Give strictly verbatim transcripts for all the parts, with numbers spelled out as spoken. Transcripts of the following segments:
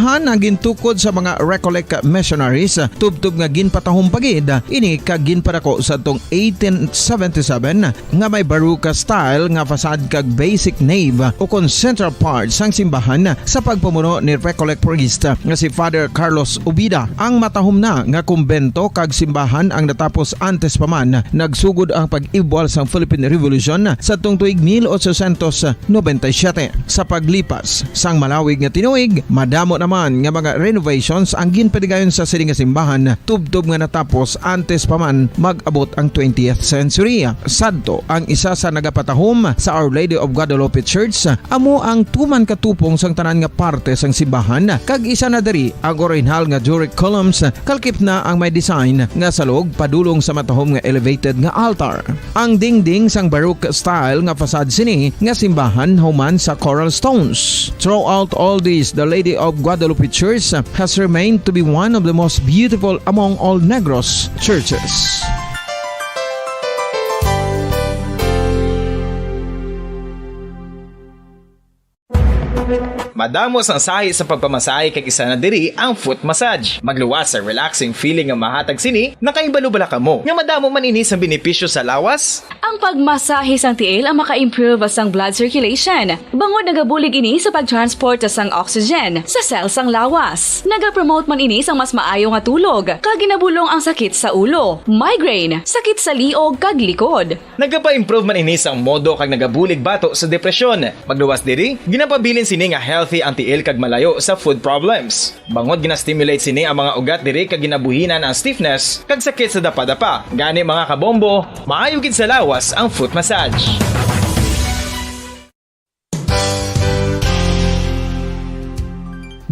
Han ang gintukod sa mga Recollect missionaries, tubtob nga ginpatahom pa gid ini kag ginpadako sa tong eighteen seventy-seven nga may Baroque style nga facade kag basic nave o kon central part sang simbahan sa pagpamuno ni Recollect priest nga si Father Carlos Ubida. Ang matahom na nga kumbento kag simbahan ang natapos antes pa man nagsugod ang pag-ibwal sang Philippine Revolution sa tong tuig mil ochocientos nobenta y siyete. Sa paglipas sang malawig nga tinuig, madamo naman nga mga renovations ang ginpadigayon sa sini nga simbahan, tubtob nga natapos antes pa man mag-abot ang twentieth century. Sadto ang isa sa nagapatahom sa Our Lady of Guadalupe Church, amo ang tuman ka tupong sang tanan nga parte sang simbahan, kag isa na diri ang orihinal nga Doric columns, kalkip na ang may design nga salog padulong sa matahom nga elevated nga altar. Ang dingding sang Baroque style nga facade sini nga simbahan human sa coral stones. Throughout all this, the Lady of Guadalupe Church has remained to be one of the most beautiful among all Negros churches. Madamo sang sahi sa pagpamasahe, kag isa na diri ang foot massage. Magluwas sa relaxing feeling nga mahatag sini. Nakahibalo bala kamo nga madamo man ini sang benepisyo sa lawas? Ang pagmasahe sang tiil ang maka-improve sang blood circulation, bangod nagabulig ini sa pag-transport sang oxygen sa cell sang lawas. Nagapromote man ini sang mas maayo nga tulog, kag ginabulong ang sakit sa ulo, migraine, sakit sa liog, kag likod. Nagapa-improve man ini sang modo kag nagabulig bato sa depresyon. Magluwas diri, ginapabilin sini nga healthy ang tiil kag malayo sa foot problems. Bangod gina-stimulate sini ang mga ugat diri kag ginabuhinan ang stiffness kag sakit sa dapadapa. Gani, mga kabombo, maayo gid sa lawas ang foot massage.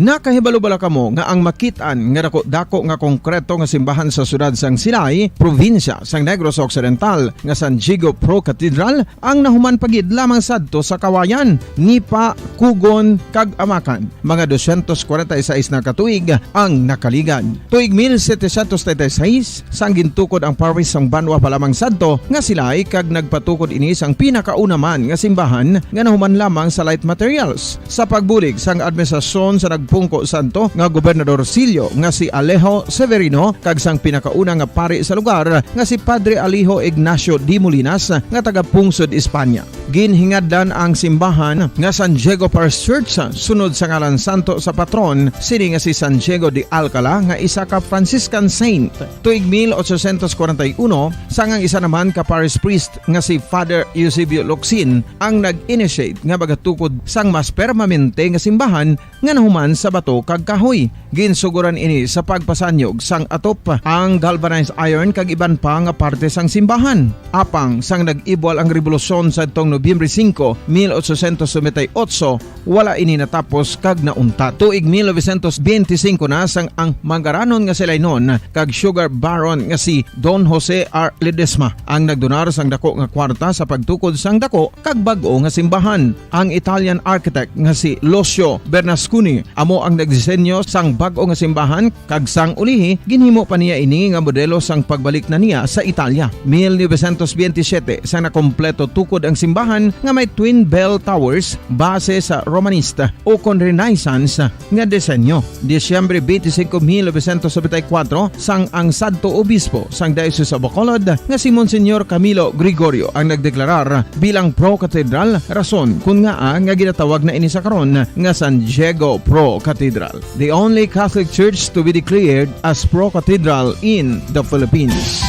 Nakahibalo bala kamo nga ang makit-an nga dako-dako nga konkreto nga simbahan sa siyudad sang Silay, probinsya sang Negros Occidental, nga San Diego Pro Cathedral, ang nahuman pa gid lamang sadto sa kawayan, nipa, kugon, kag amakan? Mga dosyentos kwarenta y seis na ka tuig ang nakaligad. Tuig mil setecientos treinta y seis, sang gintukod ang parish sang banwa pa lamang sadto nga Silay, kag nagpatukod ini sang pinakauna man nga simbahan nga nahuman lamang sa light materials. Sa pagbulig sang administrasyon sa nagpungko sadto nga Gobernador Silio nga si Alejo Severino kag sang pinakauna nga pari sa lugar nga si Padre Alejo Ignacio de Molinas nga taga-pungsod Espanya. Ginhingadlan ang simbahan nga San Diego Parish Church sunod sa ngalan santo sa patron sini nga si San Diego de Alcala nga isa ka Franciscan saint. Tuig mil ochocientos kwarenta y uno, sang ang isa naman ka parish priest nga si Father Eusebio Locsin ang nag-initiate nga magatukod sang mas permanente nga simbahan nga nahuman sa bato kag kahoy. Ginsugoran ini sa pagpasanyog sang atop, ang galvanized iron kag iban pa nga parte sang simbahan. Apang sang nag-ibwal ang rebolusyon sadtong Nobyembre singko, mil ochocientos noventa y ocho, wala ini natapos kag nauntat. Tuig mil novecientos benti singko na sang ang manggaranon nga si Lainon kag sugar baron nga si Don Jose R. Ledesma ang nagdonar sang dako nga kwarta sa pagtukod sang dako kag bag-o nga simbahan. Ang Italian architect nga si Lucio Bernasconi amo ang nagdisenyo sang bag-o nga simbahan, kag sang ulihi ginhimo pa niya ini nga modelo sang pagbalik na niya sa Italia. Mil novecientos benti siyete, sang nakompleto tukod ang simbahan nga may twin bell towers base sa Romanista o kon Renaissance nga disenyo. Disyembre twenty-five, mil novecientos noventa y cuatro, sang ang sadto obispo sang Diocese of Bacolod nga si Monsignor Camilo Gregorio ang nagdeklarar bilang pro-cathedral, rason kun ngaa nga ginatawag na ini sa karon nga San Diego Pro Cathedral, the only Catholic church to be declared as pro-cathedral in the Philippines.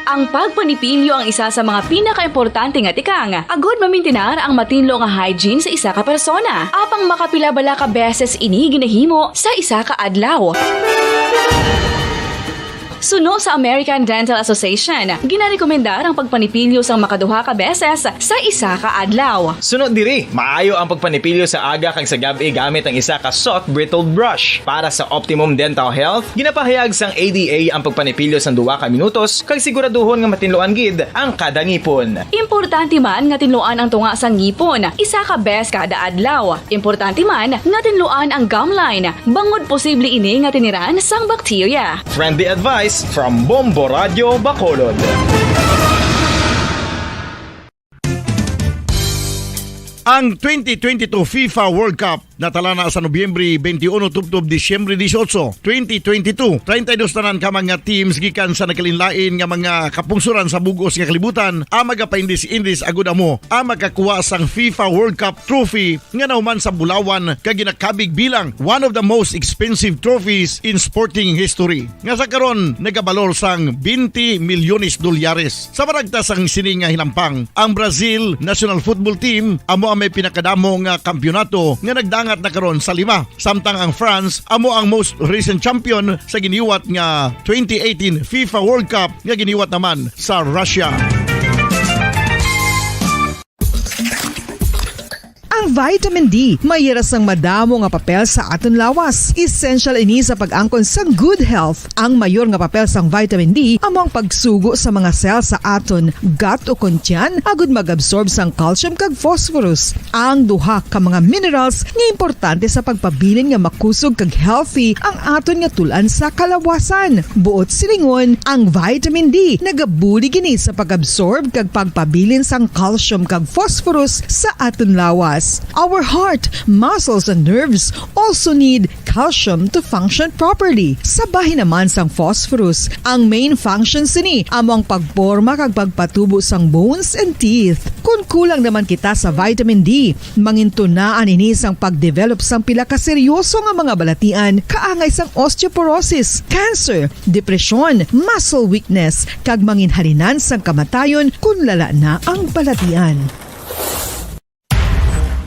Ang pagpanipilyo ang isa sa mga pinakaimportante nga tikang agod mamintinar ang matinlo nga hygiene sa isa ka persona. Apang makapila bala ka beses ini ginahimo sa isa ka adlaw? Suno sa American Dental Association, ginarekomendar ang pagpanipilyo sang makaduha ka beses sa isa ka adlaw. Suno diri, maayo ang pagpanipilyo sa aga kag sa gab-i gamit ang isa ka soft bristled brush. Para sa optimum dental health, ginapahayag sang A D A ang pagpanipilyo sang duha ka minutos kag siguraduhon nga matinluan gid ang kada ngipon. Importante man nga tinluan ang tunga sang ngipon isa ka bes kada adlaw. Importante man nga tinluan ang gum line, bangod posible ini nga tiniran sang bakterya. Friendly advice from Bombo Radio Bacolod. Ang twenty twenty-two FIFA World Cup natala na sa Nobyembre twenty-one tubtob Disyembre dieciocho, twenty twenty-two. Treinta y dos tanan ka mga teams gikan sa nagkalainlain nga mga kapungsoran sa bug-os nga kalibutan ang magapaindis-indis agud amo ang makakuha sang FIFA World Cup trophy nga nahuman sa bulawan kag ginakabig bilang one of the most expensive trophies in sporting history, nga sa karon nagabalor sang twenty milyones dolyares. Sa maragta sang sini nga hinampang, ang Brazil national football team amo ang may pinakadamo nga kampiyonato nga nagdangat na karon sa lima, samtang ang France amo ang most recent champion sa giniwat nga twenty eighteen FIFA World Cup nga giniwat naman sa Russia. Ang vitamin D may ira sang madamo nga papel sa aton lawas. Essential ini sa pag-angkon sang good health. Ang mayor nga papel sang vitamin D amo ang pagsugo sa mga cell sa aton gut o kon tiyan agud mag-absorb sang calcium kag phosphorus, ang duha ka mga minerals nga importante sa pagpabilin nga makusog kag healthy ang aton nga tul-an sa kalawasan. Buot silingon, ang vitamin D nagabulig ini sa pag-absorb kag pagpabilin sang calcium kag phosphorus sa aton lawas. Our heart, muscles, and nerves also need calcium to function properly. Sa bahin naman sang phosphorus, ang main function sini amo ang pagporma kag pagpatubo sang bones and teeth. Kon kulang naman kita sa vitamin D, mangintunaan ini sang pagdevelop sang pila ka seryoso nga mga balatian, kaangay sang osteoporosis, cancer, depresyon, muscle weakness, kag manginhalinan sang kamatayon kon lala na ang balatian.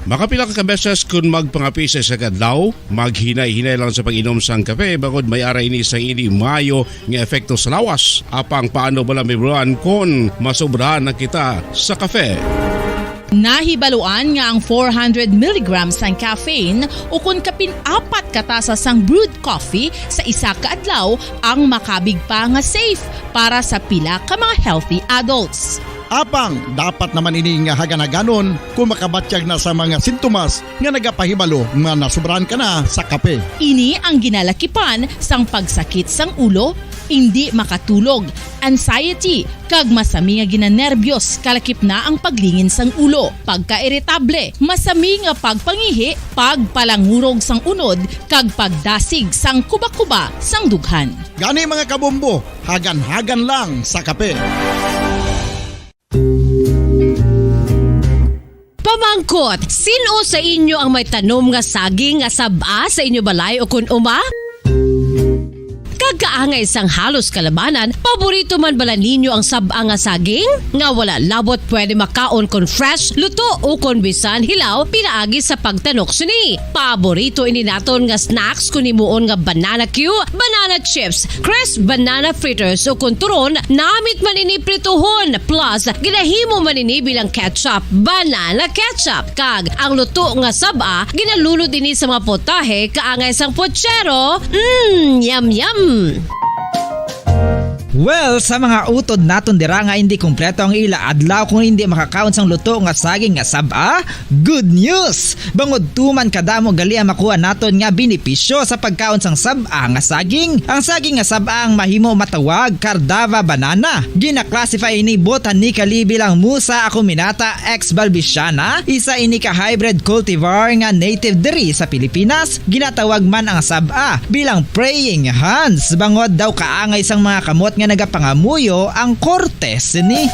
Makapila ka beses kon magpangape sa isa ka adlaw, maghinay-hinay lang sa pag-inom sang kape, bangod may ara ini sang hindi maayo nga epekto sa lawas. Apang paano bala, Ma'am Ron, kon masobrahan na kita sa kape? Nahibaluan nga ang four hundred milligrams sang caffeine o kon kapin apat ka tasa sang brewed coffee sa isa ka adlaw ang makabig pa nga safe para sa pila ka mga healthy adults. Apang dapat naman ini nga hagan-haganon kung makabatyag na sa mga sintomas nga nagapahibalo nga nasobrahan ka na sa kape. Ini ang ginalakipan sang pagsakit sang ulo, indi makatulog, anxiety, kag masami nga ginanerbyos, kalakip na ang paglingin sang ulo, pagkairitable, masami nga pagpangihi, pagpalangurog sang unod, kag pagdasig sang kuba-kuba sang dughan. Gani, mga kabombo, hagan-hagan lang sa kape. Pamangkot, sin-o sa inyo ang may tanom nga saging nga sab-a sa inyo balay o kon uma? Kag kaangay sang halos kalabanan, paborito man bala ninyo ang sab-a nga saging? Nga wala labot pwede makaon kon fresh, luto, o kon bisan hilaw pinaagi sa pagtanok sini. Paborito ini naton nga snacks kon himuon nga banana cue, banana chips, crisp banana fritters, o kon turon, namit man ini prituhon, plus ginahimo man ini bilang ketchup, banana ketchup. Kag ang luto nga sab-a, ginalunod ini sa mga potahe kaangay sang pochero. Mm, yum, yum! Well, sa mga utod naton dira nga hindi kompleto ang ila adlaw kung hindi makakaon sang luto nga saging nga sab-a, good news! Bangod tuman kadamo gali ang makuha naton nga benepisyo sa pagkaon sang sab-a nga saging. Ang saging nga sab-a ang mahimo matawag Cardava banana. Gina-classify ini botanically bilang Musa acuminata ex balbisiana, isa ini ka hybrid cultivar nga native diri sa Pilipinas. Ginatawag man ang sab-a bilang praying hands, bangod daw kaangay sang mga kamot nga nagapangamuyo ang korte sini.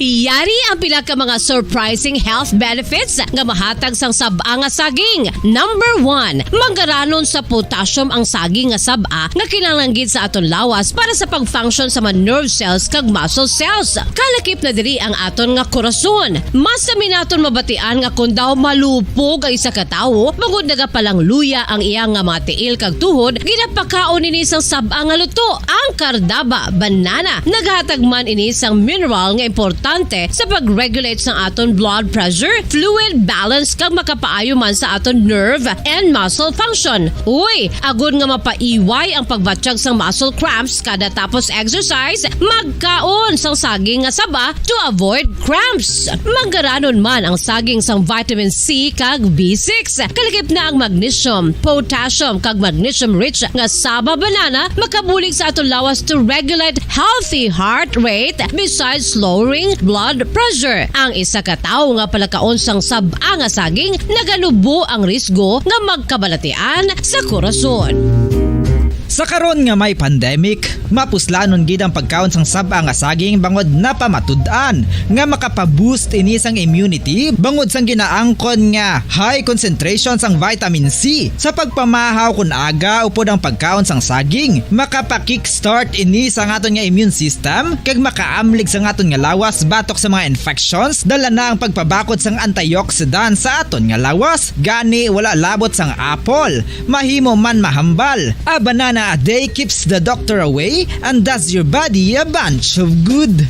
Yari ang pila ka mga surprising health benefits nga mahatag sang sab-a nga saging. Number one, mangaranon sa potassium ang saging nga sab-a nga kinahanglan gid sa aton lawas para sa pag-function sa mga nerve cells kag muscle cells. Kalakip na diri ang aton nga korason. Masami naton mabatian nga kon daw malupog ang isa ka tawo, bangod nagapalangluya ang iya nga mga tiil kag tuhod, ginapakaon ini sang sab-a nga luto, ang Cardava banana. Naghatag man ini sang mineral nga importante sa pag-regulate sang aton blood pressure, fluid balance, kag makapaayo man sa aton nerve and muscle function. Uy, agod nga mapaiway ang pagbatyag sang muscle cramps kada tapos exercise, magkaon sang saging nga saba to avoid cramps. Mangaranon man ang saging sang vitamin C kag B six. Kalakip na ang magnesium, potassium, kag magnesium-rich nga saba banana makabulig sa aton lawas to regulate healthy heart rate, besides lowering blood blood pressure. Ang isa ka tawo nga palakaon sang sab-a nga saging nagalubo ang risgo nga magkabalatian sa korason. Sa karon nga may pandemic, mapuslanon gid ang pagkaon sang sab-a nga saging bangod napamatud-an nga makapa-boost ini sang immunity bangod sang ginaangkon nga high concentration sang vitamin C. Sa pagpamahaw kon aga upod ang pagkaon sang saging, makapa-kickstart ini sa aton nga immune system kag makaamlig sa aton nga lawas batok sa mga infections. Dala na ang pagpabakod sang antioxidant sa aton nga lawas. Gani, wala labot sang apple, mahimo man mahambal. A banana a day keeps the doctor away and does your body a bunch of good.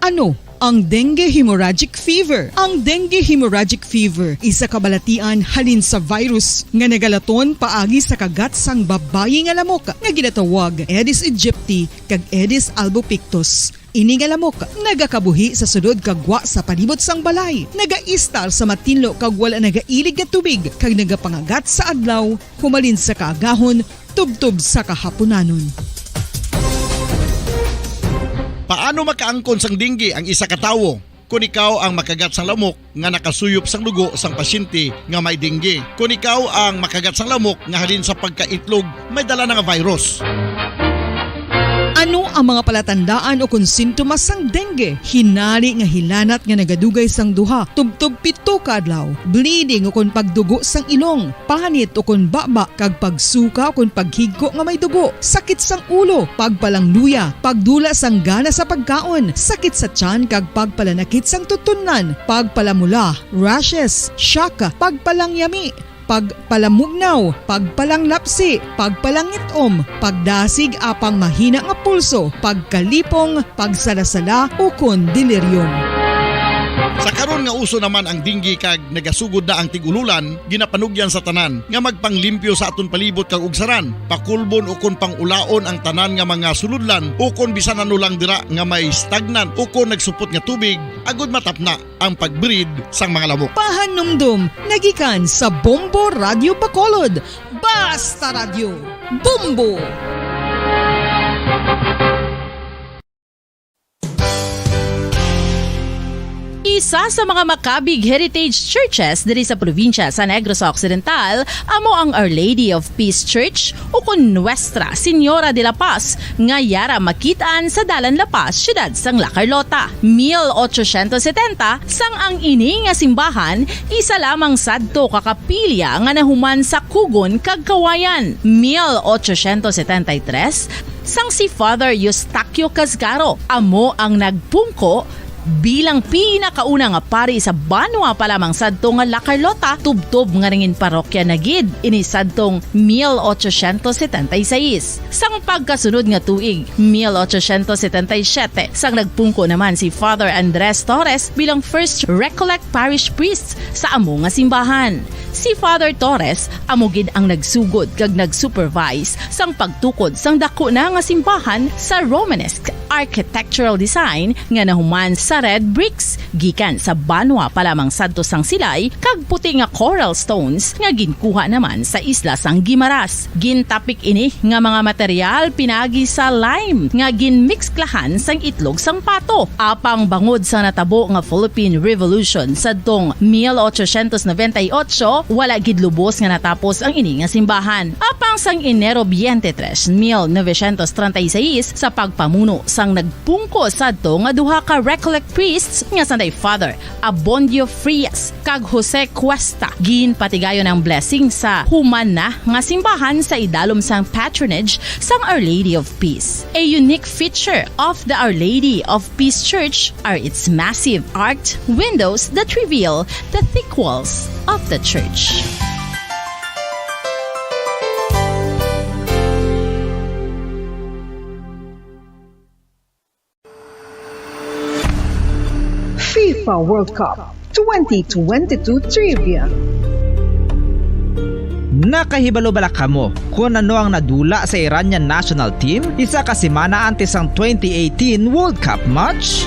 Ano ang dengue hemorrhagic fever? Ang dengue hemorrhagic fever isa ka balatian halin sa virus nga nagalaton paagi sa kagat sang babayi nga lamok nga ginatawag Aedes aegypti kag Aedes albopictus. Ini nga lamok nagakabuhi sa sulod kag gwa sa palibot sang balay, nagaistar sa matinlo kag wala nagailig nga tubig, kag nagapangagat sa adlaw humalin sa kaagahon tubtob sa kahapunanon. Paano makaangkon sang dengue ang isa ka tawo? Kon ikaw ang makagat sang lamok nga nakasuyop sang dugo sang pasyente nga may dengue, kon ikaw ang makagat sang lamok nga halin sa pagkaitlog may dala na nga virus. Ano ang mga palatandaan ukon sintomas sang dengue? Hinali nga hilanat nga nagadugay sang duha tubtob pito ka adlaw, bleeding ukon pagdugo sang ilong, panit ukon baba, kag pagsuka ukon paghigko nga may dugo, sakit sang ulo, pagpalangluya, pagdula sang gana sa pagkaon, sakit sa tiyan kag pagpalanakit sang tutunlan, pagpalamula, rashes, shock, pagpalangyami, pagpalamugnaw, pagpalanglapsi, pagpalangit-om, pagdasig apang mahina nga pulso, pagkalipong, pagsalasala, ukon delirium. Sa karon nga uso naman ang dengue kag nagasugod na ang tig-ululan, ginapanugyan sa tanan nga magpanglimpyo sa aton palibot kag ugsaran, pakulbon ukon pang-ulaon ang tanan nga mga sulodlan, ukon bisan ano lang dira nga may stagnant ukon nagsupot nga tubig, agud matapna ang pag-breed sang mga lamok. Pahanumdom nga gikan sa Bombo Radyo Bacolod. Basta Radyo, Bombo! Isa sa mga makabig heritage churches diri sa probinsya sa Negros Occidental amo ang Our Lady of Peace Church, ukon Nuestra Señora de la Paz, nga yara makit-an sa Dalan La Paz, siyudad sang La Carlota. Mil ochocientos setenta, sang ang ini nga simbahan isa lamang sadto ka kapilya nga nahuman sa kugon kag kawayan. Mil ochocientos setenta y tres, sang si Father Eustaquio Casgaro amo ang nagpungko bilang pinakauna nga pari sa banwa pa lamang sadto nga La Carlota, tubtob nga nangin parokya na gid ini sadtong mil ochocientos setenta y seis. Sang pagkasunod nga tuig, mil ochocientos setenta y siete, sang nagpungko naman si Father Andres Torres bilang first Recollect Parish Priest sa amo nga simbahan. Si Father Torres amo gid ang nagsugod kag nag-supervise sang pagtukod sang daku na nga simbahan sa Romanesque architectural design nga nahuman sa red bricks gikan sa banwa pa lamang sadto sang silay kag puti nga coral stones nga ginkuha naman sa isla sang Guimaras. Gintapik ini nga mga material pinaagi sa lime nga ginmikslahan sang itlog sang pato. Apang bangod sa natabo nga Philippine Revolution sadtong mil ochocientos noventa y ocho, wala gid lubos nga natapos ang ini nga simbahan. Apang sang Enero twenty-three, mil novecientos treinta y seis, sa pagpamuno sang nagpungko sadto nga duha ka Recollect priests nga sanday Father Abondio Frias kag Jose Cuesta, ginpatigayon ang blessing sa human na nga simbahan sa idalom sang patronage sang Our Lady of Peace. A unique feature of the Our Lady of Peace Church are its massive arched windows that reveal the thick walls of the church. FIFA World Cup twenty twenty-two Trivia. Nakahibalo bala kamo kon ano ang nadula sa Iranian national team isa ka semana antes sang twenty eighteen World Cup match?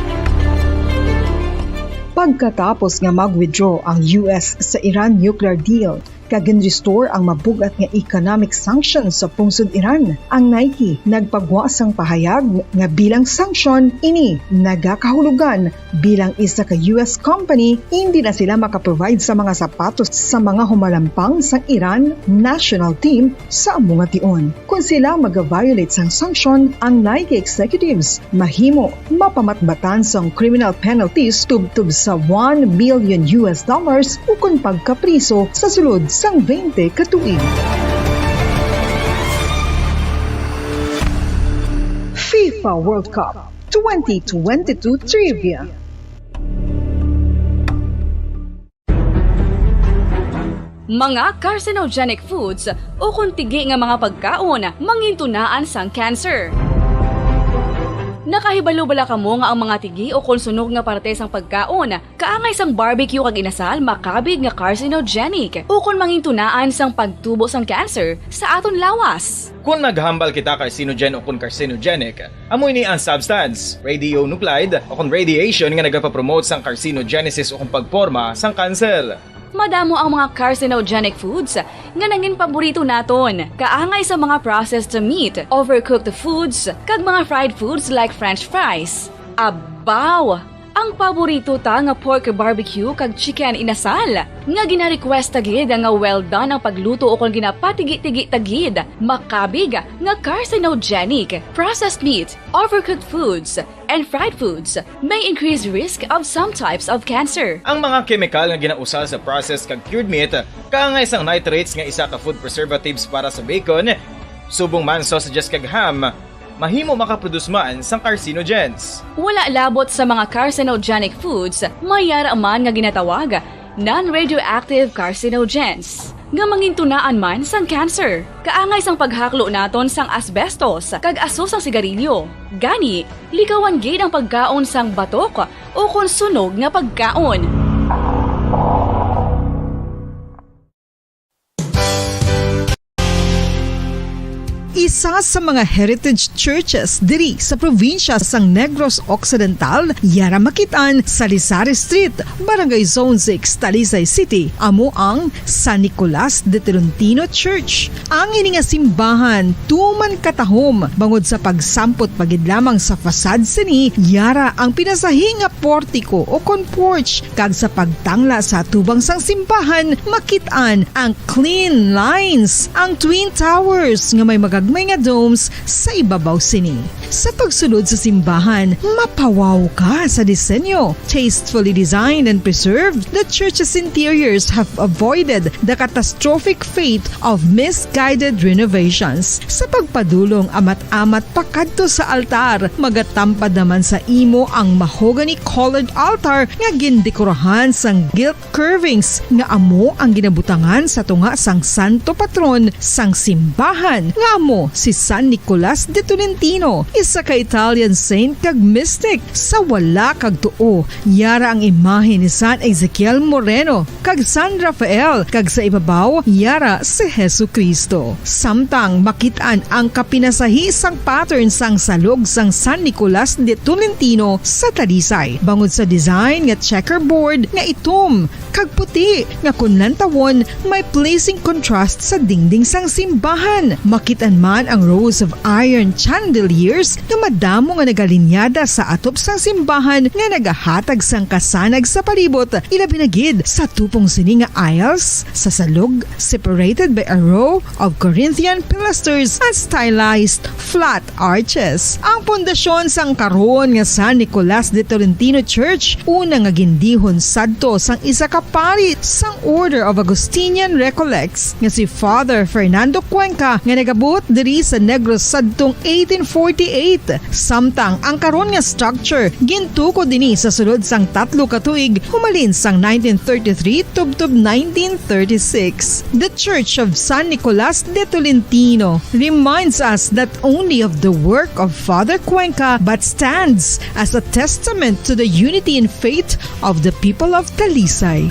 Pagkatapos nga mag-withdraw ang U S sa Iran nuclear deal, kag gin-restore ang mabug-at nga economic sanctions sa pungsod Iran. Ang Nike nagpagwa sang pahayag nga bilang sanction ini nagakahulugan bilang isa ka U S company, hindi na sila makaprovide sa mga sapatos sa mga humalampang sang Iran national team sa amo nga tion. Kon sila mag-violate sang sanction, ang Nike executives mahimo mapamatbatan sang criminal penalties tubtob sa one million U S dollars ukon pagkapriso sa sulod sang twenty ka tuig. FIFA World Cup twenty twenty-two Trivia. Mga carcinogenic foods ukon tigi nga mga pagkaon mangintunaan sang cancer. Nakahibalo bala kamo nga ang mga tigi ukon sunog nga parte sang pagkaon kaangay sang barbecue kag inasal makabig nga carcinogenic ukon mangintunaan sang pagtubo sang cancer sa aton lawas? Kon naghambal kita carcinogen ukon carcinogenic, amo ini ang substance, radionuclide, ukon radiation nga nagapapromote sang carcinogenesis ukon pagporma sang kanser. Madamo ang mga carcinogenic foods nga nangin paborito naton, kaangay sa mga processed meat, overcooked foods, kag mga fried foods like French fries. Abaw! Ang paborito ta nga pork barbecue kag chicken inasal, nga gina-request ta gid nga well done ang pagluto ukon ginapatigi-tigi ta gid, makabig nga carcinogenic. Processed meat, overcooked foods, and fried foods may increase risk of some types of cancer. Ang mga kemikal nga ginausal sa processed kag cured meat, kaangay sang nitrates nga isa ka food preservatives para sa bacon, subong man sausages kag ham, mahimo makaproduce man sang carcinogens. Wala labot sa mga carcinogenic foods, may yara man nga ginatawag non-radioactive carcinogens, nga mangintunaan man sang cancer. Kaangay sang paghaklo naton sang asbestos kag aso sang sigarilyo. Gani, likawan gid ang pagkaon sang batok ukon sunog nga pagkaon. Isa sa mga heritage churches diri sa probinsya sang Negros Occidental, yara makit-an sa Lisari Street, Barangay Zone six, Talisay City, amo ang San Nicolas de Tolentino Church. Ang ini nga simbahan tuman katahom bangod sa pagsampot pa gid lamang sa facade sini, yara ang pinasahi nga portiko ukon porch, kag sa pagtangla sa atubang sang simbahan, makit-an ang clean lines, ang twin towers nga may magagmay nga domes sa ibabaw sini. Sa pagsulod sa simbahan, mapawaw ka sa disenyo. Tastefully designed and preserved, the church's interiors have avoided the catastrophic fate of misguided renovations. Sa pagpadulong amat-amat pakadto sa altar, magatampad naman sa imo ang mahogany-colored altar nga gindekorahan sang gilt curvings nga amo ang ginabutangan sa tunga sang santo patron sang simbahan, nga amo si San Nicolas de Tolentino, isa ka Italian saint kag mystic. Sa wala kag tuo, yara ang imahe ni San Ezekiel Moreno kag San Rafael, kag sa ibabaw, yara si Jesu-Cristo. Samtang makit-an ang kapinasahi sang pattern sang salog sang San Nicolas de Tolentino sa Talisay, bangod sa design nga checkerboard nga itom kag puti nga kon lantawon may pleasing contrast sa dingding sang simbahan. Makit-an man ang rows of iron chandeliers nga madamo nga nagalinyada sa atop sang simbahan nga nagahatag sang kasanag sa palibot, ilabi na gid sa tupong sini nga aisles, sa salog, separated by a row of Corinthian pilasters and stylized flat arches. Ang pundasyon sang karon nga San Nicolas de Tolentino Church, una nga gindihon sadto sang isa ka pari sang Order of Augustinian Recollects nga si Father Fernando Cuenca, nga nagabot diri sa Negros sadtong eighteen forty-eight. Samtang ang karon nga structure gintukod ini sa sulod sang tatlo ka tuig, humalin sang nineteen thirty-three tubtob nineteen thirty-six. The Church of San Nicolas de Tolentino reminds us not only of the work of Father Cuenca but stands as a testament to the unity in faith of the people of Talisay.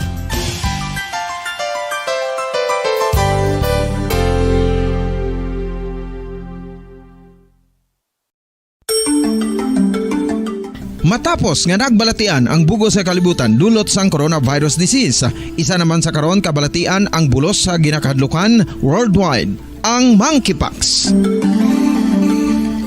Matapos nga nagbalatian ang bug-os nga kalibutan dulot sang coronavirus disease, isa naman sa karon kabalatian ang bulos sa ginakahadlukan worldwide, ang monkeypox.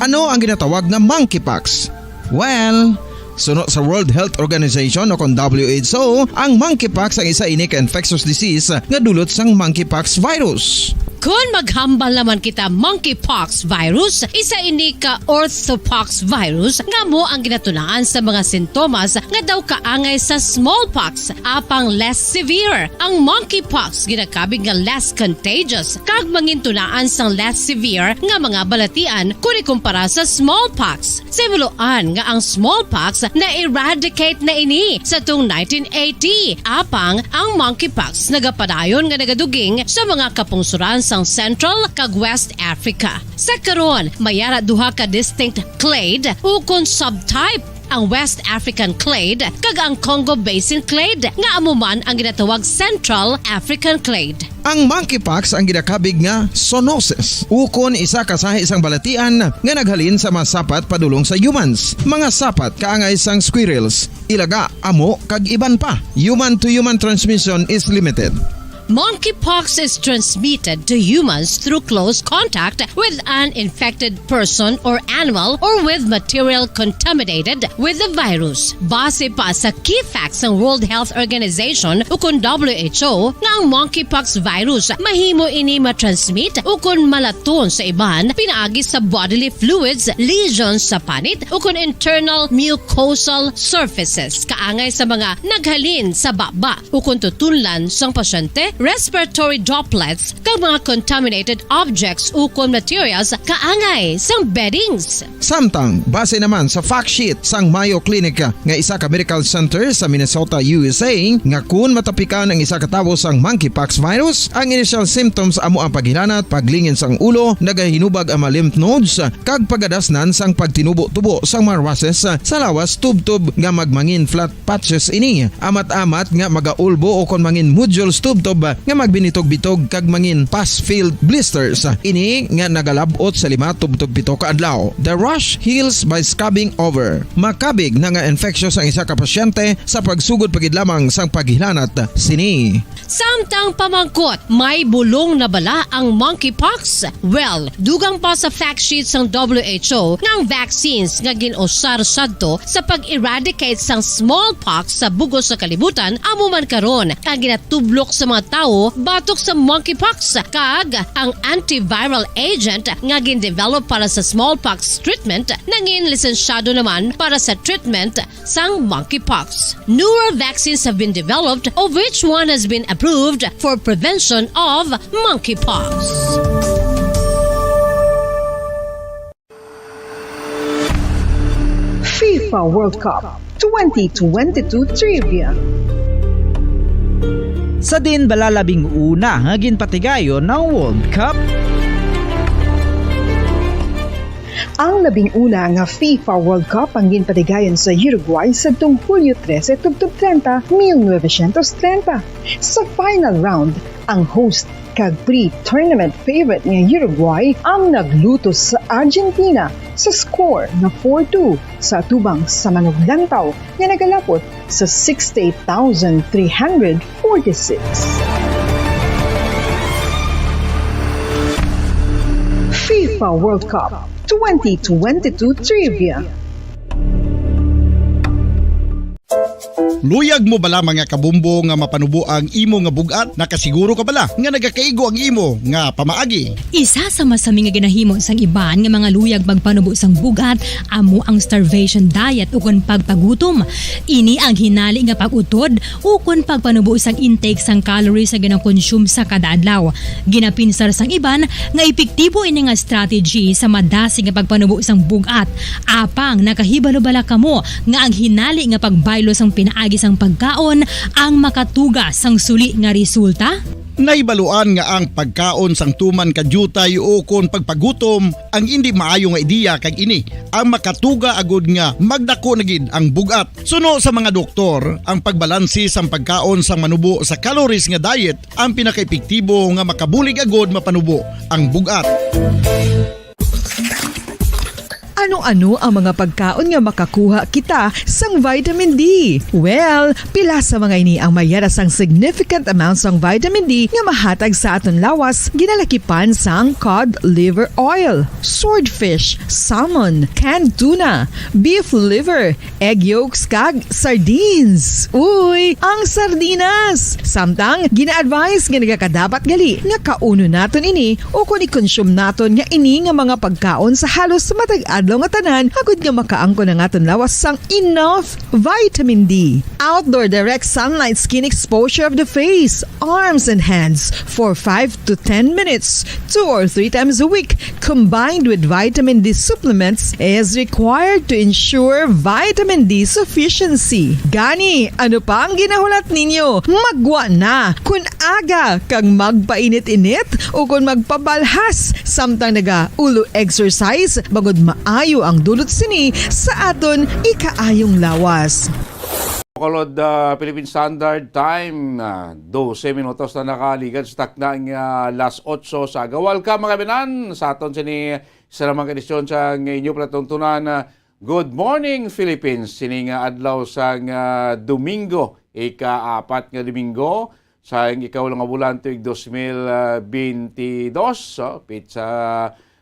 Ano ang ginatawag nga monkeypox? Well, suno sa World Health Organization o kon W H O, ang monkeypox ang isa ini ka infectious disease nga dulot sang monkeypox virus. Kon maghambal naman kita, monkeypox virus, isa ini ka orthopox virus nga amo ang ginatunaan sa mga sintomas nga daw kaangay sa smallpox, apang less severe. Ang monkeypox ginakabig nga less contagious kag mangintunaan sang less severe nga mga balatian kon ikumpara sa smallpox. Sa himuloan nga ang smallpox na-eradicate na ini sa tung nineteen eighty, apang ang monkeypox nagapadayon nga nagaduging sa mga kapungsoran sang Central kag West Africa. Sa karon, may ara duha ka distinct clade ukon subtype, ang West African clade kag ang Congo Basin clade, nga amo man ang ginatawag Central African clade. Ang monkeypox ang ginakabig nga zoonosis, ukon isa ka sahi sang balatian nga naghalin sa mga sapat padulong sa humans, mga sapat kaangay sang squirrels, ilaga, amo, kag iban pa. Human to human transmission is limited. Monkeypox is transmitted to humans through close contact with an infected person or animal or with material contaminated with the virus. Base pa sa key facts sang World Health Organization ukon W H O, nga ang monkeypox virus mahimo ini matransmit ukon malaton sa iban pinaagi sa bodily fluids, lesions sa panit, ukon internal mucosal surfaces, kaangay sa mga naghalin sa baba ukon tutunlan sang pasyente, respiratory droplets, kag mga contaminated objects ukon materials kaangay sang beddings. Samtang, base naman sa fact sheet sang Mayo Clinic nga isa ka medical center sa Minnesota, U S A, nga kun matapikan ang isa ka tawo sang monkeypox virus, ang initial symptoms amo ang paghilanat, paglingin sang ulo, nagahinubag ang mga lymph nodes, kag pagadasnan sang pagtinubo-tubo sang mga rushes sa lawas, tubtob nga magmangin flat patches ini, amat-amat nga magaulbo ukon mangin nodules tubtob nga magbinitog-bitog kag mangin pus-filled blisters. Ini nga nagalab-ot sa lima tubtob pito ka adlaw. The rash heals by scabbing over. Makabig na nga infectious ang isa ka pasyente sa pagsugod pa gid lamang sang paghilanat sini. Samtang pamangkot, may bulong na bala ang monkeypox? Well, dugang pa sa fact sheet sang W H O nga ang vaccines nga gin-usar sadto sa pag-eradicate sang smallpox sa bug-os nga kalibutan amo man karon ang ginatublok sa mga tawo batok sa monkeypox, kag ang antiviral agent nga gin-develop para sa smallpox treatment nangin lisensyado naman para sa treatment sang monkeypox. Newer vaccines have been developed, of which one has been approved for prevention of monkeypox. FIFA World Cup twenty twenty-two Trivia. Sa diin bala labing una nga ginpatigayon ang World Cup? Ang labing una nga FIFA World Cup ang ginpatigayon sa Uruguay sadtong Hulyo trese tubtob trenta, mil novecientos trenta. Sa final round, ang host kag pre-tournament favorite nga Uruguay ang naglutos sa Argentina sa score nga four two sa atubang sa manuglantaw nga nagalapot sa sixty-eight thousand three hundred forty-six. FIFA World Cup twenty twenty-two Trivia. Luyag mo bala, mga kabumbo, nga mapanubo ang imo nga bug-at? Nakasiguro ka bala nga nagakaigo ang imo nga pamaagi? Isa sa masami nga ginahimo sang iban nga mga luyag magpanubo sang bug-at amo ang starvation diet ukon pagpagutom. Ini ang hinali nga pag-utod ukon pagpanubo sang intake sang calories nga ginakonsume sa kada adlaw. Ginapinsar sang iban nga epektibo ini nga strategy sa madasig nga pagpanubo sang bug-at. Apang nakahibalo bala kamo nga ang hinali nga pagbaylo sang pinaagi sang pagkaon ang makatuga sang suli nga resulta? Nahibaluan nga ang pagkaon sang tuman ka diutay ukon pagpagutom ang indi maayo nga ideya, kag ini ang makatuga agud nga magdako na gid ang bug-at. Suno sa mga doktor, ang pagbalanse sang pagkaon sang manubo sa calories nga diet ang pinakaepektibo nga makabulig agud mapanubo ang bug-at. Ano-ano ang mga pagkaon nga makakuha kita sang vitamin D? Well, pila sa mga ini ang mayara sang significant amount sang vitamin D nga mahatag sa aton lawas, ginalakipan sang cod liver oil, swordfish, salmon, canned tuna, beef liver, egg yolks, kag sardines. Uy, ang sardinas! Samtang, gina-advise nga nagakadapat gali nga kaunon naton ini o kon i-consume naton nga ini nga mga pagkaon sa halos matag adlaw nga tanan, agud nga makaangkon ang aton lawas sang enough vitamin D. Outdoor direct sunlight skin exposure of the face, arms, and hands for five to ten minutes, two or three times a week, combined with vitamin D supplements, is required to ensure vitamin D sufficiency. Gani, ano pa ang ginahulat ninyo? Magwa na! Kun aga kag magpainit-init o kon magpabalhas samtang naga-ulo exercise, bangod maayo ang dulot sini sa aton ikaayong lawas. Bacolod, ah, Philippine Standard Time, ah, dose minutos na nakaligad sa takna nga alas otso sa aga. Welcome, mga binan, sa aton sini sa namang edisyon sa inyo palatuntunan, ah, Good Morning Philippines. Sini nga adlaw sang, ah, Domingo, ika-apat nga Domingo sa ikaw nga bulan tuig dos mil bentidós, so, pitsa,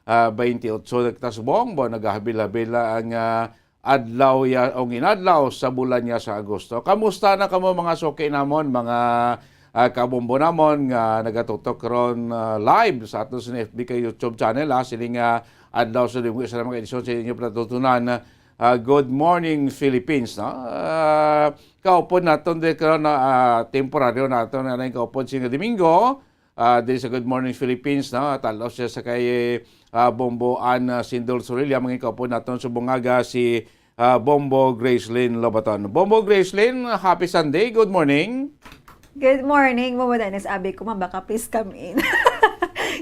ah, baynte otso na kita subong, bo, nagahabil-habil na ang, ah, adlaw ya, o inadlaw sa bulan ya sa Agosto. Kamusta na kamo, mga suki namon, mga, ah, kabombo namon nga nagatutok karon, ah, live sa aton sa F B kag YouTube channel, ah, sini nga adlaw sa Domingo, isa na mga edisyon sa inyo palatuntunan, ah, Good Morning Philippines, no? Ah, kaupod naton di karon, ah, temporaryo naton na ang kaupod sini nga Domingo, ah, diri sa Good Morning Philippines, no? Talo siya sa kay, ah, Bombo Ann, ah, Sindol Sorilla, mga kaupod naton subong nga aga si, ah, Bombo Gracelyn Lobaton. Bombo Gracelyn, happy Sunday. Good morning. Good morning, Bombo Dennis. Abi ko man baka please come in.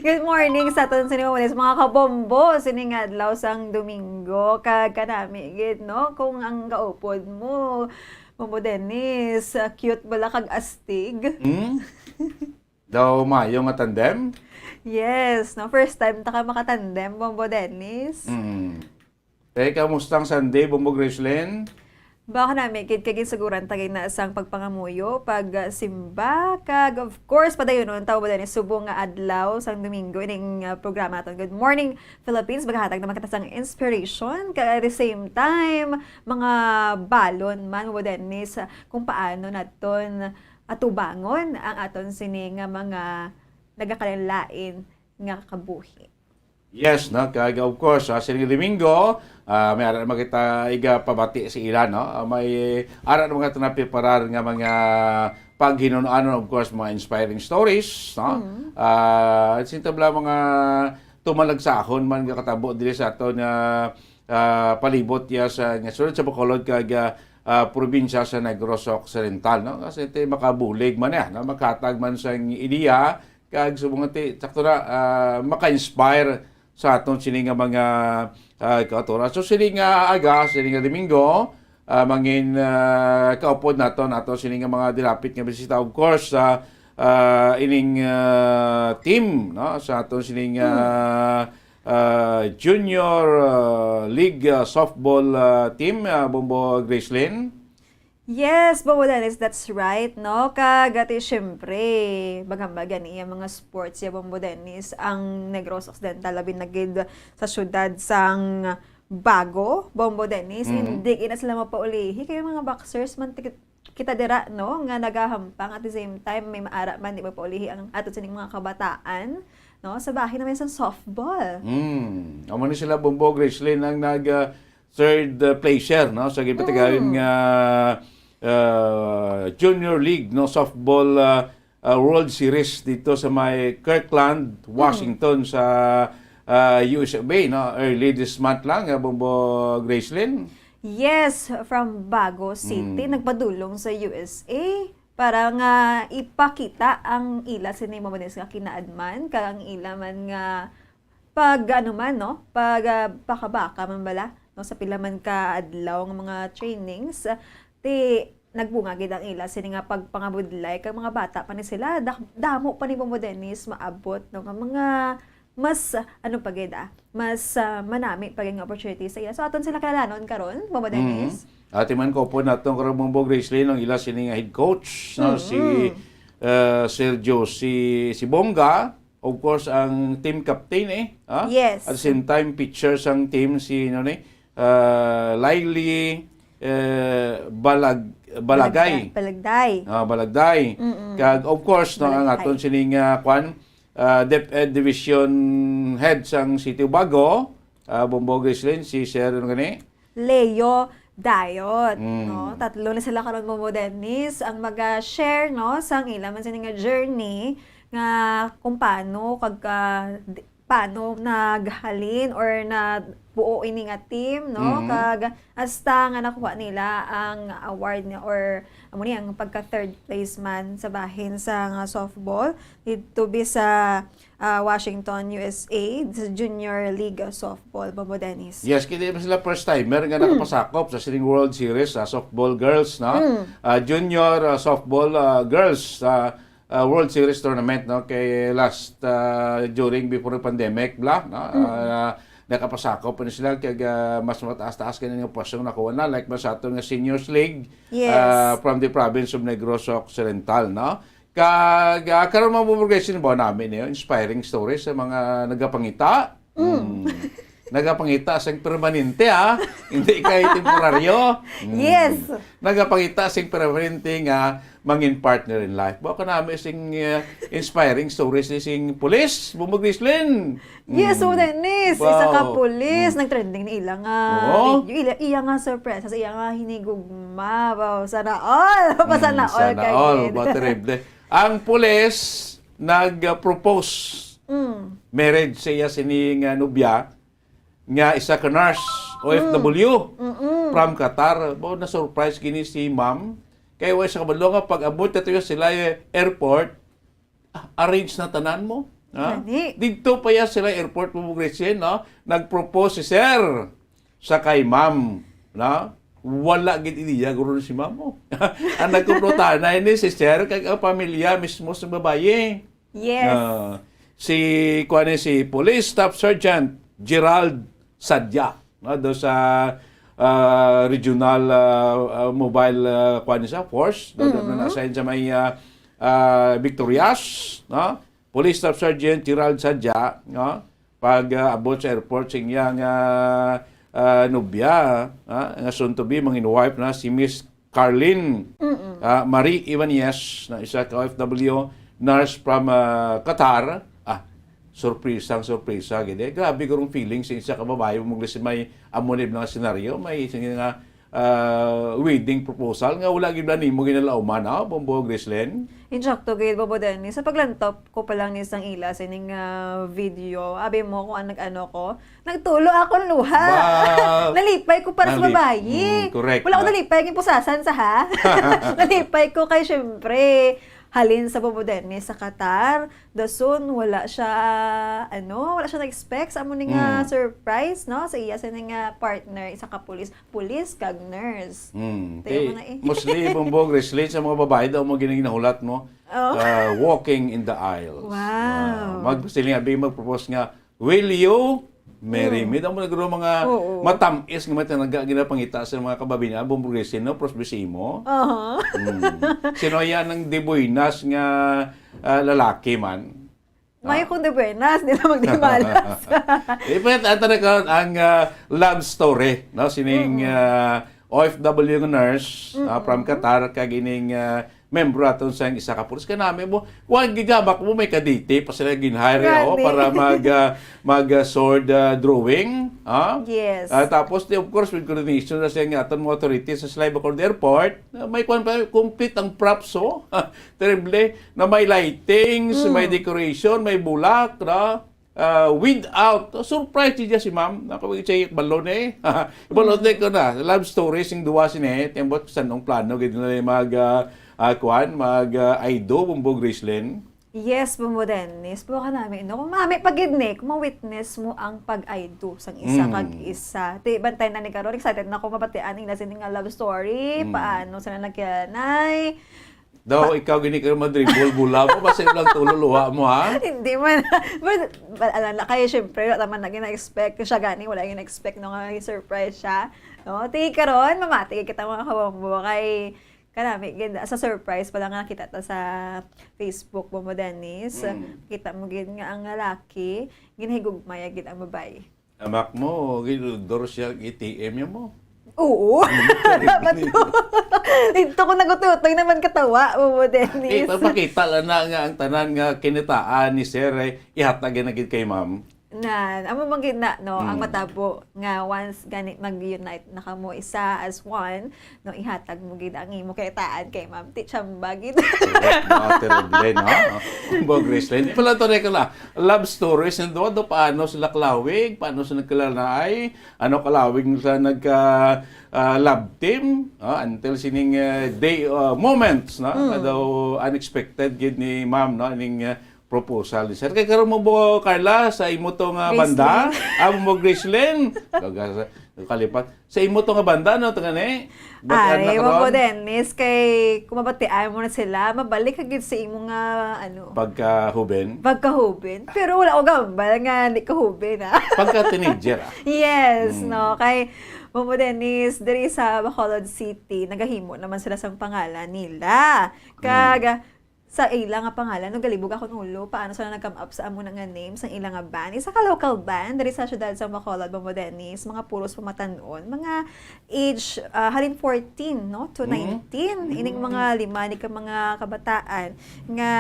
Good morning sa aton sini, Bombo Dennis, mga kabombo, sini nga adlaw sang Domingo, kag kanami gid, no? Kung ang kaupod mo, Bombo Dennis, ah, cute bala kag astig. Hmm? Daw mayo nga tandem? Yes, no? First time ta ka makatandem, Bombo Dennis. Mm. Eh, kamusta ang Sunday, Bombo Gracelyn? Baka nami, kid kay ginsuguran ta gid na sang pagpangamuyo, pagsimba, kag of course, padayonon ta, Bombo Dennis, subong nga adlaw sang Domingo, ining, ah, programa naton, Good Morning Philippines, magahatag naman kita sang inspiration, kag at the same time, mga balon man, Bombo Dennis, kung paano naton atubangon ang aton sini nga mga nagakalain-lain nga kabuhi. Yes, no? Kag, of course, ah, sining Domingo, ah, may ara naman kita iga pabati sa ila, no? Ah, may ara naman kita napiparar nga mga paghinunoan, of course, mga inspiring stories, no? Mm. Ah, sinta bala mga tumalagsahon man nga katabo diri sa aton nga, ah, palibot ya sa, nga sulod sa Bacolod kag, ah, ah, probinsya sa Negros Occidental, no? Kasi ito makabulig man, eh, no? Makatag man sa ideya, kag subong nga ti, sakto na, ah, maka-inspire sa aton sini nga mga, ah, kautoran. So, sini nga aga, sini nga Domingo, ah, mangin, ah, kaupod naton, aton sini nga mga dilapit nga bisita, of course, sa, ah, ining, ah, team, no? Sa aton sini nga, Hmm. ah, Junior, ah, League, ah, Softball, ah, team, ah, Bombo Gracelyn. Yes, Bombo Dennis, that's right, no? Kag ati, syempre, bagan-bagan iya mga sports ya, Bombo Dennis, ang Negros Occidental, labi na gid sa syudad sang Bago, Bombo Dennis, Mm. hindi gid na sila mapaulihi. Kay mga boxers man ti-, kita dira, no, nga nagahampang, at the same time, may maara man, di mapaulihi ang ato sining mga kabataan, no? Sa bahin naman sa softball. Mm. Amo ni sila, Bombo Gracelyn, ang nag, ah, third, ah, placer, no, sa ginpatigayon Mm. nga, ah, Junior League, no, Softball, ah, ah, World Series dito sa may Kirkland, Mm. Washington, sa, ah, U S of A, no, early this month lang, ah, Bombo Gracelyn. Yes, from Bago City, Mm. nagpadulong sa U S A para nga ipakita ang ila sini, Bombo Dennis, nga kinaadman, kag ang ila man nga pag, ano man, no, pag, ah, pakabaka man bala, no, sa pila man ka adlaw nga mga trainings, ah, ti nagbunga gid ang ila sini nga pagpangabudlay kag mga bata pa ni sila, dak-, damo pa ni, Bombo Dennis, maabot, no, nga mga mas, ano pa gid, ah, mas, ah, manami pa gid nga opportunity sa iya. So, aton sila kilalanon karon, Bobo Dennis. Ati man ko po naton karon, Bombo Gracelyn, ang ila sini nga head coach, no? Si, Mm-mm. uh, Sir Josie Sibonga, of course, ang team captain, eh. Ha? Yes. At the same time, pitcher sang team si, ano ni, uh, Laili, eh, Balag-, Balagay. Balagda-, Balagday. Ah, Balagday. Mm-mm. Kag, of course, no, ang Balagday. Aton sining, ah, kwan, ah, Dep Ed Division Head sang City of Bago, ah, Bombo Gracelyn, si Sir, ano gani? Leo Dayot, Mm. no? Tatlo na sila karon, Bombo Dennis, ang mag-share, no, sang ila man sini nga journey nga kung paano kag, ah, di-, paano naghalin or nabuo ini nga team, no? Mm. Kag hasta nga nakuha nila ang award niya or amo ni ang pagka third place man sa bahin sa nga softball didto bi sa, ah, Washington, U S A, sa Junior League Softball, Bobo Dennis. Yes, kini man sila first timer nga Mm. nakapasakop sa sining World Series sa softball girls, no? Mm. Ah, junior, ah, softball, ah, girls sa, ah, World Series tournament, no? Kay last, ah, during before the pandemic, bla, no? Mm. Ah, nakapasakop pa ni sila kag, ah, mas mataas-taas kini nga pwesto nga nakuha na, like man sa aton nga Seniors League, Yes. ah, from the province of Negros Occidental, no? Kag, ah, karon, mga Bombo Gracelyn, ba namin, eh, inspiring stories sa mga nagapangita. Mm. Mm. Nagapangita sing permanente, ah. Hindi kay temporaryo. Mm. Yes. Nagapangita sing permanente nga mangin partner in life. Ba ka nami sing, eh, inspiring stories ni sing pulis, Bombo Gracelyn? Yes, Mm. so Dennis, isa ka Wow. pulis, Mm. nag-trending ni ila nga Oo. video. Ila, iya nga surprise, sa iya nga hinigugma. Wow, sana all. Sana Mm, all sana kay all. Gid. Ba, terrible. Ang pulis nag-propose Mm. marriage sa iya sini nga nobya nga isa ka nurse, Mm. O F W, Mm-mm. from Qatar. Ba, na-surprise gini si ma'am. Kay wa siya kabalo nga pag-abot na to sila, eh, airport, ah, arrange na tanan mo. Ha? Gani. Didto pa ya sila airport, Bombo Gracelyn, no? Nag-propose si sir sa kay ma'am, no? Wala gid ideya guro si ma'am, oh. Ang nagkumprontahan na ini si sir kag ang pamilya mismo sa babayi. Yes. Ah, si, kuwan ni, si Police Staff Sergeant Gerald Sadya, no, do sa, ah, Regional, ah, ah, Mobile, ah, kuwan ni sa Force, do, do, Mm-hmm. na-assign sa may, ah, ah, Victorias, no? Police Staff Sergeant Gerald Sadya, no? Pag, ah, abot sa airport, sing iyang, ah, ah, nobya, ah, nga soon to be, mangin wife na, si Miss Carlin, Mm-mm. ah, Marie Ibanez, na isa ka O F W nurse from, ah, Qatar. Ah, surprisang surprisa, gid eh. Grabe gurong feeling sa isa ka babae, mo gid may amo ni mga senaryo, may isa nga, ah, wedding proposal nga wala gid na nimo ginalauman, ah, Bombo Gracelyn. Insakto gid, Bobo Dennis. Sa paglantaw ko pa lang ni sang ila sining, ah, video, abi mo kung ang nag-ano ko, nagtulo akong luha. Ba-, Nalipay ko para sa nali-, babayi. Mm, correct, Wala ko ba? Nalipay kay pusasan sa ha. Nalipay ko kay, syempre, halin sa Bobo Dennis sa Qatar. Dason, wala siya, ano, wala siya na-expect sa amo ni nga Mm. surprise, no? Sa iya sa ni nga partner, isa ka pulis, pulis kag nurse. Mm. Tayo Ti-, mo na eh. mostly, Bombo Gracelyn, sa mga babae daw mo ginaginahulat mo. Oh. Ah, walking in the aisles. Wow. Ah, mag-, sila nga, bi-, mag-propose nga, "Will you marry Mm. me?" Daw mo nagro mga Oo. matamis nga mga tinaga, ginapangita sa mga kababayan, Bombo Gracelyn, no? Prosbisimo. Aha. Mm. Sino yan ang de buenas nga, ah, lalaki man? May Ah. kung de buenas, di na magdimalas. Di pa yan, ato na karon ang, ah, love story, no? Sining, Mm-mm. ah, O F W nga nurse, ah, from Mm-mm. Qatar, kag ining, ah, membro aton sa isa ka pulis. Kanami mo, wa gigabak mo, may kaditi pa sila ginhire, oh, Gani. para mag, ah, mag, ah, sword, ah, drawing, ah? Yes. Ah, tapos, di, of course, with coordination na sa aton mga authorities sa Slive Accord Airport, ah, may kwan pa, complete ang props, oh. Terrible, na may lightings, Mm. may decoration, may bulak, na, ah, without. Surprise siya si ma'am. Ako, siya balon eh. Balon Mm. ko na. Love story sing duwa sini. Tembot sa nung plano, gid na mag, ah, ah, kuan, mag, ah, I do, Bombo Gracelyn. Yes, Bombo Dennis. Buka namin, no? Kung mami, pag gid ni, kung ma-witness mo ang pag-I do sang isa Mm. kag isa. Ti, bantay na ni karon, excited na ako mabatian ang nasa nga love story, Mm. paano sila nagkilanay. Daw, ikaw gini ka madribble, bola mo, basta lang tulo luha mo, ha? Hindi man. But, but, alam na kayo, syempre, wala naman na gina-expect. Siya gani, wala gina-expect no nga surprise siya. No? Ti karon, mamati kita, mga kabombo, kay kanami gid sa surprise pa lang nga nakita ta sa Facebook, Bombo Dennis. Mm. Kita mo gid nga ang lalaki, ginahigugmaya gid ang babae. Amak mo, ginudor siya, A T M niya mo. Oo. Mm. Dapat ko. Dito ko nagutoy-utoy naman katawa, Bombo Dennis. Eh, papakita lang na nga ang tanan nga kinitaan ni Sir ay ihatag na gid kay ma'am. Nan, amo man gid na, no, ang Mm. matabo nga once gani mag-unite na kamo isa as one, no, ihatag mo gid ang imo kitaan kay Ma'am Tichamba gid. Correct, no? Terrible, no? Bog Gracelyn. Di pala to, Nicola. Love stories, and do, do, paano sila kalawig? Paano sila nagkilala? Ay, ano, kalawig sila nagka, ah, love team? Ah, until sining, ah, day, ah, moments, no? Mm. Nga daw unexpected gid ni ma'am, no? Ning, ah, proposal ni sir. Kay karon mo, Bo Carla, sa imo to nga banda? Gracelyn. Ah, mo, Gracelyn? Gaga, kalipat. Sa imo to nga banda, no, to gani? Batian na Ay, karon? Ma'am Dennis, kay kung mabatian mo na sila, mabalik ka gid sa imo nga, ano, Pagkahuben? Pagkahuben. Pero wala ko gambal nga di kahuben, ah. Pagka teenager, ah. Yes, Mm. no. Kay, Ma'am Dennis, diri sa Bacolod City, nagahimo naman sila sang pangalan nila. Kag, Mm. sa ila nga pangalan, no, galibog akong ulo, paano sila nag-come up sa amo na nga name, sa ila nga band. Isa ka local band, diri sa siyudad sa Bacolod, Bombo Dennis, mga puros pamatan-on, mga age, ah, halin fourteen, no, to Mm. nineteen. Ining Mm. mga lima ni ka mga kabataan nga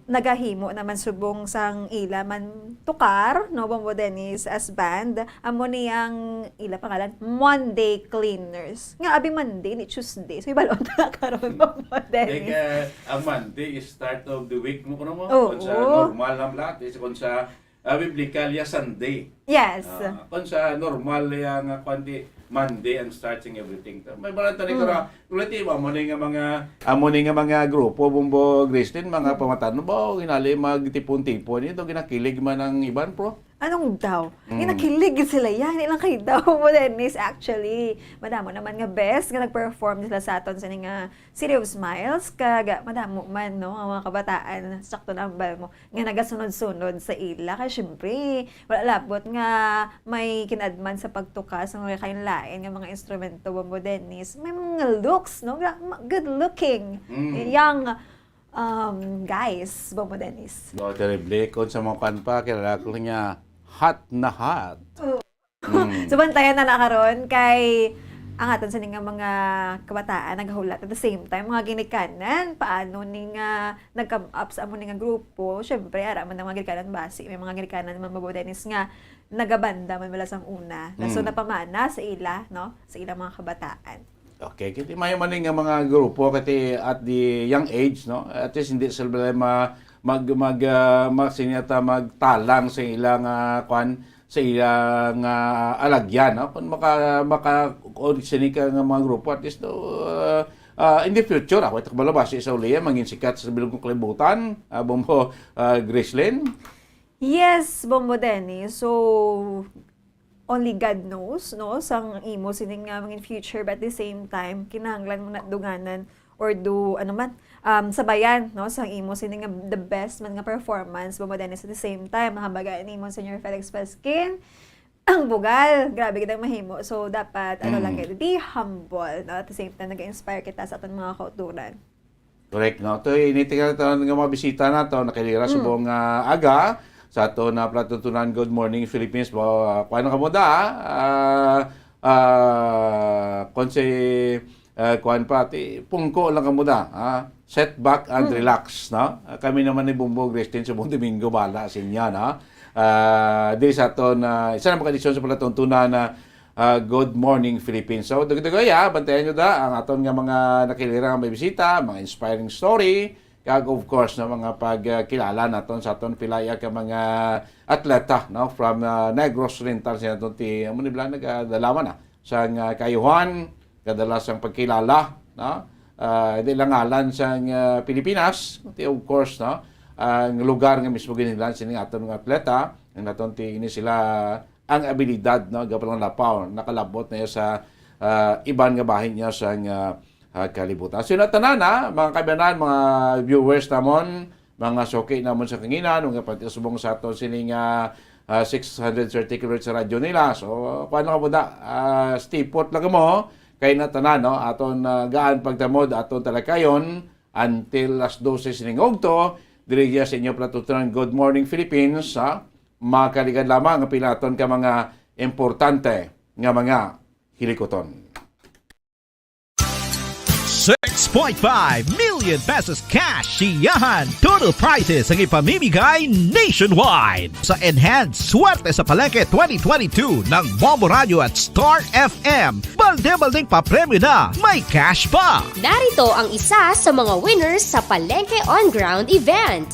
nagahimo naman subong sang ila man tukar, no, Bombo Dennis, as band. Amo ni ang ila pangalan, Monday Cleaners. Nga abi Monday, ni Tuesday. So, ibalon na karon, Bombo Dennis. Like, uh, ang Monday is start of the week mo, kuno mo? Oo. Kung sa normal lang lahat, is kung sa, uh, biblical, ya Sunday. Yes. Ah, kung sa normal, ya nga, kwan di, Monday ang start sing everything. May balantan ni Mm. Kara, relatibo, amo ni nga mga, amo ni nga mga grupo, Bombo Gracelyn, mga Mm. pamatan-on ba, ginali magtipon-tipon, ito, ginakilig man ang iban, pro? Anong daw? Mm. Ginakilig sila yan. Hindi lang kay daw mo, Dennis. Actually, madamo naman nga best nga nag-perform sila sa aton sa nga City of Smiles. Kag madamo man, no, ang mga kabataan, sakto na ang bal mo, nga nagasunod-sunod sa ila. Kay syempre, wala labot nga may kinadman sa pagtukas ng mga kain-lain nga mga instrumento, Bombo Dennis. May mga looks, no? Gra-, ma-, good looking. Mm. Young um, guys, Bombo Dennis. No, terrible. Kung sa mga kwan pa, kilala ko niya, hot na hot. Oo. Mm. So, bantayan na na karon kay ang aton sini nga mga kabataan naghulat. At the same time, mga ginikanan, paano ni nga nag-come up sa amo ni nga grupo? Syempre, ara man ang mga ginikanan basi. May mga ginikanan naman, Bombo Dennis, nga nagabanda man wala sang una. Na so, Mm. napamana sa ila, no? Sa ilang mga kabataan. Okay, kiti mayo man ni nga mga grupo, kati at the young age, no? At least hindi sila ma-, mag, mag, ah, mag-, sinyata magtalang sa ilang, ah, kwan, sa ilang, ah, alagyan, no? Kung maka-, maka-, kung sini ka nga mga grupo, at least, no, ah, ah, in the future, ako, ito kabalo ba, si Saulia, maging sikat sa bilog ng kalibutan, ah, Bombo, ah, Gracelyn? Yes, Bombo Dennis. So, only God knows, no, sang imo sining nga mga in future, but at the same time, kinahanglan mo na dunganan or do, ano man, um, sabayan, no, sang imo sining nga the best man nga performance, Bombo Dennis. At the same time, mahabaga nimo, Senior Felix Pasquin, ang bugal, grabe gid ang mahimo. So, dapat, ano lang Mm. gid, be humble, no? At the same time, nag-inspire kita sa aton mga kauturan. Correct, no? Ito, initingnan natin nga mga bisita na to, nakilira Mm. subong, ah, aga, sa ato na palatuntunan, Good Morning Philippines. Bo, ah, kuha na kamo da, ah, ah, kung si, ah, kuha pa, ti, pungko lang kamo da, ah, set back and Mm. relax, no? Ah, kami naman ni Bombo Gracelyn subong Domingo, bala sa inyo, no? Ah, di sa ato na, isa na mga edisyon sa palatuntunan na, ah, Good Morning Philippines. So, dugay-dugay, ah, bantayan nyo da ang aton nga mga nakilira nga may bisita, mga inspiring story, kag of course, no, mga pagkilala naton sa aton pilaya ka mga atleta, no, from, ah, Negros Oriental, sa aton ti, amo ni Blan, nagadalaman na sa nga kaayuhan, kadalas ang pagkilala, no? Ah, di lang ngalan sa nga Pilipinas, kundi of course, no, ang lugar nga mismo ginhinglan sining aton mga atleta, ang naton ti ini sila ang abilidad, no, gapalang lapaw, nakalabot na sa, ah, iban nga bahin niya sa nga ha, kalibutan. So, na tanan, ha, mga kabanan, mga viewers namon, mga suki namon sa kanginan, mga pati subong sa aton sining, ah, ah, six hundred thirty kilohertz sa radyo nila. So, kuwan lang mo da, ah, stay put lang mo, kay na tanan, no? Aton, ah, gaan pagtamod, aton talakayon, until alas dose sining ugto, diri sa inyo pala tutunan, Good Morning Philippines, ha? Makaligad lamang ang pilaton ka mga importante nga mga hilikuton. Six point five million pesos cash siyahan. Total prizes ang ipamimigay nationwide. Sa Enhance Swerte sa Palengke twenty twenty-two ng Bombo Radio at Star F M, balde-baldeng papremyo na, may cash pa. Narito ang isa sa mga winners sa Palengke On Ground event.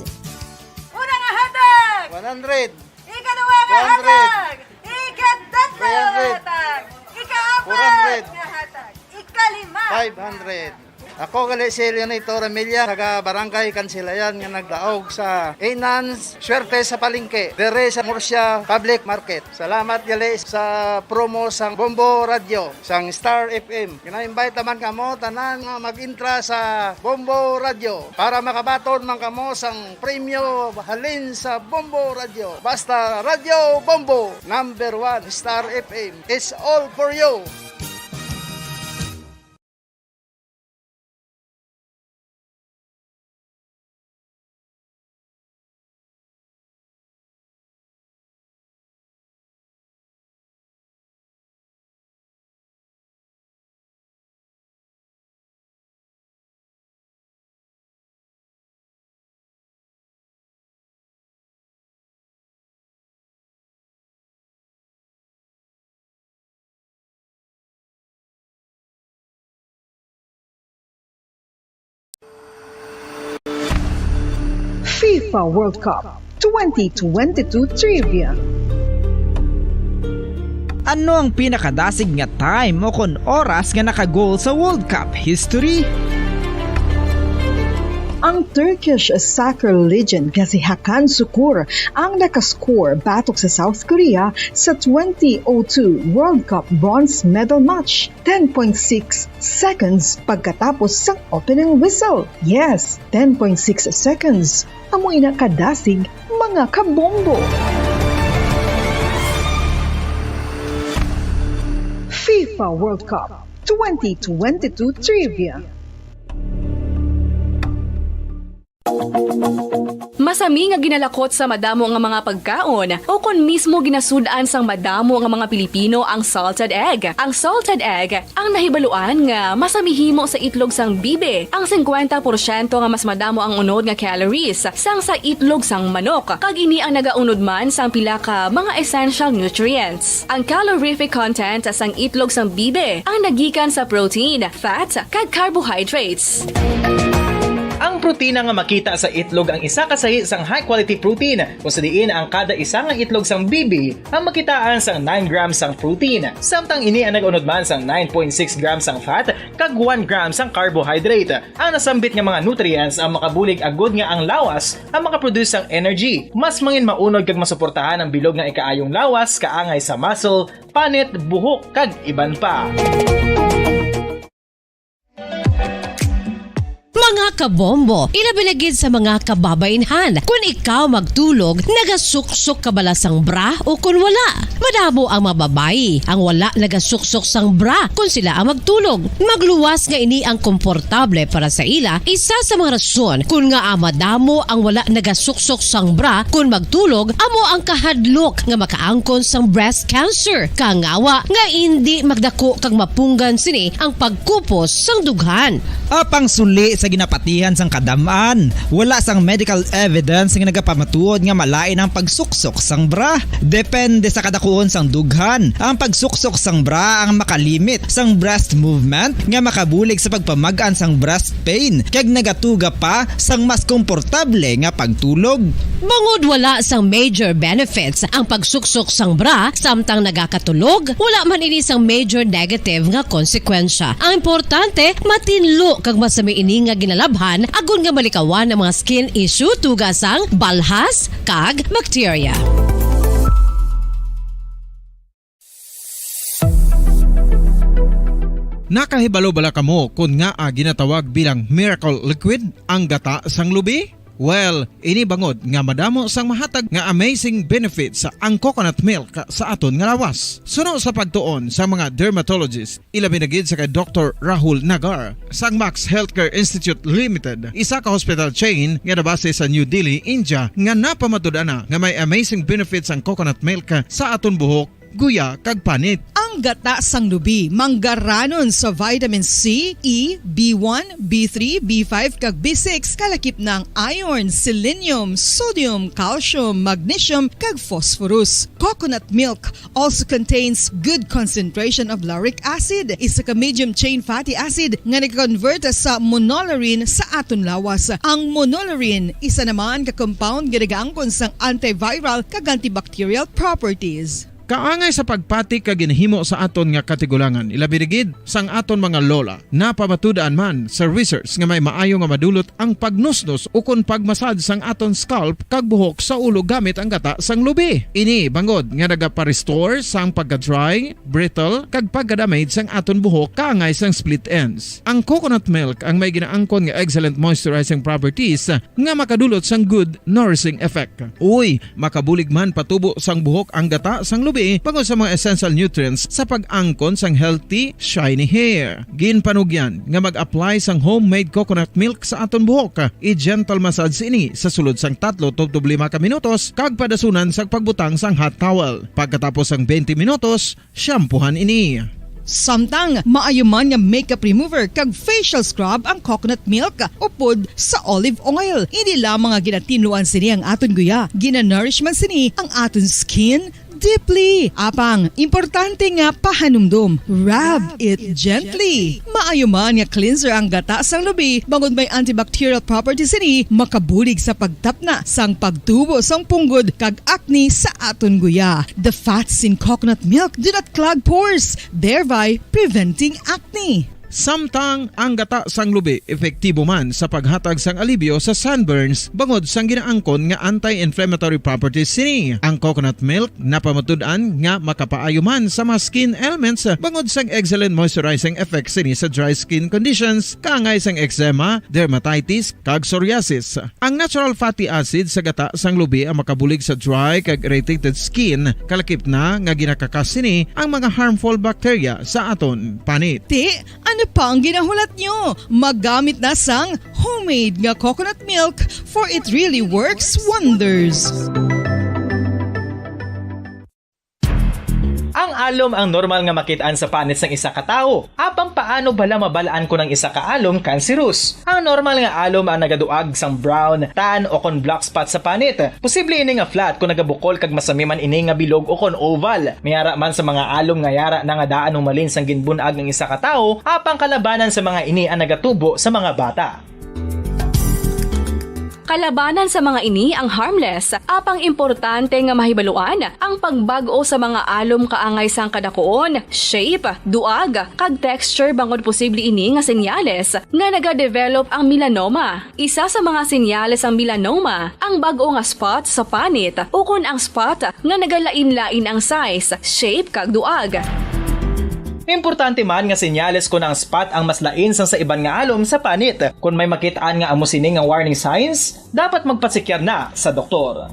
Una nga hatag! One hundred. Ikaduha nga One hundred. Hatag! Ikatatlo nga Three hundred. Hatag! Ikaapat Four hundred. Nga hatag! Ikalima! Five hundred. Ako gali si Leonito Ramilla, taga Barangay Kansilayan, nga nagdaog sa Enhance Swerte sa Palengke, dere sa Murcia Public Market. Salamat gali sa promo sang Bombo Radyo, sang Star F M. Gina-invite naman kamo tanan nga mag-intra sa Bombo Radyo para makabaton man kamo sang premyo halin sa Bombo Radyo. Basta Radyo Bombo, number one, Star F M. It's all for you. FIFA World Cup twenty twenty-two Trivia. Ano ang pinakadasig nga time o kon oras nga naka-goal sa World Cup history? Ang Turkish soccer legend nga si Hakan Sukur ang nakascore batok sa South Korea sa twenty oh two World Cup bronze medal match, ten point six seconds pagkatapos sang opening whistle. Yes, ten point six seconds. Amo ina kadasig, mga kabombo. FIFA World Cup twenty twenty-two Trivia. Masami nga ginalakot sa madamo nga mga pagkaon, o kon mismo ginasud-an sang madamo nga mga Pilipino ang salted egg. Ang salted egg ang nahibaluan nga masami himo sa itlog sang bibi, ang singkwenta porsyento nga mas madamo ang unod nga calories sang sa itlog sang manok, kag ini ang nagaunod man sang pila ka mga essential nutrients. Ang calorific content sang itlog sang bibi ang nagikan sa protein, fat, kag carbohydrates. Ang protina nga makita sa itlog ang isa ka sahi sang high-quality protein, kung sa diin ang kada isa nga itlog sang bibi ang makitaan sang nine grams sang protein, samtang ini ang nag-unod man sang nine point six grams sang fat kag one gram sang carbohydrate. Ang nasambit nga mga nutrients ang makabulig agud nga ang lawas ang makaproduce sang energy, mas mangin maunod kag masuportahan ang bilog nga ikaayong lawas kaangay sa muscle, panit, buhok, kag iban pa. Mga kabombo, ilabi na gid sa mga kababainhan, kun ikaw magtulog, nagasuksok ka bala sang bra o kun wala? Madamo ang mga babayi ang wala nagasuksok sang bra kun sila ang magtulog. Magluwas nga ini ang komportable para sa ila, isa sa mga rason kun ngaa madamo ang wala nagasuksok sang bra kun magtulog amo ang kahadlok nga makaangkon sang breast cancer, kangawa nga indi magdako kag mapunggan sini ang pagkupos sang dughan. Apang suli sa ginapatihan sang kadam-an, wala sang medical evidence nga nagapamatuod nga malain ang pagsuksok sang bra. Depende sa kadakuon sang dughan, ang pagsuksok sang bra ang makalimit sang breast movement nga makabulig sa pagpamag-an sang breast pain, kag nagatuga pa sang mas komportable nga pagtulog. Bangod wala sang major benefits ang pagsuksok sang bra samtang nagakatulog, wala man ini sang major negative nga konsekwensya. Ang importante, matinlo kag masami ini nga ginalabhan agod nga malikawan ang mga skin issue tuga sang balhas kag bakterya. Nakahibalo bala kamo kon ngaa ginatawag bilang miracle liquid ang gata sang lubi? Well, ini bangod nga madamo sang mahatag nga amazing benefits ang coconut milk sa aton nga lawas. Suno sa pagtuon sa mga dermatologist, ilabi na gid sa kay Doktor Rahul Nagar sang Max Healthcare Institute Limited, isa ka hospital chain nga nabase sa New Delhi, India, nga napamatud-an na nga may amazing benefits ang coconut milk sa aton buhok, guya, kag panit. Ang gata sang lubi manggaranon sa vitamin C, E, B one, B three, B five, kag B six, kalakip na ang iron, selenium, sodium, calcium, magnesium, kag phosphorus. Coconut milk also contains good concentration of lauric acid, isa ka medium chain fatty acid nga nag-convert sa monolaurin sa aton lawas. Ang monolaurin, isa naman ka compound nga nagaangkon sang antiviral kag antibacterial properties. Kaangay sa pagpati kag ginhimo sa aton nga katigulangan, ilabi na gid sang aton mga lola. Napamatud-an man sa research nga may maayo nga madulot ang pagnusnos ukon pagmasad sang aton scalp kag buhok sa ulo gamit ang gata sang lubi. Ini bangod nga nagapa-restore sang pagka-dry, brittle, kag pagka-damage sang aton buhok kaangay sang split ends. Ang coconut milk ang may ginaangkon nga excellent moisturizing properties nga makadulot sang good nourishing effect. Uy, makabulig man patubo sang buhok ang gata sang lubi bangod sa mga essential nutrients sa pag-angkon sang healthy, shiny hair. Ginpanugyan nga mag-apply sang homemade coconut milk sa aton buhok. I-gentle massage ini sa sulod sang tatlo tubtob lima ka minutos kag padasunan sang pagbutang sang hot towel. Pagkatapos sang twenty minutos, shampoohan ini. Samtang maayo man nga makeup remover kag facial scrub ang coconut milk upod sa olive oil. Hindi lamang nga ginatinluan sini ang aton guya, ginanourish man sini ang aton skin deeply. Apang, importante nga pahanumdom, rub it gently. Maayo man nga cleanser ang gata sang lubi, bangod may antibacterial properties sini, makabulig sa pagtapna sang pagtubo sang punggod kag acne sa aton guya. The fats in coconut milk do not clog pores, thereby preventing acne. Samtang ang gata sang lubi epektibo man sa paghatag sang alibyo sa sunburns bangod sang ginaangkon nga anti-inflammatory properties sini. Ang coconut milk napamatud-an nga makapaayo man sa mga skin ailments bangod sang excellent moisturizing effect sini sa dry skin conditions, kaangay sang eczema, dermatitis, kag psoriasis. Ang natural fatty acid sa gata sang lubi ang makabulig sa dry kag irritated skin, kalakip na nga ginakakas sini ang mga harmful bacteria sa aton panit. Ti, ano pa ang ginahulat nyo? Magamit na sang homemade nga coconut milk, for it really works wonders. Ang alom ang normal nga makit-an sa panit sang isa ka tawo. Apang paano bala mabal-an kon ang isa ka alom kanserus? Ang normal nga alom ang nagaduag sang brown, tan, o kon black spot sa panit. Posible ini nga flat kon nagabukol kag masami man ini nga bilog o kon oval. May ara man sa mga alom nga yara na nga daan humalin sang ginbun-ag ang isa ka tawo, apang kalabanan sa mga ini ang nagatubo sa mga bata. Kalabanan sa mga ini ang harmless, apang importante nga mahibaluan ang pagbag-o sa mga alom kaangay sang kadakuon, shape, duag, kag texture, bangod posible ini nga senyales nga nagadevelop ang melanoma. Isa sa mga senyales sang melanoma ang bag-o nga spot sa panit ukon ang spot nga nagalain-lain ang size, shape, kag duag. Importante man nga senyales kon ang spot ang mas lain sang sa iban nga alom sa panit. Kon may makit-an nga amo sini nga warning signs, dapat magpatsikyar na sa doktor.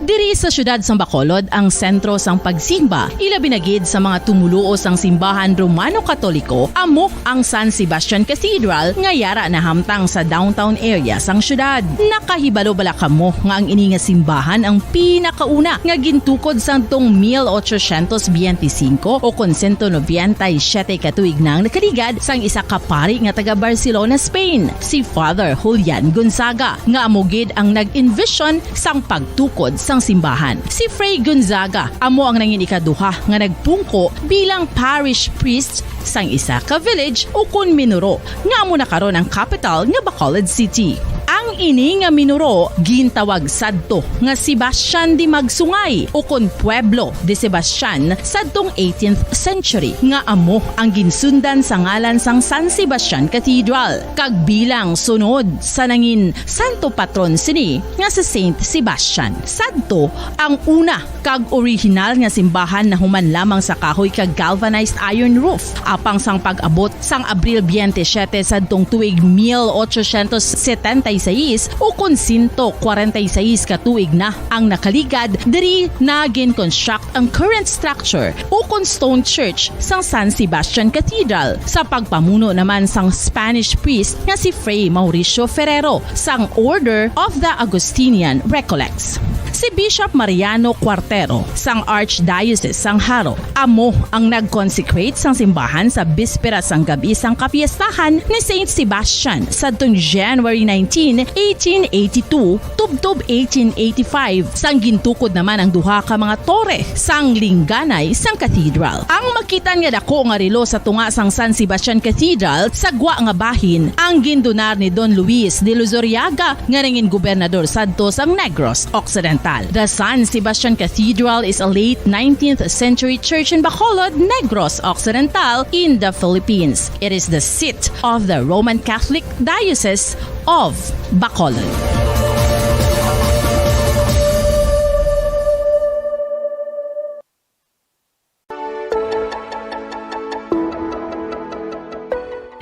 Diri sa siyudad sang Bacolod ang sentro sang pagsimba, ilabi na gid sa mga tumoluo sang simbahan Romano Katoliko, amo ang San Sebastian Cathedral nga yara nahamtang sa downtown area sang siyudad. Nakahibalo bala kamo nga ang ini nga simbahan ang pinakauna nga gintukod sang tong mil ochocientos biyente singko o kon sento nobenta y siyete ka tuig na ang nakaligad sang isa ka pari nga taga Barcelona, Spain, si Father Julian Gonzaga, nga amo gid ang nag-envision sang pagtukod sang simbahan. Si Fray Gonzaga amo ang nangin ikaduha nga nagpungko bilang parish priest sang isa ka village o kon minuro nga amo na karon ang kapital nga Bacolod City. Ang Ini nga minuro gintawag sadto nga Sebastian de Magsungay ukon Pueblo de Sebastian sadtong eighteenth century, nga amo ang ginsundan sa ngalan sang San Sebastian Cathedral, kag bilang sunod sa nangin santo patron sini nga si Saint Sebastian. Sadto ang una kag orihinal nga simbahan nahuman lamang sa kahoy kag galvanized iron roof, apang sang pag-abot sang Abril twenty-seven sadtong tuig mil ochocientos setenta y seis, ukon sento kwarenta y seis ka tuig na ang nakaligad, diri na gin-construct ang current structure ukon stone church sang San Sebastian Cathedral, sa pagpamuno naman sang Spanish priest nga si Fray Mauricio Ferrero sang Order of the Augustinian Recollects. Si Bishop Mariano Cuartero sang Archdiocese sang Jaro amo ang nag-consecrate sang simbahan sa bispera sang gab-i sang kapiestahan ni Saint Sebastian sadtong January nineteen, eighteen eighty-two, tubtob eighteen eighty-five, sang gintukod naman ang duha ka mga tore sang lingganay sang cathedral. Ang makitan nga dako nga relo sa tunga sang San Sebastian Cathedral sa gwa nga bahin ang gindonar ni Don Luis de Luzuriaga, nga nangin gobernador sadto sang Negros Occidental. The San Sebastian Cathedral is a late nineteenth century church in Bacolod, Negros Occidental, in the Philippines. It is the seat of the Roman Catholic Diocese of Bacolod.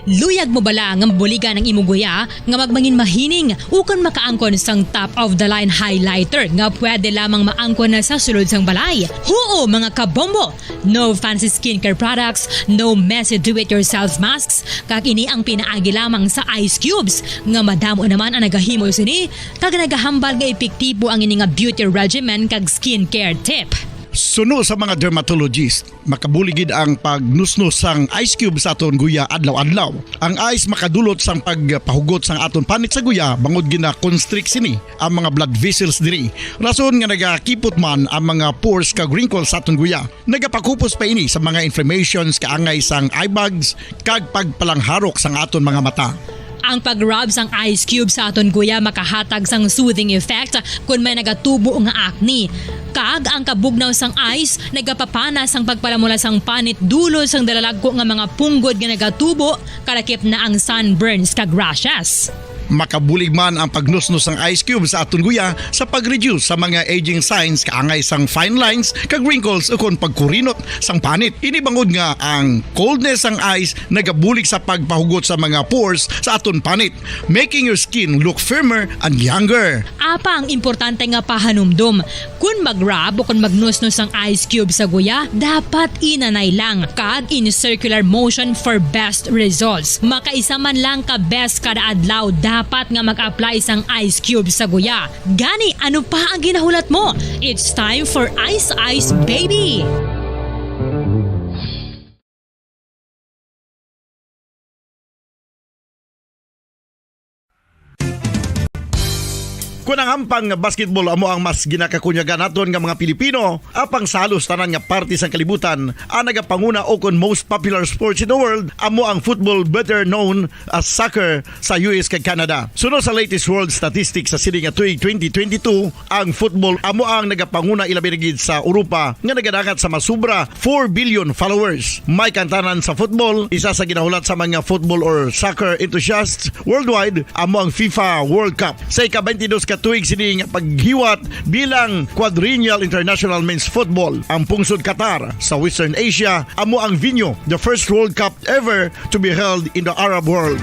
Luyag mo bala nga mabuligan ang imo guya nga magmangin mahining ukon makaangkon sang top of the line highlighter nga pwede lamang maangkon na sa sulod sang balay? Huo, mga kabombo! No fancy skincare products, no messy do-it-yourself masks, kag ini ang pinaagi lamang sa ice cubes nga madamo naman ang nagahimo sini kag nagahambal nga epektibo ang ini nga beauty regimen kag skincare tip. Suno sa mga dermatologist, makabulig gid ang pagnusnos sang ice cube sa aton guya adlaw-adlaw. Ang ice makadulot sang pagpahugot sang aton panit sa guya, bangod gina-constrict sini ang mga blood vessels diri, rason nga nagakipot man ang mga pores kag wrinkles sa aton guya. Nagapakupos pa ini sa mga inflammations kaangay sang eye bags kag pagpalangharok sang aton mga mata. Ang pag-rub sang ice cube sa aton guya makahatag sang soothing effect kon may nagatubo nga acne. Kag ang kabugnaw sang ice nagapapana sang pagpalamula sang panit dulot sang dalalagko nga mga punggod nga nagatubo, kalakip na ang sunburns kag rashes. Makabulig man ang pagnusnos sang ice cube sa aton guya sa pag-reduce sa mga aging signs kaangay sang fine lines kag wrinkles ukon pagkurinot sang panit. Ini bangod nga ang coldness sang ice nagabulig sa pagpahugot sa mga pores sa aton panit, making your skin look firmer and younger. Apang importante nga pahanumdom, kon mag-rub o kon magnusnos ang ice cube sa guya, dapat inanay lang kag in circular motion for best results. Makaisa man lang ka beses kada adlaw dapat nga mag-apply sang ice cube sa guya. Gani, ano pa ang ginahulat mo? It's time for Ice Ice Baby! Kon ang hampang nga basketball amo ang mas ginakakunyagan naton nga mga Pilipino, apang sa halos tanan nga parte sang kalibutan, ang nagapanguna ukon most popular sports in the world amo ang football, better known as soccer, sa U S kag Canada. Suno sa latest world statistics sa sini nga tuig twenty twenty-two, ang football amo ang nagapanguna, ilabi na gid sa Europa, nga nagadangat sa masubra four billion followers. May kantanan sa football, isa sa ginahulat sa mga football or soccer enthusiasts worldwide amo ang FIFA World Cup. Sa ika-twenty-dos ka tuig sini nga paghiwat bilang Quadrennial International Men's Football, ang pungsod Qatar sa Western Asia amo ang venue, the first World Cup ever to be held in the Arab world.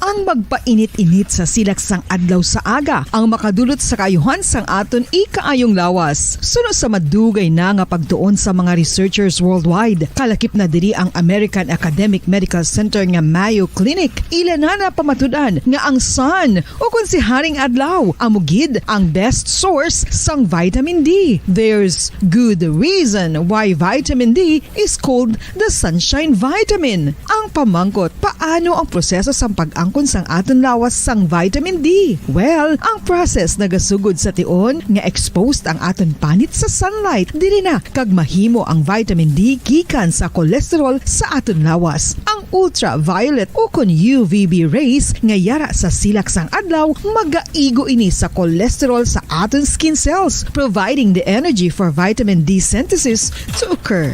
Ang magpainit-init sa silak sang adlaw sa aga ang makadulot sa kaayuhan sang aton ikaayong lawas. Suno sa madugay na nga pagtuon sa mga researchers worldwide, kalakip na diri ang American Academic Medical Center nga Mayo Clinic, ila na napamatud-an nga ang sun, o kon si Haring Adlaw, amo gid ang best source sang vitamin D. There's good reason why vitamin D is called the sunshine vitamin. Ang pamangkot, paano ang proseso sang pag-angkon sang aton lawas sang vitamin D? Well, ang process nagasugod sa tion nga exposed ang aton panit sa sunlight, diri na kag mahimo ang vitamin D gikan sa cholesterol sa aton lawas. Ang ultraviolet ukon U V B rays nga yara sa silak sang adlaw magaigo ini sa cholesterol sa aton skin cells, providing the energy for vitamin D synthesis to occur.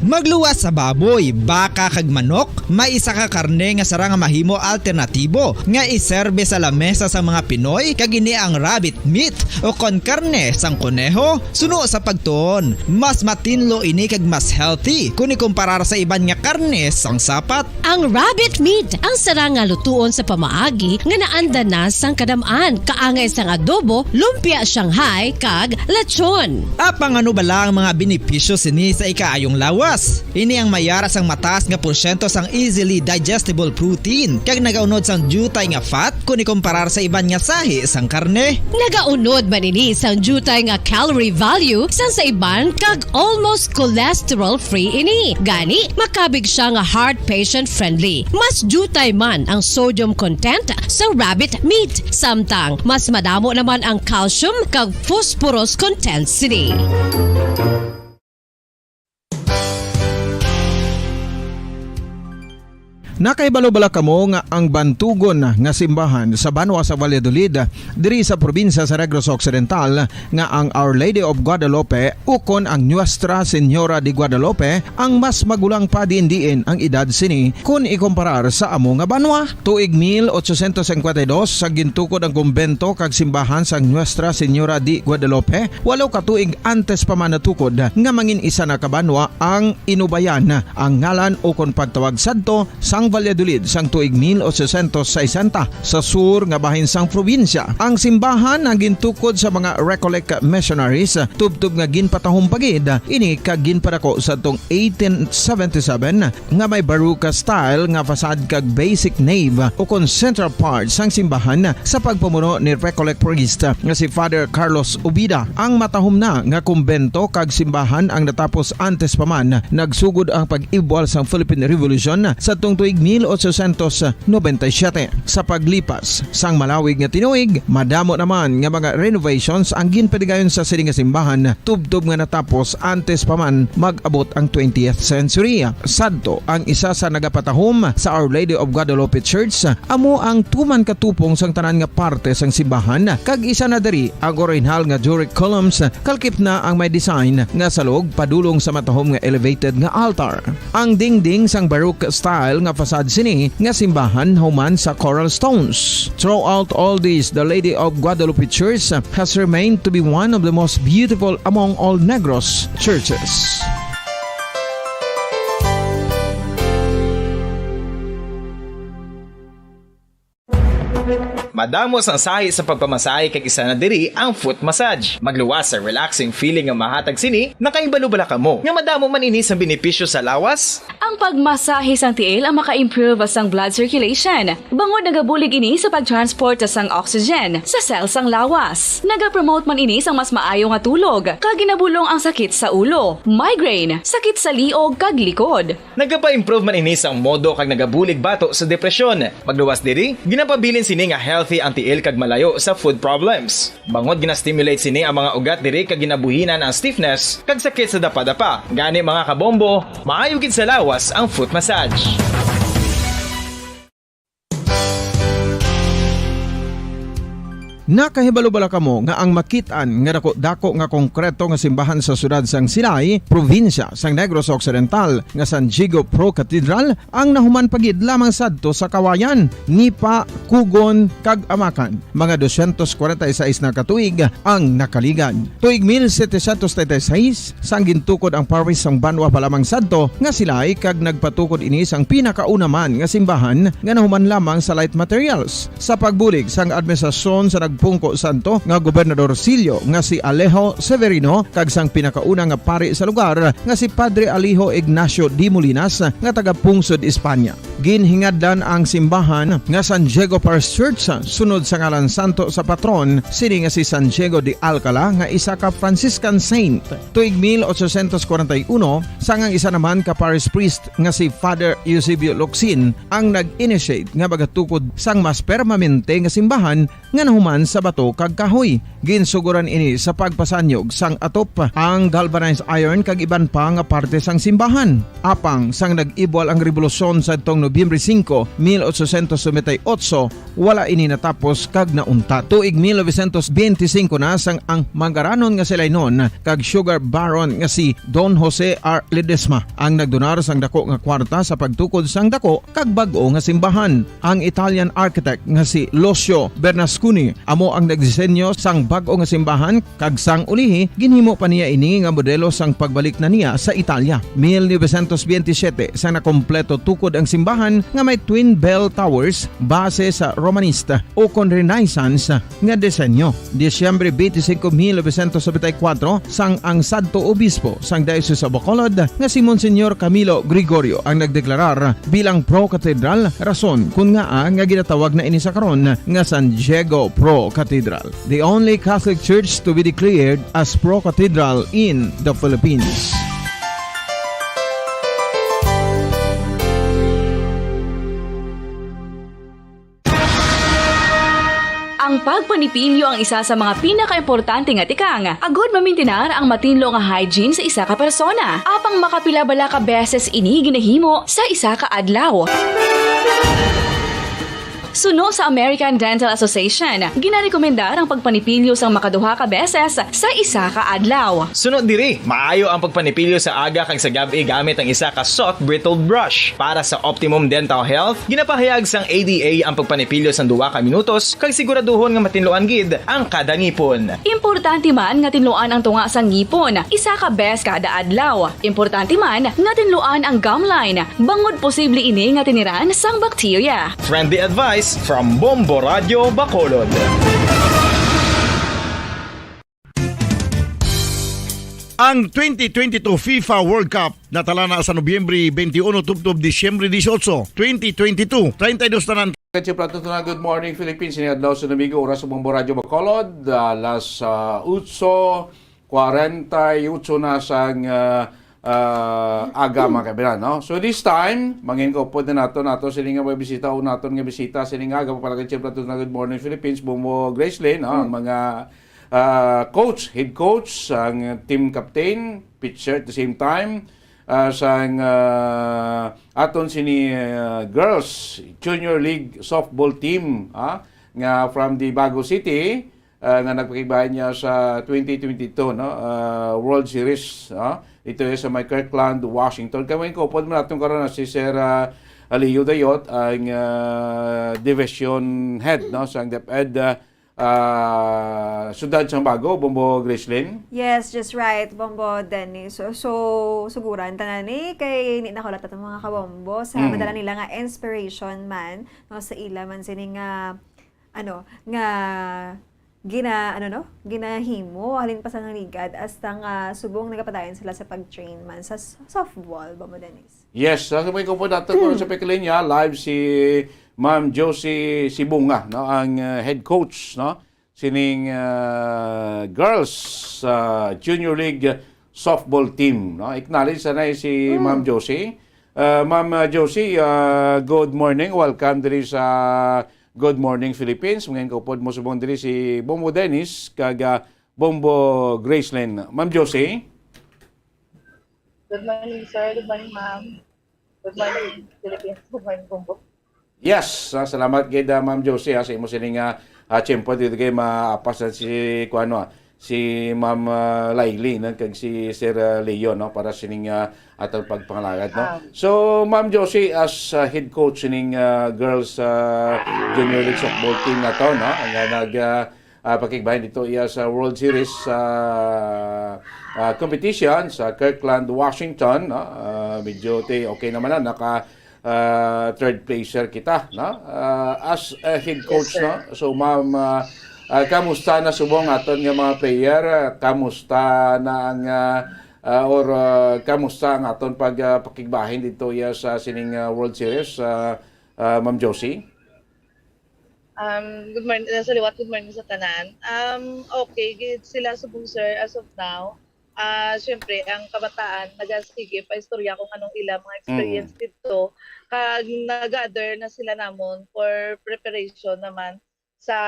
Magluwas sa baboy, baka kag manok, may isa ka karne nga sarang nga mahimo alternatibo nga iserbe sa lamesa sa mga Pinoy, kag ini ang rabbit meat o kon karne sang koneho. Suno sa pagtuon, mas matinlo ini kag mas healthy kon ikumparar sa iban nga karne sang sapat. Ang rabbit meat ang sarang nga lutuon sa pamaagi nga naanda na sang kadam-an, kaangay sang adobo, lumpia Shanghai, kag lechon. Apang ano bala ang mga benepisyo sini sa ikaayong lawas? Ini ang mayara sang mataas nga porsyento sang easily digestible protein, kag nagaunod sang diutay nga fat kon ikumparar sa iban nga sahi sang karne. Nagaunod man ini sang diutay nga calorie value sang sa iban, kag almost cholesterol-free ini. Gani, makabig siya nga heart patient-friendly. Mas diutay man ang sodium content sa rabbit meat, samtang mas madamo naman ang calcium kag phosphorus content sini. Nakahibalo bala kamo nga ang bantugon nga simbahan sa banwa sa Valladolid, diri sa probinsya sa Negros Occidental, nga ang Our Lady of Guadalupe ukon ang Nuestra Señora de Guadalupe ang mas magulang pa diin-diin ang edad sini kon ikumparar sa amo nga banwa? Tuig mil ochocientos cincuenta y dos, sa gintukod ang kumbento kag simbahan sang Nuestra Señora de Guadalupe, walo ka tuig antes pa man natukod nga mangin isa na ka banwa ang Inubayan, ang ngalan ukon pagtawag sadto sang Valladolid sang tuig mil ochocientos sesenta, sa sur nga bahin sang probinsya. Ang simbahan ang gintukod sa mga Recollect missionaries, tubtob nga ginpatahom pa gid ini kag ginpadako sadtong eighteen seventy-seven, nga may Baroque style nga facade kag basic nave ukon central part sang simbahan sa pagpamuno ni Recollect priest nga si Father Carlos Ubida. Ang matahom na nga kumbento kag simbahan ang natapos antes pa man nagsugod ang pag-ibwal sang Philippine Revolution sadtong tuig mil ochocientos noventa y siete. Sa paglipas sang malawig nga tinuig, madamo naman nga mga renovations ang ginpadigayon sa sini nga simbahan, tubtob nga natapos antes pa man mag-abot ang twentieth century. Sadto, ang isa sa nagapatahom sa Our Lady of Guadalupe Church amo ang tuman katupong sang tanan nga parte sang simbahan, kag isa na diri ang orihinal nga Doric columns, kalkip na ang may design nga salog padulong sa matahom nga elevated nga altar. Ang dingding sang Baroque style nga facade sini nga simbahan human sa coral stones. Throughout all this, the Lady of Guadalupe Church has remained to be one of the most beautiful among all Negros churches. Madamo sang sahi sa pagpamasahe, kag isa na diri ang foot massage. Magluwas sa relaxing feeling nga mahatag sini. Nakahibalo bala kamo nga madamo man ini sang benepisyo sa lawas? Ang pagmasahe sang tiil ang maka-improve sang blood circulation, bangod nagabulig ini sa pagtransport sang oxygen sa cell sang lawas. Nagapromote man ini sang mas maayo nga tulog, kag ginabulong ang sakit sa ulo, migraine, sakit sa liog kag likod. Nagapa-improve man ini sang modo kag nagabulig bato sa depresyon. Magluwas diri, ginapabilin sini nga healthy ang tiil kag malayo sa foot problems. Bangod gina-stimulate sini ang mga ugat diri kag ginabuhinan ang stiffness kag sakit sa dapadapa. Gani, mga kabombo, maayo gid sa lawas ang foot massage. Nakahibalo bala kamo nga ang makit-an nga dako-dako nga konkreto nga simbahan sa siyudad sang Silay, probinsya sang Negros Occidental, nga San Diego Pro Cathedral, ang nahuman pa gid lamang sadto sa Kawayan, Nipa, Cogon, kag Amacan, mga doscientos cuarenta y seis na ka tuig ang nakaligad. Tuig mil setecientos treinta y seis, sang gintukod ang parish sang banwa pa lamang sadto nga Silay, kag nagpatukod ini sang pinakauna man nga simbahan nga nahuman lamang sa light materials. Sa pagbulig sang administrasyon sa nagpungko sadto nga Gobernador Sillo nga si Alejo Severino kag sang pinakauna nga pari sa lugar nga si Padre Alejo Ignacio de Molinas nga taga Pungsod, Espanya. Ginhingadlan ang simbahan nga San Diego Parish Church sunod sa ngalan santo sa patron sini nga si San Diego de Alcala nga isa ka Franciscan saint. Tuig mil ochocientos kwarenta y uno, sang ang isa naman ka parish priest nga si Father Eusebio Locsin ang nag-initiate nga magatukod sang mas permanente nga simbahan nga nahuman sa bato kag kahoy. Ginsuguran ini sa pagpasanyog sang atop, ang galvanized iron kag iban pa nga parte sang simbahan. Apang sang nag-ibwal ang rebolusyon sadtong Nobyembre singko, mil ochocientos noventa y ocho, wala ini natapos kag nauntat. Tuig mil novecientos benti singko na sang ang manggaranon nga si Lainon kag sugar baron nga si Don Jose R. Ledesma ang nagdonar sang dako nga kwarta sa pagtukod sang dako kag bag-o nga simbahan. Ang Italian architect nga si Lucio Bernasconi amo ang nagdisenyo sang bag-o nga simbahan, kag sang ulihi ginhimo pa niya ini nga modelo sang pagbalik na niya sa Italia. Mil novecientos benti siyete, sang nakompleto tukod ang simbahan nga may twin bell towers base sa Romanista ukon Renaissance nga disenyo. Disyembre twenty-five, mil novecientos noventa y cuatro, sang ang sadto obispo sang Diocese of Bacolod nga si Monsignor Camilo Gregorio ang nagdeklarar bilang pro-cathedral, rason kun ngaa nga ginatawag na ini sa karon nga San Diego Pro Cathedral, the only Catholic church to be declared as pro-cathedral in the Philippines. Ang pagpanipilyo ang isa sa mga pinakaimportante nga tikang agud mamintinar ang matinlo nga hygiene sa isa ka persona. Apang makapila bala ka beses ini ginahimo sa isa ka adlaw? Suno sa American Dental Association, ginarekomendar ang pagpanipilyo sang makaduha ka beses sa isa ka adlaw. Suno diri, maayo ang pagpanipilyo sa aga kag sa gab-i gamit ang isa ka soft bristle brush. Para sa optimum dental health, ginapahayag sang A D A ang pagpanipilyo sang duha ka minutos kag siguraduhon nga matinluan gid ang kada ngipon. Importante man nga tinluan ang tunga sang ngipon isa ka beses kada adlaw. Importante man nga tinluan ang gum line, bangod posible ini nga tiniran sang bakterya. Friendly advice from Bombo Radio Bacolod. Ang twenty twenty-two FIFA World Cup natala na sa Nobyembre twenty-one tubtob Disyembre dieciocho, twenty twenty-two. Treinta y dos tanan. Kaya plato na, Good Morning Philippines. Ini adlaw sa Domingo, oras sa Bombo Radyo Bacolod, alas, ah, otso kwarenta y ocho na sang, ah, ah, aga, mga kaibigan, no? So this time, mangin ko po din nato, nato sini nga may bisita o naton nga bisita sini nga aga, palagay siya plato na, Good Morning Philippines, Bombo Gracelyn, no? Ang mga, ah, coach, head coach, ang team captain, pitcher at the same time, ah, sang, ah, aton sini, ah, girls junior league softball team, ah, nga from the Bago City, ah, nga nagpakigbayan niya sa twenty twenty-two, no, ah, World Series, no, dito sa may Kirkland, Washington. Kami ko pod man atong karon na si Sir, ah, Leo Dayot, ang, ah, division head, no, sa DepEd, ah, ah, Siyudad sang Bago, Bombo Gracelyn. Yes, just right, Bombo Dennis. So, so suguran tanan ni kay ni nakulat atong mga kabombo sa Mm. madala nila nga inspiration man, no, sa ila man sini nga, ano, nga gina-, ano, no, ginahimo halin pa sa nanigad hasta nga subong nagapadayon sila sa pag-train man sa s-, softball, Bombo Dennis. Yes, sa may ko po nato ko sa Pekalinya, live si Ma'am Josie Sibunga, no, ang, uh, head coach, no, sining, uh, girls, uh, junior league softball team, no. Acknowledge sana si Mm. Ma'am Josie. Uh, Ma'am, uh, Josie, uh, good morning. Welcome diri sa Good Morning Philippines. Ngayon ko pod mo subong diri si Bombo Dennis kag, uh, Bombo Gracelyn. Ma'am Josie? Good morning, sir. Good morning, ma'am. Good morning, Philippines. Good morning, Bombo. Yes, ah, salamat gid, ah, Ma'am Josie, ah, sa imo sining, ah, ah, tiyempo dito kay maapas na si, kuan, no, si Ma'am, ah, Laili, no, kag si Sir, ah, Leo, no, para sining, ah, atong pagpangalagad, no. Ah. So, Ma'am Josie, as, ah, head coach sining, ah, girls, ah, junior league softball team na to, no, nga nag, ah, ah, pakigbahin dito iya sa World Series, ah, ah, competition sa Kirkland, Washington, no? Ah, medyo ti-, okay naman na, naka, ah, third placer kita, no? Ah, as a head Yes, coach, sir. no? So, ma'am, ah, ah, kamusta na subong aton nga mga player? Ah, kamusta na ang, ah, ah, or, ah, kamusta ang aton pag, ah, pakigbahin dito ya sa sining, ah, World Series, ah, ah, Ma'am Josie? Um, good morning, uh, sa liwat, good morning sa tanan. Um, okay, gid sila subong, sir, as of now. Ah, syempre, ang kabataan nagasige pa istorya kung anong ila mga experience Mm. dito. Kag nag-gather na sila namon for preparation naman sa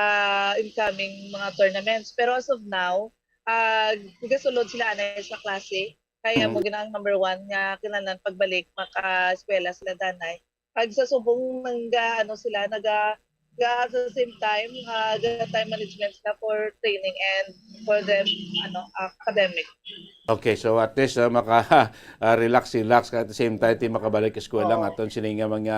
incoming mga tournaments. Pero as of now, ah, gasulod sila anay sa klase. Kaya Mm. mo gina ang number one nga kinahanglan pagbalik maka-eskwela sila danay. Kag sa subong nangga-, ano sila, naga-, ga-, at the same time, ah, ga-, time management sila for training and for them, ano, academic. Okay, so at least, ah, maka, ah, relax, relax, at the same time, di makabalik eskwela ang Oo. aton sini nga mga,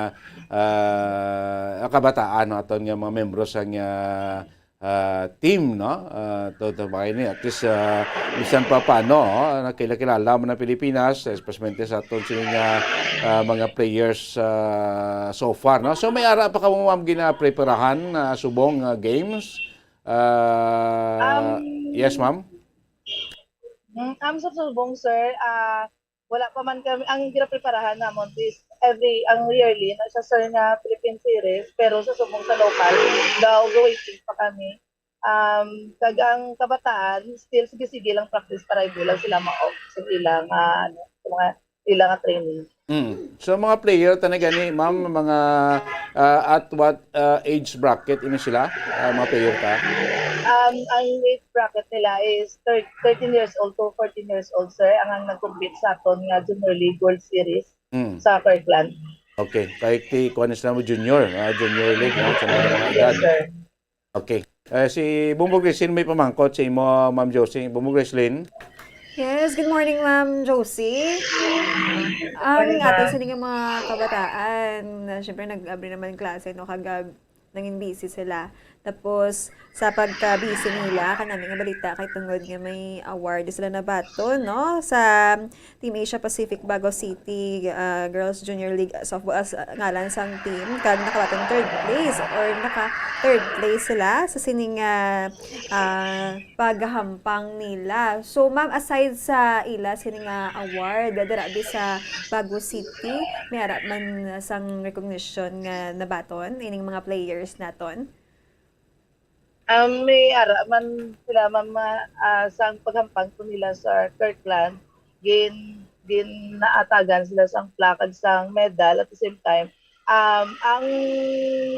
ah, kabataan, no, aton nga mga membro sang, ah, ah, team, no? Ah, to, to, ba ini? At least, ah, bisan pa paano, oh, nakilala man ang Pilipinas, especially sa aton sini nga, ah, mga players, ah, so far, no? So, may ara pa kamo, ma'am, ginapreparahan, ah, subong, ah, games? Ah, Um, yes, ma'am? Mm, um, sa subong, sir, ah, wala pa man kami, ang ginapreparahan namon is every, ang yearly na siya, sir, nga Philippine Series, pero sa subong sa local, daw waiting pa kami. Um, kag ang kabataan, still sige-sige lang practice para ibulag sila ma-off sa ilang, ah, ano, sa mga ilang training. Mm. So, mga player, tani gani, ma'am, mga, ah, at what, ah, age bracket ini sila, ah, mga player ka? Um, ang age bracket nila is thir-, thirteen years old to fourteen years old, sir, ang, ang nag-compete sa aton nga Junior League World Series Mm. sa Kirkland. Okay. Kay ti, kuwan sila mo junior, ah, junior league, no? Sa mga, mga Yes, edad. sir. Okay. Eh, si Bumbog Reslin may pamangkot sa imo, Ma'am Josie. Bumbog Reslin? Yes, good morning, Ma'am Josie. Ang Morning, aton ma'am. Sini nga mga kabataan, na siyempre nag-abri naman klase, no, kagab nangin busy sila. Tapos, sa pagka-busy nila, kanami nga balita kay tungod nga may award sila nabaton, no, sa Team Asia Pacific Bago City, ah, Girls Junior League Softball, as, ah, ngalan sang team, kag nakabaton third place or naka third place sila sa sining, ah, ah, paghampang nila. So, ma'am, aside sa ila sini nga award, dira bi sa Bago City, may ara man sang recognition nga nabaton ining mga players naton? Um, may ara man sila, ma'am, ma-, ah, sang paghampang ko nila sa Kirkland, gin-, ginaatagan sila sang plaque kag sang medal. At the same time, um, ang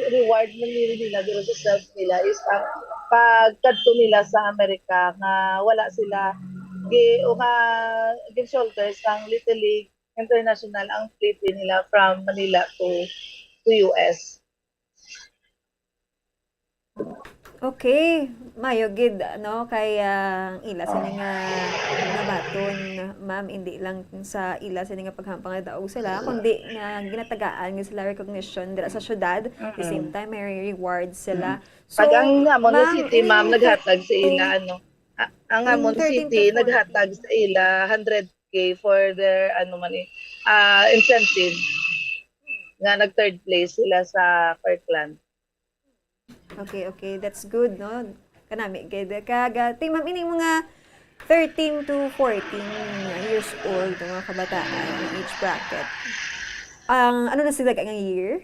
reward man nila, nila dito sa self nila is ang pagkadto nila sa Amerika nga wala sila gi-, o nga gin-shoulder sang Little League International ang play nila from Manila to, to U S. Okay, mayo gid, no, kay, ah, ang ila sini nga nabaton, ma'am, indi lang sa ila sini nga paghampang nadaog sila, kundi nga ginatagaan nga sila recognition dira sa syudad. The same Mm-mm. time, may rewards sila. Mm-mm. So, Pag ang amon nga ma'am, city, ma'am, ining naghatag sa ila, thirteen, ano, a-, ang mm, amon thirteen to city fourteen. Naghatag sa ila hundred K for their, ano man eh, ah, incentive nga nag-third place sila sa Kirkland. Okay, okay. That's good, no? Kanami gid. Kag, ah, ti, ma'am, ining mga thirteen to fourteen years old, mga kabataan, ang age bracket. Ang, ano na sila nga year?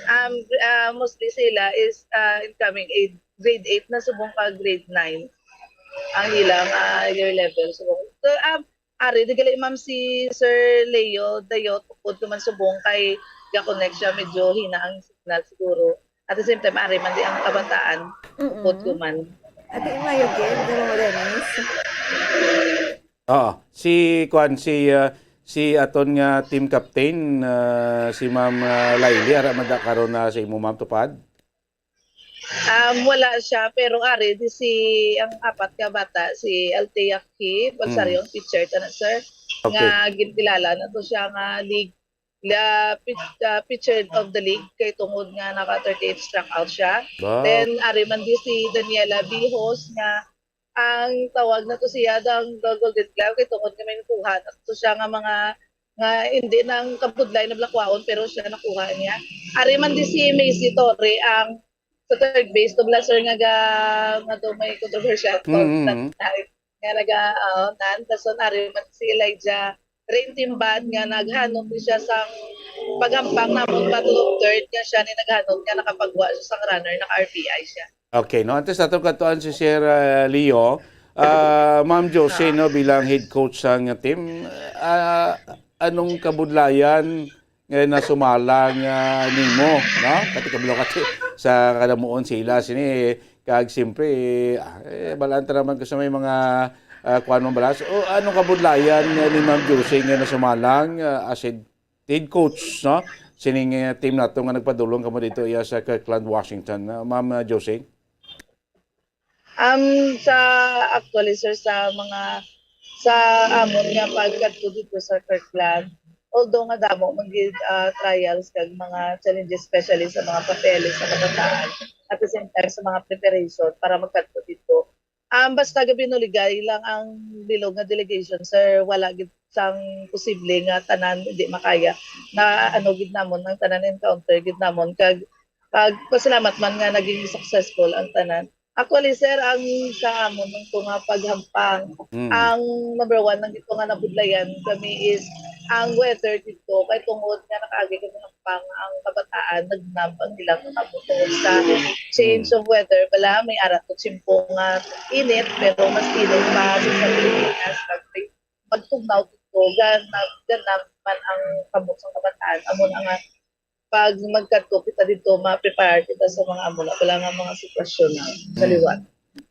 Um, ah, mostly sila is, ah, incoming age, grade eight na subong ka grade nine ang ilang, ah, year level. So, um, ari, di gali, ma'am, si Sir Leo Dayo, tupod ko man subong kay ga-connect siya, medyo hina ang signal siguro. At the same time, ari man di ang kabataan, tupod ko Mm-mm. man. Ate, mayo gid, di ba, Dennis? Oo. Si, kuwan, si, ah, si aton nga team captain, ah, si Ma'am, ah, Laili, ara man da karon na sa imo, ma'am, tupad? Um, wala siya, pero ari, di si, ang apat ka bata, si Althea Key, Mm. Balsarion, pitcher, tana, sir, Okay. nga ginkilala na to siya nga league, la, pit-, ah, pitcher of the league, kay tungod nga naka thirty-eight strikeout siya. Wow. Then, ari man di si Daniela Bihos nga ang tawag na to siya dang Golden Glove, kay tungod nga may nakuha na to siya nga mga, nga hindi nang kabudlay na blakwaon, pero siya nakuha niya. Ari man di si Macy Torre ang sa third base, to bla, sir, nga ga-, nga to may controversial Mm, mm, that mm. time. nga naga, ah, nan, dason ari man si Elijah Rain Timban nga naghanop ni siya sang paghampang namon battle of third nga siya ni naghanop nga nakapagwa siya sang runner, naka-R B I siya. Okay, no? Antes nato katuan si Sir, ah, Leo, ah, Ma'am Josie, Ah. no, bilang head coach sang team, ah, anong kabudlayan nga nasumalang, ah, nimo, no? Kati kabalo kati sa kalamuon sila sini, kag siyempre, ah, eh, balaan ta naman ko sa may mga, ah, kuwan man balas. O, anong kabudlayan nga ni Ma'am Josie nga nasumalang, ah, as a head coach, no? Sining, eh, team nato nga nagpadulong kamo dito iya sa Kirkland, Washington. Ah, Ma'am, ah, Josie? Um, sa, actually, sir, sa mga, sa amon nga pagkadto dito sa Kirkland, although nga damo man gid, ah, trials kag mga challenges, especially sa mga papeles sa kabataan, at the same time sa mga preparation para magkadto dito. Um, basta gabinuligay lang ang bilog nga delegation, sir, wala gid sang posible nga tanan hindi makaya. Na ano gid namon ang tanan encounter gid namon kag, kag pasalamat man nga naging successful ang tanan. Actually, sir, ang sa amon man to nga paghampang, Mm. ang number one lang dito nga nabudlayan kami is ang weather dito. Kay tungod nga nakaagi kami hampang, ang kabataan nagnab ang ilang mga buto sa change Mm. of weather. Bala, may ara to tiyempo nga init, pero mas init pa sa Pilipinas. Kag may magtugnaw dito, ganab, ganab man ang kamot sang kabataan. Amo na nga, pag magkadto kita dito, ma-prepare kita sa mga amo na pala nga mga sitwasyon na sa Mm. liwat.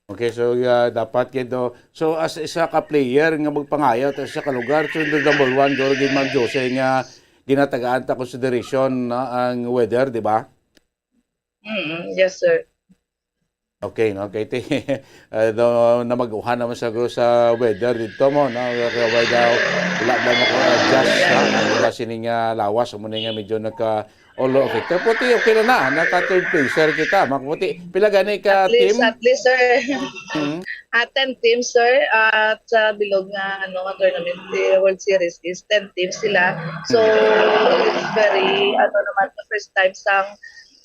Okay, so, ah, dapat gid, oh. So, as isa ka player nga magpangayo sa isa ka lugar, so, the number one, guro gid, Ma'am Josie, nga ginatagaan ta consideration, no, ang weather, di ba? Mm, yes, sir. Okay, no? Kay ti-, ah, do-, namaguhan naman sa, sa weather dito mo, no? Kaya wala daw, wala daw maka-adjust, ha? Ang iba sining, ah, lawas, amo na nga medyo nagka-, all effect. Pero puti, okay na na. Naka-third placer kita. Makuti. Pila gani ka At least, team? at least, sir. Hmm? Ah, ten teams, sir. At sa bilog nga, ano, nga tournament, the World Series is ten teams sila. So, Hmm. it's very, ano naman, the first time sang,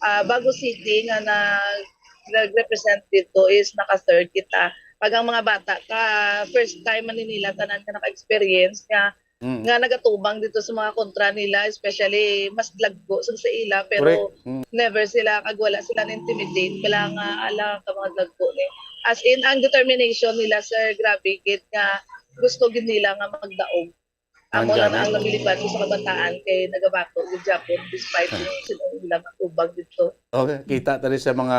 ah, Bago City nga nag-, nag-represent dito is naka-third kita. Pag ang mga bata ka, first time man nila, tanan nga naka-experience nga Mm. nga nagatubang dito sa mga kontra nila, especially mas dagko sa, sa ila, pero Correct. Mm. never sila, kag wala sila na-intimidate. Kailangan nga, ala ka mga dagko ni. As in, ang determination nila, sir, grabe gid nga gusto gid nila nga magdaog. Amo Ang lang gani. ang nabiliban ko sa kabataan kay nagabato gid gyapon despite Ah. yung sila, ilang atubang dito. Okay, kita ta rin sa mga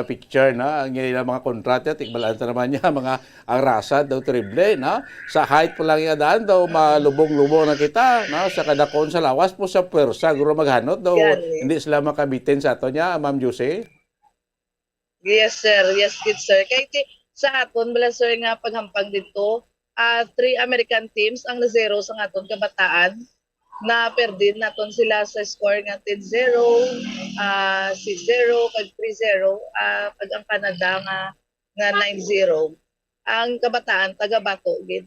picture, no? Ang ilang mga kontrata, tikbalaan ta naman niya, mga ang rasa daw triple, no? Sa height pa lang yung daan daw, malubong-lubong na kita, no? Sa kadakon sa lawas po, sa pwersa, guro maghanot daw, Gani. hindi sila makabitin sa ato niya, Ma'am Josie? Yes, sir. Yes, good, sir. Kay ti-, sa aton, bala, sir, nga paghampang dito, ah, three American teams ang na-zero sa aton kabataan. Na-perde naton sila sa score nga ten zero, ah, six zero, kag three zero, ah, kag ang Canada nga, nga nine zero. Ang kabataan, taga-bato gid.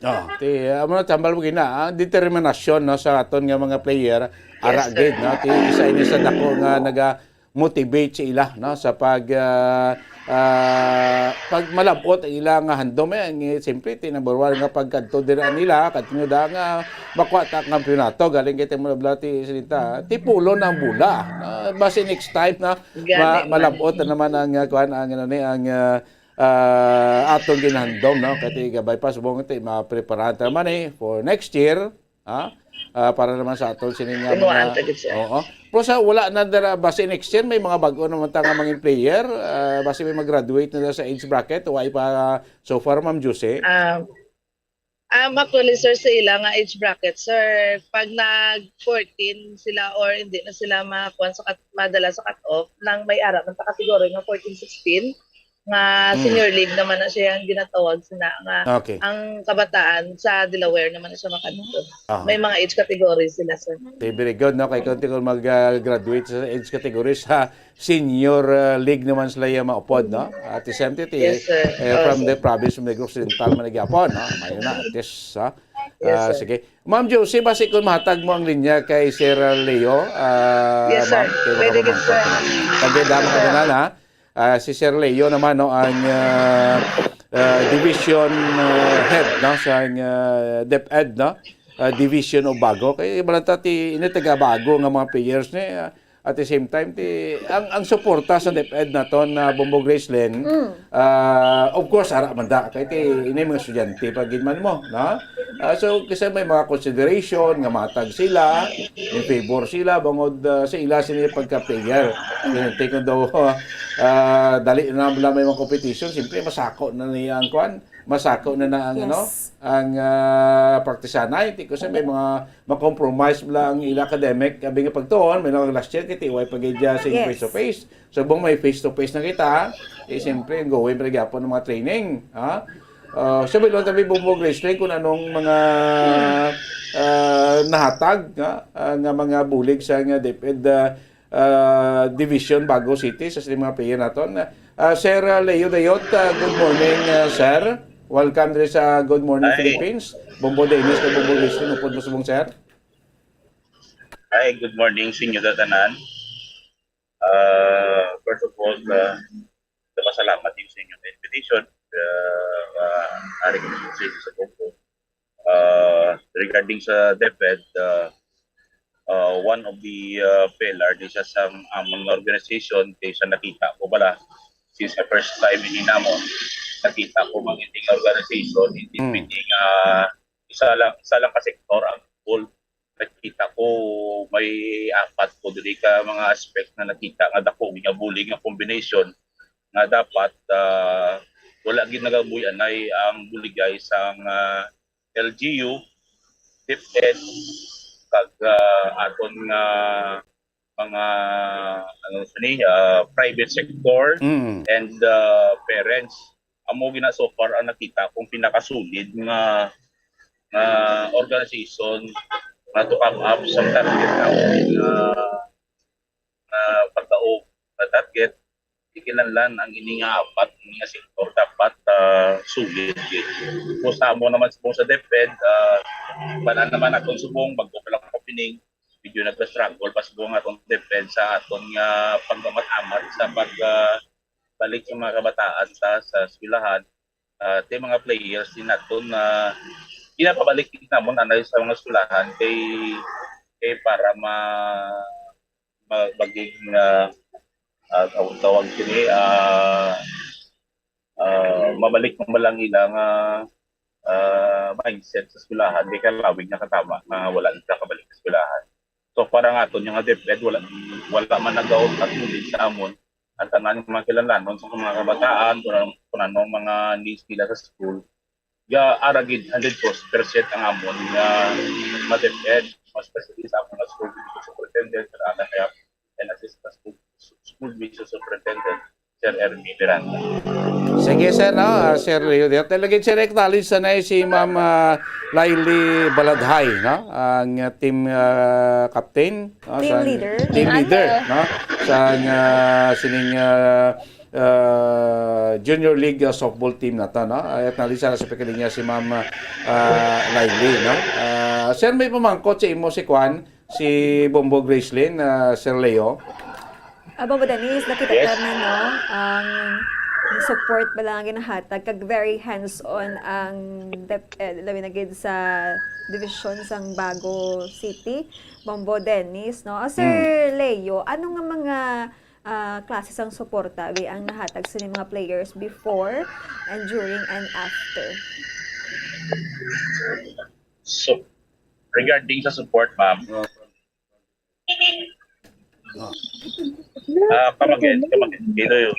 Oh, ti, amo na, tambal mo gina, ang determinasyon, no, sa aton nga mga player, ara Yes, sir. gid, no? Ti, isa ini sa dako nga naga-motivate sa ila, no, sa pag, ah, ah, pag malabot ang ila nga handom, eh, ang, eh, siyempre, ti number one nga pagkadto dira nila, kadto da nga makuha ta ang kampiyonato, galing kay Timo Blati, Sinita, ti pulo na ang bola. Ah, basi next time na Gani ma-, man. malabot na naman ang, ah, kuwan, ang, ano ni, ang, ah, ah, atong ginahandom, no? Kay ti gabay pa, subong ti mapreparahan ta naman, eh, for next year, ha? Ah, para naman sa aton sini nga Tinuan mga, ta gid siya. oo. Pero sa wala na dira, basi next year, may mga bag-o naman ta nga mga player, ah, basi may mag-graduate na sa age bracket, wala pa so far, Ma'am Josie? Ah, um, actually, sir, sa ila nga age bracket, sir, pag nag fourteen sila or hindi na sila makuha sa cut-, madala sa cut-off, nang may ara man ta kategory nga fourteen sixteen, nga Hmm. senior league naman na siya ang ginatawag sina nga Okay. ang kabataan sa Delaware naman na siya makadto. Aha. May mga age category sila, sir. Okay, very good, no? Kay konti kung mag, ah, graduate sa age category sa senior, ah, league naman sila yung maupod, no? At the same time, Yes, sir. eh, Oh, from sir. the province of Negros Occidental man gyapon, no? Mayo na, at least, ha? Yes, Ah, sir. sige. Ma'am Josie, basi kung mahatag mo ang linya kay Sir Leo, ah, Yes, sir. ma'am, kay Pwede baka gid, sir. Kag damo ka Sir. na, ha? Ah, si Sir Leo naman, no, ang, ah, ah, division, ah, head, no, sa, ah, DepEd, no? Ah, Division of Bago. Kay iba lang ta ti, ini taga Bago nga mga players ni, ah, at the same time, ti, ang, ang suporta sa DepEd naton na Bombo Gracelyn, ah, of course, ara man da. Kay ti, ini mga estudyante pa gid man mo, no? Ah, so, kasi may mga consideration nga matag sila, in favor sila, bangod, ah, sa ila sila pagka-player. Kaya take on daw, ah, dali na lang may mga competition, siyempre, masako na niya ang kwan, masako na na ang, ano, Yes. ang, ah, praktisanay. Ti ko sa may mga ma-compromise lang ang ila academic, abi nga pagtuon, may nang last year, kay ti way pagidya sa Yes. face-to-face. So, bang may face-to-face na kita, eh, siyempre, ang gawin pa gyapon ng mga training, ha? Ah, so, may tabi Bombo Gracelyn kung anong mga, ah, nahatag, ha? Ah, nga mga bulig sa nga DepEd, ah, ah, Division, Bago City, sa sining mga player naton. Ah, Sir, ah, Leo Dayot, ah, good morning, ah, sir. Welcome diri sa Good Morning Hi. Philippines. Bombo Dennis kag Bombo Gracelyn, upod mo subong, sir. Hi, good morning sa inyo tanan. Ah, first of all, ah, nagpasalamat din sa inyong invitation. Ah, ah, ari ko sa inyo sa Bombo. Ah, regarding sa DepEd, ah, ah, one of the, ah, pillar di siya sa amon nga organization kay sa nakita ko bala, since the first time ini namon, nakita ko mang hindi nga organization, hindi Mm. pwede nga isa lang, isa lang ka sektor ang goal. Nakita ko may apat ko diri ka mga aspect na nakita nga dako nga bulig nga combination nga dapat, ah, wala gid nagabuy anay ang buligay sang, ah, L G U, DepEd, kag, ah, aton nga mga, ano sa ni, ah, private sector Mm. and, ah, parents. Amo gina so far ang nakita kong pinakasulid nga, nga organization nga to come up sa target namin nga, nga pagdaog nga target. Di kinahanglan ang ini nga apat nga sektor dapat, ah, sulid gid. Kung sa amo naman subong sa DepEd, ah, banan naman akong subong, bago pa lang opening, medyo nag-struggle pa subong atong DepEd sa aton nga pag-amat-amat sa pag, ah, balik sa mga kabataan sa, sa eskwelahan. Ah, ti mga players din naton na ginapabalik namon anay sa mga eskwelahan kay, kay para ma-, ma-, maging, ah, ah, tawag, tawag sini, ah, ah, mabalik mo lang ila nga, ah, mindset sa eskwelahan, di ka lawig nakatama nga wala na kabalik sa eskwelahan. So, para nga aton nga DepEd, wala, wala man nagaot at ngunit sa amon, ang tanan nga mga kinahanglanon sa mga kabataan, kung ano, kung ano mga needs nila sa school, ga ara gid hundred percent ang amon nga ma-DepEd, mas especially sa amon nga school superintendent, sa anak kaya, and assistant school, school mission superintendent, Sir Ermi Miranda. Sige, sir, no? Ah, Sir Leo, di talaga, sir, acknowledge sa na si Ma'am, ah, Laili Baladhay, no? Ang, ah, team, ah, captain, no? Team Sa leader. Team Ano? leader, no? Sa, ah, sining, ah, ah, Junior League, ah, softball team na to, no? Ay, acknowledge sa, sa pagkalinya si Ma'am, ah, Laili, no? Ah, sir, may pamangkot sa imo si Kwan, si Bombo Gracelyn, ah, Sir Leo. Ah, Bombo Dennis, nakita Yes. namin, no, ang support ba lang ang ginahatag, kag very hands-on ang dep-, eh, labi na gid sa division sang Bago City, Bombo Dennis, no? Ah, Sir Mm. Leo, ano nga mga, ah, klase sang suporta bi ang nahatag sa mga players before and during and after? So, regarding sa support, ma'am, Oh. Oh. Ah, come again, come again. Dito yung,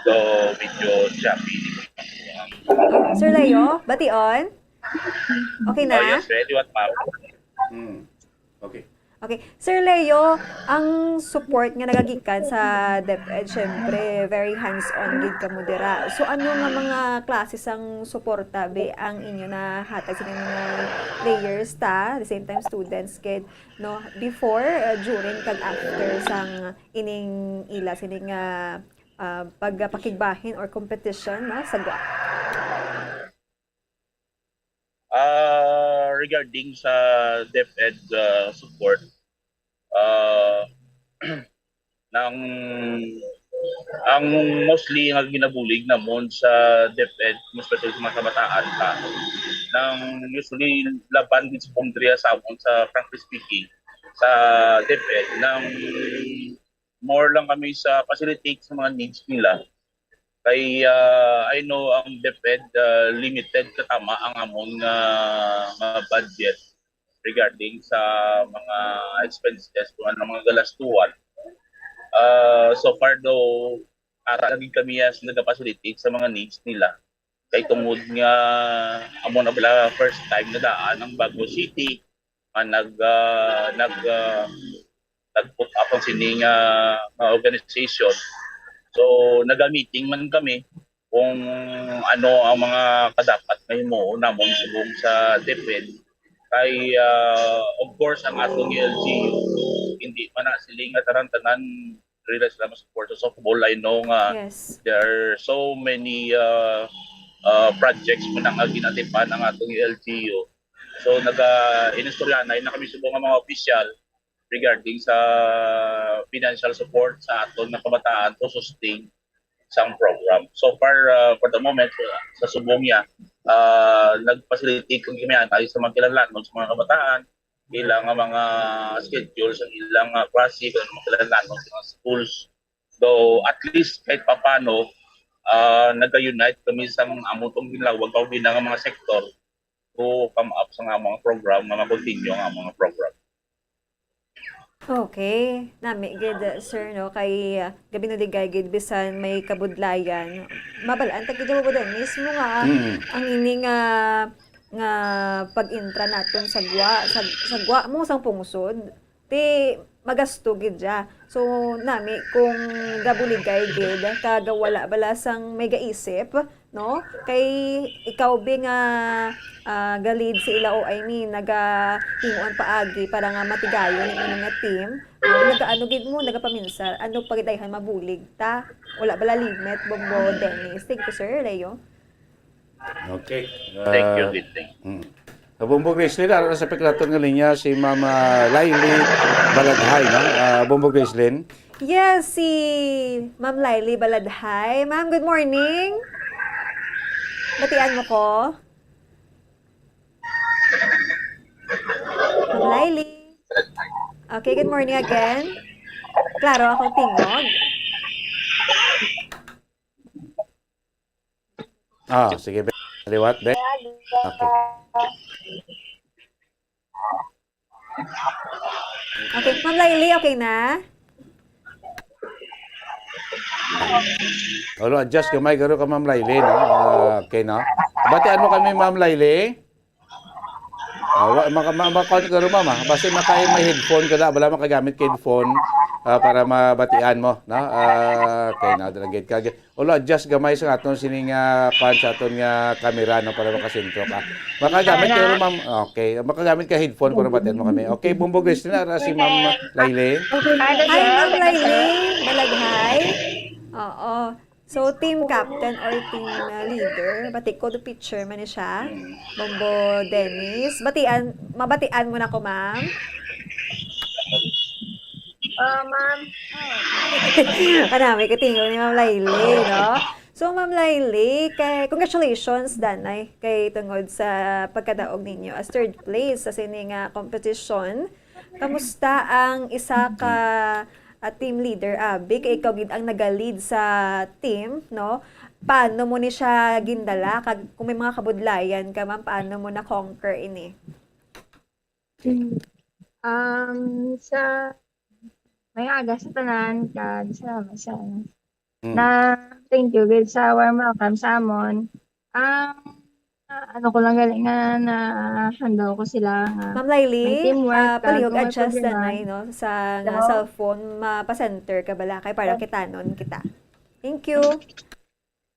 so, medyo choppy. Sir Leo, bation? Okay na? Oh, yes, ready, what, ma'am? Hmm. Okay. Okay. Sir Leo, ang support nga nagagikan sa DepEd, syempre, very hands-on gid kamo dira. So, ano nga mga klase sang suporta bi ang inyo nahatag sa mga players ta, the same time students gid, no? Before, uh, during, kag after sang ining ila sining, uh, uh, pagpakigbahin or competition, no? Sa gwa. Ah, regarding sa DepEd, ah, support, ah, nang Ang mostly nga ginabulig namon sa DepEd, especially sa mga kabataan pa, nang usually laban gid sa boundary sa amon sa, frankly speaking, sa DepEd, nang more lang kami sa facilitate sa mga needs nila. Kay, ah, I know ang DepEd, ah, limited katama ang amon nga, nga budget regarding sa mga expenses, kung ano mga galastuhan. Ah, so far daw, ara lagi kami as nagapasilitate sa mga needs nila. Kay tungod nga amo na bala first time na daan ang Bago City, nga nag, ah, nag, ah, nag-put up ang sini nga, nga organization. So, naga-meeting man kami kung ano ang mga kadapat nga himuon namon subong sa DepEd. Kay, ah, of course, ang atong L G U, hindi man na sila nga tanan-tanan realize lang sa support sa softball. I know nga Yes. there are so many, ah, ah, projects mo na nga ginatipan ang atong L G U. So, naga-inistoryahanay na kami subong nga mga opisyal regarding sa financial support sa aton nga kabataan to sustain sang program. So far, ah, for the moment, ah, sa subong niya, ah, nag-facilitate kung kami anay sa mga kinahanglanon sa mga kabataan, ilang nga mga schedule sa ilang, ah, klase, kung ano mga kinahanglanon sa mga schools. Though at least kahit papano, ah, nag-unite kami sa among tong ginlawag, kaupod na nga mga sektor to come up sa nga mga program, nga ma-continue ang mga program. Okay. Nami gid, sir, no? Kay, ah, gabi no ligay gid, bisan may kabudlayan. Mabal-an ta gid mo ba mismo nga Mm. ang ini nga, nga pag-intra naton sa gwa, sa, sa gwa mo sang pungsod, ti magasto gid siya. So, nami kung gabuligay gid, kag wala bala sang may gaisip, no? Kay ikaw, bi, nga, ah, ga-lead sa ila, o I mean, nagahimuan paagi para nga matigayon ang inyo nga team. No? Nagaano gid mo, nagapaminsar, ano pa gid ayhan mabulig ta? Wala bala limit, Bombo Dennis? Thank you, Sir Leo. Okay. Thank you, Ah, Lin. Thank you. mm. Sa Bombo Gracelyn, ara sa pagkalaton nga linya si Ma'am, ah, Laili Balaghay, no? Ah, Bombo Gracelyn. Yes, si Ma'am Laili Baladhay. Ma'am, good morning. Batian mo ko? Ma'am Laili. Okay, good morning again. Klaro akong tingog. Ah, sige, be. Liwat, be. Okay. Okay, Ma'am Laili, okay na? Olo, adjust gamay garo ka, Ma'am Laili, no? Ah, okay, no? Batian mo kami, Ma'am Laili. Ah, wa, maka, ma, ma, kuwan garo, Ma'am, ah. Basta maka, may headphone ka na, wala makagamit ka headphone, ah, para mabatian mo, no? Ah, okay, no? Dalagit ka. Olo, adjust gamay sa aton sining, ah, kuwan sa aton nga camera, no, para makasentro ka. Makagamit ka, Ma'am. Okay, makagamit ka headphone para batian mo kami. Okay, Bombo Gracelyn, ara si Ma'am Laili. Hi, Ma'am Laili. Balaghay. Oo. So, team captain or team, uh, leader, bati ko, do pitcher man ni siya. Bombo Dennis. Batian, mabatian mo na ko, ma'am. Ah, ma'am. Marami ka tingog ni Ma'am Laili, no? So, Ma'am Laili, kay, congratulations, danay, kay tungod sa pagkadaog ninyo as third place sa sini nga competition. Kamusta ang isa ka, ah, team leader, abi? Kay ikaw gid ang naga-lead sa team, no? Paano mo ni siya gindala? Kag kung may mga kabudlayan ka, ma'am, paano mo na-conquer ini? Um, sa may aga sa tanan, kag salamat sa, ano, Mm. na thank you gid sa warm welcome sa amon. Um, ah, ano ko lang gali nga na-handle ko sila nga Ma'am Laili, may teamwork, ah, kag palihog kung may adjust problema. Danay, no, sa nga Hello? cellphone, mapa-center ka bala kay para Oh. kitanon kita. Thank you.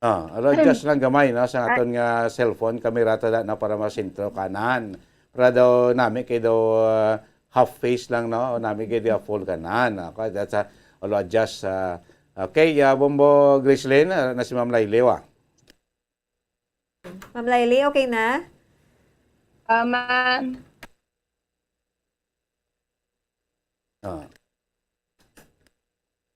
Ah, alo, adjust lang gamay, no, sa Ah. aton nga cellphone, kami rata na, na para masentro kanan. Para daw nami kay daw, ah, half face lang, no, nami kay daw full kanan. Okay, that's a, alo, adjust, ah, okay, ah, Bombo Gracelyn, ah, na si Ma'am Laili, wa. Ma'am Laili, okay na? Ah, ma'am. Ah.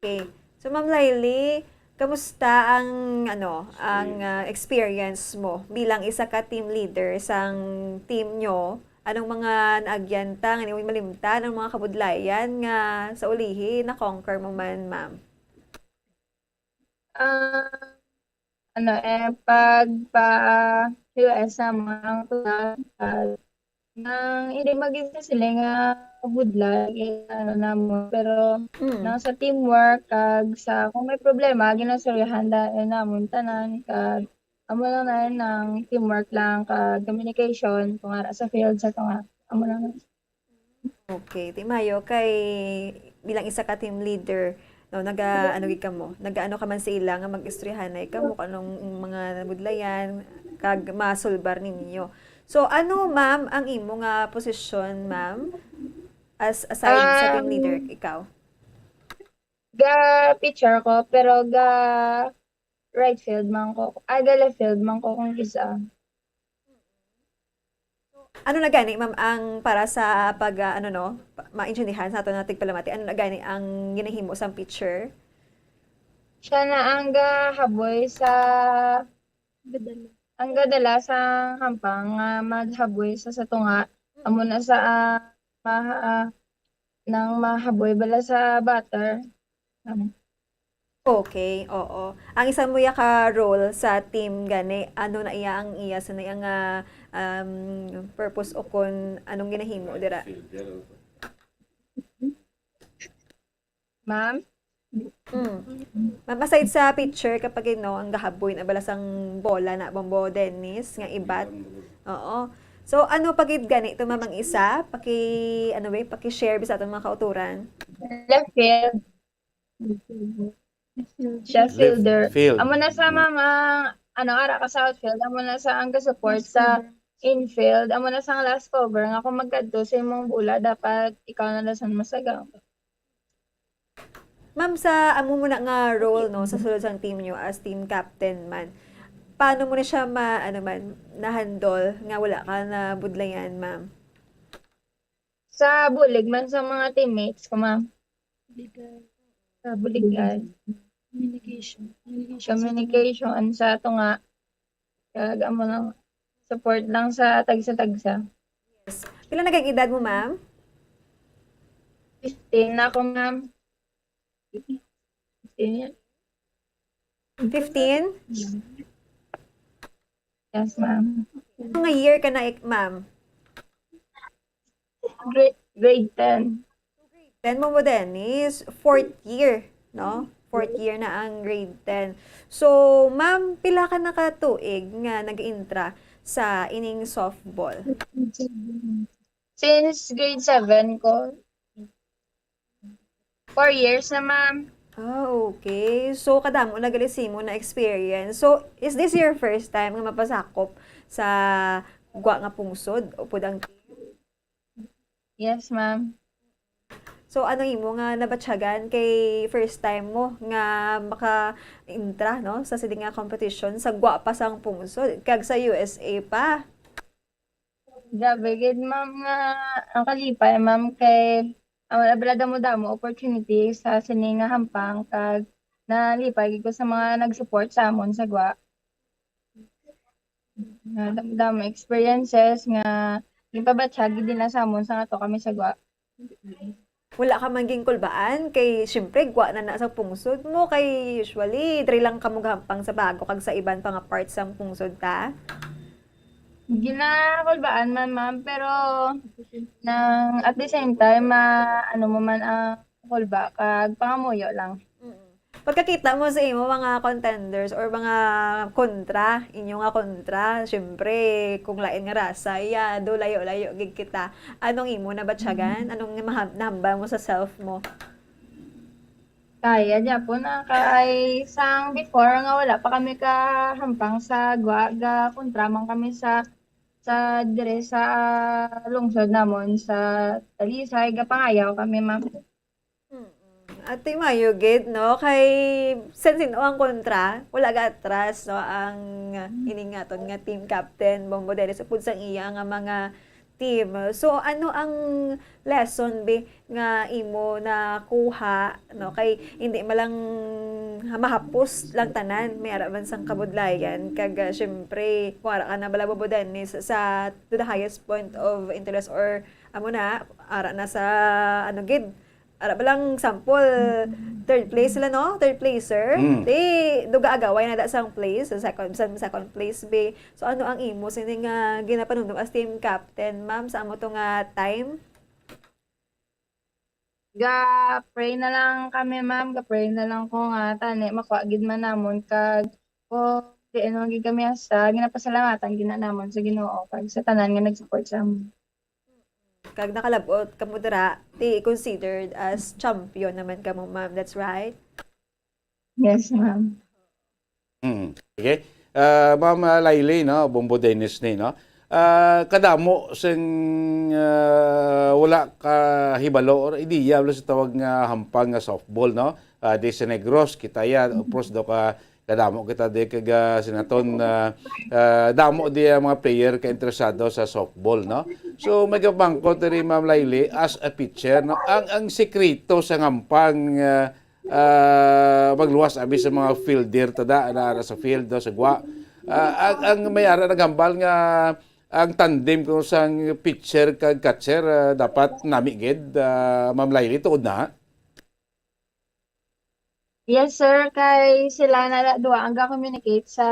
Okay. So, Ma'am Laili, kamusta ang, ano, ang, ah, experience mo bilang isa ka team leader sang team nyo? Anong mga naagyan ta nga hindi mo malimtan? Anong mga kabudlayan nga sa ulihi na-conquer mo man, ma'am? Ah, ano, eh, pag pa U S sa mga kulang, ah, nang hindi maging sila nga budlay, eh, ano namon. Pero Mm. nang sa teamwork, kag sa kung may problema, ginasoryahan da namon tanan, kag amo lang na nang teamwork lang, kag communication, kung ara sa field sa tunga. Amo lang. Okay, ti maayo kay bilang isa ka team leader, no, naga-, ano gid kamo, nagaano ka man sa ila nga mag-istoryahanay kamo kung anong mga nabudlayan, kag masulbar ninyo. So, ano, ma'am, ang imo nga posisyon, ma'am? As, aside sa team leader, Um, ikaw? Ga pitcher ko, pero ga right field man ko. Ay, ga left field man ko kung isa. Ano na gani, ma'am, ang para sa pag, ah, ano, no, pa-, maintindihan sa aton nga tigpalamati, ano na gani ang ginahimo sang pitcher? Siya na ang gahaboy sa, ang gadala sa hampang nga maghaboy sa, sa tunga. Amo na sa, ah, maha-, ah, nang mahaboy bala sa batter. Ano? Okay, oo. Ang isa mo ya ka role sa team gani, ano na iya ang iya sa na iya nga, um, purpose o kun anong ginahimo dira? Ma'am? Mm. Ma'am, aside sa pitcher, kapag, you know, ang gahaboy na bala sang bola na, Bombo Dennis, nga ibat. Oo. So, ano pa gid gani to, ma'am, ang isa? Paki, ano ba, paki-share bisa atong mga kauturan. Left field. Siya Left fielder. field. Amo na sa mama, ano, ara ka sa outfield. Amo na sa ang support sa infield. Amo na sa last cover nga kung magkadto sa imong bola, dapat ikaw na dason masagaw. Ma'am, sa amo mo na nga role, no, sa sulod sang team nyo as team captain man, paano mo na siya ma-, ano man, na-handle nga wala ka nabudlayan, ma'am? Sa bulig man sa mga teammates ko, ma'am. Sa buligan. Communication. Communication sa Communication sa tunga. Kag amo lang, support lang sa tagsa-tagsa. Yes. Pila na kay edad mo, ma'am? Fifteen na ako, ma'am. Fifteen yan. Fifteen? Yes, ma'am. Mga year ka na, ik-, ma'am? Grade, grade ten. Then, Momo Dennis, fourth year, no? Fourth year na ang grade ten. So, ma'am, pila ka na ka tuig nga nag-intra sa ining softball? Since grade seven ko. Four years na, ma'am. Ah, okay. So, kadamo na gali simo na experience. So, is this your first time nga mapasakop sa gwa nga pungsod upod ang team? Yes, ma'am. So, ano imo nga nabatyagan kay first time mo nga maka-intra, no, sa sini nga competition sa gwa pa sang pungsod kag sa U S A pa? Grabe gid, ma'am, nga ang kalipay, ma'am, kay ang wala bala damo-damo opportunity sa sini nga hampang kag nalipay gid ko sa mga nag-support sa amon sa gwa. Nga damo-damo experiences nga gipabatyag gid nila sa amon sa nga ato kami sa gwa. Wala ka man ginkulbaan kay, siyempre, gwa na na sa pungsod mo, kay usually diri lang kamo gahampang sa Bago kag sa iban pa nga parts sang pungsod ta. Ginakulbaan man, ma'am, pero nang at the same time, ma-, ano mo man ang kulba, kag pangamuyo lang. Mm. Pagkakita mo sa imo mga contenders or mga kontra, inyo nga kontra, syempre, kung lain nga rasa, iya, do layo-layo gid kita. Anong imo nabatyagan? Anong maha-, nahambal mo sa self mo? Kaya niya po na kay sang before nga wala pa kami kahampang sa gwa, ga kontra man kami sa, sa dire sa, ah, lungsod namon sa Talisay, gapangayaw kami, ma'am. Mm. Ate, mayo gid, no? Kay, since sino ang kontra, wala ga atras, no? Ang ining aton nga team captain, Bombo Dennis, upod sang iya nga mga team. So, ano ang lesson, be, nga imo nakuha, no? Kay hindi man lang mahapos lang tanan, may ara man sang kabudlayan. Kag, ah, syempre, kung ara ka na bala, Bobo Dennis, sa to the highest point of interest or amo na, ara na sa, ano gid, ara ba lang, sample, third place sila, no? Third placer. Mm. Di, duga agaway na da sang place, sa second, sa second place, be. So, ano ang imo sini nga ginapanumdom as team captain, ma'am, sa amo to nga time? Ga-pray na lang kami, ma'am. Ga-pray na lang ko nga tani makuha gid man namon kag ko, di ano gid kami, hasta ginapasalamatan gid na namon sa Ginoo kag sa tanan nga nag-support sa amon. Kag nakalab-ot kamo dira, ti considered as champion naman kamo, ma'am. That's right? Yes, ma'am. Mm. Okay. Ah, Ma'am, ah, Lailey, no, Bombo Dennis ni, no? Ah, kadamo sing, ah, wala ka hibalo or ideya wala sa tawag nga hampang nga softball, no? Ah, di sa Negros, kita ya, of course, daw ka, kadamo kita di kag, ah, sinaton, ah, ah, damo di ang mga player ka interesado sa softball, no? So, may kapangkot diri, Ma'am Lailey, as a pitcher, no? Ang, ang sikreto sa hampang, ah, ah, magluwas abi sa mga fielder tada na ara sa field, no, sa gwa. Ah, ang, ang may ara naghambal nga ang tandem ko sang pitcher kag catcher, ah, dapat nami gid, ah, Ma'am Lailey, tuod na? Yes, sir. Kay sila na la-, duha ang ga-communicate sa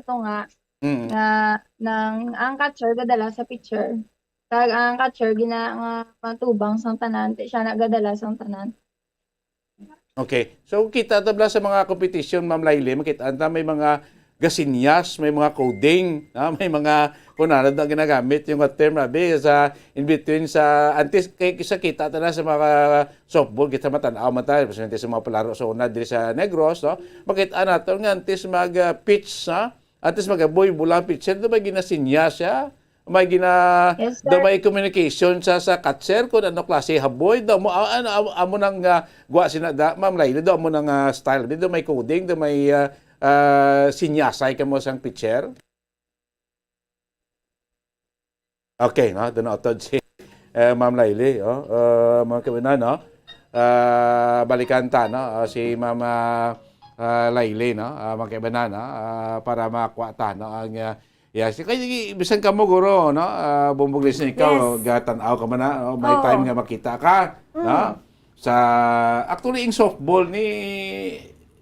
tunga Mm. nga nang ang catcher gadala sa pitcher. Kag ang catcher gina-, nga matubang sang tanan, ti siya na gadala sang tanan. Okay. So, kita ta bala sa mga competition, Ma'am Lailey, makita ta may mga gasinyas, may mga coding, ah, may mga, kung ano na ginagamit yung term, abi, sa in between sa, antes, kay sa kita ta na sa mga softball, kita matan-aw man tayo, presidente sa mga palaro sa una, diri sa Negros, no? Makita nato nga antes mag, ah, pitch, ha? Antes mag-aboy, bola ang pitcher, do may ginasinyas siya? May gina-, Yes, do sir. may communication sa, sa catcher kung ano klase haboy? Do mo, ah, ano, amo, amo nang, ah, gwa sina da, Ma'am Lailey, do amo nang, ah, style. Do may coding, do may, ah, ah, sinyasay kamo sang pitcher? Okay, no? Doon na utod si, eh, Ma'am Lailey, oh. Uh, mga kaibigan, no? Ah, balikan ta, no? Ah, si Ma'am, ah, ah, Lailey, no? Ah, mga kaibigan, no? Ah, para makuha ta, no? Ang, ah, yes, kay, bisan kamo, guro, no? Ah, Bumbog Listening, ikaw, Yes. gatan-aw ka man, na, no? May Oo. time nga makita ka, no? Mm. Sa, actually, yung softball ni,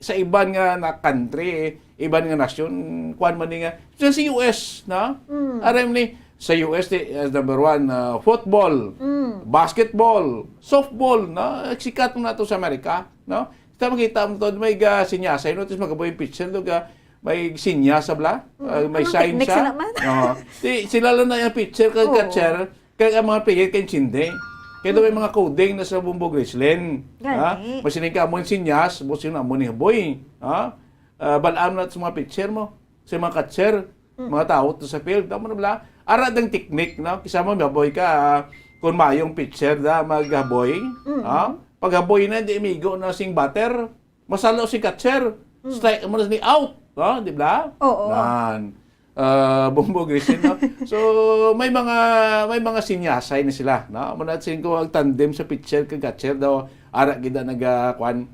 sa iban nga na country, iban nga nasyon, kuwan man ni nga, sa, sa U S, no? Mm. Aram ni, sa U S, di, uh, number one, uh, football, Mm. basketball, softball, no? Sikat na to sa Amerika, no? Sa makita mo to, may ga sinyasay, no? Tapos magaboy yung pitcher, no? Ga, may sinyas sa bla, Mm. uh, may Anong sign technique sa. sila man? Oo. Di, sila lang na yung pitcher, kag Oo. catcher, Kay ang mga player kay intindi. Kay daw may mga coding na sa Bumbog Wrestling. Ha? Gani. Masiling ka, amo ang sinyas, busing na amo ni Haboy. Ha? Ah, bal-an na sa mga pitcher mo, sa mga catcher, Mm. mga tao to sa field. Tama na bala? Ara dang technique, no? Kisa mo, maboy ka, ah, kung mayong pitcher da, maghaboy. Mm. Ha? Paghaboy na, di migo na sing batter. Masalo si catcher. Mm. Strike mo na ni out. Oh, di ba? Oo. Nan. Ah, Bombo Grisin, no? So, may mga, may mga sinyasay na sila, no? Muna sin ko ang tandem sa pitcher kag catcher daw, ara gid ang naga-, kwan,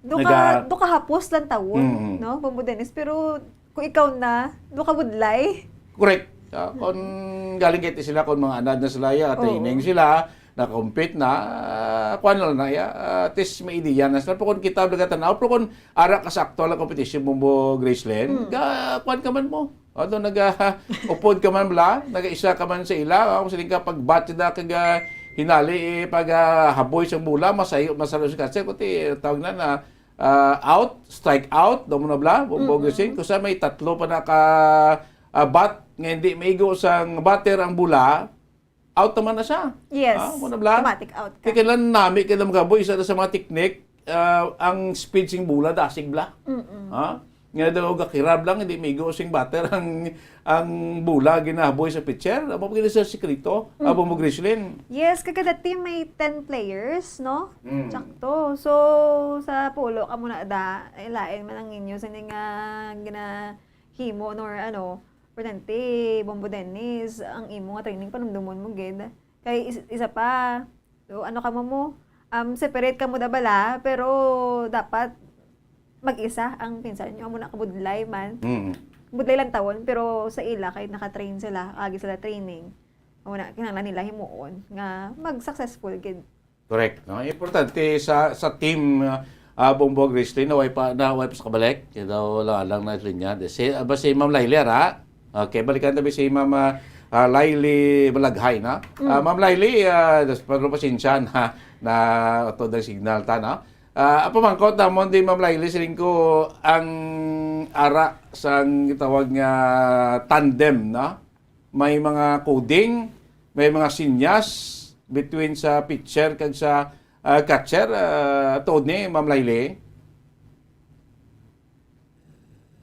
Do ka, naga- do ka hapos lang tawon, Mm. no? Bombo Dennis, pero kung ikaw na, do ka budlay. Correct. Ah, kung galing kay sila, kung mga anad na sila, ya, Oo. training sila, na-compete na, ah, kuwan lang na, ya, ah, at least may ideya na sila. Pero kung kita, nagkatanaw, pero kung ara ka sa actual na competition, Bombo Graceland, Hmm. ga-, kuwan ka man mo. Although naga-, upod ka man bala, naga-isa ka man sa ila, ah, kung siling ka pag-bat na kag, ah, hinali, eh, pag, ah, haboy sa bola, masayo, masalo sa catcher, kuti, tawag na na, ah, out, strike out, daw mo na bala, Bombo Mm-mm. Graceland, kung sa may tatlo pa na ka, ah, bat, nga hindi maigo sang batter ang bola, out naman na siya. Yes. Ah, mo na bala? Automatic out ka. Kaya kailan nami, kailan magaboy, isa na sa mga teknik, ah, ang speed sing bola, dasig bala. Mm-mm. Ha? Nga daw gakirab lang, hindi migo sing batter ang, ang bola, ginaboy sa pitcher. Amo pa gini sa sikreto, Mm. amo mo, Griselyn. Yes, kagada team may ten players, no? Mm. Sakto. So, sa pulo ka muna da, ay lain man ang inyo, sini nga ginahimo, no, or ano, importante, Bombo Dennis, ang imo nga training, panumdumon mo gid. Kay is-, isa pa, so, ano ka mo mo, um, separate ka mo da bala, pero dapat mag-isa ang pinsan nyo. Amo na kabudlay man. Mm. Budlay lang tawon, pero sa ila, kay naka-train sila, agi sila training. Amo na, kinahanglan nila himuon nga mag-successful gid. Correct, no? Importante sa, sa team, ah, ah, Bongbong Grizzly na way pa, na way pa sa kabalik. Kaya daw wala lang na linya. Di si, ah, ba si Ma'am Laili, ara? Okay, balikan tabi si Ma'am, ah, ah, Laili Balaghay, no? Mm. Ah, Ma'am Laili, ah, das-, pero pasensya na, na ito ang signal ta, no? Ah, ang pamangkot namon di, Ma'am Laili, siling ko ang ara sang gitawag nga tandem, no? May mga coding, may mga sinyas between sa pitcher kag sa, ah, catcher, ah, tuod ni, Ma'am Laili?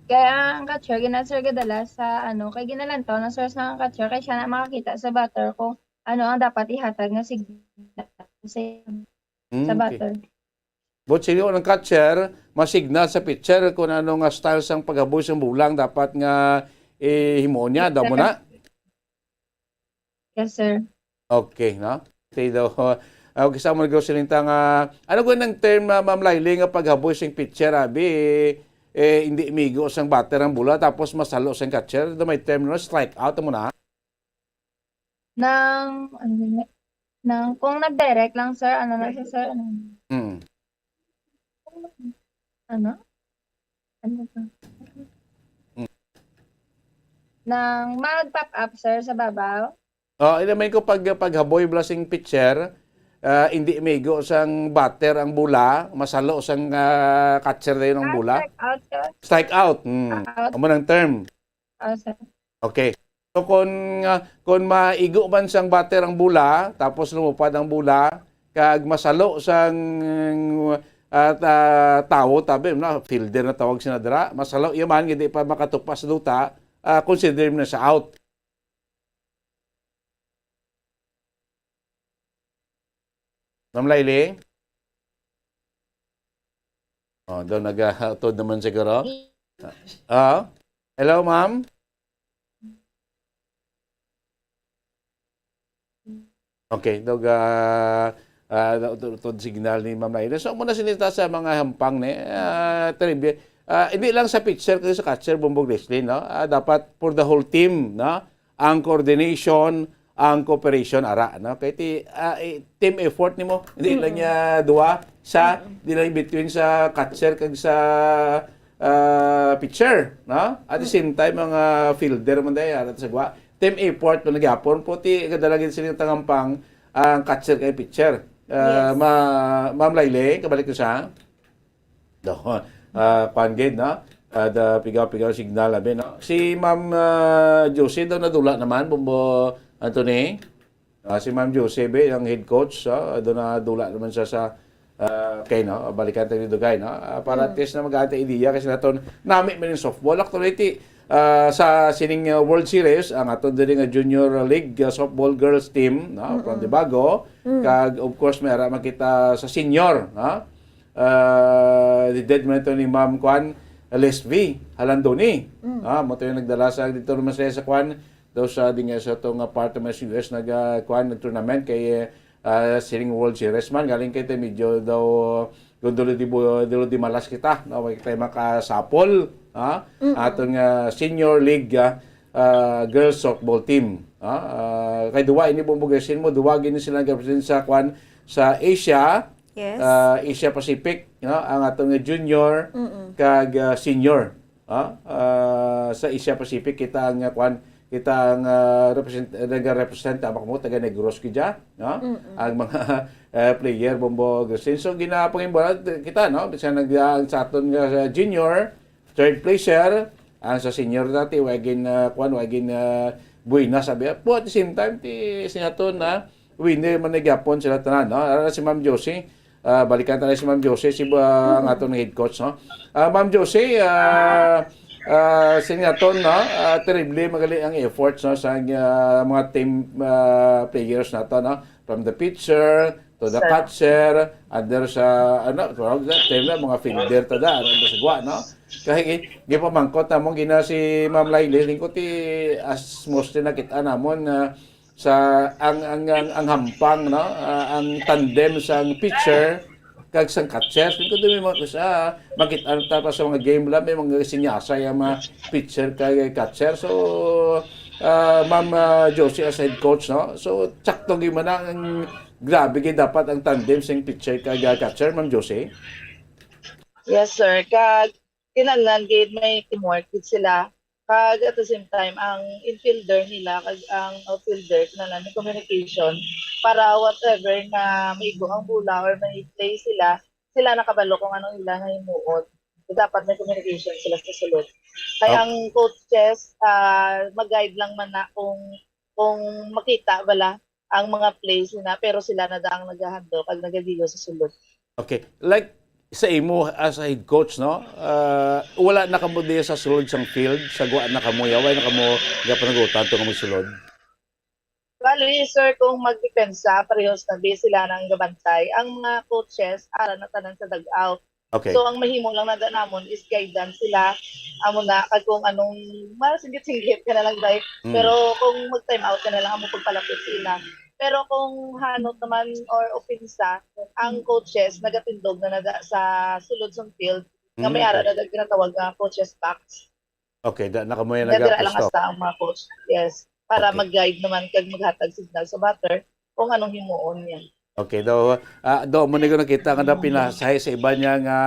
Kaya ang catcher, gina-, sir, gadala sa, ano, kay ginalantaw na, sir, sa catcher, kay siya na makakita sa batter kung ano ang dapat ihatag nga signal sa, Mm, sa okay. Batter. But sige, ang catcher, masignal sa pitcher kung ano nga style sang paghaboy sang bola ang dapat nga, eh, himuon niya. Daw mo na? Yes, sir. Okay, no? Say daw, ah, okay, sa mga grocery ta nga, ano ko nang term, ah, Ma'am Laili, nga paghaboy sing pitcher, abi, eh, hindi migo sang batter ang bola, tapos masalo sang catcher, daw may term na strike out mo na? Nang, ano yun? Nang, kung nag-direct lang, sir, ano na siya, sir? Ano? Mm. Ano? Ano ba? Mm. Nang mag-pop up, sir, sa babaw? Oh, ina man ko pag, paghaboy bala sing pitcher, ah, hindi migo sang batter ang bola, masalo sang, ah, catcher dayon ang Ah, bola. Strike out, sir. Strike out. Mm. Out. Amo nang term. Ah, sir. Okay. So, kung, ah, kung maigo man sang batter ang bola, tapos lumupad ang bola, kag masalo sang, ah, ta-, tawo, tabi na, fielder na tawag sina dira, masalo iya man, hindi pa makatupa sa duta, ah, consider mo na sa out. Ma'am Laili? Oh, daw nag-, ah, tuod naman siguro. Ah? Hello, ma'am? Okay, daw, ah, ah, daw, tuod, tuod signal ni Ma'am Laili. So, muna sinita sa mga hampang ni, ah, trivia. Ah, hindi lang sa pitcher, kaya sa catcher, Bongbong Grizzly, no? Ah, dapat for the whole team, no? Ang coordination, ang cooperation, ara, no? Kay ti, ah, eh, team effort nimo, hindi lang Mm-mm. niya duwa, sa, Mm-mm. di lang between sa catcher kag sa, ah, pitcher, no? At the Mm. same time, mga fielder man day, ara sa gwa. Team effort man nagyapon, puti, kadalagin sila tangampang, ang catcher kay pitcher. Ah, Yes. ma-, Ma'am Laili, kabalik ko sa? Do, ah, kuan gid, no? Ah, da, pigaw-pigaw signal, abi, no? Si Ma'am, ah, Josie daw nadula naman, Bombo Anthony. Ah, si Ma'am Josie, be, ang head coach, ah, daw nadula naman siya sa, ah, kay, no? Balikan tayo ni Dugay, no? Ah, para at Mm. least na mag-aantay idea kasi naton, nami man yung softball. Actually, ti, ah, sa sining, ah, World Series, ang aton diri nga Junior League, ah, Softball Girls Team, no? From Mm-mm. Debago. Mm. Kag, of course, may ara man kita sa senior, no? Ah, di dead man ito ni Ma'am Kwan, Lesvi Halandoni. Mm. Ah, mo to yung nagdala sa dito naman sa, sa Kwan, daw sa di nga sa to nga part naman sa U S nag, ah, Kwan, nag-tournament kay, ah, sining World Series man. Galing kay tayo medyo daw gundo di bu-, di, di malas kita, no? Way kita makasapol, ha? Mm-mm. Aton nga Senior League, ah, ah, Girls Softball Team, ha? Ah, kay duwa ini bubugasin mo, duwa gini sila nag-represent sa Kwan, sa Asia, Yes. ah, Asia Pacific, no? Ang aton nga junior Mm-mm. kag, ah, senior, ah, ah, sa Asia Pacific kita ang, ah, kwan, kita ang, ah, represent-, nag-represent, tama ko mo, taga Negros kidya, no? Mm-mm. Ang mga, eh, player, Bombo Agustin. So, ginapangimbulan kita, no? Bisan nag-, ang sa aton nga, ah, junior, third placer, ang sa senior dati, wa gin, ah, kwan, wa gin, ah, buena, sabi. But at the same time, ti, sinaton na, winner man na gyapon sila tanan, no? Ara si Ma'am Josie, ah, balikan tayo si Ma'am Josie, si, ah, ang Mm. aton head coach, no? Ah, Ma'am Josie, ah, ah, sinaton, no? Ah, terrible magali ang efforts, no? Sa, ah, mga team, ah, players nato, no? From the pitcher, to the Sir. catcher, under sa, ano, tawag sa term na, mga fielder ta da, ano, sa gwa, no? Kay gi-, gipamangkot na mo gina si Ma'am Laili, lingkod ti as mostly nakita namon na sa ang, ang, ang, ang hampang, no? Ah, ang tandem sang pitcher kag sang catcher. Lingkod mi mo sa makita ta pa sa mga game lang, may mga sinyasay ang mga pitcher kag catcher. So, ah, Ma'am, ah, Josie as head coach, no? So, sakto gyud man na ang grabe gyud dapat ang tandem sing pitcher kag, ah, catcher, Ma'am Josie. Yes, sir. Kag kinahanglan gid may teamwork gid sila. Kag at the same time, ang infielder nila kag ang outfielder kinahanglan may communication para whatever na maigo ang bola or may play sila, sila nakabalo kung anong ila nga himuon. So, dapat may communication sila sa sulod. Kay Okay. ang coaches, ah, mag-guide lang man na kung, kung makita bala ang mga plays nila, pero sila na da ang nag-handle kag nagadigo sa sulod. Okay. Like, sa imo as a head coach, no? Ah, wala na kamo diya sa sulod sang field, sa gwa na kamo, yaway na kamo gapanagutan to nga magsulod. Bali, sir, kung magdepensa, parehos na di sila nang gabantay. Ang mga coaches, ara na tanan sa dugout. Okay. So, ang mahimo lang na da namon is guidance sila. Amo na, kag kung anong, masinggit-singgit ka na lang, day. Mm. Pero kung mag-time out ka na lang, amo pagpalapit sila. Pero kung hanot naman or opensa, ang Mm. coaches nagatindog na nada sa sulod sang field, nga may Mm. ara na da ginatawag nga coaches box. Okay, da, nakamuya na Nadira lang gapos to. Hasta ang mga coach. Yes. Para Okay. mag-guide naman kag maghatag signal sa batter kung anong himuon niya. Okay, daw, ah, daw mo ni ko nakita nga daw Mm. pinasahi sa iba niya nga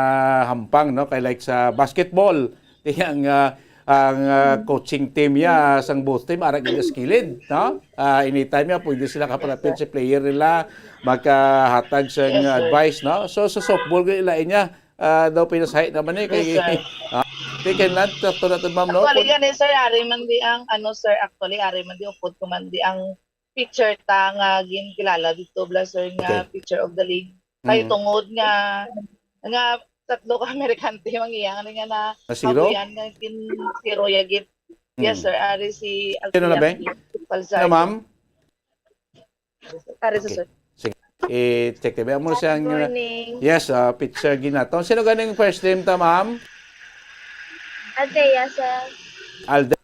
hampang, no? Kay like sa basketball, ang, ah, ang, ah, Mm. coaching team niya, sang both team, ara gid sa kilid, no? Ah, anytime niya, pwede sila kapalapit Yes, sir. sa player nila, makahatag sa Yes, sir. advice, no? So, sa softball, gid lain niya, ah, daw pinasahi naman eh, Yes, kay, sir. ah, di kay Nat, sakto na to, ma'am, no? Actually, gani, sir, ari man di ang, ano, sir, actually, ari man di upod ko man di ang pitcher ta nga ginkilala dito, bla, sir, nga Okay. pitcher of the league. Kay Mm. tungod nga, nga tatlo ka Amerikante, mang iya nga na Na zero? habuyan nga gin-zero ya gid. Yes, Mm. sir, ari si Sino na, Althea Beng? Palzardo. Sino, ma'am? Ari sa Okay. sir. Sige. I-check tayo. Amo Good siyang, uh, morning. Yes, uh, pitcher ginaton. Sino ganing first name ta, ma'am? Althea, sir. Althea.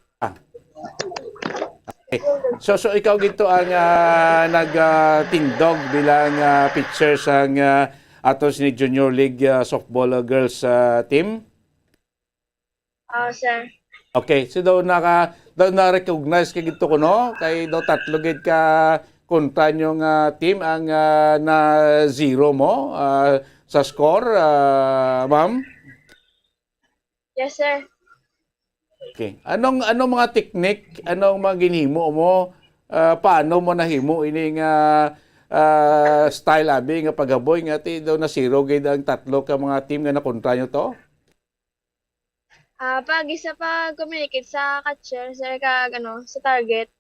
Okay. So, so ikaw gito ang, ah, nag, ah, tindog bilang, ah, pitcher sang, ah, ato sini Junior League, ah, Softball, ah, Girls, ah, team? Oo, sir. Okay, so daw naka, daw na-recognize ka gito kuno, kay daw tatlo gid ka kontra nyo nga team ang, ah, na zero mo, ah, sa score, ah, ma'am? Yes, sir. Okay. Anong, anong mga teknik, anong mga ginhimo mo, ah, paano mo nahimo ini nga, ah, style abi nga paghaboy nga ti daw na zero gid ang tatlo ka mga team nga nakontra nyo to? Ah, pag isa pa communicate sa catcher, sir, kag ano, sa target.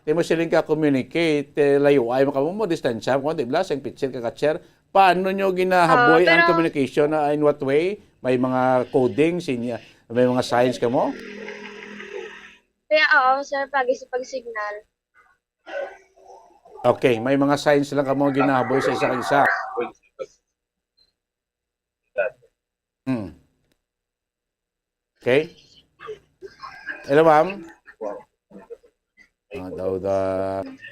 Di mo siling ka communicate, eh, layo ay mo kamo mo distansya mo, di ba? Sa pitcher ka catcher. Paano nyo ginahaboy Ah, ang pero communication, ah, in what way? May mga coding, sinya, may mga signs ka mo? Kaya, oo, sir, pag isa pag signal. Okay, may mga signs lang kamo ginahaboy sa isa kag isa. Hmm. Okay? Hello, ma'am? Ah, daw da.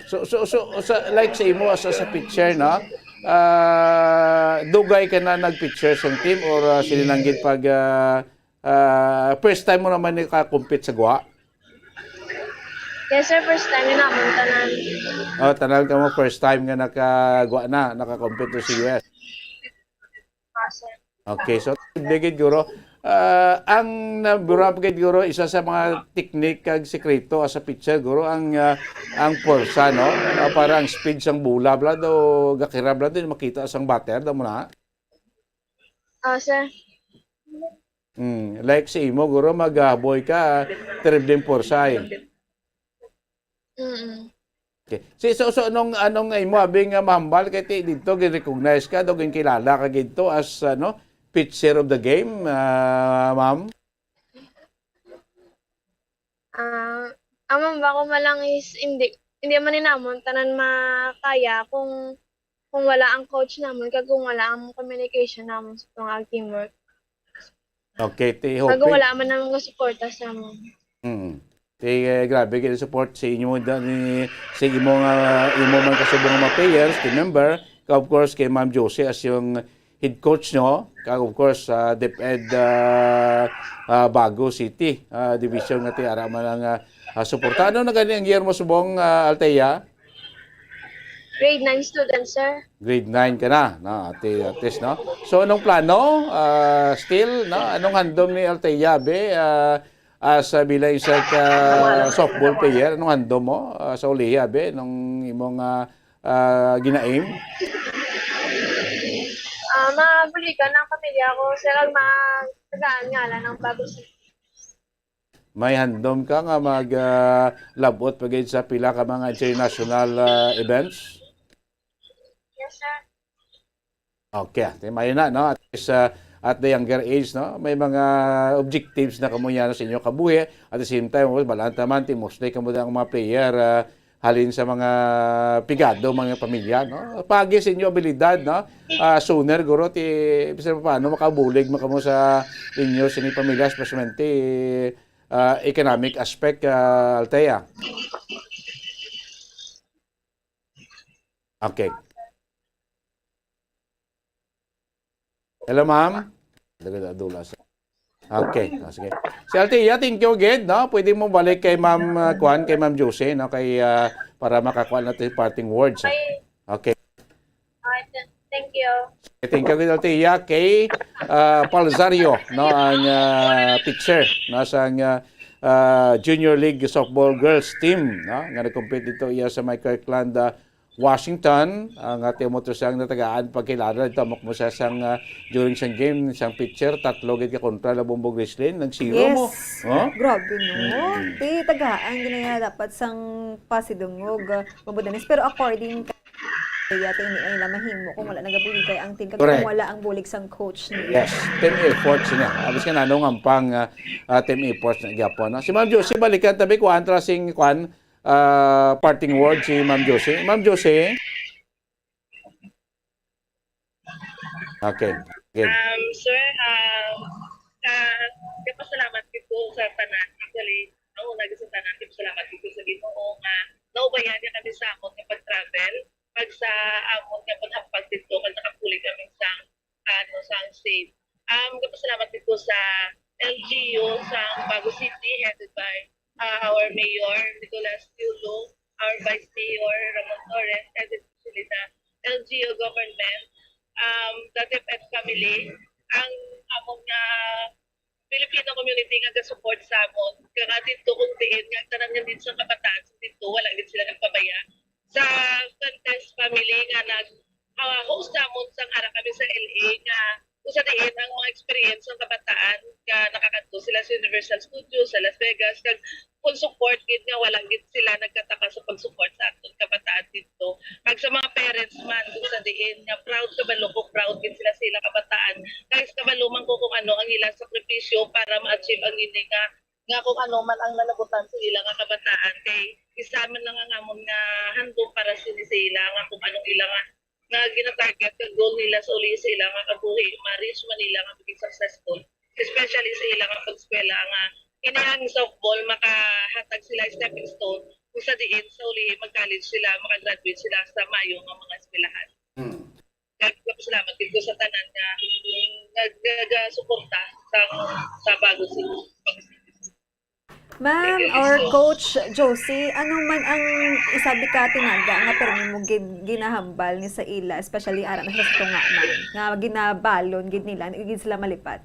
So, so, so, sa, like sa imo as, as a pitcher, no? Ah, dugay ka na nag-pitcher sa team or, ah, sini lang gid pag, ah, ah, first time mo naman ni ka-compete sa gwa? Yes, sir. First time yun naman, tanan. Oh, tanan ka mo first time nga nakagwa na, naka-compete to sa U S. Ah, sir. Okay, so, di gid, guro. Ah, ang nabura pa gid, guro, isa sa mga teknik kag sekreto as a pitcher, guro, ang, ah, ang pwersa, no? Ah, para ang speed sang bola, bla, do, gakira, bla, din makita sang batter, daw mo na? Ah, sir. Mm, like si imo, guro, magaboy ka, terribleng pwersa, eh. Mm-mm. Okay. Si, so, so, anong, anong imo abi nga mahambal kay ti dito, gin-recognize ka, daw ginkilala ka gid to as, ano, pitcher of the game, ah, ma'am? Ah, ang mamba ko man lang is hindi, hindi man ni namon tanan makaya kung, kung wala ang coach namon kag kung wala ang communication namon sa tunga ag teamwork. Okay, ti Kag kung hoping. Wala man namon nga suporta sa amon. Mm. Ti eh, grabe kay support sa inyo da ni sa imo nga imo man kasubong nga mga players, team member, ka of course kay Ma'am Josie as yung head coach nyo, ka of course sa DepEd ah, ah, Bago City ah, Division nga ti ara man ang ah, ah, suporta. Ano na gani ang year mo subong ah, Althea? Grade nine student, sir. Grade nine ka na, no? At, at least, no? So, anong plano? Ah, still, no? Anong handom ni Althea, be? Ah, as ah, bilang isa ka softball player, anong handom mo ah, sa ulihi, be? Nung imong ah, ah, gina-aim? Ah, mabuligan ang pamilya ko, sir, ang mga tagaan nga lang ng bago sa May handom ka nga mag ah, labot pa gid sa pila ka mga international ah, events? Yes, sir. Okay, ah, ti mayo na, no? At least, ah, at the younger age, no? May mga objectives na kamo yan sa inyo kabuhi. At the same time, oh, balaan taman, ti mostly kamo ang mga player, ah, halin sa mga pigado, mga pamilya, no? Pagi sa inyo abilidad, no? Ah, sooner, guro, ti, bisan pa paano, makabulig mo kamo sa inyo, sa inyong pamilya, especially, ah, economic aspect, ah, Althea. Okay. Hello, ma'am. Daga da dula sa. Okay, ah, sige. Si Althea, thank you gid, no? Pwede mo balik kay Ma'am ah, Kwan, kay Ma'am Josie, no? Kay ah, para makakuha natin yung parting words. Ah. Okay. Alright, sir. Thank you. Thank you gid, Althea, kay ah, Palzario, no? Ang ah, pitcher, no? Sa ang ah, ah, Junior League Softball Girls Team, no? Nga nag-compete dito iya sa may Kirkland, ah, Washington, ang ating mo to siyang natagaan pagkilala dito mo mo siya sang ah, during sang game, sang pitcher, tatlo gid ka kontra la Bumbog Wrestling, nag zero mo. Yes. Oh? Grabe, no? Mm. Ti tagaan ginaya dapat sang pasidungog, ah, mabudanis. Pero according kay Yate, hindi nila mahimo kung wala nagabuligay ang team kag Correct. Kung wala ang bulig sang coach nila. Yes, team efforts niya. Abis ka nanong ang pang ah, ah, team efforts na gyapon. No? Si Ma'am Josie, balikan tabi kuan trasing kuan ah, parting word si Ma'am Josie. Ma'am Josie. Okay. Good. Um, sir, um, uh, kapasalamat ko sa tanan. Actually, ang una sa tanan, kapasalamat ko sa Ginoo nga naubayan niya kami sa amon nga pag-travel, pag sa amon nga paghampag dito, kag nakabulig kami sa ano, sa safe. Um, kapasalamat ko sa L G U sa Bago City, headed by uh, our Mayor Nicolas Tiulo, our Vice Mayor Ramon Torres, and especially the L G U government, um, the DepEd family, ang among nga Filipino community nga ga-support sa amon. Kaya nga dito kung diin nga tanan nga din sa kabataan sa dito, wala din sila nagpabaya. Sa Fuentes family nga nag uh, host namon sang ara kami sa L A nga usa diin ang mga experience ng kabataan nga nakakadto sila sa Universal Studios sa Las Vegas kag full support gid nga wala gid sila nagkataka sa pag-support sa aton kabataan dito. Kag sa mga parents man kung sa diin nga proud kabalo ko, proud gid sila sa ilang kabataan. Kay kabalo man ko kung ano ang ilang sakripisyo para ma-achieve ang ini nga nga kung ano man ang nalabutan sa ila nga kabataan kay isa man lang ang amon nga handom para sini sa ila nga kung anong ila nga nga gina-target nga goal nila sa uli sa ila nga kabuhi, ma-reach man nila nga maging successful, especially sa ila nga pag-eskwela nga ini ang softball makahatag sila stepping stone kung sa diin sa uli mag-college sila, maka-graduate sila sa mayo nga mga eskwelahan. Hmm. Nagpasalamat gid ko sa tanan nga nag- nagasuporta sa sa Bago City. Ma'am or Coach Josie, ano man ang isabi ka tinaga nga permi mo gid ginahambal ni sa ila, especially ara na sa tunga man, nga ginabalon gid nila, hindi gid sila malipat?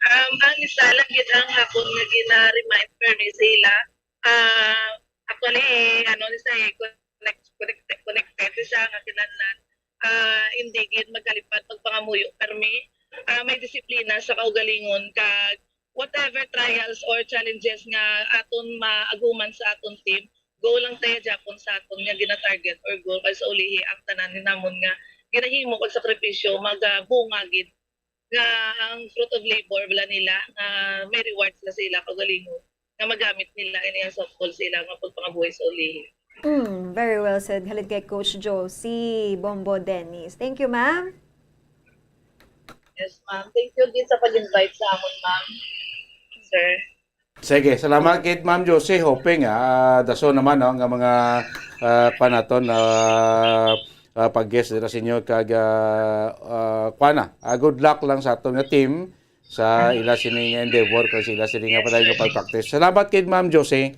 Um, ang isa lang gid ang akon nga gina-remind permi sa ila. Ah, actually, ano ni sa connect, connect, connected siya nga kinahanglan ah, hindi gid magkalipat magpangamuyo permi. Ah, may disiplina sa kaugalingon kag whatever trials or challenges nga aton maaguman sa aton team, go lang tayo gyapon sa aton nga gina-target or goal kay sa ulihi ang tanan ni namon nga ginahimo kag sakripisyo magabunga gid nga ang fruit of labor bala nila nga may reward sila sa ila kaugalingon. nga magamit nila ini nga softball sa ilang pagpangabuhi sa ulihi. Mm, very well said. Halin kay Coach Josie Bombo Dennis. Thank you, ma'am. Yes, ma'am. Thank you din sa pag-invite sa amon, ma'am. Sir. Sige, salamat kay Ma'am Josie. Hoping, ah, daso naman, no, nga mga, ah, pa naton, ah, ah, pag-guest dira sa inyo kag, ah, ah, kuan na. Ah, good luck lang sa aton nga team sa ila sining endeavor kag sa ila sining nga padayon nga pag-practice. Salamat kay Ma'am Josie.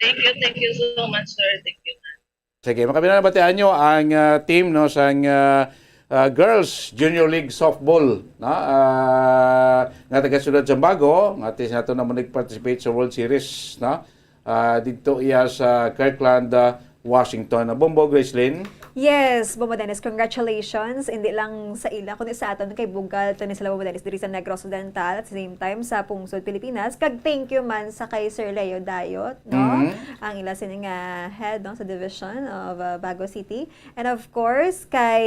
Thank you, thank you so much, sir. Thank you, ma'am. Sige, makabina na batian nyo ang, ah, team, no, sang, ah, ah, Girls Junior League Softball, no? Ah, nga taga Siyudad Zumbago, nga tis nato na mo nag-participate sa World Series, no? Ah, dito iya sa Kirkland, ah, Washington. Ah, Bombo, Gracelyn? Yes, Bombo Dennis, congratulations. Hindi lang sa ila, kundi sa aton kay bugal to ni sila, Bombo Dennis, diri sa Negros Occidental, at the same time sa Pungsod, Pilipinas. Kag thank you man sa kay Sir Leo Dayot, no? Mhm. Ang ila sini nga head, no, sa Division of, uh, Bago City. And of course, kay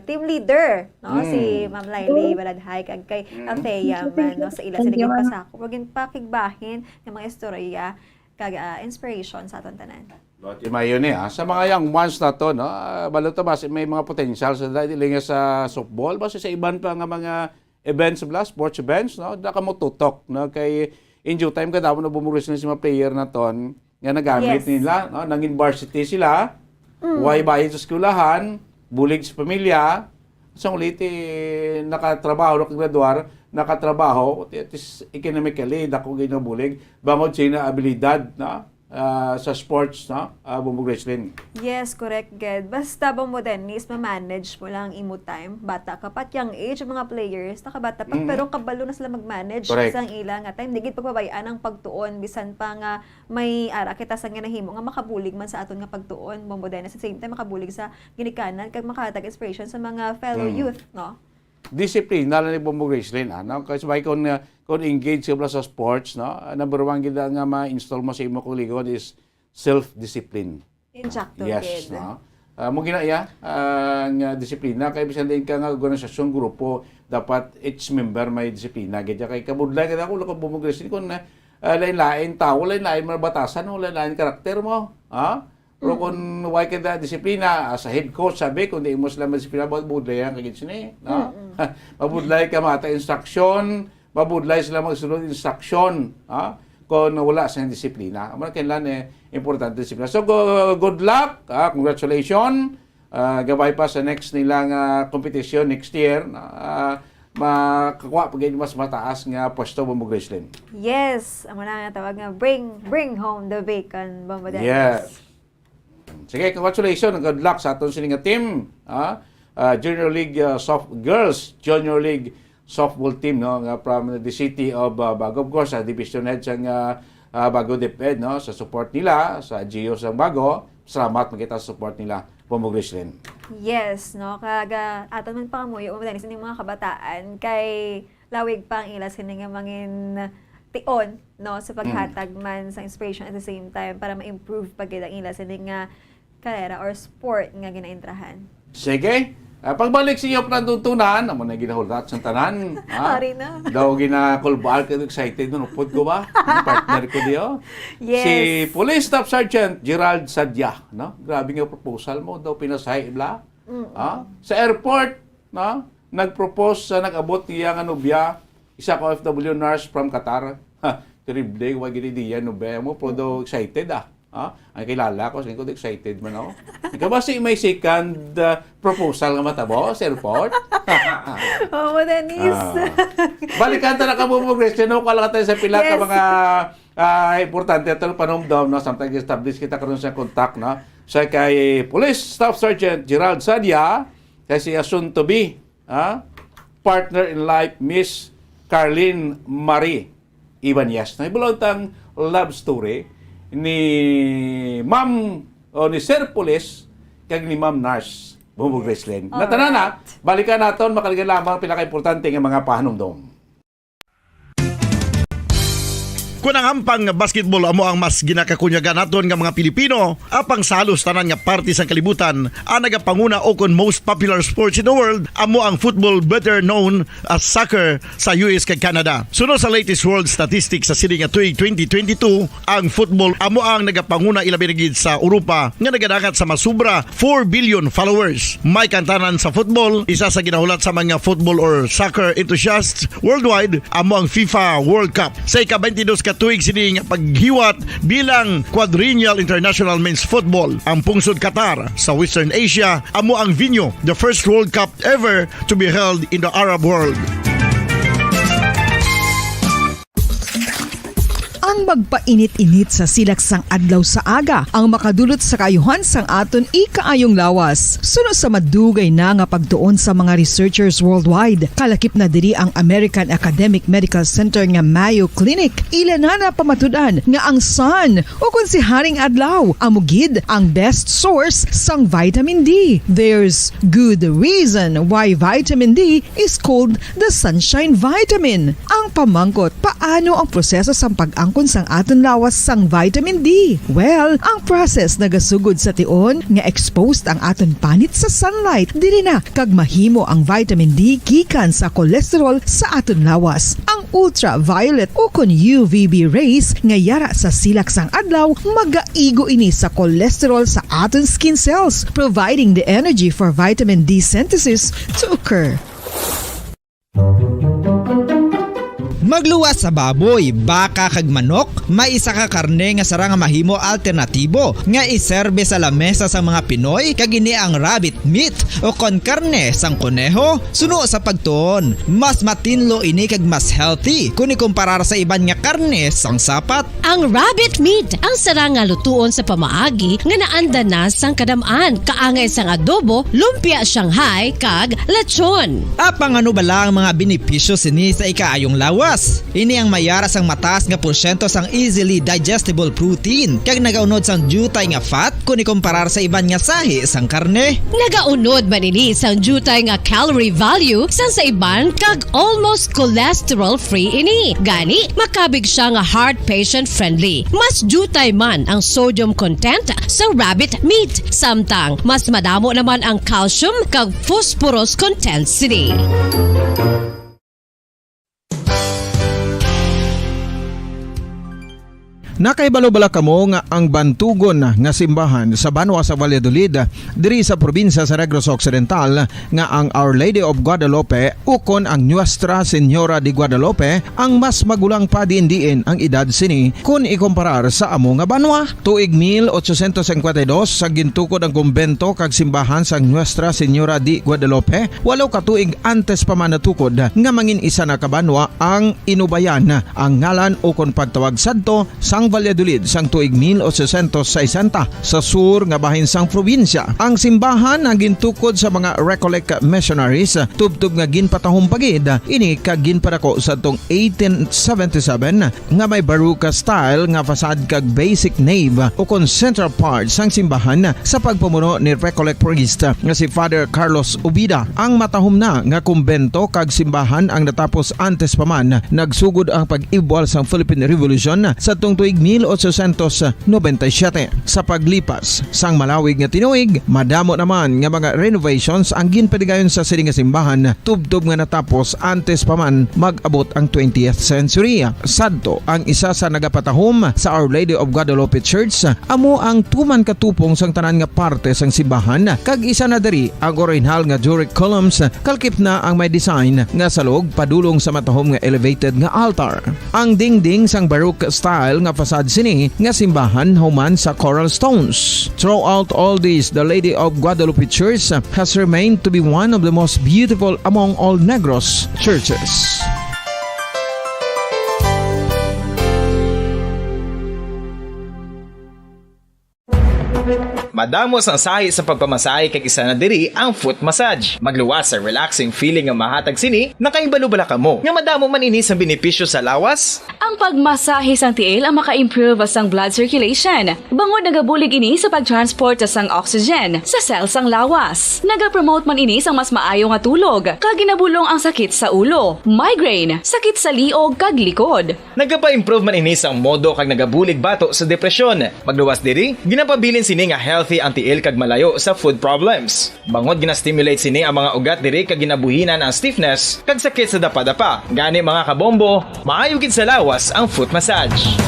team leader, no, Mm. si Ma'am Lailey Baladhay, kag kay Mm. Althea man, no, sa ila Thank sini you, ma'am. pasako, ug ginpakigbahin nga mga istorya kag, ah, inspiration sa aton tanan. Dati mayo ni, ha? Sa mga young ones nato, no? Ah, balo ta, basi may mga potential sa dili lang sa softball, basi sa iban pa nga mga events bala, sports events, no? Da ka mo tutok, no? Kay in due time, kadamo na bumuris na si mga player naton nga nagamit Yes. nila, no? Nangin varsity sila, Mm. way bayad sa eskwelahan, bulig sa pamilya, sa uliti nakatrabaho, nakagraduar, nakatrabaho, it is economically dako gid nga bulig bangod sa iyang abilidad, no? Ah, sa sports, no? Ah, Bombo, Gracelyn. Yes, correct, gid. Basta, Bombo Dennis, ma-manage mo lang ang imo time. Bata ka pa, at young age, ang mga players, nakabata pa, Mhm. pero kabalo na sila mag-manage Correct. sa ila nga time. Di gid pagpabay-an ang pagtuon, bisan pa nga may ara kita sa nga nahimo nga makabulig man sa aton nga pagtuon, Bombo Dennis, at the same time, makabulig sa ginikanan, kag makahatag inspiration sa mga fellow Mm. youth, no? Disiplina lang ni Bombo, Gracelyn, ano? Kasi sabay kung, uh, kung engage ka bala sa sports, no? Uh, number one gid nga ma-install mo sa imo kaugalingon is self-discipline. Insakto, Yes, gid. No? Uh, mo gina iya, uh, nga disiplina, kay bisan din ka nga organisasyon, grupo, dapat each member may disiplina. Gid kay kabudlay ka ako, lakon, Bombo, Gracelyn, kung, uh, lain-lain tao, lain-lain mga batasan, no? Lain-lain karakter mo. Ha? Pero Mm. kung why ka na disiplina, as a head coach, sabi, kung di mo sila madisiplina, mabudlay ang kagid sini, no? Mm-mm. Mabudlay ka mata instruction, mabudlay sila magsunod instruction, ha? Kung wala sa disiplina. Amo na kinahanglan, eh, importante disiplina. So, go- good luck, ha? Congratulations. Ah, gabay pa sa next nila nga competition next year, no? Ah, makakuha pa gid mas mataas nga pwesto, Bombo, Gracelyn. Yes, amo na nga tawag nga bring bring home the bacon, Bombo Dennis. Yes. Sige, congratulations. Good luck sa aton sini nga team. Ha? Ah, Junior League, ah, Soft Girls, Junior League Softball Team, no, nga from the city of, ah, Bago. Of course, sa Division Head sang, ah, ah, Bago DepEd, no, sa support nila, sa G O sang Bago. Salamat man kita sa support nila, Bombo, Gracelyn. Yes, no, kag, ah, aton man pangamuyo, Bombo Dennis, ining mga kabataan kay lawig pa ang ila sini nga mangin tion, no, sa paghatag man sa inspiration, at the same time para ma-improve pa gid ang ila sini nga karera or sport nga ginaintrahan. Sige. Ah, pagbalik sa iyo, pagtuntunan, amo na ginahulat sa tanan. Ha? Ari na. Daw ginakulbaan ka, excited, no? Upod ko ba? Ang partner ko diyo. Yes. Si Police Staff Sergeant Gerald Sadia, no? Grabe nga proposal mo, daw pinasahe bala. Mm-mm. Ha? Sa airport, no? Nag-propose sa nag-abot niya nga nobya, isa ka O F W nurse from Qatar. Ha, terrible, wa gid idea nobya mo, pero daw excited, ah. Ha? Ang kilala ko, sa ko excited man ako. Ikaw ba si may second, ah, proposal nga matabo sa airport? Oo, Dennis. Ah. Balikan ta na ka mo, Grace, no? Kala ka tayo sa pila ka Yes. mga, ah, importante ito panumdom, no? Samtang establish kita karon sa contact, no? Sa kay Police Staff Sergeant Gerald Sadia, kay si Asunto B, ha? Partner in life, Miss Carlene Marie Ibanez. Nahibulong tang love story ni Ma'am o ni Sir Police kag ni Ma'am Nurse Bombo, Gracelyn. Natanan na, Alright. Balikan naton, makaligan lamang pila ka importante nga mga pahanumdom. Kon ang hampang basketball amo ang mas ginakakunyagan naton nga mga Pilipino, apang sa halos tanan nga parte sang kalibutan, ang nagapanguna o kon most popular sports in the world amo ang football, better known as soccer, sa U S kag Canada. Suno sa latest world statistics sa sini nga tuig twenty twenty-two, ang football amo ang nagapanguna, ilabi na gid sa Europa, nga nagadangat sa masubra four billion followers. May kantanan sa football, isa sa ginahulat sa mga football or soccer enthusiasts worldwide amo ang FIFA World Cup. Sa ika-twenty-dos ka tuig sini nga paghiwat bilang Quadrennial International Men's Football, ang pungsod Qatar sa Western Asia amo ang venue. The first World Cup ever to be held in the Arab world. Ang magpainit-init sa silak sang adlaw sa aga ang makadulot sa kaayuhan sang aton ikaayong lawas. Suno sa madugay na nga pagtuon sa mga researchers worldwide, kalakip na diri ang American Academic Medical Center nga Mayo Clinic. Ila na napamatud-an nga ang sun, o kon si Haring Adlaw, amo gid ang best source sang vitamin D. There's good reason why vitamin D is called the sunshine vitamin. Ang pamangkot, paano ang proseso sang pag-angkon sang aton lawas sang vitamin D? Well, ang process nagasugod sa tion nga exposed ang aton panit sa sunlight. Diri na kag mahimo ang vitamin D gikan sa cholesterol sa aton lawas. Ang ultraviolet o kon U V B rays nga yara sa silak sang adlaw magaigo ini sa cholesterol sa aton skin cells, providing the energy for vitamin D synthesis to occur. Magluwas sa baboy, baka, kag manok, may isa ka karne nga sarang nga mahimo alternatibo nga iserbe sa lamesa sang mga Pinoy, kag ini ang rabbit meat o kon karne sang koneho. Suno sa pagtuon, mas matinlo ini kag mas healthy kon ikumparar sa iban nga karne sang sapat. Ang rabbit meat ang sarang nga lutuon sa pamaagi nga naanda na sang kadam-an, kaangay sang adobo, lumpia Shanghai, kag lechon. Apang ano bala ang mga benepisyo sini sa ikaayong lawas? Ini ang mayara sang mataas nga porsyento sang easily digestible protein kag nagaunod sang diutay nga fat kon ikumparar sa iban nga sahi sang karne. Nagaunod man ini sang diutay nga calorie value sang sa iban kag almost cholesterol-free ini. Gani, makabig siya nga heart patient-friendly. Mas diutay man ang sodium content sa rabbit meat, samtang mas madamo naman ang calcium kag phosphorus content sini. Nakahibalo bala kamo nga ang bantugon nga simbahan sa banwa sa Valladolid, diri sa probinsya sa Negros Occidental, nga ang Our Lady of Guadalupe ukon ang Nuestra Señora de Guadalupe ang mas magulang pa diin-diin ang edad sini kon ikumparar sa amo nga banwa? Tuig mil ochocientos cincuenta y dos, sa gintukod ang kumbento kag simbahan sang Nuestra Señora de Guadalupe, walo ka tuig antes pa man natukod nga mangin isa na ka banwa ang Inubayan ang ngalan ukon pagtawag sadto sang Valladolid sang tuig mil ochocientos sesenta, sa sur nga bahin sang probinsya. Ang simbahan ang gintukod sa mga Recollect missionaries, tubtob nga ginpatahom pa gid ini kag ginpadako sadtong eighteen seventy-seven nga may Baroque style nga facade kag basic nave ukon central part sang simbahan sa pagpamuno ni Recollect priest nga si Father Carlos Ubida. Ang matahom na nga kumbento kag simbahan ang natapos antes pa man nagsugod ang pag-ibwal sang Philippine Revolution sadtong tuig mil ochocientos noventa y siete. Sa paglipas sang malawig nga tinuig, madamo naman nga mga renovations ang ginpadigayon sa sini nga simbahan, tubtob nga natapos antes pa man mag-abot ang twentieth century. Sadto, ang isa sa nagapatahom sa Our Lady of Guadalupe Church amo ang tuman ka tupong sang tanan nga parte sang simbahan, kag isa na diri ang orihinal nga Doric columns, kalakip na ang may design nga salog padulong sa matahom nga elevated nga altar. Ang dingding sang Baroque style nga facade sini nga simbahan human sa coral stones. Throughout all this, the Lady of Guadalupe Church has remained to be one of the most beautiful among all Negros churches. Madamo sang sahi sa pagpamasahe, kag isa na diri ang foot massage. Magluwas sa relaxing feeling nga mahatag sini. Nakahibalo bala kamo nga madamo man ini sang benepisyo sa lawas? Ang pagmasahe sang tiil ang maka-improve sang blood circulation, bangod nagabulig ini sa pag-transport sang oxygen sa cell sang lawas. Nagapromote man ini sang mas maayo nga tulog, kag ginabulong ang sakit sa ulo, migraine, sakit sa liog, kag likod. Nagapa-improve man ini sang modo kag nagabulig bato sa depresyon. Magluwas diri, ginapabilin sini nga healthy ang tiil kag malayo sa foot problems. Bangod gina-stimulate sini ang mga ugat diri kag ginabuhinan ang stiffness kag sakit sa dapadapa. Gani, mga kabombo, maayo gid sa lawas ang foot massage.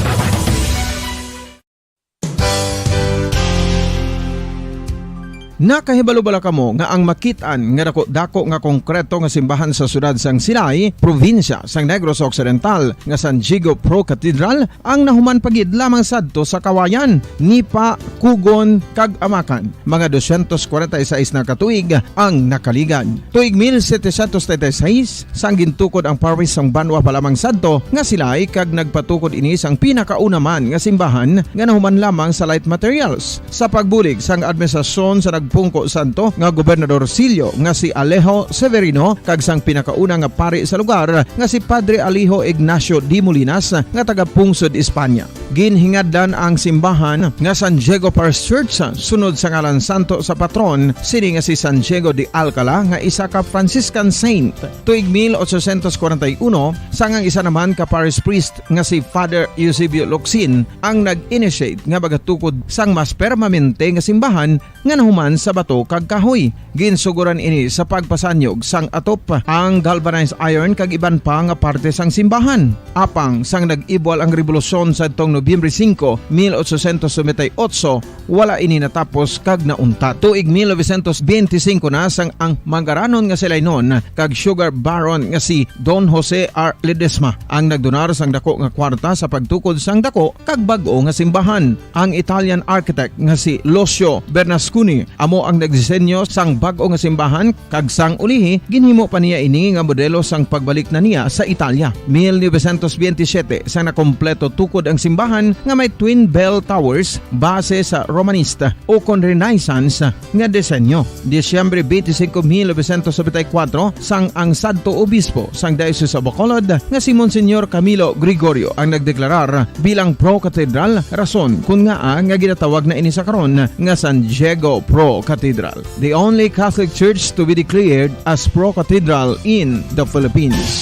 Nakahibalo bala kamo nga ang makit-an nga dako-dako nga konkreto nga simbahan sa siyudad sang Silay, probinsya sang Negros Occidental, nga San Diego Pro Cathedral, ang nahuman pa gid lamang sadto sa Kawayan, Nipa, Kugon, kag Amakan? Mga dosyentos kwarenta y seis na ka tuig ang nakaligad. Tuig mil setecientos treinta y seis, sang gintukod ang parish sang banwa pa lamang sadto nga Silay, kag nagpatukod ini sang pinakauna man nga simbahan nga nahuman lamang sa light materials. Sa pagbulig sang administrasyon sa nagpungko sadto nga gobernador silyo nga si Alejo Severino kag sang pinakauna nga pari sa lugar nga si Padre Alejo Ignacio de Molinas nga taga-pungsod Espanya. Ginhingadlan ang simbahan nga San Diego Parish Church sunod sa ngalan santo sa patron sini nga si San Diego de Alcala, nga isa ka Franciscan saint. Tuig mil ochocientos kwarenta y uno, sang ang isa naman ka parish priest nga si Father Eusebio Locsin ang nag-initiate nga magatukod sang mas permanente nga simbahan nga nahuman sa bato kag kahoy. Ginsugoran ini sa pagpasanyog sang atop, ang galvanized iron kag iban pa nga parte sang simbahan. Apang sang nag-ibwal ang rebolusyon sadtong Nobyembre singko, mil ochocientos noventa y ocho, wala ini natapos kag nauntat. Tuig mil novecientos benti singko na, sang ang manggaranon nga si Lainon kag sugar baron nga si Don Jose R. Ledesma ang nagdonar sang dako nga kwarta sa pagtukod sang dako kag bag-o nga simbahan. Ang Italian architect nga si Lucio Bernasconi amo ang nagdisenyo sang bag-o nga simbahan, kag sang ulihi ginhimo pa niya ini nga modelo sang pagbalik na niya sa Italia. Mil novecientos benti siyete, sang nakompleto tukod ang simbahan nga may twin bell towers base sa Romanista o kon Renaissance nga disenyo. Disyembre twenty-five, mil novecientos noventa y cuatro, sang ang sadto obispo sang Diocese of Bacolod nga si Monsignor Camilo Gregorio ang nagdeklarar bilang pro-cathedral, rason kon ngaa nga ginatawag na ini sa karon nga San Diego Pro Cathedral, the only Catholic Church to be declared as pro-cathedral in the Philippines.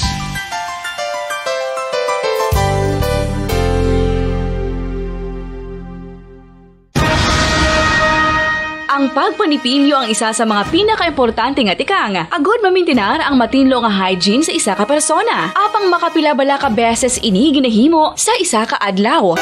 Ang pagpanipilyo ang isa sa mga pinakaimportante nga tikang agud mamintinar ang matinlo nga hygiene sa isa ka persona. Apang makapila bala ka beses ini ginahimo sa isa ka adlaw?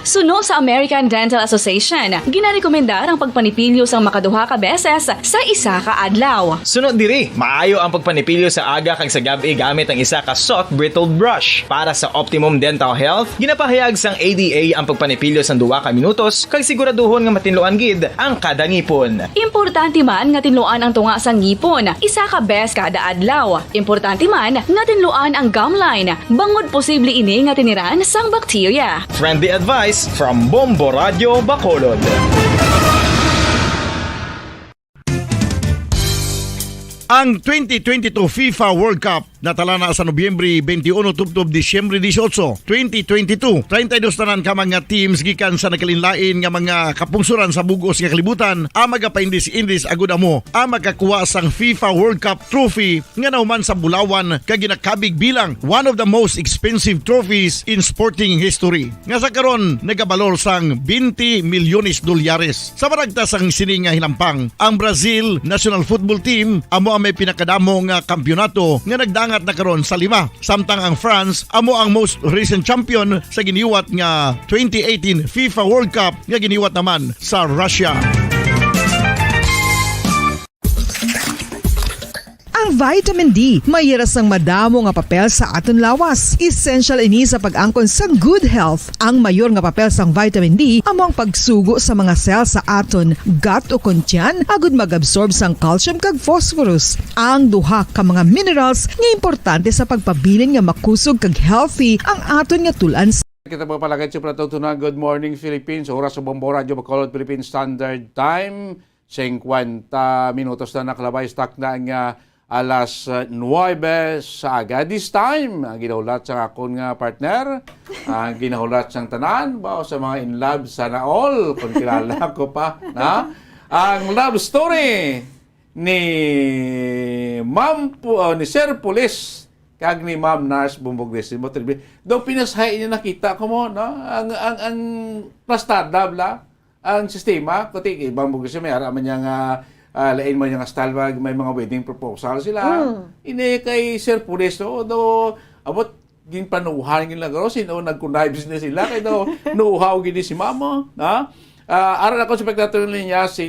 Suno sa American Dental Association, ginarekomendar ang pagpanipilyo sang makaduha ka beses sa isa ka adlaw. Suno diri, maayo ang pagpanipilyo sa aga kag sa gab-i gamit ang isa ka soft bristled brush. Para sa optimum dental health, ginapahayag sang A D A ang pagpanipilyo sang duha ka minutos kag siguraduhon nga matinluan gid ang kada ngipon. Importante man nga tinluan ang tunga sang ngipon isa ka bes kada adlaw. Importante man nga tinluan ang gum line, bangod posible ini nga tiniran sang bakterya. Friendly advice from Bombo Radio Bacolod. Ang twenty twenty-two FIFA World Cup natala na sa Nobyembre twenty-one tubtob Disyembre dieciocho, twenty twenty-two. Treinta y dos tanan ka mga teams gikan sa nagkalainlain nga mga kapungsoran sa bug-os nga kalibutan ang magapaindis-indis agud amo ang makakuha sang FIFA World Cup trophy nga nahuman sa bulawan kag ginakabig bilang one of the most expensive trophies in sporting history, nga sa karon nagabalor sang twenty milyones dolyares. Sa maragtas sang sini nga hinampang, ang Brazil national football team amo ang may pinakadamo nga kampiyonato nga nagdangat na karon sa lima, samtang ang France amo ang most recent champion sa giniwat nga twenty eighteen FIFA World Cup nga giniwat naman sa Russia. Ang vitamin D may hira sang madamo nga papel sa aton lawas. Essential ini sa pag-angkon sang good health. Ang mayor nga papel sang vitamin D amo ang pagsugo sa mga cell sa aton gut o kon tiyan agud mag-absorb sang calcium kag phosphorus, ang duha ka mga minerals nga importante sa pagpabilin nga makusog kag healthy ang aton nga tul-an. Kita po palagay sa Platatunan. Good morning, Philippines. Oras sa Bombo Radyo Bacolod, Philippine Standard Time. Singkwenta minutos na nakalabay sa takna nga alas, uh, nuwebe sa aga. This time, ang ginahulat sa akon nga partner, ang ginahulat sang tanan, ba, sa mga in love, sana all, kung kilala ko pa, na? Ang love story ni Ma'am Pu-, uh, ni Sir Police kag ni Ma'am Nurse Bombo Grace. Mo tribi. Do pinashay niya nakita ko mo, no? Ang, ang, ang plastada bla, ang sistema, kuti kay Bombo Grace may ara man niya nga, ah, lain man niya nga style, may, may mga wedding proposal sila. Mm. Ini kay Sir Police, no? Do, abot, ginpanuhan, ginlagaro, sino nag-connives na sila, kay do, nuhaw gini si Ma'am, ha? Ah, ara na ko sa pagtatulong niya, si,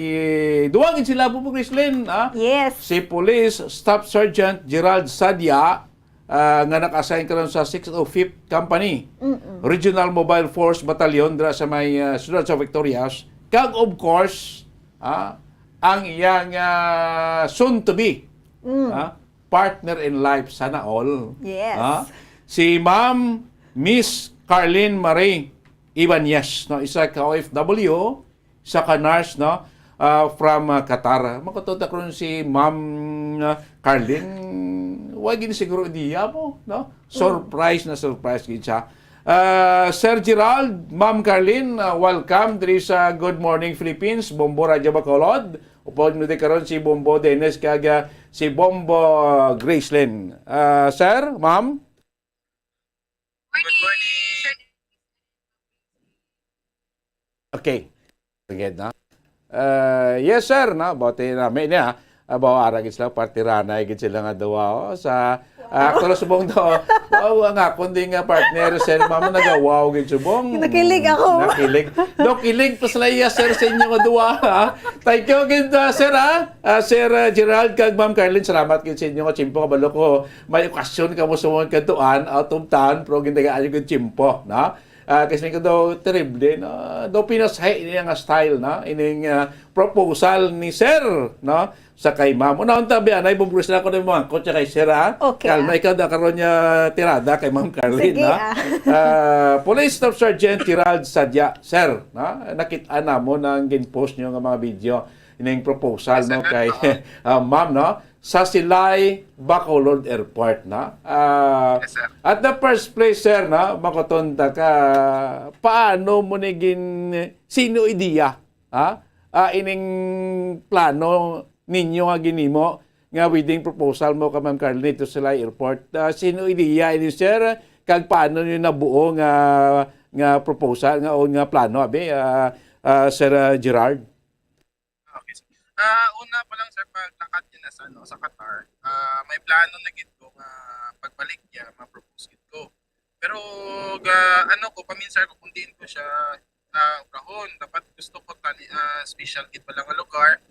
duwa gid sila, Bombo Gracelyn, ha? Yes. Si Police Staff Sergeant Gerald Sadia, ah, nga naka-assign karon sa six oh fifth Company, Mm-mm. Regional Mobile Force Battalion, dira sa may, ah, siyudad sa Victorias. Kag, of course, ah, ang iyang, ah, soon-to-be, Mm. ah, partner in life, sana all. Yes. Ah, si Ma'am Miss Carlene Marie Ibanez, no, isa ka O F W, isa ka nurse, no, ah, from, ah, Qatar. Makatuta ko ron si Ma'am, ah, Carlene, wa gid siguro idea mo, no? Surprise na surprise gid siya. Ah, Sir Gerald, Ma'am Carlene, ah, welcome diri sa Good Morning Philippines, Bombo Radyo Bacolod. Upod mo di karon si Bombo Dennis kag, ah, si Bombo Gracelyn. Ah, sir, ma'am? Good morning. Okay. Sige na. Ah, yes, sir, no? Bati na. May niya. Abaw, ara gid sila, partiranay gid sila nga duwa, oh, sa, ah, actually, subong to. Wow, ang akon din nga partner, sir, mama, nagawaw gid subong. Nakilig ako. Nakilig. Dok, kilig pa sila iya, sir, sa inyo nga duwa, ha? Thank you gid, ah, sir, ha? Ah, Sir, ah, Gerald kag Ma'am Carlene, salamat gid sa inyo nga tiyempo. Kabalo ko, may okasyon kamo sa mga kadtuan, out of town, pero gintagaan niyo gid tiyempo, no? Ah, kasi ko daw terrible, no? Daw pinashay niya nga style, no? Ining, ah, proposal ni Sir, no? Sa kay Ma'am. Unahon ta, bi, anay, bumbulis na ako ng mga kotse kay Sir, ha? Okay, Kalma, ah. Ikaw da karon niya tirada kay Ma'am Carlene, Sige, no? ah. Ah, Police Staff Sergeant Gerald Sadia, Sir, no? Nakita namon ang gin-post niyo nga mga video. Ining proposal, Yes, no, sir. kay, Oo. ah, Ma'am, no? Sa Silay, Bacolod Airport, no? Ah, Yes, sir. at the first place, sir, no? Makuton ta ka, paano mo ni gin-, sino idea, ha? Ah, ining plano ninyo nga ginimo nga wedding proposal mo ka Ma'am Carlene to Silay Airport. Ah, sino idea ini, sir? Kag paano niyo nabuo nga, nga proposal, nga, o nga plano, abi, ah, ah, Sir, ah, Gerard? Okay, sir. Ah, una pa lang, sir, pag lakat yun sa, ano, sa Qatar, ah, may plano na gid ko nga pagbalik niya, ma-propose gid ko. Pero ga, ano ko, paminsan ko kung diin ko siya, ah, obrahon. Dapat gusto ko tani, ah, special gid pala nga lugar.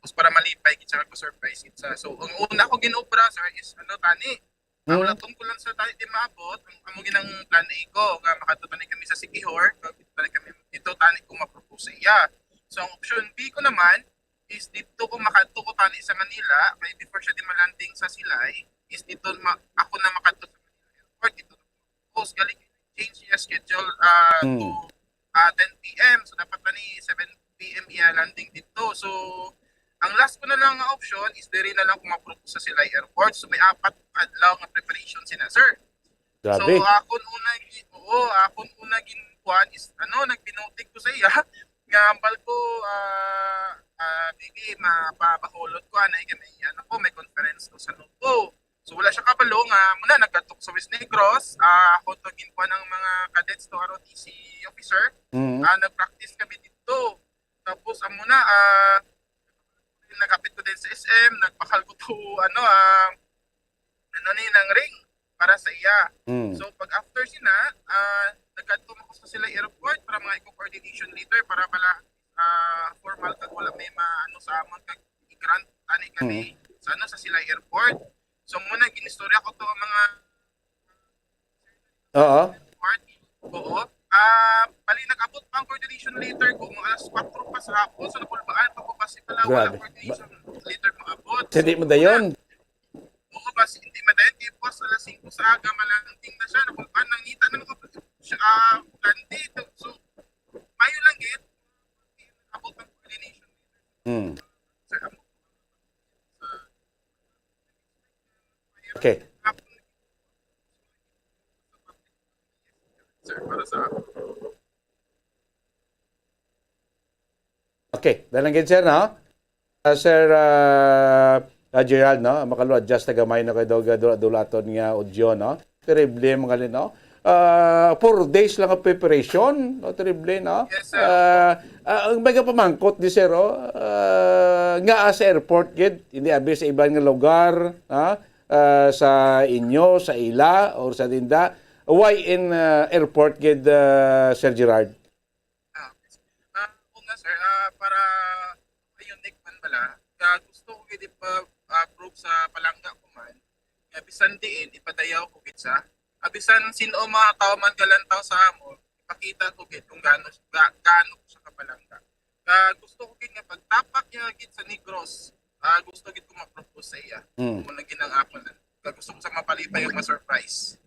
Tapos para malipay gid siya, ko surprise gid sa. So, ang una ko ginobra, sir, is ano, tani, Ah, Hmm. wala tungkol lang sa tani di maabot, ang amo ginang plan A ko, nga makadto tani kami sa Siquijor, kag dito tani kami, dito tani ko ma-propose sa iya. So, ang option B ko naman is dito ko makadto ko tani sa Manila, kay before siya di ma-landing sa Silay, is dito ma-, ako na makadto sa Manila Airport, dito na ko. Tapos, galing change niya schedule, ah, Hmm. to, ah, ten P M. So, dapat tani seven P M iya landing dito. So, ang last ko na lang nga option is diri na lang ko ma-propose sa Silay Airport. So, may apat adlaw nga preparation sina, sir. So, Grabe. akon una gi-, oo, akon una ginkuan is, ano, nagbinutig ko sa iya nga hambal ko, ah, ah, "Baby, mapabahulot ko, anay, kay may, ano ko, may conference ko sa Noto." So, wala siya kabalo nga, muna, nagkadto ko sa West Negros, ah, ako to ginkuan ang mga cadets to R O T C officer. Mm. Ah, nag-practice kami dito. Tapos, amo na, ah, nagapit ko din sa S M, nagbakal ko to, ano, ah, ano ni, ng ring para sa iya. Mm. So, pag after sina, ah, nagkadto man ko sa Silay Airport para mga iko coordination letter para pala, ah, formal kag wala may maano sa amon kag i-grant tani kami Mm. sa, ano, sa Silay Airport. So, muna, ginistorya ko to ang mga Oo. Party. Oo. Ah, bali, nag-abot pa ang coordination letter ko mga alas kwatro pa sa hapon. So, napulbaan pa ko kasi pala wala Grabe. coordination letter maabot. Hindi So, mo dayon. Oo, basi hindi madayon. Kaya po, alas singko sa aga, malanting na siya. Napulbaan, nangita na ako. siya, ah, Grande. So, mayo lang gid. Abot ang coordination. Hmm. Sir, abot. Okay. Sir, para sa Okay, dahil lang gid, sir, no? Ah, Sir, ah, ah, Gerald, no? Makaluwad, just na gamay na kayo daw dula-dulaton nga audio, no? Terrible, mga lin, no? Ah, four days lang ang preparation, no? Terrible, no? Yes, sir. Ah, ah, ang may pamangkot di, sir, oh, ah, nga sa airport gid, hindi abi sa iban nga lugar, ha? Ah, sa inyo, sa ila, or sa tinda. Why in ah, airport gid, ah, Sir Gerald? Ah, okay. Ah, una, sir, ah, para unique man bala, ah, gusto ko gid ipa-, ah, prove sa palangga ko man, nga bisan diin, ipadayaw ko gid sa, ah, bisan sino mga tao man galantaw sa amo, ipakita ko gid kung gaano, ga-, gaano ko siya kapalangga. Ah, gusto ko gid nga pagtapak niya gid sa Negros, ah, gusto gid ko ma-propose sa iya. Hmm. Kung naging ang ako na. Kag gusto ko sa mapalipay ug ma-surprise.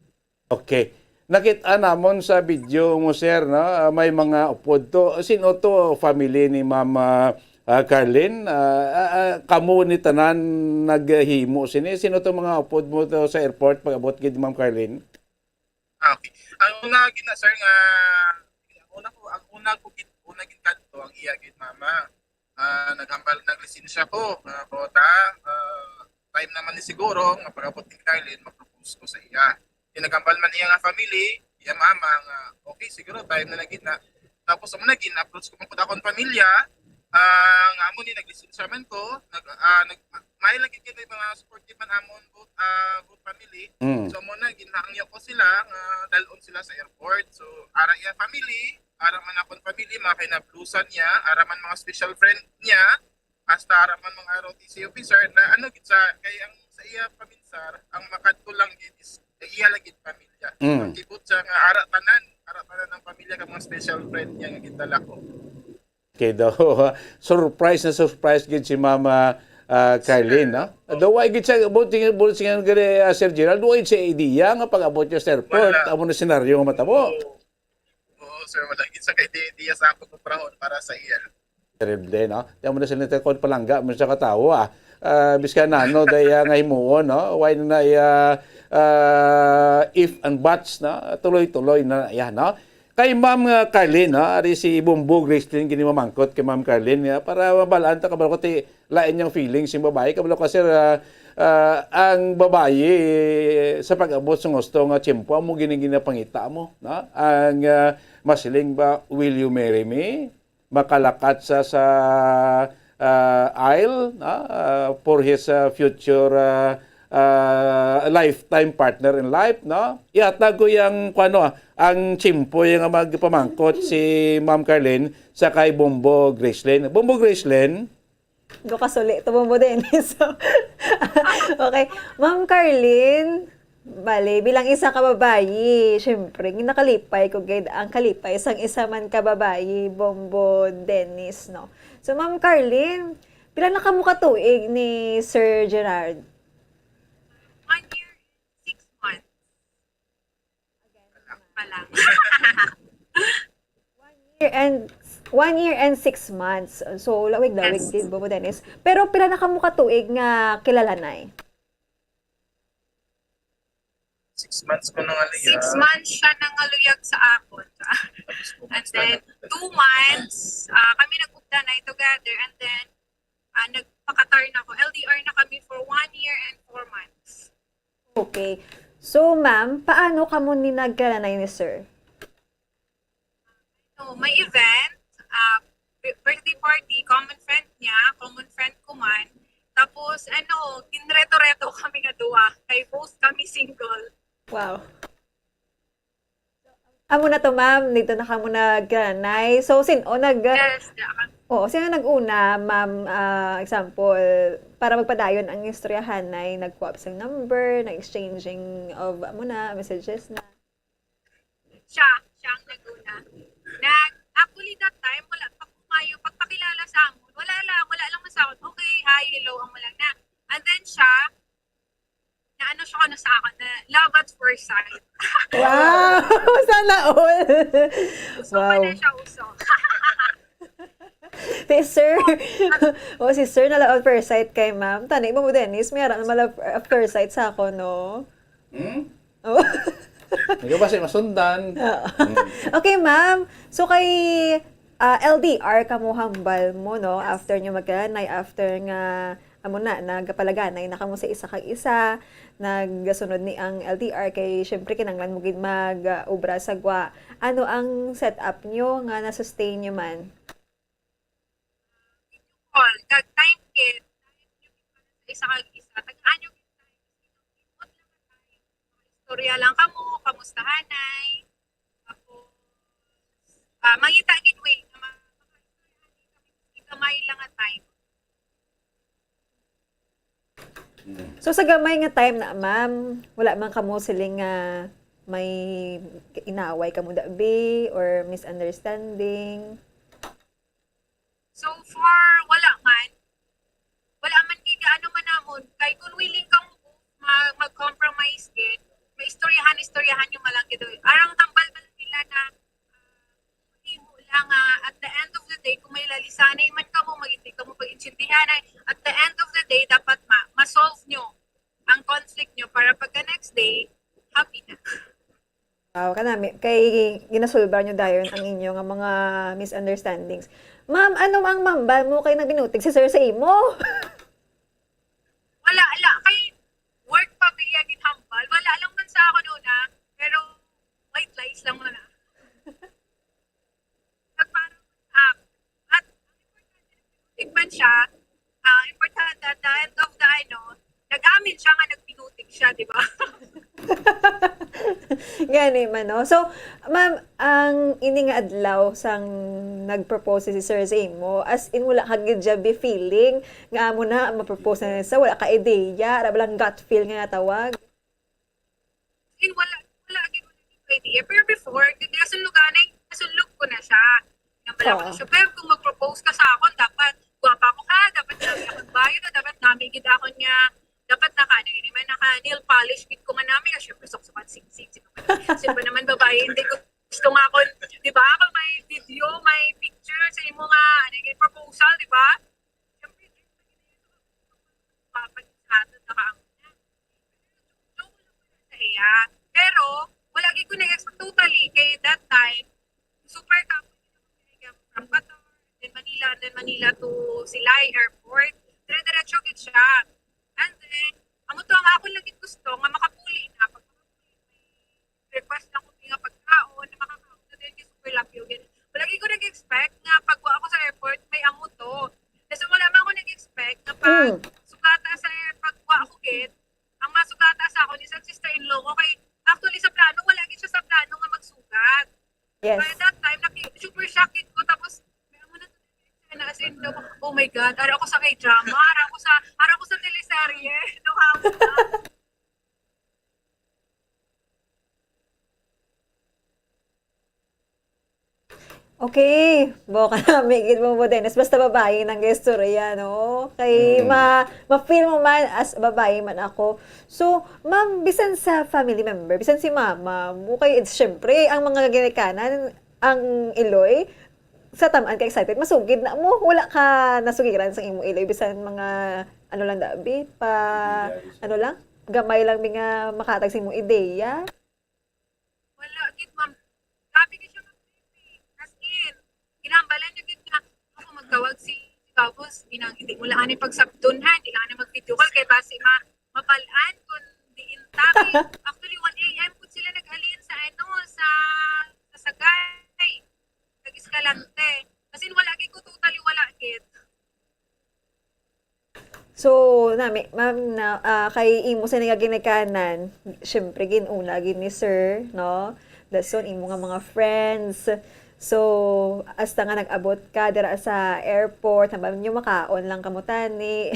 Okay. Nakita namon sa video mo, sir, no? Ah, may mga upod to. Sino to? Family ni Ma'am ah, ah, Carlene? Ah, ah, ah, kamo ni tanan naghimo sini? Sino to mga upod mo to sa airport pag-abot gid ni Ma'am Carlene? Ah, okay. Ang una gid na, sir, nga ang una ko, ang una ko gid, una gid kadto ang iya gid mama. Ah, naghambal, naglisensya ko. Ah, kota, ah, time naman ni siguro nga pag-abot ni Carlene, mag-propose ko sa iya. Di naghambal man iya nga family, iya mama nga, okay, siguro time na lagi na. Tapos amo na, gin-approach ko man pud akong pamilya. Ah, nga amo ni, naglisensya man ko, nag, ah, nag, may lagi kini mga supportive man amon, both, ah, both family. Mm. So amo na, ginhangyo ko sila nga dalon sila sa airport. So ara iya family, ara man akong family, mga kinablusan niya, ara man mga special friend niya, hasta ara man mga R O T C officer na ano gid sa, kay ang sa iya paminsar, ang makadto lang gid is kay iya lang gid pamilya. Mm. Ang kibot siya nga ara tanan, ara tanan ang pamilya kag mga special friend niya nga gindala ko. Okay daw. Surprise na surprise gid si Mama ah, Carlene, no? Daw wa gid siya, buti, buti nga gani, ah, Sir Gerald, wa gid siya idea nga pag-abot niya sa airport, Wala. Amo na senaryo nga matabo. Oo, oo, sir, wala gid sa kay idea sa ako kuprahon para sa iya. Terrible, no? Di mo na sila kon palangga mo sa katawo, ah. Ah, biskan na, ano, daya nga himuon, no? Why na iya, ah, if and buts, no? Tuloy-tuloy na, yan, no? Kay Ma'am ah, Carlene, no? Ari si Bumbo Gracelyn, gini mamangkot kay Ma'am Carlene, ya, para mabalaan ta, kabalo ko ti lain yung feelings yung babae. Kabalo ko, sir, ah, ah, ang babae sa pag-abot sa gusto nga tiyempo, amo gini ginapangita mo, no? Ang ah, masiling ba, "Will you marry me?" Makalakat sa sa ah, aisle, no? Ah, for his ah, future ah, ah, lifetime partner in life, no? Ihatag ko yang kuano, ang tiyempo yang magpamangkot si Ma'am Carlene sa kay Bumbo Gracelyn. Bumbo Gracelyn, Do kasuli to, Bumbo Dennis. Okay. Ma'am Carlene, bale, bilang isa ka babayi, syempre, ginakalipay ko gid ang kalipay sang isa man ka babayi, Bumbo Dennis, no? So, Ma'am Carlene, pila na kamo ka tuig ni Sir Gerard? One year, six months pa lang. Year and one year and six months. So, lawig-lawig Yes. Din, Bumbo Dennis. Pero pila na kamo ka tuig nga kilala, Nay? Six months ko nangaluyag. Six months siya nangaluyag sa akon. Tapos two And months na then, nag- two months, ah, kami nag-ugdanay together. And then, ah, nagpakatar na ko. L D R na kami for one year and four months. Okay. So, ma'am, paano kamo ni nagkalanay ni sir? So, may event, ah, bi- birthday party, common friend niya, common friend ko man. Tapos, ano, ginreto-reto kami nga duwa, kay both kami single. Wow. Amo na to, ma'am. Dito na kamo nagkalanay. So, sin o nag Yes, yeah, kami. Oo, sino nag-una, ma'am? Ah, example, para magpadayon ang istoryahanay, nagkuha sa number, nag-exchanging of, amo na, messages na. Siya, siya ang nag-una. Nag, actually, that time, wala pa po kayo pagpakilala sa amon. Wala lang, wala lang sa akin. Okay, hi, hello, ang lang na. And then siya, na ano siya ano sa akin, na love at first sight. Wow! Sana all! Uso pa Wow. na siya, uso. Si sir, o si sir na lang first sight kay ma'am. Tani mo mo, Dennis, may ara naman love at first sight sa ako, no? Hmm? Oh. Ikaw ba siya masundan? Okay, ma'am. So kay ah, L D R kamo hambal mo, no? After nyo magkalanay, after nga amo na, nagapalaganay na kamo sa isa kag isa, nagasunod ni ang L D R kay syempre kinahanglan mo gid mag-obra sa gwa. Ano ang setup nyo nga na-sustain nyo man? All, kag time kit, time nyo gid para sa isa kag isa. Tagaan nyo gid time. Imot lang ang time. Istorya lang kamo, kamustahanay. Tapos, ah, mangita gid way nga ma- makaistoryahan kami sa gamay lang nga time. So sa gamay nga time na, ma'am, wala man kamo siling nga may inaway kamo dabi or misunderstanding? So far, wala man. Wala man kay gaano man namon. Kay kung willing kang mag, mag-compromise gid, maistoryahan, istoryahan nyo malang gid. Arang tambal ba nila na ah, himo lang nga at the end of the day, kung may lalisanay man kamo, mag hindi kamo pag-intindihan, at the end of the day, dapat ma ma-solve nyo ang conflict nyo para pagka next day, happy na. Wow, kanami kay ginasolbar nyo dayon ang inyo nga mga misunderstandings. Ma'am, ano ang mambal mo kay nagbinutig si sir sa imo? Wala, wala. Kay work pa biya ginhambal. Wala lang man sa ako noon, ah. Pero white lies lang man, ah. Nagparang, ah, at ang importante, nagpinutik man siya. Ah, importante at the end of the, ano, nag-amin siya nga nagpinutik siya, di ba? Gani man, no? So, ma'am, ang ini nga adlaw sang nag-propose si Sir sa imo, as in, wala ka gid siya be feeling nga amo na, ma-propose na sa, wala ka ideya, ara ba lang gut feel nga natawag? Yun, wala, wala gid ko naging idea. Pero before, di nasunluganay, nasunlog ko na siya. Nambala ko na Oo. siya, "Bev, kung mag-propose ka sa akon, dapat gwapa ko ha, dapat nami akong bayo, dapat nami gid akon nga, dapat naka, ano yun, man, naka nail polish gid ko nga nami, kasi syempre, sok-sokan, singsing, sino ba, sino ba naman babae, hindi gusto nga akon, di ba, kung may video, may picture sa imo nga, ano, yung proposal, di ba?" Syempre, papa, sa ato, naka, joke lang pala sa iya. Pero, wala gid ko na-expect totally. Kay that time, super couple gid ako kay, from Qatar, then Manila, and then Manila to Silay Airport. Dire-diretso gid siya. And then, amo to ang ako lang gid gusto, nga makapuli na. Pag makapuli, may request lang ko nga pagkaon, na makakaon na din yung super lapyo. Gid. Wala gid ko nag-expect nga pag ako sa airport, may amo to. Kasi wala man ako nag-expect nga pag Mm. sugata sa air, pag ako gid, ang masugata sa akon is ang sister-in-law ko. Kay, actually, sa plano, wala gid siya sa plano nga magsugat. Yes. By that time, naki, super shock gid ko. Tapos, may amo na to, na as in, oh my God, ara ko sa kay drama, ara ko sa, ara ko sa teleserye. No, amo na. Okay, buka nami gid mo, Dennis. Basta babae nang istorya, no? Kay Mm. ma, ma-feel mo man as babae man ako. So, ma'am, bisan sa family member, bisan si mama mo, kay it's, syempre, ang mga ginikanan, ang iloy, sa taman ka excited, masugid na mo. Wala ka nasugiran sa imong iloy, bisan mga, ano lang, dabi, pa, ano lang, gamay lang, mga makatag sa imong ideya. Wala gid, ma'am. Grabe gid siya mag-, as in, ginambalan niya gid nga ako magtawag si, si Babos, di na, hindi mo lang ani pagsabton, ha, hindi lang ani mag-video call kay basi ma, mabalaan kung diin tabi. Actually, one A M pud sila nag-alin sa, ano, sa, sa Sagay, nag-Escalante. As in, wala gid ko, totally wala gid. So, nami, ma'am, na, ah, kay imo sa nga ginikanan, syempre, gin-una gid ni sir, no? Dason, imo nga mga friends. So, hasta nga nag-abot ka dira sa airport, nabal nyo makaon lang kamo tani.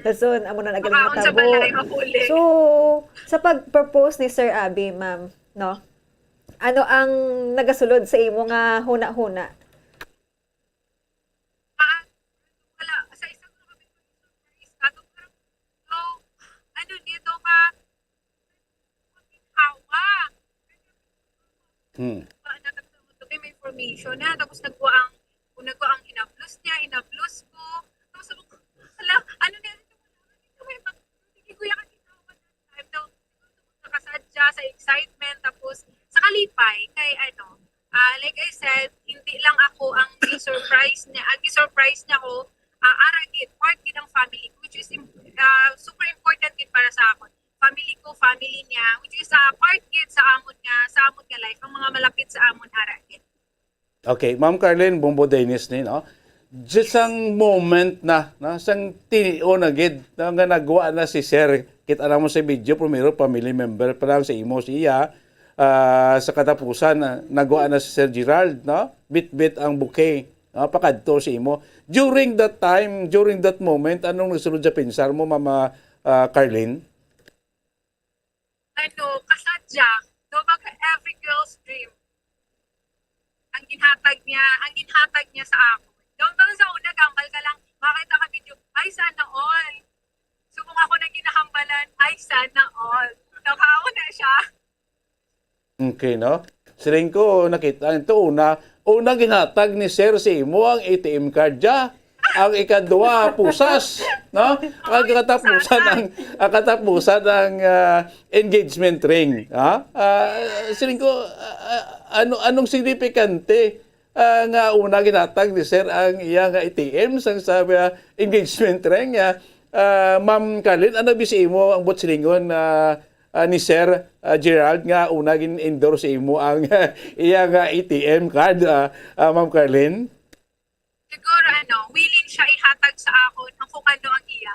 Dason, amo na nagaling Makaon sa matabo. Balay, mapuli. So, sa pag-propose ni Sir Abby, ma'am, no? Ano ang nagasulod sa imo nga huna-huna? Ah, wala. Sa isa ko kami surprise. Kato parang, oh, ano nito ka? Hawa. Hmm. Ah, natapos ako, may information na. Tapos nagwa ang, kung nagwa ang hinablos niya, hinablos ko. Tapos ako, "Hala, ano na yun? Hindi ko may mag-, hindi ko yan nakita." Time daw, nakasadya sa excitement, tapos sa kalipay, kay ano, ah, like I said, hindi lang ako ang gi-surprise niya, ang gi-surprise niya ko, ah, ara gid, part gid ang family ko, which is im-, ah, super important gid para sa akon. Family ko, family niya, which is, ah, part gid sa amon nga, sa amon nga life, ang mga malapit sa amon ara gid. Okay, Ma'am Carlene, Bombo Dennis ni, no? Just sang moment na, no? Sang tinion na gid, no? Nga nagwa na si Sir. Kita na mo sa video, primero family member pa lang sa imo siya. Ah, sa katapusan, ah, nagwa na si Sir Gerald, no? Bitbit ang bouquet, no? Pakadto sa imo. During that time, during that moment, anong nasulod sa pensar mo, Mama, ah, Carlene? Ano, kasadya, no, baga every girl's dream. Ang ginhatag niya, ang ginhatag niya sa ako. Daw bang sa una, gambal ka lang, makita ka video, "Ay, sana all." So, kung ako nang ginahambalan, "Ay, sana all." Nakauna siya. Okay, no? Siling ko, nakita ito, una, una ginhatag ni Sir sa imo ang A T M card, ya. Ang ikadua, pusas, no? Ang katapusan, ang, ang katapusan, ang, ah, engagement ring, ha? Ah, siling ko, ah, ah, ano, anong signifikante, ah, nga una ginhatag ni Sir ang iya nga A T M sang sa, ah, engagement ring, ah, ah, Ma'am Carlene, ano bi sa imo ang buot silingon, ah, ah, ni Sir, ah, Gerald nga una gin-endorse sa imo ang iya nga A T M card, ah, ah, Ma'am Carlene? Siguro, ano, willing siya ihatag sa akon ang kung ano ang iya.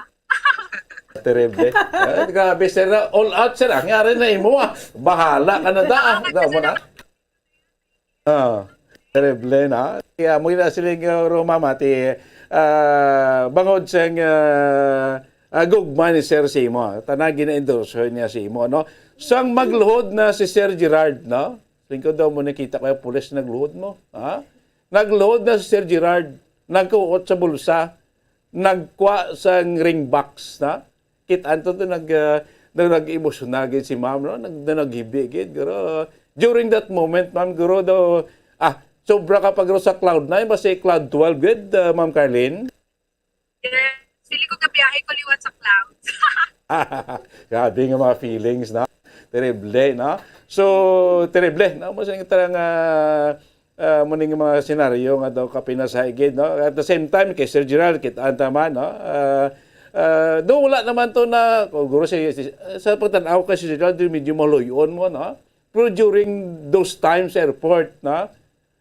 Terrible. Ah, grabe, sir. All out, sir. Ang yari na imo, ah. Bahala ka na da, ah. Salamat Da mo sa na. Ah, terrible na. Kaya mo na sila yung, uh, Roma, mati, ah, bangod sa, ah, ah, gugma ni Sir sa imo, ah. Tanan gina-endorse niya sa imo, no? Sang magluhod na si Sir Gerald, no? Lingkod daw mo nakita ko yung pulis nagluhod mo, ha? Nagluhod na si Sir Gerald, nagkuot sa bulsa, nagkwa sang ring box, na? Kit-an to, to nag, ah, nag, nag-emosyonal gid si ma'am, no? Nag, nag, naghibi gid, pero during that moment, ma'am, guro daw, ah, sobra ka pa guro sa cloud nine, basta cloud twelve gid, ah, Ma'am Carlene? Yes. Feeling ko gabiyahe ko liwat sa clouds. Grabe nga mga feelings, no? Terrible, no? So, terrible, no? Mo sa tarang, ah, ah, mo ning mga senaryo nga daw kapinasahay gid, no? At the same time, kay Sir Gerald, kita ang tama, no? Ah, ah, do wala naman to na, kung guro si, si, sa pagtanaw kay Sir Gerald, medyo maluyon mo, no? Pero during those times sa airport, no?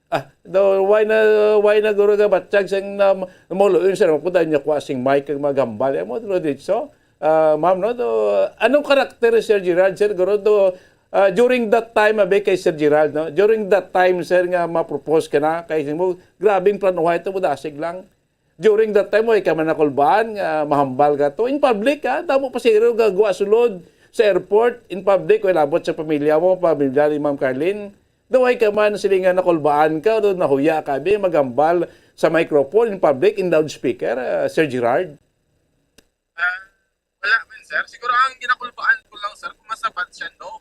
Ah, do, why na, why na guro ka batsyag sang na, maluyon sa mo, kuda niya kuha sing mic kag magambal. Amo, pero ditso, ah, ma'am, no? Do, anong karakter ni Sir Gerald, sir? Guro, do, ah, during that time, abi kay Sir Gerald, no? During that time, sir, nga ma-propose ka na, kay mo, grabing planuhay to, dasig lang. During that time, way ka man nakulbaan nga mahambal ka to. In public, ha? Damo pa siguro gagwa sulod sa airport. In public, way labot sa pamilya mo, pamilya ni Ma'am Carlene. Do way ka man sila nga nakulbaan ka, do nahuya ka, bi, magambal sa microphone, in public, in loudspeaker, ah, Sir Gerard? Ah, wala man, sir. Siguro ang ginakulbaan ko lang, sir, kung masabat siya, no.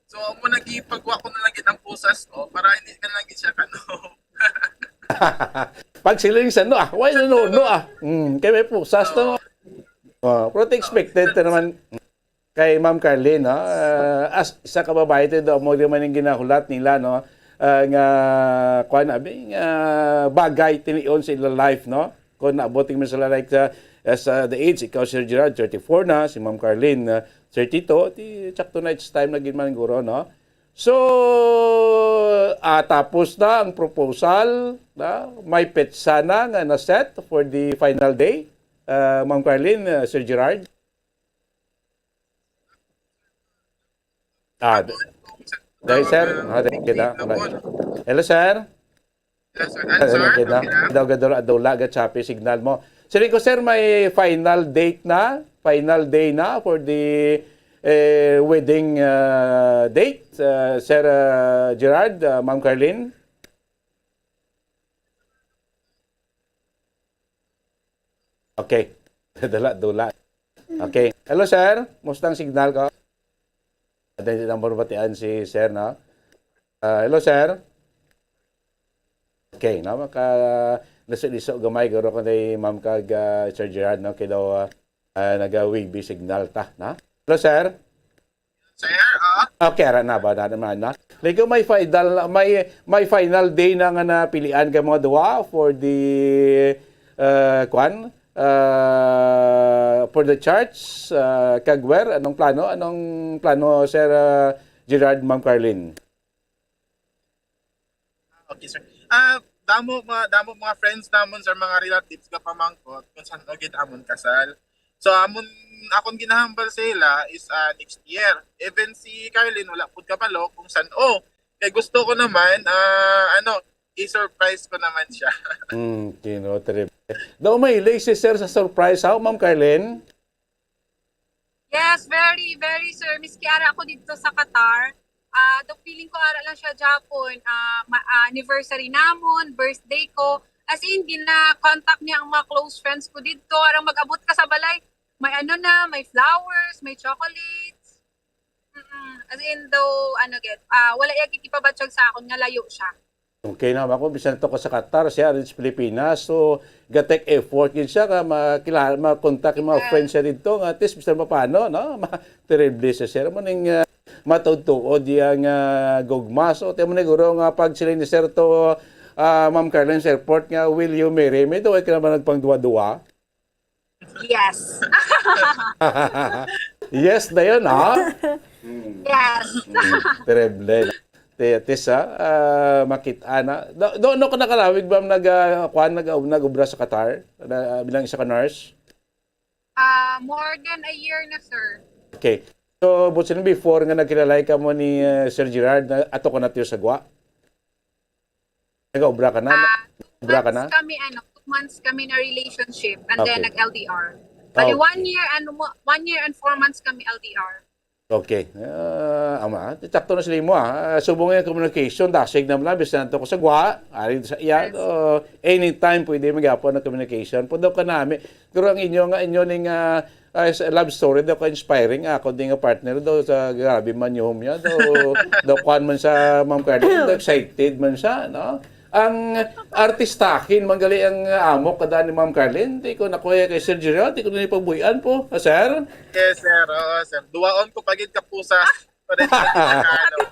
So, amo nagipagwa ko na lang gid ang pusas ko para hindi ka lang gid siya kano. Pag siling sa no, ah, why na no, no, ah? Mm, kay may pusas to, no? Oh, pero expected to naman kay Ma'am Carlene, no? Ah, as isa ka babae, to, do, mo di man yung ginahulat nila, no? Ah, nga, kuan, abi, nga bagay tinion sa ila life, no? Kung naabuting man sila, like, sa, as, uh, the age, ikaw, Sir Gerard, thirty-four na, si Ma'am Carlene, uh, thirty-two, di, tsakto na, it's time na gid man, guro, no? So, ah, tapos na ang proposal, na, may petsa na nga na-set for the final day, uh, Ma'am Carlene, uh, Sir Gerard? Ah, d-, dahil, sir? Ah, dahil kita. Hello, sir? Yes, sir. Ah, sir, hello, kita. Okay na? Daw gadula, dula, ga choppy signal mo. Sir, ko, sir, may final date na? Final day na for the, eh, wedding, ah, date? Ah, Sir, ah, Gerard, ah, Ma'am Carlene? Okay. Dula, dula. Okay. Hello, sir. Musta ang signal ko? Dahil lang batian si sir, no? Ah, hello, sir. Okay, no? Maka, liso-liso gamay, guro ko ni Ma'am kag, ah, Sir Gerard, no? Kay daw, ah, ah, naga-wavy signal ta, no? Hello, sir. Sir, ah? Okay, ara na ba na naman, no? Like, may final, may, may final day na nga napilian ka mga duwa for the, uh, kwan? Uh, for the church, uh, kag where? Anong plano? Anong plano, Sir, uh, Gerard, Ma'am Carlene? Okay, sir. Ah, damo mga, damo mga friends namon, sir, mga relatives nga pamangkot kung san-o gid amon kasal. So, amon, akon ginahambal sa ila is, ah, next year. Even si Carlene, wala pud kabalo kung san-o. Kay gusto ko naman, ah, ano, i-surprise ko naman siya. Hmm, kino, trip. Daw may si sir sa surprise, ha, Ma'am Carlene? Yes, very, very, sir. Miski ara ako dito sa Qatar, ah, daw feeling ko ara lang siya Japon. Ah, ma-, ah, anniversary namon, birthday ko. As in, gina-contact niya ang mga close friends ko dito. Arang mag-abot ka sa balay, may ano na, may flowers, may chocolates. Mm-mm. As in, daw, ano, get, ah, wala iya gikipabatyag sa akon nga layo siya. Okay na ako, bisan to ko sa Qatar, siya rin sa Pilipinas. So, ga-take effort yun siya, nga makilala, makontak yung mga Ah. friends siya dito, nga at least, bisan pa paano, no? Ma-, terrible siya, sir. Mo ning, ah, matuod-tuod yang, ah, gugma. So, tiyan mo na, guro, nga pag sila ni sir to, ah, Ma'am Carlene sa airport, nga, "Will you marry me?" Daw, ay ka naman nagpangduwa-duwa. Yes. Yes na yun, ha? Yes. Mm, terrible. Te-, Tessa, ah, makita na. Do, do, ano ka nakalawig ba nag, ah, kuan, nag, nag-obra sa Qatar? Na, bilang isa ka nurse? Ah, more than a year na, sir. Okay. So, but sino before nga nagkilalay ka mo ni, ah, Sir Gerard, na ato ka na tiyo sa Guwa? Nag-obra ka na? Ah, two Obra ka na? months kami, ano, two months kami na relationship, and then Okay. nag-L D R. Bali, Okay. one year and mo-, one year and four months kami L D R. Okay. Ah, ama, sakto na sila mo, ah. Subong yung communication, dasig na lang, bisan to ko sa Guwa, ari sa iya, Yes. oh, anytime pwede magyapon ang communication. Pundo ka nami. Pero ang inyo nga, inyo ning, ah, ah, sa love story daw ka inspiring. Ako din nga partner daw sa grabe man yung niya. Daw, daw kwan man sa Ma'am Carlene, daw excited man siya, no? Ang artistahin, manggali ang amo kada ni Ma'am Carlene. Di ko nakuha kay Sir Gerald, di ko na ipagbuyan po. Ah, sir? Yes, sir. Oo, sir. Duwaon ko pagid kapusa. Pares sa Tagalog.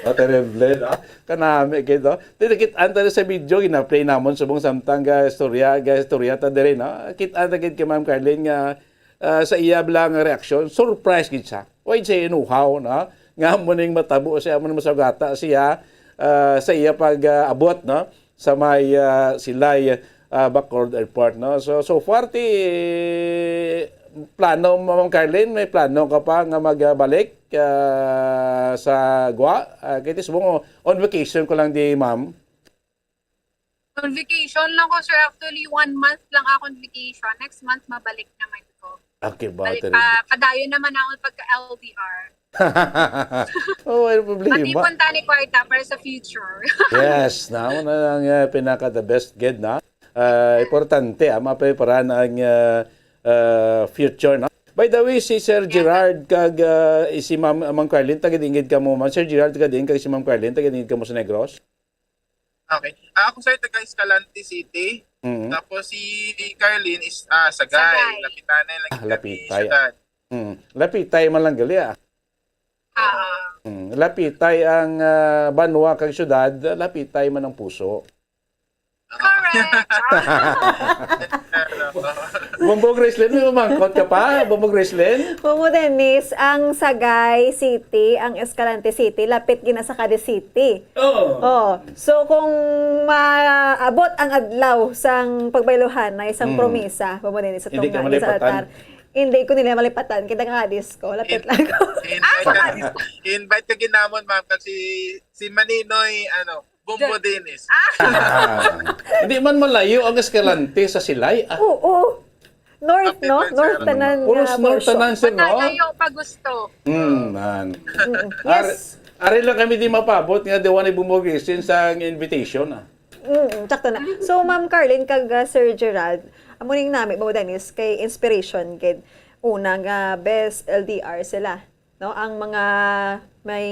Oh, terrible, no? Kanami, kay, no? Di, nakit-an tayo sa video, gina-play namon subong samtang ga istorya, ga istorya ta diri, no? Kit-an ta gid kay Ma'am Carlene nga, ah, sa iya lang nga reaksyon, surprise gid siya. Why siya inuhaw, no? Nga mo ning matabo siya, mo ning masagata siya, ah, sa iya pag, ah, abot, no? Sa may, ah, Silay, ah, Bacolod Airport, no? So, so far, ti, plano mo, Ma'am Carlene, may plano ka pa nga magbalik, ah, sa Guwa? Ah, kay ti subong, on vacation ko lang di, ma'am. On vacation lang ko, sir. Actually, one month lang ako on vacation. Next month, mabalik naman ko. Okay, ba, Balik Teresa? pa, padayon naman ako pagka L D R. Oh, wala problema. Matipon tani kwarta para sa future. Yes, na, mo na lang, ah, pinaka the best gid na. Ah, importante, ah, mapreparahan ang, ah, ah, future, no? By the way, si Sir Yes, sir. Gerard kag, ah, si Ma'am, Ma'am Carlene, taga-diin gid kamo, Ma'am? Sir Gerard, taga-diin kag si Ma'am Carlene, taga-diin gid kamo sa Negros? Okay. Ah, ako, sir, taga Escalante City. Mm. Tapos si Carlene is, ah, Sagay. Sagay. Lapitay lang Ah, kami Lapitay. syudad. Mm. Lapitay man lang gali, ah. Ah. Mm. Lapitay ang, ah, banwa kag syudad, lapitay man ang puso. Correct. Bombo Gracelyn, may mamangkot ka pa? Bombo Gracelyn? Momo Dennis, ang Sagay City, ang Escalante City, lapit gina sa Cadiz City. Oo. Oh, so kung maabot ang adlaw sang pagbayluhanay sang Mm. promesa, Momo Dennis, Hindi atong ka nga malipatan. Sa altar, hindi ko nila malipatan. Kita ka disco, lapit In-, lang ko. invite ka, invite ka ginamon, ma'am, kasi si Maninoy, ano, Bombo Diyan. Dennis. Ah. Ah. Hindi man malayo ang Escalante sa Silay, ah. Oo. North, Kapit no? lang, North sir. Tanan Puros nga North portion. Tanan, sir, no? Matalayo pa gusto. Mm, man. Mm, Ar-, yes. Ari lang kami di mapabot nga di wala ni Bombo Gracelyn sa invitation, ah. Mm, sakto na. So, Ma'am Carlene kag, ah, Sir Gerald, amo ning nami mo, Dennis, kay inspiration gid. Una nga, best L D R sila. no, ang mga may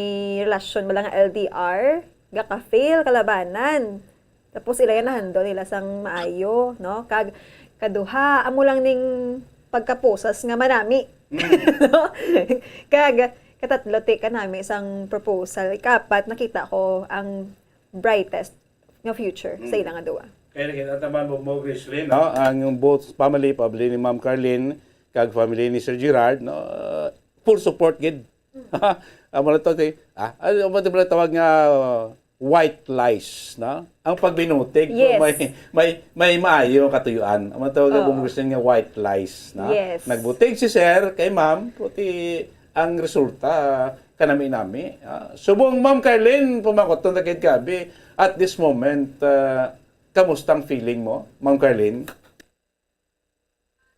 relasyon bala nga L D R, gaka-fail kalabanan. Tapos ila yan nahandle nila sang maayo, no? Kag kaduha, amo lang ning pagkaposas nga manami. No? Kag katatlo, ti, kanami sang proposal. Ikaapat, nakita ko ang brightest nga future sa ila nga duwa. Kaya nakita naman mo, mo, Gracelyn, no? Ang both family, family ni Ma'am Carlene, kag family ni Sir Gerard, no? Uh, full support gid. Amo na to, ti, ah, ano ba ito tawag nga, uh, white lies, no? Ang pagbinutig, yes, may, may, may maayo katuyuan. Amo na tawag, oo, nga white lies, no? Yes. Nagbutig si Sir kay Ma'am, puti ang resulta, kanami-nami. Ah, subong Ma'am Carlene, pumakot na kay Gabi. At this moment, ah, kamusta ang feeling mo, Ma'am Carlene?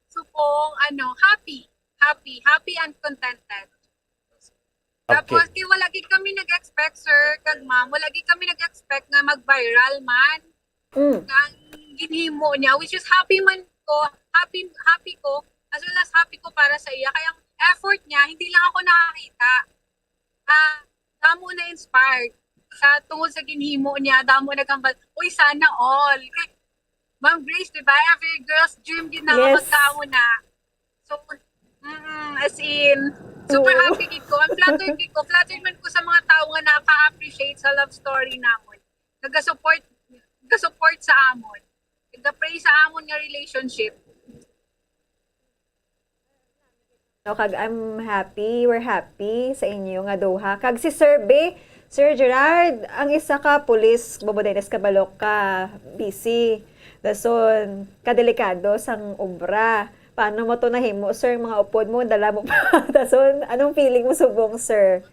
Subong, ano, happy. Happy. Happy and contented. Okay. Tapos, kay wala gid kami nag-expect, sir, kag ma'am, wala gid kami nag-expect nga mag-viral man. Mm. Nga ang ginhimo niya, which is happy man ko, happy, happy ko, as well as happy ko para sa iya. Kaya ang effort niya, hindi lang ako nakakita. Ah, damo na inspired sa tungod sa ginhimo niya, damo nagambal, "Uy, sana all." Kay, Ma'am Grace, di ba? Every girl's dream gid na, yes, magkaamo na. So, mm, as in, super, oo, happy gid ko. Ang flattered gid ko. Flattered man ko sa mga tao nga naka-appreciate sa love story namon. Naga-support, naga-support sa amon. Naga-pray sa amon nga relationship. No, kag I'm happy, we're happy sa inyo nga duha. Kag si Sir B, Sir Gerard, ang isa ka pulis, Bobo Dennis, kabalo ka, busy. Dason, kadelikado sang obra. Paano mo to nahimo, sir? Ang mga upod mo, dala mo pa. Dason, anong feeling mo subong, sir?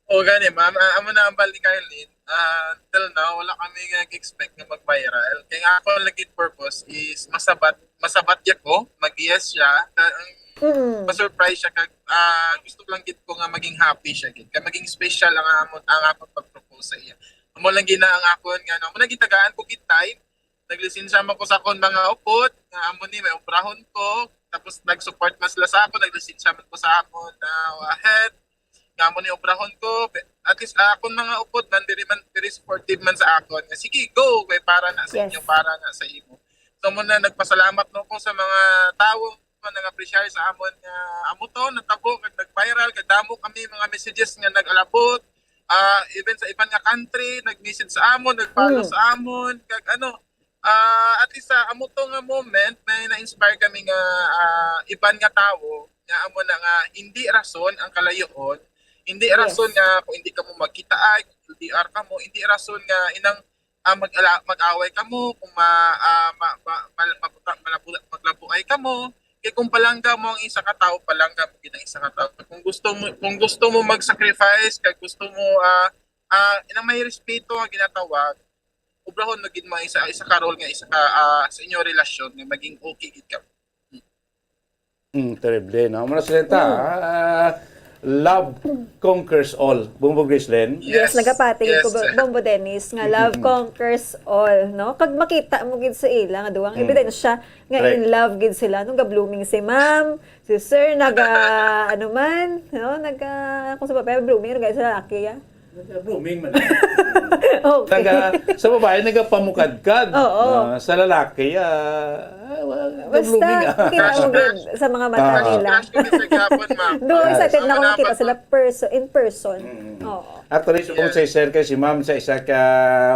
O gani, ma'am, ah, amo na ang bali, Carlene. Ah, until now, wala kami nag-expect nga mag-viral. Kay nga ako lagi purpose is masabat, masabat ya ko, mag-yes siya. Ka-, ang, mm, ma-surprise siya kag, ah, gusto ko lang gid ko nga maging happy siya gid. Kay maging special ang amon, ang akon pag-propose sa iya. Amo lang gid na ang akon nga, no, amo lang gid tagaan ko gid time. Naglisensya man ko sa akon mga upod, nga amo ni may obrahon ko. Tapos nag-support man sila sa akon, naglisensya man ko sa akon na ahead. Nga amo ni obrahon ko. Be-, at least, ah, akon mga upod man, diri man, very supportive man sa akon. Nga, "Sige, go, kay para na sa inyo, yes, para na sa imo." So, mo na, nagpasalamat no ko sa mga tawo nga nag-appreciate sa amon nga amo to, natabo, kag nag-viral, kag damo kami mga messages nga nag-alabot. Ah, even sa iban nga country, nag-message sa amon, nag-follow, mm, sa amon, kag ano, ah, at least sa amo to nga moment, may na-inspire kami nga, ah, iban nga tawo, nga amo na nga, hindi rason ang kalayoon, hindi, yes, rason nga kung hindi kamo magkita ay, kung L D R kamo, hindi rason nga inang, ah, mag-ala-, mag-away kamo, kung ma-, ah, ma-, ma-, ma-, mabuta-, malabu-, maglabuay kamo, kay kung palangga mo ang isa ka tawo, palangga mo gid ang isa ka tawo. Kung gusto mo, kung gusto mo mag-sacrifice, kag gusto mo, ah, ah, inang may respeto nga ginatawag, obrahon mo gid mo isa, isa ka role nga isa ka, ah, sa inyo relasyon nga maging okay gid ka. Mm, terrible, no? Muna sa ta, mm, ah, love conquers all. Bumbo Gracelyn? Yes, yes, nagapati, yes, ko, sir. Bombo Dennis, nga love, mm, conquers all, no? Kag makita mo gid sa ila nga duwang, mm, ebidensya nga, correct, in love gid sila. Nung ga-blooming si ma'am, si sir, naga, ano man, no? Naga, kung sa babae, blooming, ano gani sa lalaki, ya? Blooming man. Okay. Naga, sa babae, nagapamukadkad. Oo. Ah, sa lalaki, ah, ah, wa-, basta, blooming, ah, kita mo gid sa mga mata, ah, nila. Crush ko gid sa gihapon, ma'am. Do, ah, excited na ako makita sila perso-, in person. Mm. Oo. Actually, so kung, yes, si sir kay si ma'am sa isa ka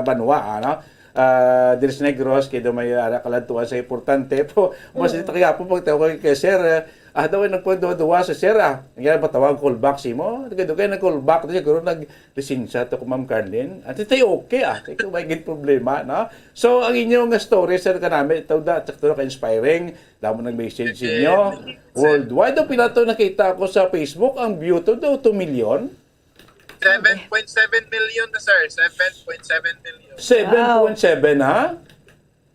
banwa, ano? Ah, diri sa Negros, kay do may ara kaladtuan sa importante po. Mas, mm, dito kaya po, pagtawa ko kay sir, eh, ah, daw ay nagpagduwa-duwa sa sir, ah. Nga, patawag callback si mo. Dugay-dugay nag-callback to, siguro nag-lisensya to ko, Ma'am Carlene. At ito okay, ah. Ito may gid problema, no? So, ang inyo nga story, sir, kanami, tawda, sakto na ka-inspiring. Damo nag-message sa inyo. Worldwide, ang pila to nakita ko sa Facebook, ang view to daw two million. Seven point seven million na, sir. Seven point seven million. Seven point seven, ha?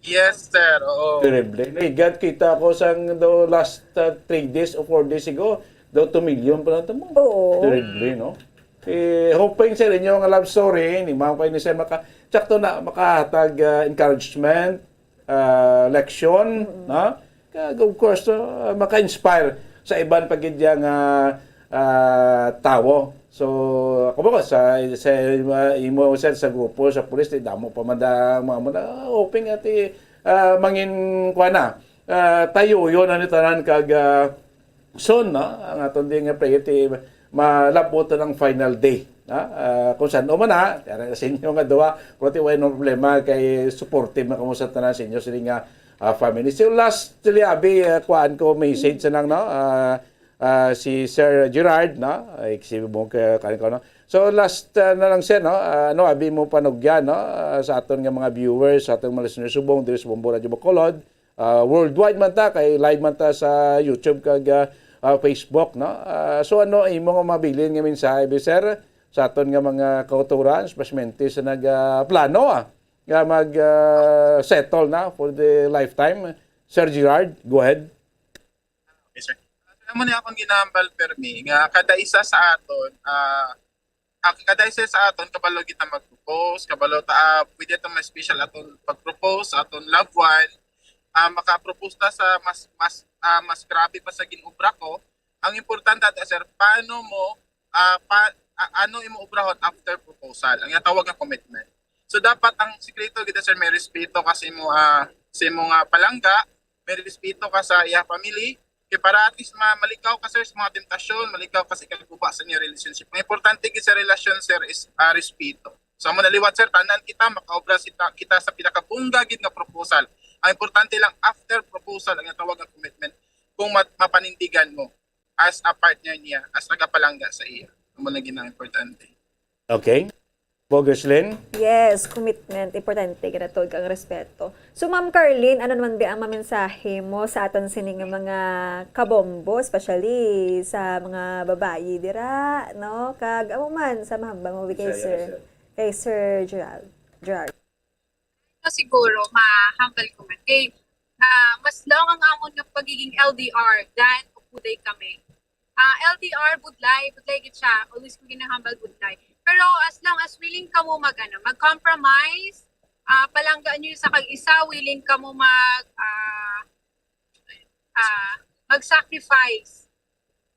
Yes, sir. Oo. Terrible. Naigat kita ko sang the last, uh, three days o four days ago. Daw two million pa lang mo. Oo. Terrible, no? Eh, hoping, sir, inyo nga love story, ni Ma'am kay ni Sir maka-, sakto na, makahatag, uh, encouragement, uh, leksyon, mm-mm, no? Kag, of course, uh, maka-inspire sa iban pa gid yang, ah, ah, tawo. So, ako ba, sa, sa, ah, imo, sir, sa grupo, sa pulis, di damo pa man da, mga, mga, hoping ati, ah, mangin, kuha na, ah, tayo, yun, ano, tanan, kag, ah, soon, no? Ang aton din nga prayer, ti, malabot ang final day, no? Ah, kung saan man, ha? Kaya sa inyo nga duwa, pero ti, way no problema, kay supportive na kamo sa tanan sa inyo, sila nga, ah, family. So, lastly, abi, ah, kuhaan ko, message na lang, no? Ah, ah, si Sir Gerard, no? Ay, si mo ka, kanin ko, no? So, last, ah, na lang, sir, no? Ah, ano, abi mo panugyan, no? Ah, sa aton nga mga viewers, sa aton mga listeners, subong, diri sa Bombo Radyo Bacolod, ah, worldwide man ta, kay live man ta sa YouTube kag, ah, ah, Facebook, no? Ah, so, ano, imo nga mabilin nga mensahe, bi, sir, sa aton nga mga kauturan, especially sa nag, ah, plano, ah, nga mag, ah, settle na for the lifetime? Sir Gerard, go ahead. Okay, sir. Alam mo na akong ginahambal, permi, nga kada isa sa aton, ah, ah, kada isa sa aton, kabalo kita mag-propose, kabalo ta, ah, pwede itong may special aton pag-propose sa aton loved one, ah, maka-propose ta sa mas, mas, ah, mas grabe pa sa ginobra ko. Ang importante ata, sir, paano mo, ah, pa, ah, ano imo obrahon after proposal? Ang tawag nga commitment. So, dapat ang sikreto gid, sir, may respeto ka sa imo, ah, sa imo nga palangga, may respeto ka sa iya family, kay para at least ma-, malikaw ka, sir, sa mga temptasyon, malikaw ka sa ikaguba sa inyong relationship. Ang importante gid sa relasyon, sir, is, ah, respeto. So, amo na liwat, sir, tanan kita makaobra sita, kita sa pinakabungga gid nga proposal. Ang importante lang after proposal, ang tawag nga commitment, kung ma-, mapanindigan mo as a partner niya, as tagapalangga sa iya. Amo na gid ang importante. Okay. Bo Gerslin? Yes, commitment. Importante, ginatawag ang respeto. So, Ma'am Carlene, ano naman ba ang mamensahe mo sa aton sini nga mga kabombo, especially sa mga babayi dira, no? Kag amo man sa mahambal mo kay Sir, kay Sir Gerald, Gerard. Ito siguro, mahambal ko man. Kay, ah, mas long ang amon nga pagiging L D R than upod kami. Ah, L D R, budlay, budlay gid siya. Always ko ginahambal, budlay. Pero as long as willing kamo mag, ano, mag-compromise, ah, palangga niyo sa kag isa, willing kamo mag, ah, ah, mag-sacrifice.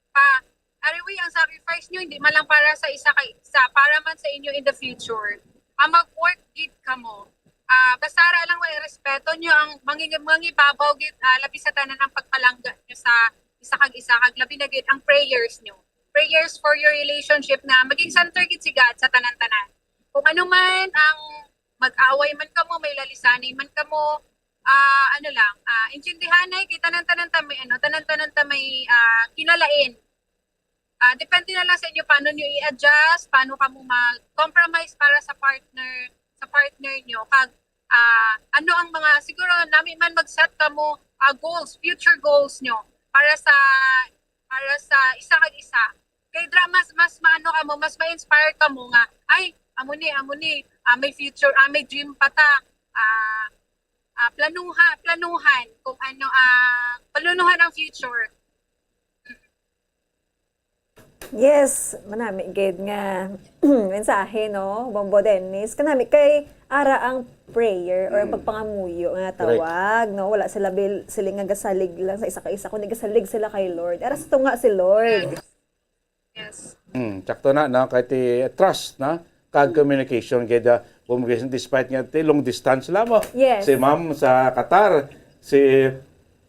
Pa, anyway, ang sacrifice niyo hindi man lang para sa isa kag isa, para man sa inyo in the future. Ah, mag-work gid kamo. Ah, basta ara lang way respeto niyo ang manging-, mangibabaw gid, ah, labi sa tanan ang pagpalangga niyo sa isa kag isa, kag labi na gid ang prayers niyo. Prayers for your relationship na maging center gid si God sa tanan-tanan. Kung ano man ang mag-away man kamo, may lalisanay man kamo, ah, ano lang, ah, intindihanay kay tanan-tanan ta may, ano, tanan-tanan ta may, ah, kinalain. Ah, depende na lang sa inyo paano nyo i-adjust, paano kamo mag-compromise para sa partner, sa partner nyo. Kag, ah, ano ang mga, siguro, nami man mag-set kamo, ah, goals, future goals nyo para sa, para sa isa kag isa. Kay dra, mas, mas maano kamo, mas ma-inspire kamo nga, "Ay, amo ni, amo ni, ah, may future, ah, may dream pa ta." Ah, ah, planuha-, planuhan kung ano, ah, planuhan ang future. Yes, manami gid nga mensahe, no, Bombo Dennis. Kanami kay ara ang prayer or ang pagpangamuyo nga tawag, no? Wala sila bil-, sila nga gasalig lang sa isa ka isa, kundi gasalig sila kay Lord. Ara sa tunga si Lord. Yes. Mm, sakto na, no? Kay ti trust, no? Kag communication, kay the communication despite nga ti long distance lang mo. Yes. Si ma'am sa Qatar, si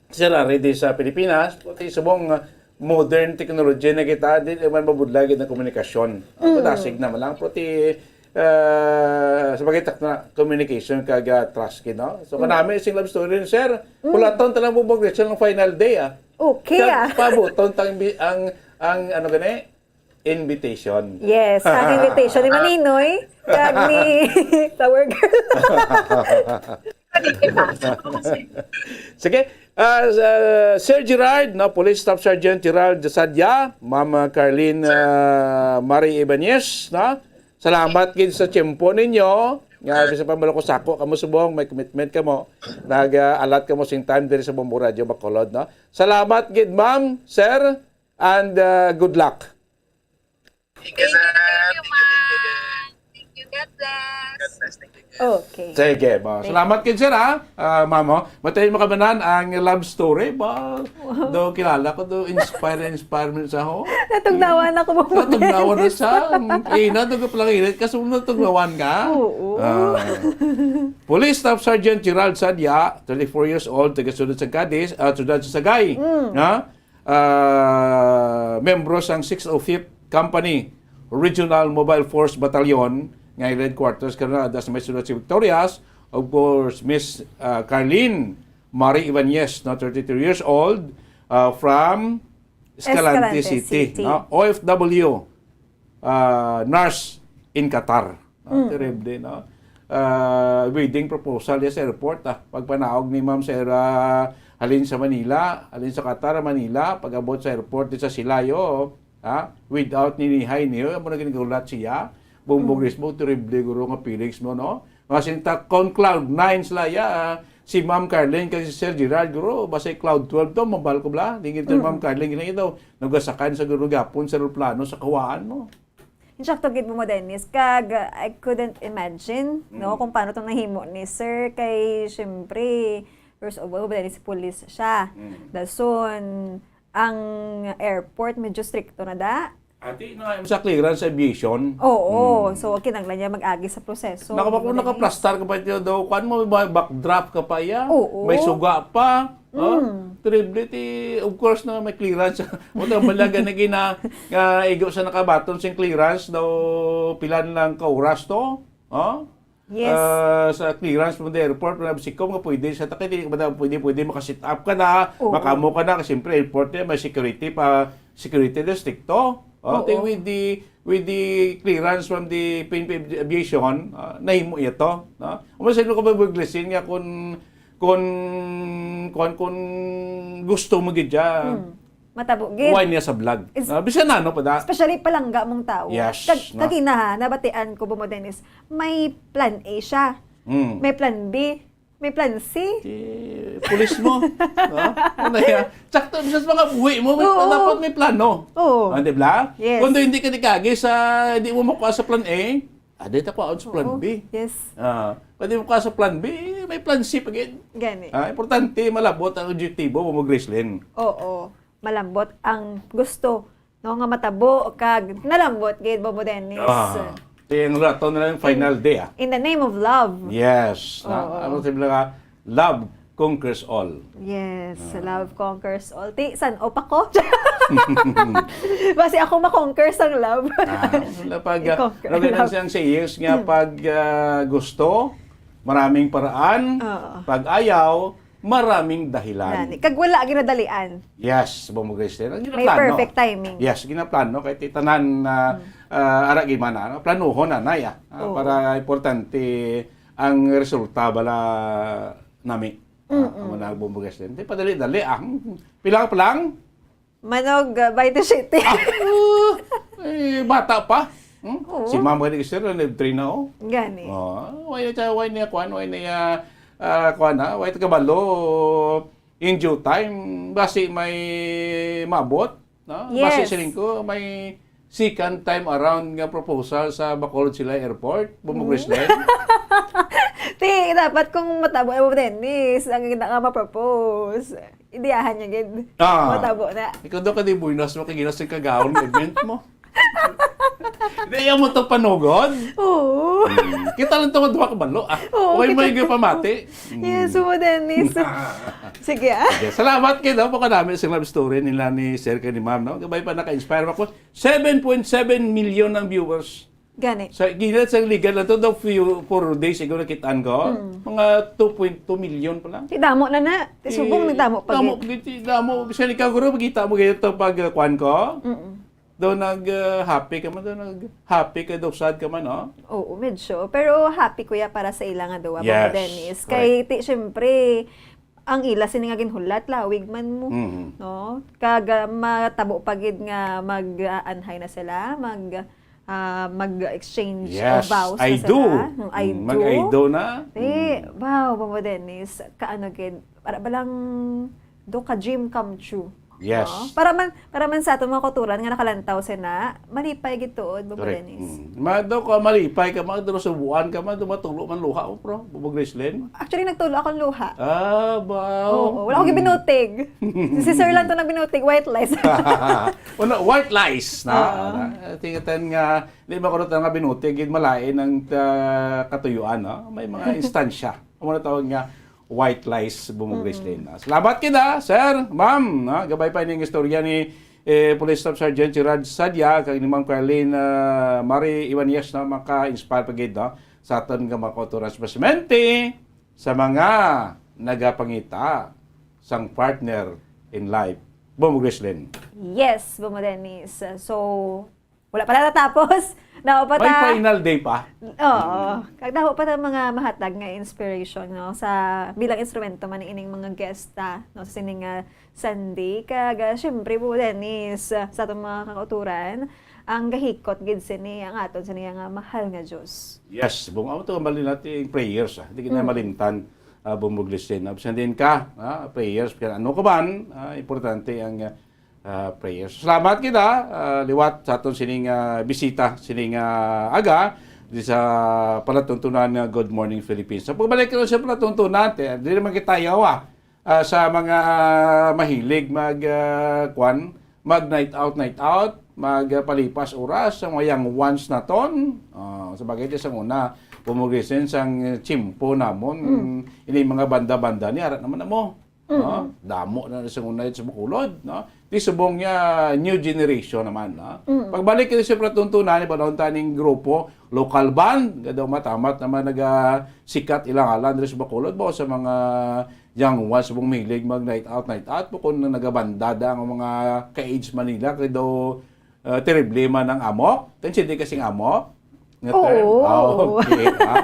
Sir Ari di sa Pilipinas, pati subong, ah, modern technology na kita, di man mabudlay gid ang komunikasyon. Ah, padasig naman lang, pati, ah, sa bagay, tak na communication kag, ah, trust gid, no? So, kanami sing love story ni sir, pulaton ta lang mo mag-reach ang final day, ah. Okay, ah. Kag paabuton ta ang bi-, ang, ang ano gani? Invitation. Yes, ang invitation ni Maninoy, kag ni Flower Girl. Sige. Ah, sa-, Sir Gerard, no, Police Staff Sergeant Gerard Jasadia, Ma'am Carlene, ah, Marie Ibanez, no? Salamat gid sa tiyempo ninyo. Nga, bisan pa balo ko sako kamo subong, may commitment kamo. Nag, ah, allot kamo sing time diri sa Bombo Radio Bacolod, no? Salamat gid, ma'am, sir, and, ah, good luck. Thank you, sir. Thank you, ma'am. Thank you. God bless. God bless. Thank you. Okay. Sige, ba. Thank Salamat kay sir, ha? Ah, ma'am, oh. Matay mo ka ba nan ang love story? Ba, do kilala ko, do inspire, inspire mo sa ho. Natugnawan ako po. Natugnawan na siya. Ina, do ka pala init. Kaso natugnawan ka? Oo. Ah. Police Staff Sergeant Gerald Sadia, thirty-four years old, taga Sudad sa Cadiz, ah, Sudad sa Sagay. Mm. Ha? Ah, membro sang six oh fifth Company Regional Mobile Force Battalion nga ila headquarters karon ada sa may siyudad sa Victorias. Of course, Miss, ah, Carlene Marie Ibanez, no, thirty-three years old, ah, from Escalante Escalante City, City. No? O F W, ah, nurse in Qatar. Ah, Mm. terrible, no? Ah, wedding proposal ya sa airport, ah. Pagpanaog ni Ma'am Sarah, halin sa Manila, halin sa Qatar, Manila, pag-abot sa airport di sa Silayo, ha? Without ni nihay niyo, amo na ginagulat siya. Bumbong Mm. mismo, terrible guro nga feelings mo, no? Nga sinta kon cloud nine sila, ya, ah, si Ma'am Carlene kag si Sir Gerald, guro, basta cloud twelve to, mabal ko bla. Di gid to, Mm. Ma'am Carlene, gina ito. Nagasakan sa guro gapon sa eroplano sa kawaan mo. Insakto gid mo, Dennis, kag I couldn't imagine, no, Mm. kung paano tong nahimo ni Sir, kay, syempre, first of all, Dennis, police siya. Mm. Dason, ang airport, medyo stricto na da. Ati na nga, sa clearance aviation. Oo, Mm. so, kinahanglan niya mag-agi sa proseso, Naka-, kung Dennis. Nakaplastar ka pa ito daw, kuwan mo, may backdraft ka pa iya, Oo. may suga pa. Oh, Mm. terrible ti, of course, na may clearance. O, ang balaga na gina-, nga igo sa nakabaton sing clearance, daw pila lang ka oras to. Oh? Yes. Ah, sa clearance mo sa airport, na sikom nga pwede sa takay, di ka ba na pwede, pwede maka-sit up ka na, Oo. makamo ka na, kasi siyempre airport niya, may security pa, security district to. Oh, Oo. Ti with the, with the clearance from the P N P Aviation, ah, nahimo iya to, no? Amo sa ilo ka ba, Buglesin, nga kung, kung, kung, kung gusto mo gid siya, Hmm. Matabo gid. Why niya sa vlog? Is- Ah, bisan ano pa da? Especially palangga mong tao. Yes, Kag-, no? Kagina ha, nabatian ko, Bomo Dennis, may plan A siya. Hmm. May plan B. May plan C. Si pulis mo. No? Ano yan? Sakto, sa mga buhi mo, may, Oo. dapat may plano. Oo. Ah, di ba? Yes. Kung hindi ka nikagi sa, hindi mo makuha sa plan A, ah, di ta kuhaon sa plan Oo. B. Yes. Ah, pwede mo kuha sa plan B, may plan C pa gid. Gani. Ah, importante, malabot ang objektibo mo, Gracelyn. Oo. Malambot ang gusto, no, nga matabo, kag nalambot gid, Bobo Dennis. Ah. Kaya ang rato na lang final day, ah. In the name of love. Yes. Na, Oo. Ano sabi nga, love conquers all. Yes, Ah. love conquers all. Ti, san-o pa ko? Basi ako ma-conquer sang love. Ah, wala pag, ah, I-conquer lagi lang love. Siyang sayings nga, pag, ah, gusto, maraming paraan. Oo. Pag ayaw, maraming dahilan. Gani. Kag wala ginadalian. Yes, Bobo Gracelyn. Ang May ginaplano. Perfect timing. Yes, ginaplano kay ti tanan na, Hmm. ah, ara gid man, ano, planuhon na, na, ya. Ah, Oo. Para importante ang resulta bala nami. Ah, Mm-mm. Amo na, Bobo Gracelyn. Di padali-dali, ah. Pila pa lang? Manog, ah, twenty-seven. Ah, eh, bata pa. Hmm? Oo. Si Ma'am gani, sir, na nag-train na, oh. Gani. Oh, why na siya, why niya, kuan, why niya, ah, kuan, ha? Why kabalo in due time, basi may mabot, no? Basi Yes. siling ko, may second time around nga proposal sa Bacolod Silay Airport, Bobo Hmm. Gracelyn. Ti, dapat kung matabo, eh, Dennis, ang gina nga ma-propose. Idiyahan niya gid. Ah. Matabo na. Ikaw daw ka di buenas mo, kay ginas yung kagaon, event mo. Hindi, ayaw mo to panugod. Oo. Hmm. Kita lang to, duha ka balo, ah. Oo, Okay, kita may lang. Pamati. Hmm. Yes, oo, Dennis. Sige, ah. Okay, salamat kayo daw po kanami sa love story nila ni Sir kay ni Ma'am, no? Gabay pa naka-inspire ako. Seven point seven million ang viewers. Gani. Sa gilid sa legal na to, the few, four days ago nakitaan ko, Mm. mga two point two million pa lang. Ti damo na na. Ti subong Eh, nagdamo pa damo gid. Ti damo. Bisan ikaw, guro, magkita mo gid to pag, uh, kwan ko. Mm-mm. Daw nag, uh, happy ka man, daw nag happy ka, daw sad ka man, no? Oo, medyo. Pero happy ko ya para sa ila nga duwa, Yes, Papa Dennis. correct. Kay ti, syempre, ang ila sini nga ginhulat, lawig man mo, Mhm. no? Kag, ah, matabo pa gid nga mag-aanhay na sila, mag, ah, mag-exchange of Yes, vows na I do. sila. Hmm, I Mm, do. Mag-I do na. Eh, Mm. wow, Bobo Dennis, kaano gid, para ba lang do ka dream come true? Yes. No? Para man, para man sa aton mga kauturan nga nakalantaw sina, malipay gid tuod, Bobo Correct. Dennis. Mm. Ma-, daw ka malipay ka, ma-, daw subuan ka, ma-, daw matulo man luha mo, pro, Bobo Gracelyn. Actually, nagtulo akong luha. Ah, ba? Oo, wala akong Mm. gibinutig. Si Sir lang to na binutig, white lies. Wala, white lies, na, Oo. na. Tingnan nga, di ba, kuno nga binutig, gid malain ang, ah, katuyuan, no? May mga instansya. Amo na tawag nga white lies, Bobo Mm. Gracelyn. Ah, salamat kita, sir, ma'am, no? Gabay pa ining istorya ni, eh, Police Staff Sergeant Gerard Sadia, kag ni Ma'am Carlene, ah, Marie Ibanez, no? Maka-inspire pa gid, no? Sa aton nga mga kauturan, especialmente sa mga nagapangita sang partner in life. Bobo Gracelyn. Yes, Bobo Dennis. So, wala pa natatapos. Daw pa May ta final day pa. Oo. Mm. Kag daw pa ta mga mahatag nga inspiration, no, sa bilang instrumento man ining mga guest ta, no, sa sining, ah, Sunday. Kag, ah, syempre, Bobo Dennis, ah, sa atong mga kauturan, ang gahikot gid sini ang aton sini nga mahal nga Dios. Yes, Bobo, amo to ang bali natin prayers, ah. Hindi kita Mm. malimtan, ah, Bobo Gracelyn. Absent din ka, ah, prayers, kaya ano ka man, ah, importante ang, ah, ah, prayers. Salamat kita, ah, liwat sa aton sining, ah, bisita, sining, ah, aga, di sa palatuntunan nga Good Morning Philippines. Sa pagbalik ko sa palatuntunan, te, di naman kita yawa, ah, sa mga mahilig mag, ah, kwan, mag night out, night out, mag, ah, palipas oras, sa mga young ones naton. Ah, sa bagay, di sa una, pumugisin sang tiyempo namon, Mm. ini mga banda-banda ni, ara naman na mo. Mm. No? Damo na sa una sa Bacolod, no? Di subong niya, new generation naman, no? Mm. Pagbalik kita sa palatuntunan, ibalon ta ning grupo, local band, nga daw matamat naman nagasikat ilang alan diri sa Bacolod, ba, sa mga young ones, subong mahilig mag night out, night out, bukod na nagabandada ang mga ka-age Manila, kay daw, ah, terrible man ang amok. Ten, hindi kasing amok. Nga term? Oo. Ah, okay, ha?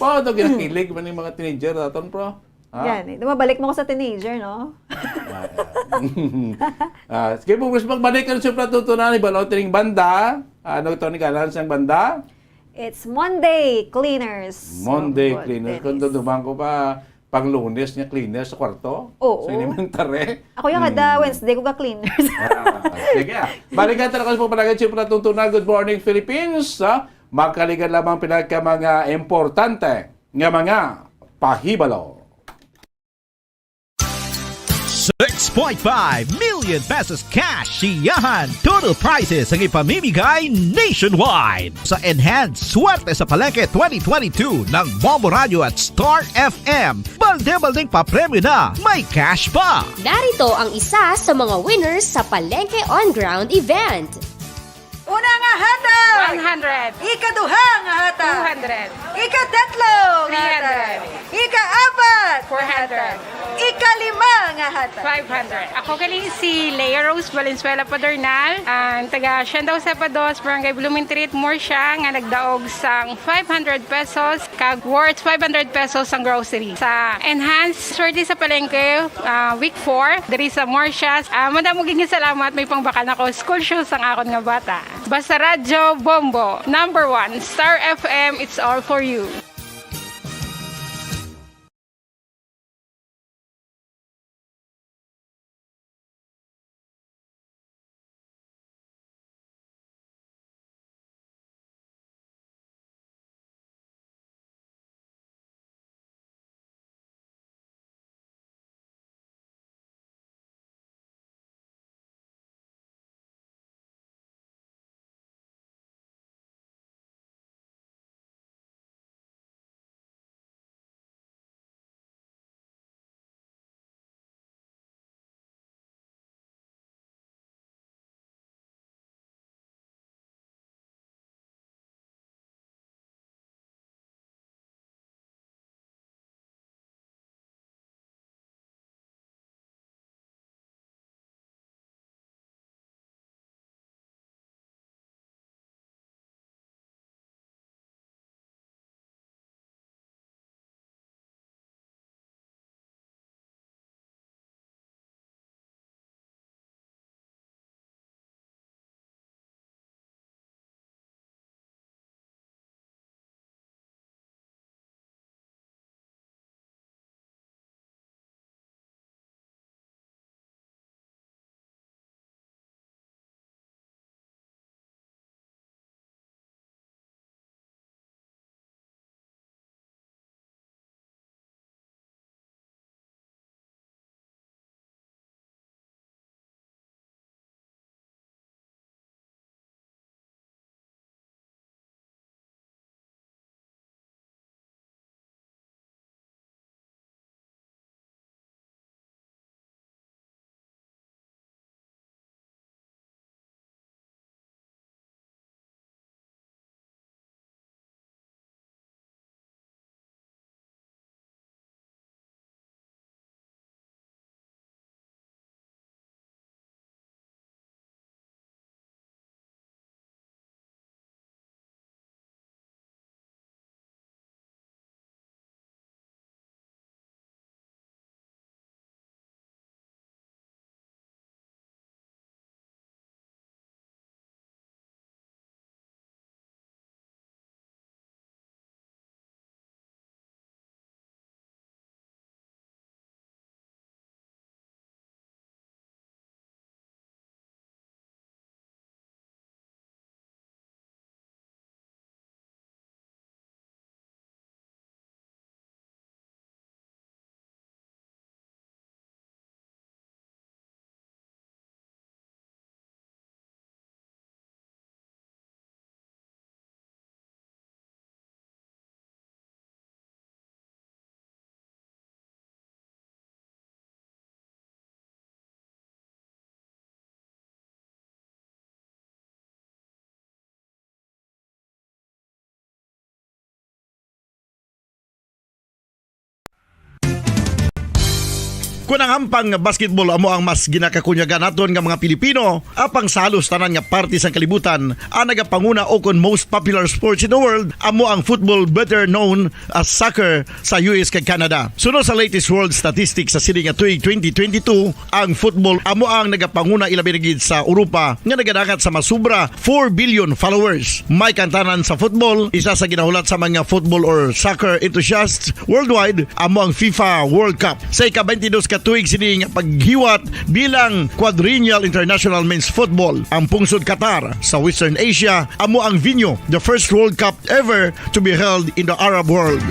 Pa, daw ginakilig man yung mga teenager naton, pro. Ha? Yan, eh. Mabalik mo ko sa teenager, no? Ah, ah. Ah, sige po, Chris, magbalik ka sa palatuntunan, ibalaw tining banda. Ano to ni kalan sang banda? It's Monday Cleaners. Monday Good Cleaners. Kung Dennis. Dudumang ko pa, pang Lunes nga cleaners sa kwarto? Oo. Sa elementary? Ako yung kada Hmm. Wednesday ko ga-cleaners. Ah, sige, ah. Balikan ta na ko sa pagpalagad sa palatuntunan. Good morning, Philippines. Ah, magkaligan lamang pila ka mga importante nga mga pahibalo. Six point five million pesos cash, siyahan, total prizes ang ipamimigay nationwide sa Enhanced Swerte sa Palengke twenty twenty-two ng Bombo Radio at Star F M. Balde-baldeng papremyo na, may cash pa! Narito ang isa sa mga winners sa Palengke On Ground event. Una nga hatag! One hundred. Ikaduha nga hatag! Two hundred. Ikatatlo nga hatag! Three hundred. Ikaapat! Four hundred. Ikalima nga hatag! Five hundred. Ako kini si Lea Rose Valenzuela Padornal, ang taga Siandao Sepa Dos, Barangay Blooming Treat, Murcia, nga nagdaog sang five hundred pesos kag worth five hundred pesos ang grocery. Sa Enhanced Swerte sa Palengke, ah, Week four, diri sa Murcia. Ah, madamo gid nga salamat, may pangbakal na ko school shoes sang akon nga bata. Basta Radyo Bombo, number one, Star F M, it's all for you. Kon ang hampang nga basketball amo ang mas ginakakunyagan naton nga mga Pilipino, apang sa halos tanan nga parte sang kalibutan, ang nagapanguna o kon most popular sports in the world amo ang football, better known as soccer, sa U S kag Canada. Suno sa latest world statistics sa sini nga tuig twenty twenty-two, ang football amo ang nagapanguna, ilabi na gid sa Europa, nga nagadangat sa masubra four billion followers. May kantanan sa football, isa sa ginahulat sa mga football or soccer enthusiasts worldwide amo ang FIFA World Cup. Sa ika-twenty-dos ka tuig sini nga paghiwat bilang Quadrennial International Men's Football, ang pungsod Qatar sa Western Asia amo ang venue, the first World Cup ever to be held in the Arab world.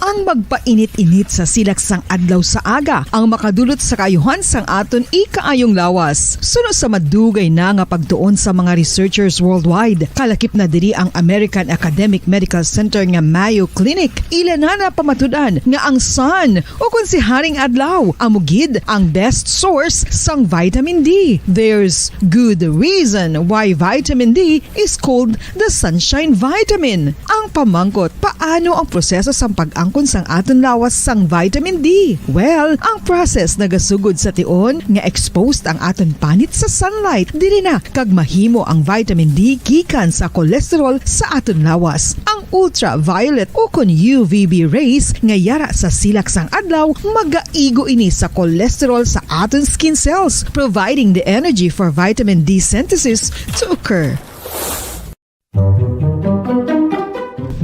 Ang magpainit-init sa silak sang adlaw sa aga ang makadulot sa kaayuhan sang aton ikaayong lawas. Suno sa madugay na nga pagtuon sa mga researchers worldwide, kalakip na diri ang American Academic Medical Center nga Mayo Clinic. Ila na napamatud-an nga ang sun, o kon si Haring Adlaw, amo gid ang best source sang vitamin D. There's good reason why vitamin D is called the sunshine vitamin. Ang pamangkot, paano ang proseso sang pag-angkon sang aton lawas sang vitamin D? Well, ang process nagasugod sa tion nga exposed ang aton panit sa sunlight. Diri na kag mahimo ang vitamin D gikan sa cholesterol sa aton lawas. Ang ultraviolet o kon U V B rays nga yara sa silak sang adlaw magaigo ini sa cholesterol sa aton skin cells, providing the energy for vitamin D synthesis to occur.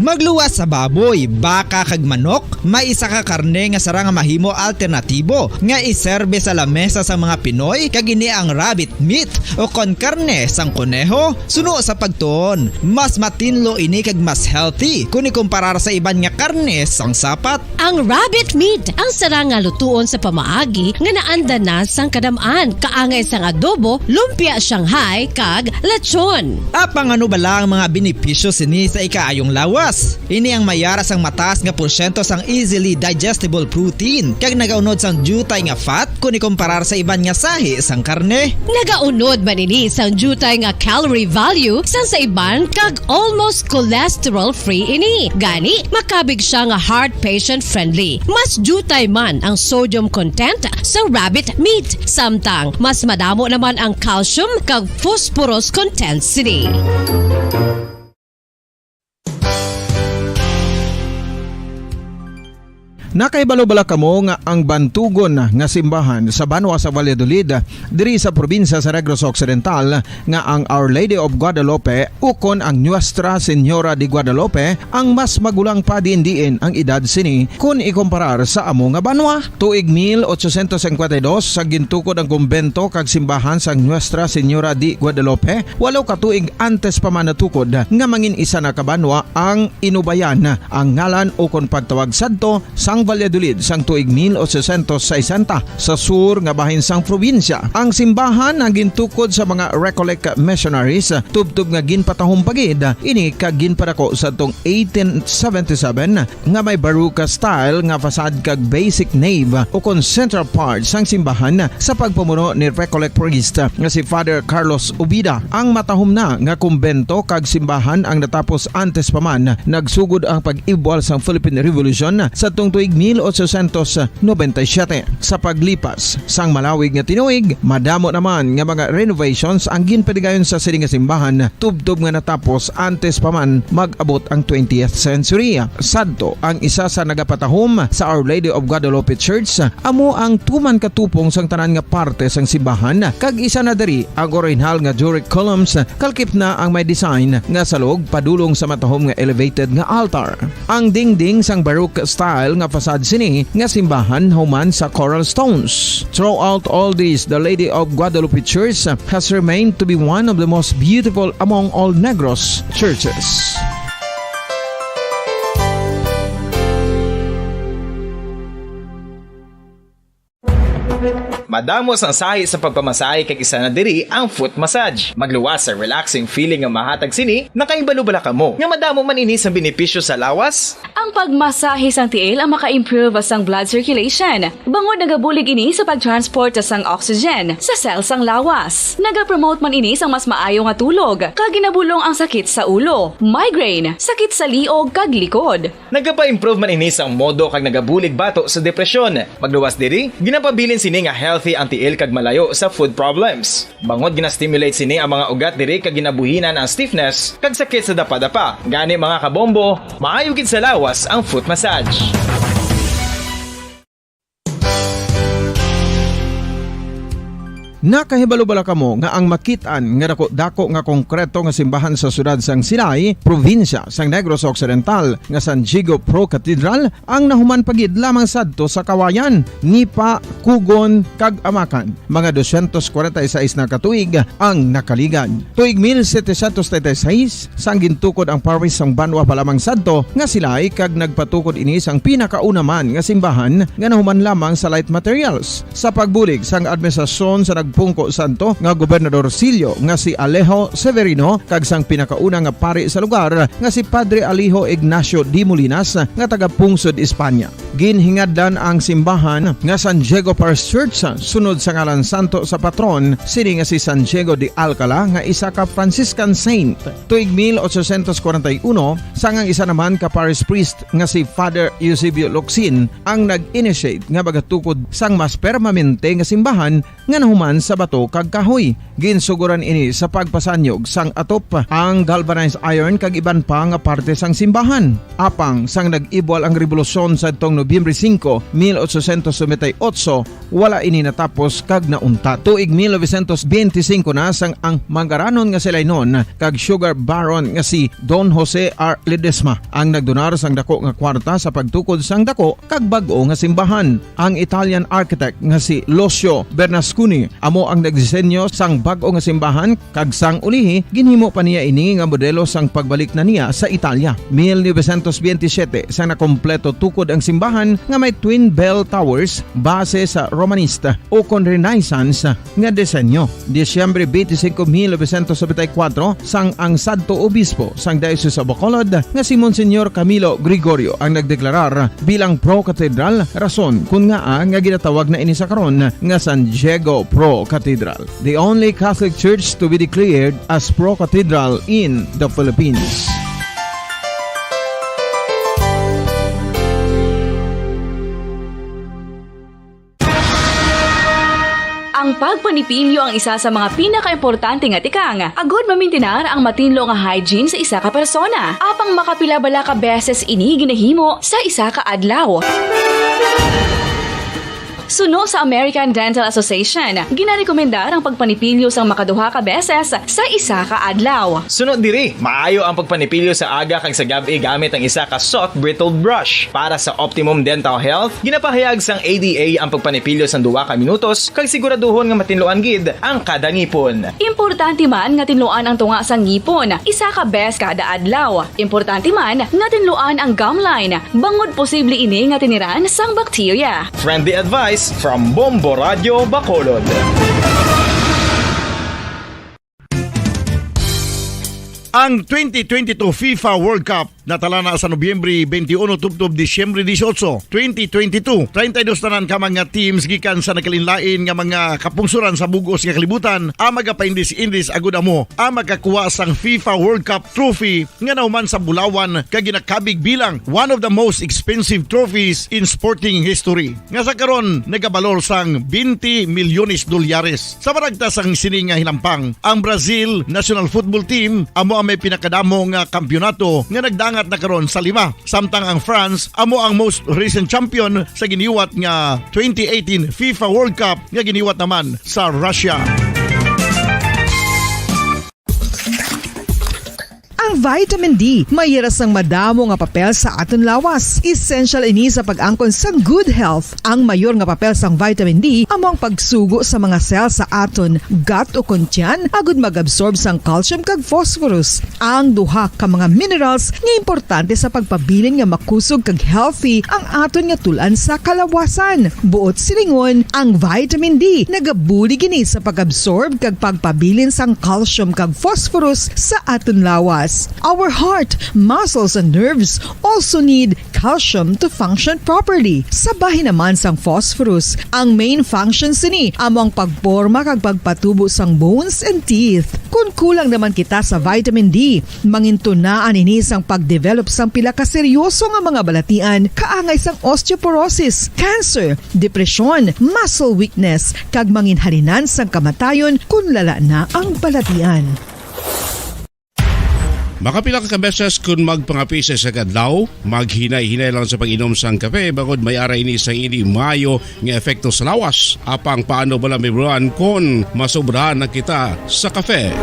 Magluwas sa baboy, baka kag manok, may isa ka karne nga sarang nga mahimo alternatibo nga iserbe sa lamesa sang mga Pinoy, kag ini ang rabbit meat o kon karne sang koneho. Suno sa pagtuon, mas matinlo ini kag mas healthy kon ikumparar sa iban nga karne sang sapat. Ang rabbit meat ang sarang nga lutuon sa pamaagi nga naanda na sang kadam-an, kaangay sang adobo, lumpia Shanghai, kag lechon. Apang ano bala ang mga benepisyo sini sa ikaayong lawas? Ini ang mayara sang mataas nga porsyento sang easily digestible protein kag nagaunod sang diutay nga fat kon ikumparar sa iban nga sahi sang karne. Nagaunod man ini sang diutay nga calorie value sang sa iban kag almost cholesterol-free ini. Gani, makabig siya nga heart patient-friendly. Mas diutay man ang sodium content sa rabbit meat, samtang mas madamo naman ang calcium kag phosphorus content sini. Nakahibalo bala kamo nga ang bantugon nga simbahan sa banwa sa Valladolid, diri sa probinsya sa Negros Occidental, nga ang Our Lady of Guadalupe ukon ang Nuestra Señora de Guadalupe ang mas magulang pa diin-diin ang edad sini kon ikumparar sa amo nga banwa? Tuig mil ochocientos cincuenta y dos sa gintukod ang kumbento kag simbahan sang Nuestra Señora de Guadalupe, walo ka tuig antes pa man natukod nga mangin isa na ka banwa ang Inubayan ang ngalan ukon pagtawag sadto sang Valladolid sang tuig mil ochocientos sesenta sa sur nga bahin sang probinsya. Ang simbahan ang gintukod sa mga Recollect missionaries, tubtob nga ginpatahom pa gid ini kag ginpadako sadtong eighteen seventy-seven nga may Baroque style nga facade kag basic nave ukon central part sang simbahan sa pagpamuno ni Recollect priest nga si Father Carlos Ubida. Ang matahom na nga kumbento kag simbahan ang natapos antes pa man nagsugod ang pag-ibwal sang Philippine Revolution sadtong tuig mil ochocientos noventa y siete. Sa paglipas sang malawig nga tinuig, madamo naman nga mga renovations ang ginpadigayon sa sini nga simbahan, tubtob nga natapos antes pa man mag-abot ang twentieth century. Sadto, ang isa sa nagapatahom sa Our Lady of Guadalupe Church amo ang tuman ka tupong sang tanan nga parte sang simbahan, kag isa na diri ang orihinal nga Doric columns, kalakip na ang may design nga salog padulong sa matahom nga elevated nga altar. Ang dingding sang Baroque style nga facade sini nga simbahan human sa coral stones. Throughout all this, the Lady of Guadalupe Church has remained to be one of the most beautiful among all Negros churches. Madamo sang sahi sa pagpamasahe, kag isa na diri ang foot massage. Magluwas sa relaxing feeling nga mahatag sini. Nakahibalo bala kamo nga madamo man ini sang benepisyo sa lawas? Ang pagmasahe sang tiil ang maka-improve sang blood circulation, bangod nagabulig ini sa pag-transport sang oxygen sa cell sang lawas. Nagapromote man ini sang mas maayo nga tulog, kag ginabulong ang sakit sa ulo, migraine, sakit sa liog, kag likod. Nagapa-improve man ini sang modo kag nagabulig bato sa depresyon. Magluwas diri, ginapabilin sini nga healthy ang tiil kag malayo sa foot problems. Bangod gina-stimulate sini ang mga ugat diri kag ginabuhinan ang stiffness kag sakit sa dapadapa. Gani, mga kabombo, maayo gid sa lawas ang foot massage. Nakahibalo bala kamo nga ang makit-an nga dako-dako nga konkreto nga simbahan sa siyudad sang Silay, probinsya sang Negros Occidental, nga San Diego Pro Cathedral, ang nahuman pa gid lamang sadto sa Kawayan, Nipa-Cugon, kag Amacan? Mga dosyentos kwarenta y seis na ka tuig ang nakaligad. Tuig mil setecientos treinta y seis, sang gintukod ang parish sang banwa pa lamang sadto nga Silay, kag nagpatukod ini sang pinakauna man nga simbahan nga nahuman lamang sa light materials. Sa pagbulig sang administrasyon sa nagpungko sadto nga gobernador silyo nga si Alejo Severino kag sang pinakauna nga pari sa lugar nga si Padre Alejo Ignacio de Molinas nga taga-pungsod Espanya. Ginhingadlan ang simbahan nga San Diego Parish Church sunod sa ngalan santo sa patron sini nga si San Diego de Alcala, nga isa ka Franciscan saint. Tuig mil ochocientos kwarenta y uno, sang ang isa naman ka parish priest nga si Father Eusebio Locsin ang nag-initiate nga magatukod sang mas permanente nga simbahan nga nahuman sa bato kag kahoy. Ginsugoran ini sa pagpasanyog sang atop, ang galvanized iron kag iban pa nga parte sang simbahan. Apang sang nag-ibwal ang rebolusyon sadtong Nobyembre singko, mil ochocientos noventa y ocho, wala ini natapos kag nauntat. Tuig mil novecientos benti singko na, sang ang manggaranon nga Silaynon kag sugar baron nga si Don Jose R. Ledesma ang nagdonar sang dako nga kwarta sa pagtukod sang dako kag bag-o nga simbahan. Ang Italian architect nga si Lucio Bernasconi amo ang nagdisenyo sang bag-o nga simbahan, kag sang ulihi, ginhimo pa niya ini nga modelo sang pagbalik na niya sa Italia. Mil novecientos benti siyete, sang nakompleto tukod ang simbahan nga may twin bell towers base sa Romanesque ukon Renaissance nga disenyo. Disyembre twenty-five, mil novecientos noventa y cuatro, sang ang sadto obispo sang Diocese of Bacolod nga si Monsignor Camilo Gregorio ang nagdeklarar bilang pro-cathedral, rason kon ngaa nga ginatawag na ini sa karon nga San Diego Pro Cathedral, the only Catholic Church to be declared as pro-cathedral in the Philippines. Ang pagpanipilyo ang isa sa mga pinakaimportante nga tikang agud mamintinar ang matinlo nga hygiene sa isa ka persona. Apang makapila bala ka beses ini ginahimo sa isa ka adlaw? Suno sa American Dental Association, ginarekomendar ang pagpanipilyo sang makaduha ka beses sa isa ka adlaw. Suno diri, maayo ang pagpanipilyo sa aga kag sa gab-i gamit ang isa ka soft bristled brush. Para sa optimum dental health, ginapahayag sang A D A ang pagpanipilyo sang duha ka minutos kag siguraduhon nga matinluan gid ang kada ngipon. Importante man nga tinluan ang tunga sang ngipon isa ka bes kada adlaw. Importante man nga tinluan ang gum line, bangod posible ini nga tiniran sang bakterya. Friendly advice from Bombo Radio Bacolod. Ang twenty twenty-two FIFA World Cup natala na sa Nobyembre twenty-one tubtob Disyembre dieciocho, twenty twenty-two. Treinta y dos tanan ka mga teams gikan sa nagkalainlain nga mga kapungsoran sa bug-os nga kalibutan ang magapaindis-indis agud amo ang makakuha sang FIFA World Cup trophy nga nahuman sa bulawan kag ginakabig bilang one of the most expensive trophies in sporting history, nga sa karon nagabalor sang twenty milyones dolyares. Sa maragtas sang sini nga hinampang, ang Brazil national football team amo ang may pinakadamo nga kampiyonato nga nagdangat na karon sa lima, samtang ang France amo ang most recent champion sa giniwat nga twenty eighteen FIFA World Cup nga giniwat naman sa Russia. Ang Vitamin D, may ira sang madamo nga papel sa aton lawas. Essential ini sa pag-angkon sang good health. Ang mayor nga papel sang vitamin D amo ang pagsugo sa mga cell sa aton gut o kon tiyan agud mag-absorb sang calcium kag phosphorus, ang duha ka mga minerals nga importante sa pagpabilin nga makusog kag healthy ang aton nga tul-an sa kalawasan. Buot silingon, ang vitamin D nagabulig ini sa pag-absorb kag pagpabilin sang calcium kag phosphorus sa aton lawas. Our heart, muscles, and nerves also need calcium to function properly. Sa bahin naman sang phosphorus, ang main function sini amo ang pagporma kag pagpatubo sang bones and teeth. Kon kulang naman kita sa vitamin D, mangintunaan ini sang pag-develop sang pila ka seryoso nga mga balatian kaangay sang osteoporosis, cancer, depresyon, muscle weakness, kag manginhalinan sang kamatayon kon lala na ang balatian. Makapila ka beses kon magpangape sa isa ka adlaw, maghinay-hinay lang sa pag-inom sang kape, bangod may ara ini sang indi maayo nga epekto sa lawas. Apang paano bala, Miss Ron, kon masobrahan na kita sa kape?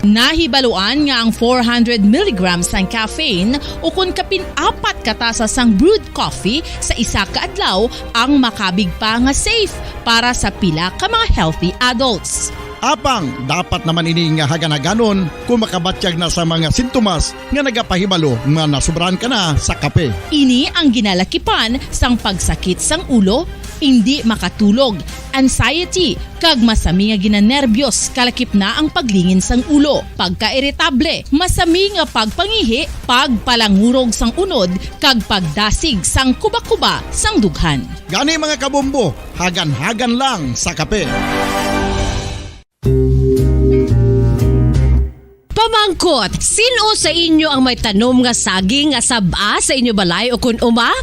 Nahibaluan nga ang four hundred milligrams sang caffeine, o kon kapin apat ka tasa sang brewed coffee sa isa ka adlaw, ang makabig pa nga safe para sa pila ka mga healthy adults. Apang dapat naman ini nga hagan-haganon kung makabatyag na sa mga sintomas nga nagapahibalo nga nasobrahan ka na sa kape. Ini ang ginalakipan sang pagsakit sang ulo, indi makatulog, anxiety, kag masami nga ginanerbiyos, kalakip na ang paglingin sang ulo, pagkairitable, masami nga pagpangihi, pagpalangurog sang unod, kag pagdasig sang kuba-kuba sang dughan. Gani, mga kabombo, hagan-hagan lang sa kape. Pamangkot, sin-o sa inyo ang may tanom nga saging nga sab-a sa inyo balay ukon uma?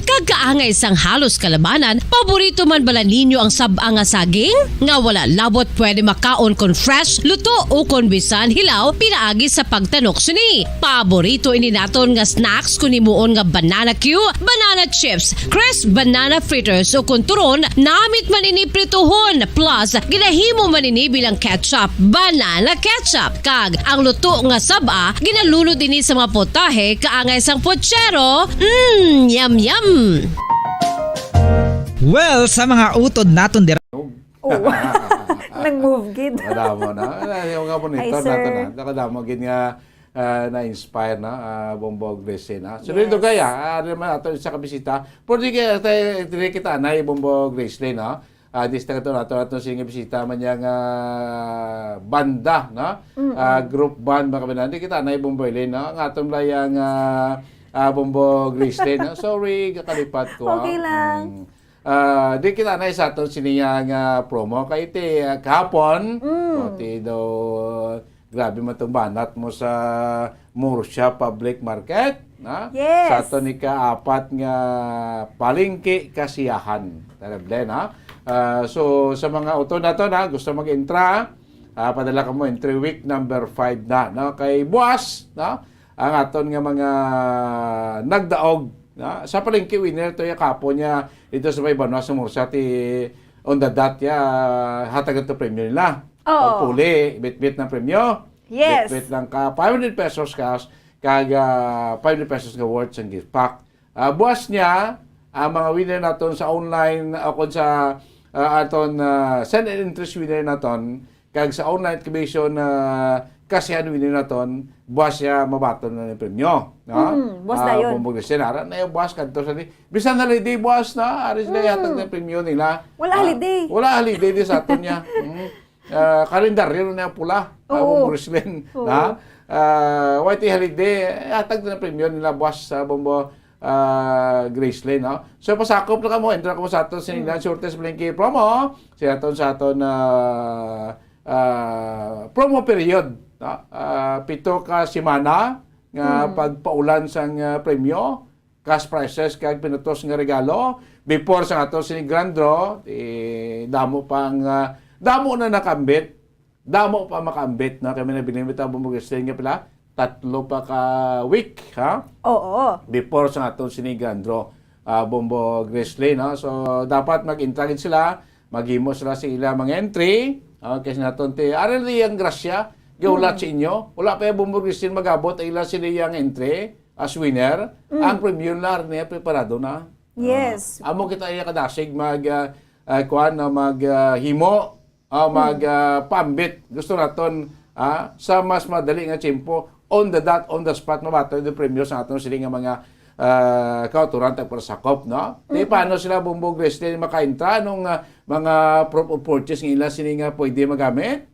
Kag kaangay sang halos kalabanan, paborito man bala ninyo ang sab-a nga saging? Nga wala labot pwede makaon kon fresh, luto, ukon bisan hilaw pinaagi sa pagtanok sini. Paborito ini naton nga snacks kon himuon nga banana cue, banana chips, crisp banana fritters, ukon turon, namit man ini prituhon, plus ginahimo man ini bilang ketchup, banana ketchup. Kag ang luto nga sab-a, ginalunod ini sa mga potahe kaangay sang pochero. Mm, yum, yum! Well, sa mga utod naton dira. Oh. Nag-move gid. Kadamo na. Ay, yung nga po Ay, nito, sir. Nato na. Nakadamo gid nga, ah, na-inspire na, ah, Bombo Grace na. So, Yes. Dito kaya, ah, ano naman ato sa kabisita. Pero di kaya, tayo, di kita na, Bombo Grace, no? Ah, di sa taga nato, ato sing bisita man yang, ah, banda, no? Mm-mm. Ah, group band, mga kabanan. Di kita na, Bombo Elaine, no? Ang aton lang yang, ah, ah, Bombo Grace, no? Sorry, kakalipat ko, Okay ah. lang. Mm. Ah, di kita na sa aton sini nga, ah, promo kay ti, ah, kahapon. Mm. O, ti daw, grabe man tong banat mo sa Murcia Public Market, na? Yes. Sa aton ika-apat nga palengke kasiyahan. Terrible, na? Ah, so, sa mga utod nato na gusto mag-intra, ah, padala ka mo entry week number five na, no? Kay buwas, no? Ang aton nga mga nagdaog, na? Sa palengke winner to ya kapo niya dito sa may banwa sa Murcia ti on the dot ya hatag to premyo nila. Oo. Pagpuli, bitbit ng premyo. Yes. Bitbit lang ka five hundred pesos cash, kag, ah, five hundred pesos nga worth sang gift pack. Ah, buwas niya, ang mga winner naton sa online, o kung sa, ah, aton, ah, send and interest winner naton, kag sa online activation, ah, kasihan winner naton, buwas siya mabaton na ng premyo, no? Mm, buwas Ah, dayon. Bumbog na siya, nara na yung buwas kadto sa di. Bisan holiday buwas na, ari sila Mm. yatag ng premyo nila. Wala Ah, holiday. Wala holiday di sa aton niya. Mm. Ah, kalendaryo na yung pula. Ah, Oo. Bombo Gracelyn, Oo. na? Ah, Y T holiday, hatag na ng premyo nila buwas sa Bombo, ah, Gracelyn, no? So, pasakop na kamo, enter kamo sa aton sinilang Mm. Surtes Blinky promo, sa aton, sa aton, ah, ah, promo period, no? Ah, pito ka semana nga Mm. pagpaulan sang, ah, premyo, cash prizes kag pinutos nga regalo. Before sa ato sini grand draw, eh, damo pang, ah, damo na nakambit. Damo pa makambit, no? Kami nabilin bitaw Bombo Gracelyn nga pila, tatlo pa ka week, ha? Oo. Before sa ato sini grand draw, ah, Bombo Gracelyn, no? So, dapat mag-intra gid sila, maghimo sila sa ila mga entry. Okay, sa naton ti, ari na ang grasya, Gihulat sa inyo. Wala pa yung Bombo Christine mag-abot ang ila sila yang entry as winner. Ang premyo na niya preparado na. Yes. Ah, amo kita iya kadasig mag, ah, ah, kuwan na mag, ah, himo, ah, mag, ah, pambit. Gusto naton, ah, sa mas madali nga tiyempo, on the dot, on the spot, mabaton yung premyo sa aton sila nga mga, ah, kauturan tagpasakop, no? Di paano sila Bombo Christine makaintra nung, ah, mga proof of purchase nga ila sila nga pwede magamit?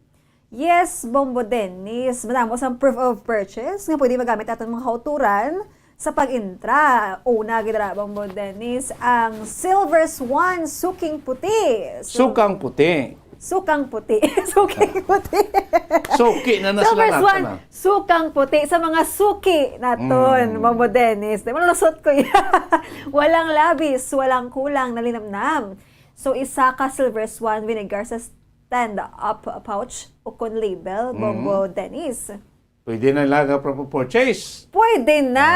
Yes, Bombo Dennis. Madamo sang proof of purchase nga pwede magamit aton mga kauturan sa pag-intra. Una gid ra, Bombo Dennis, ang Silver Swan Suking Puti. So, Sukang puti. Sukang puti. Suking puti. Suki na na sila Silver nato Swan na. Sukang puti sa mga suki naton, Mm. Bombo Dennis. Di mo nalusot ko yan. Walang labis, walang kulang na linamnam. So, isa ka Silver Swan vinegar sa stand-up pouch o kon label, Bombo Dennis. Pwede na lang ang proper purchase. Pwede na.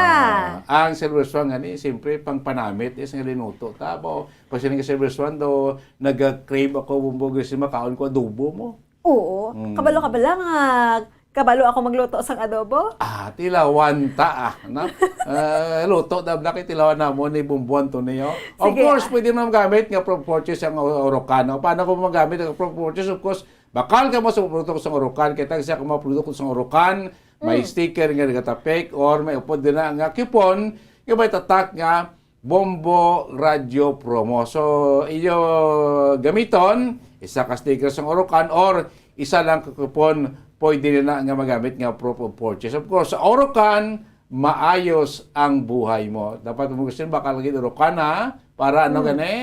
Ah, ang Silver Swan nga ni, siyempre, pang panamit is nga linuto. Tabo, pag siya nga Silver Swan, do, nag-crave ako, Bombo Grace, makaon ko adobo mo. Oo. Mm. Kabalo ka ba lang, ah, kabalo ako magluto sang adobo? Ah, tilawan ta, ah. Na, ah, luto na, black, tilawan na mo ni Bombo Antonio. Of Sige, course, ah. Pwede mo gamit nga proper purchase ang Orocan. Paano ko magamit ang proper purchase? Of course, bakal ka mo sa produkto sang Orocan, kay tag sa mga produkto sang Orocan, may Mm. sticker nga nagatapik or may upod din na nga coupon nga may tatak nga Bombo Radio Promo. So, iyo gamiton, isa ka sticker sang Orocan or isa lang ka coupon, pwede na nga magamit nga proof of purchase. Of course, sa Orocan, maayos ang buhay mo. Dapat mo gusto bakal lagi Orocan, ha? Para ano Mm. gani?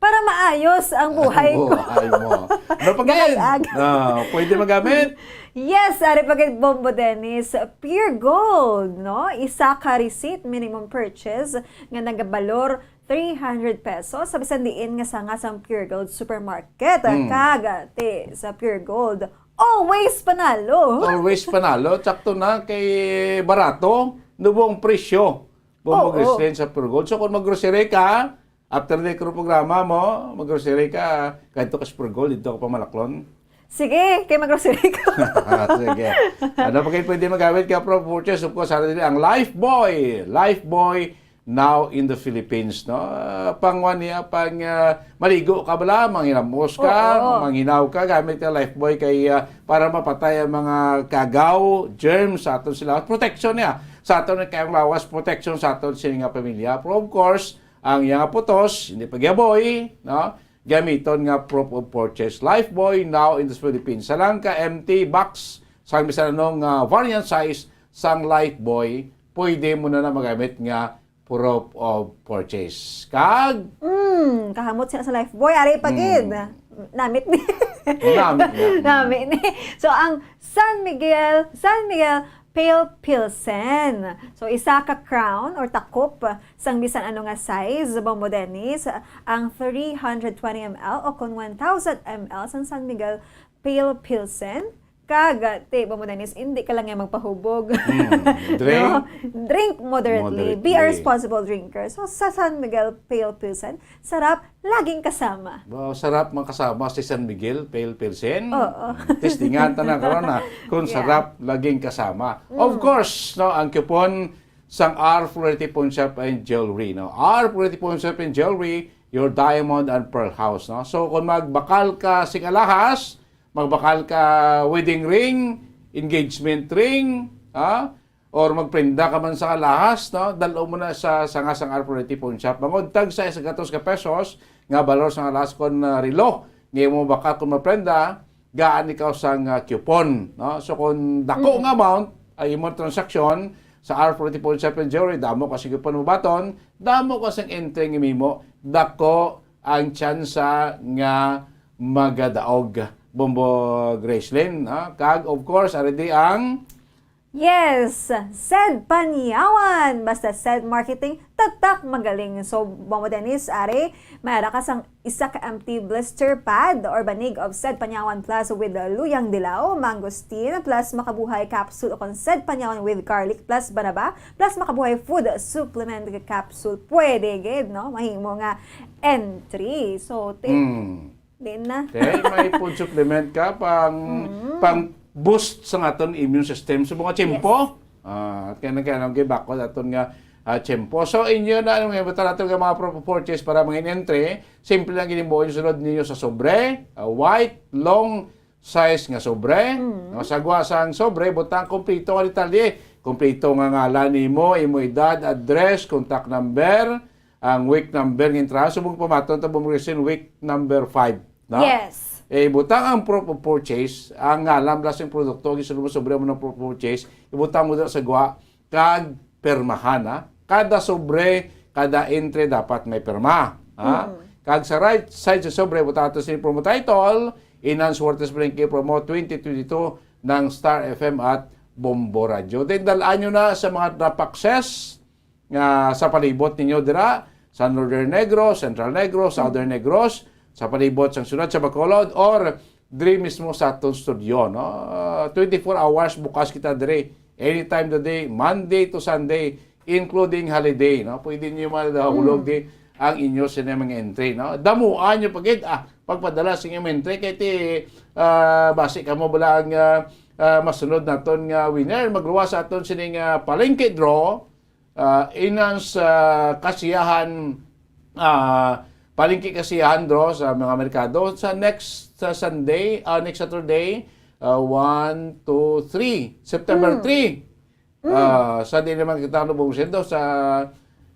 Para maayos ang buhay Ang ko. buhay mo. Ano pa gid? Galag-ag. Ah, pwede magamit? Yes, ari pa gid, Bombo Dennis. Pure Gold, no? Isa ka receipt minimum purchase nga nagabalor three hundred pesos sa bisan diin nga sanga sang Pure Gold Supermarket. Mm. Kag, ti, sa Pure Gold, always panalo. Always panalo. Sakto na kay barato, nubong presyo. Bombo Oo. Gracelyn sa Pure Gold. So, kung mag-grocery ka, after the crew programa mo, mag-grocery ka, kadto ka sa Pure Gold, dito ka pa Malaklon. Sige, kay mag-grocery ko. Sige. Ano pa kayo pwede magamit ka, Pro Fortress? Of course, ano din ang Lifebuoy. Lifebuoy now in the Philippines, no? Ah, pang one niya, pang, ah, maligo ka bala, manghinamos ka, Oo. manghinaw ka, gamit ka Lifebuoy kay, ah, para mapatay ang mga kagaw, germs sa aton sila. Protection niya sa aton kay ang lawas, protection sa aton sini nga pamilya. Pero of course, ang iyang putos, hindi pagyaboy, no? Gamiton nga proof of purchase. Lifebuoy now in the Philippines. Sa lang ka empty box, sang bisan anong, ah, variant size sang Lifebuoy, pwede mo na na magamit nga proof of purchase. Kag? Mm, kahamot siya sa Lifebuoy. Ari pa Mm. gid. Namit ni. Namit niya. Namit ni. So, ang San Miguel, San Miguel Pale Pilsen. So, isa ka crown or takop sang bisan ano nga size, Bombo Dennis, ang three hundred twenty M L o kon one thousand M L sang San Miguel Pale Pilsen. Kag, ti, Bombo Dennis, hindi ka lang nga magpahubog. Mm. Drink No? Drink moderately. Be a moderately. responsible drinker. So, sa San Miguel Pale Pilsen, sarap, laging kasama. Ba, sarap man kasama si San Miguel Pale Pilsen. Oo. Mm, testingan ta na karon na kung Yeah. sarap laging kasama. Of Mm. course, no, ang coupon sang R Flority Pawn Shop and Jewelry, no? R Flority Pawn Shop and Jewelry, your diamond and pearl house, no? So, kung magbakal ka sing alahas, magbakal ka wedding ring, engagement ring, ha? Or magprenda ka man sa alahas, no? Dal-o mo na sa, sa nga sang R Flority Pawn Shop. Bangod tag sa gatos ka pesos nga balor sa alahas kon, ah, relo nga imo bakal kon maprenda, gaan ikaw sang, ah, coupon, no? So, kung dako Mm. nga amount ay imo transaksyon sa R Flority Pawn Shop and Jewelry, damo ka sa coupon mo baton, damo ka sang entry nga mimo, dako ang tsansa nga magadaog, Bombo Gracelyn, no? Kag, of course, ari di ang Yes! Sed Panyawan! Basta Sed Marketing, tatak magaling. So, Bombo Dennis, ari, may ara ka sang isa ka empty blister pad or banig of Sed Panyawan Plus with Luyang Dilaw, Mangosteen, plus Makabuhay Capsule o kon Sed Panyawan with Garlic plus Banaba, plus Makabuhay Food Supplement Capsule. Pwede gid, no? Mahimo nga entry. So, ti-, Mm. Di na. Okay, may food supplement ka, pang, Mm. pang, boost sa aton immune system sa mga tiyempo. Ah, kaya nang kaya nang gibakod aton nga ah, tiyempo. So, inyo na ang mga ibutan nato nga mga pro-, purchase para mga entry. Simple lang gini mo yung sulod ninyo sa sobre, ah, white, long size nga sobre. Mm. No, sa gwa sang sobre, butang kompleto nga detalye. Kompleto nga ngalan nimo, imo edad, address, contact number, ang week number nga entrahan. Subong pamaton ta bumresin week number five, no? Yes. Eh, butang ang proof of purchase, ang ngalan, plus ang produkto, ang isulod mo sobre mo ng proof of purchase, ibutang mo dira sa gwa, kag pirmahan, ha? Kada sobre, kada entry dapat may pirma, ha? Mm. Kag sa right side sa sobre, butang ato sa promo title, Inang Suertes Palengke Promo twenty twenty-two ng Star F M at Bombo Radio. Then, dalaan nyo na sa mga drop-boxes nga sa palibot ninyo dira, sa Northern Negros, Central Negros, Southern Negros, sa palibot sang siyudad sa Bacolod, or diri mismo sa aton studio, no? Ah, twenty-four hours bukas kita diri. Anytime the day, Monday to Sunday, including holiday, no? Pwede niyo madahulog Mm. di ang inyo sini mga entry, no? Damuan niyo pa gid, ah, pagpadala sa inyong entry kay ti, ah, basi kamo bala ang, ah, ah, masunod naton nga winner. Magluwas sa aton sining, ah, palengke draw. Ah, inan sa kasiyahan, ah, palengke kasiyahan draw sa mga merkado sa next, sa Sunday, ah, next Saturday, ah, one, two, three, September Mm. three. Mm. Ah, sa di naman kita nabungsindo, sa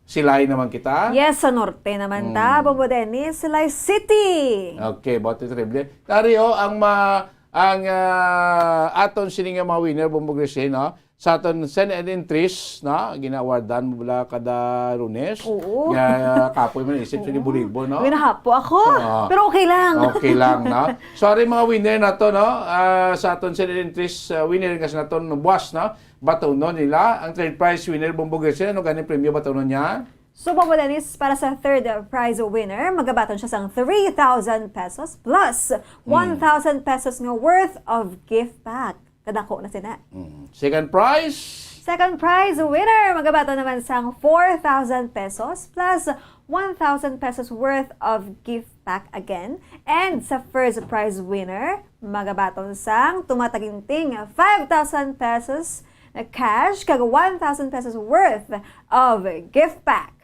Silay naman kita. Yes, sa norte naman ta, Mm. Bombo Dennis, Silay City. Okay, bote terrible. Tari, oh, ang ma-, ang, ah, aton sini nga mga winner, Bombo Gracie, no? Sa aton send and entries, no? Gina-awardan mo bala kada Lunes. Oo. Nga, ah, kapoy man isip sa Oo. libo-libo, no? Ginahapo ako. Oo. Pero okay lang. Okay lang, no? Sorry, mga winner na to, no? Ah, sa aton send and entries, ah, winner kasi naton buwas, no? Batunon nila ang third prize winner, Bombo Gracie. Ano gani premyo batunon niya? So, Bombo Dennis, para sa third prize winner, magabaton siya sang three thousand pesos plus Hmm. one thousand pesos nga worth of gift pack. Kadako na sina. Mm. Second prize? Second prize winner, magabaton naman sang four thousand pesos plus one thousand pesos worth of gift pack again. And sa first prize winner, magabaton sang tumataginting five thousand pesos na cash kag one thousand pesos worth of gift pack.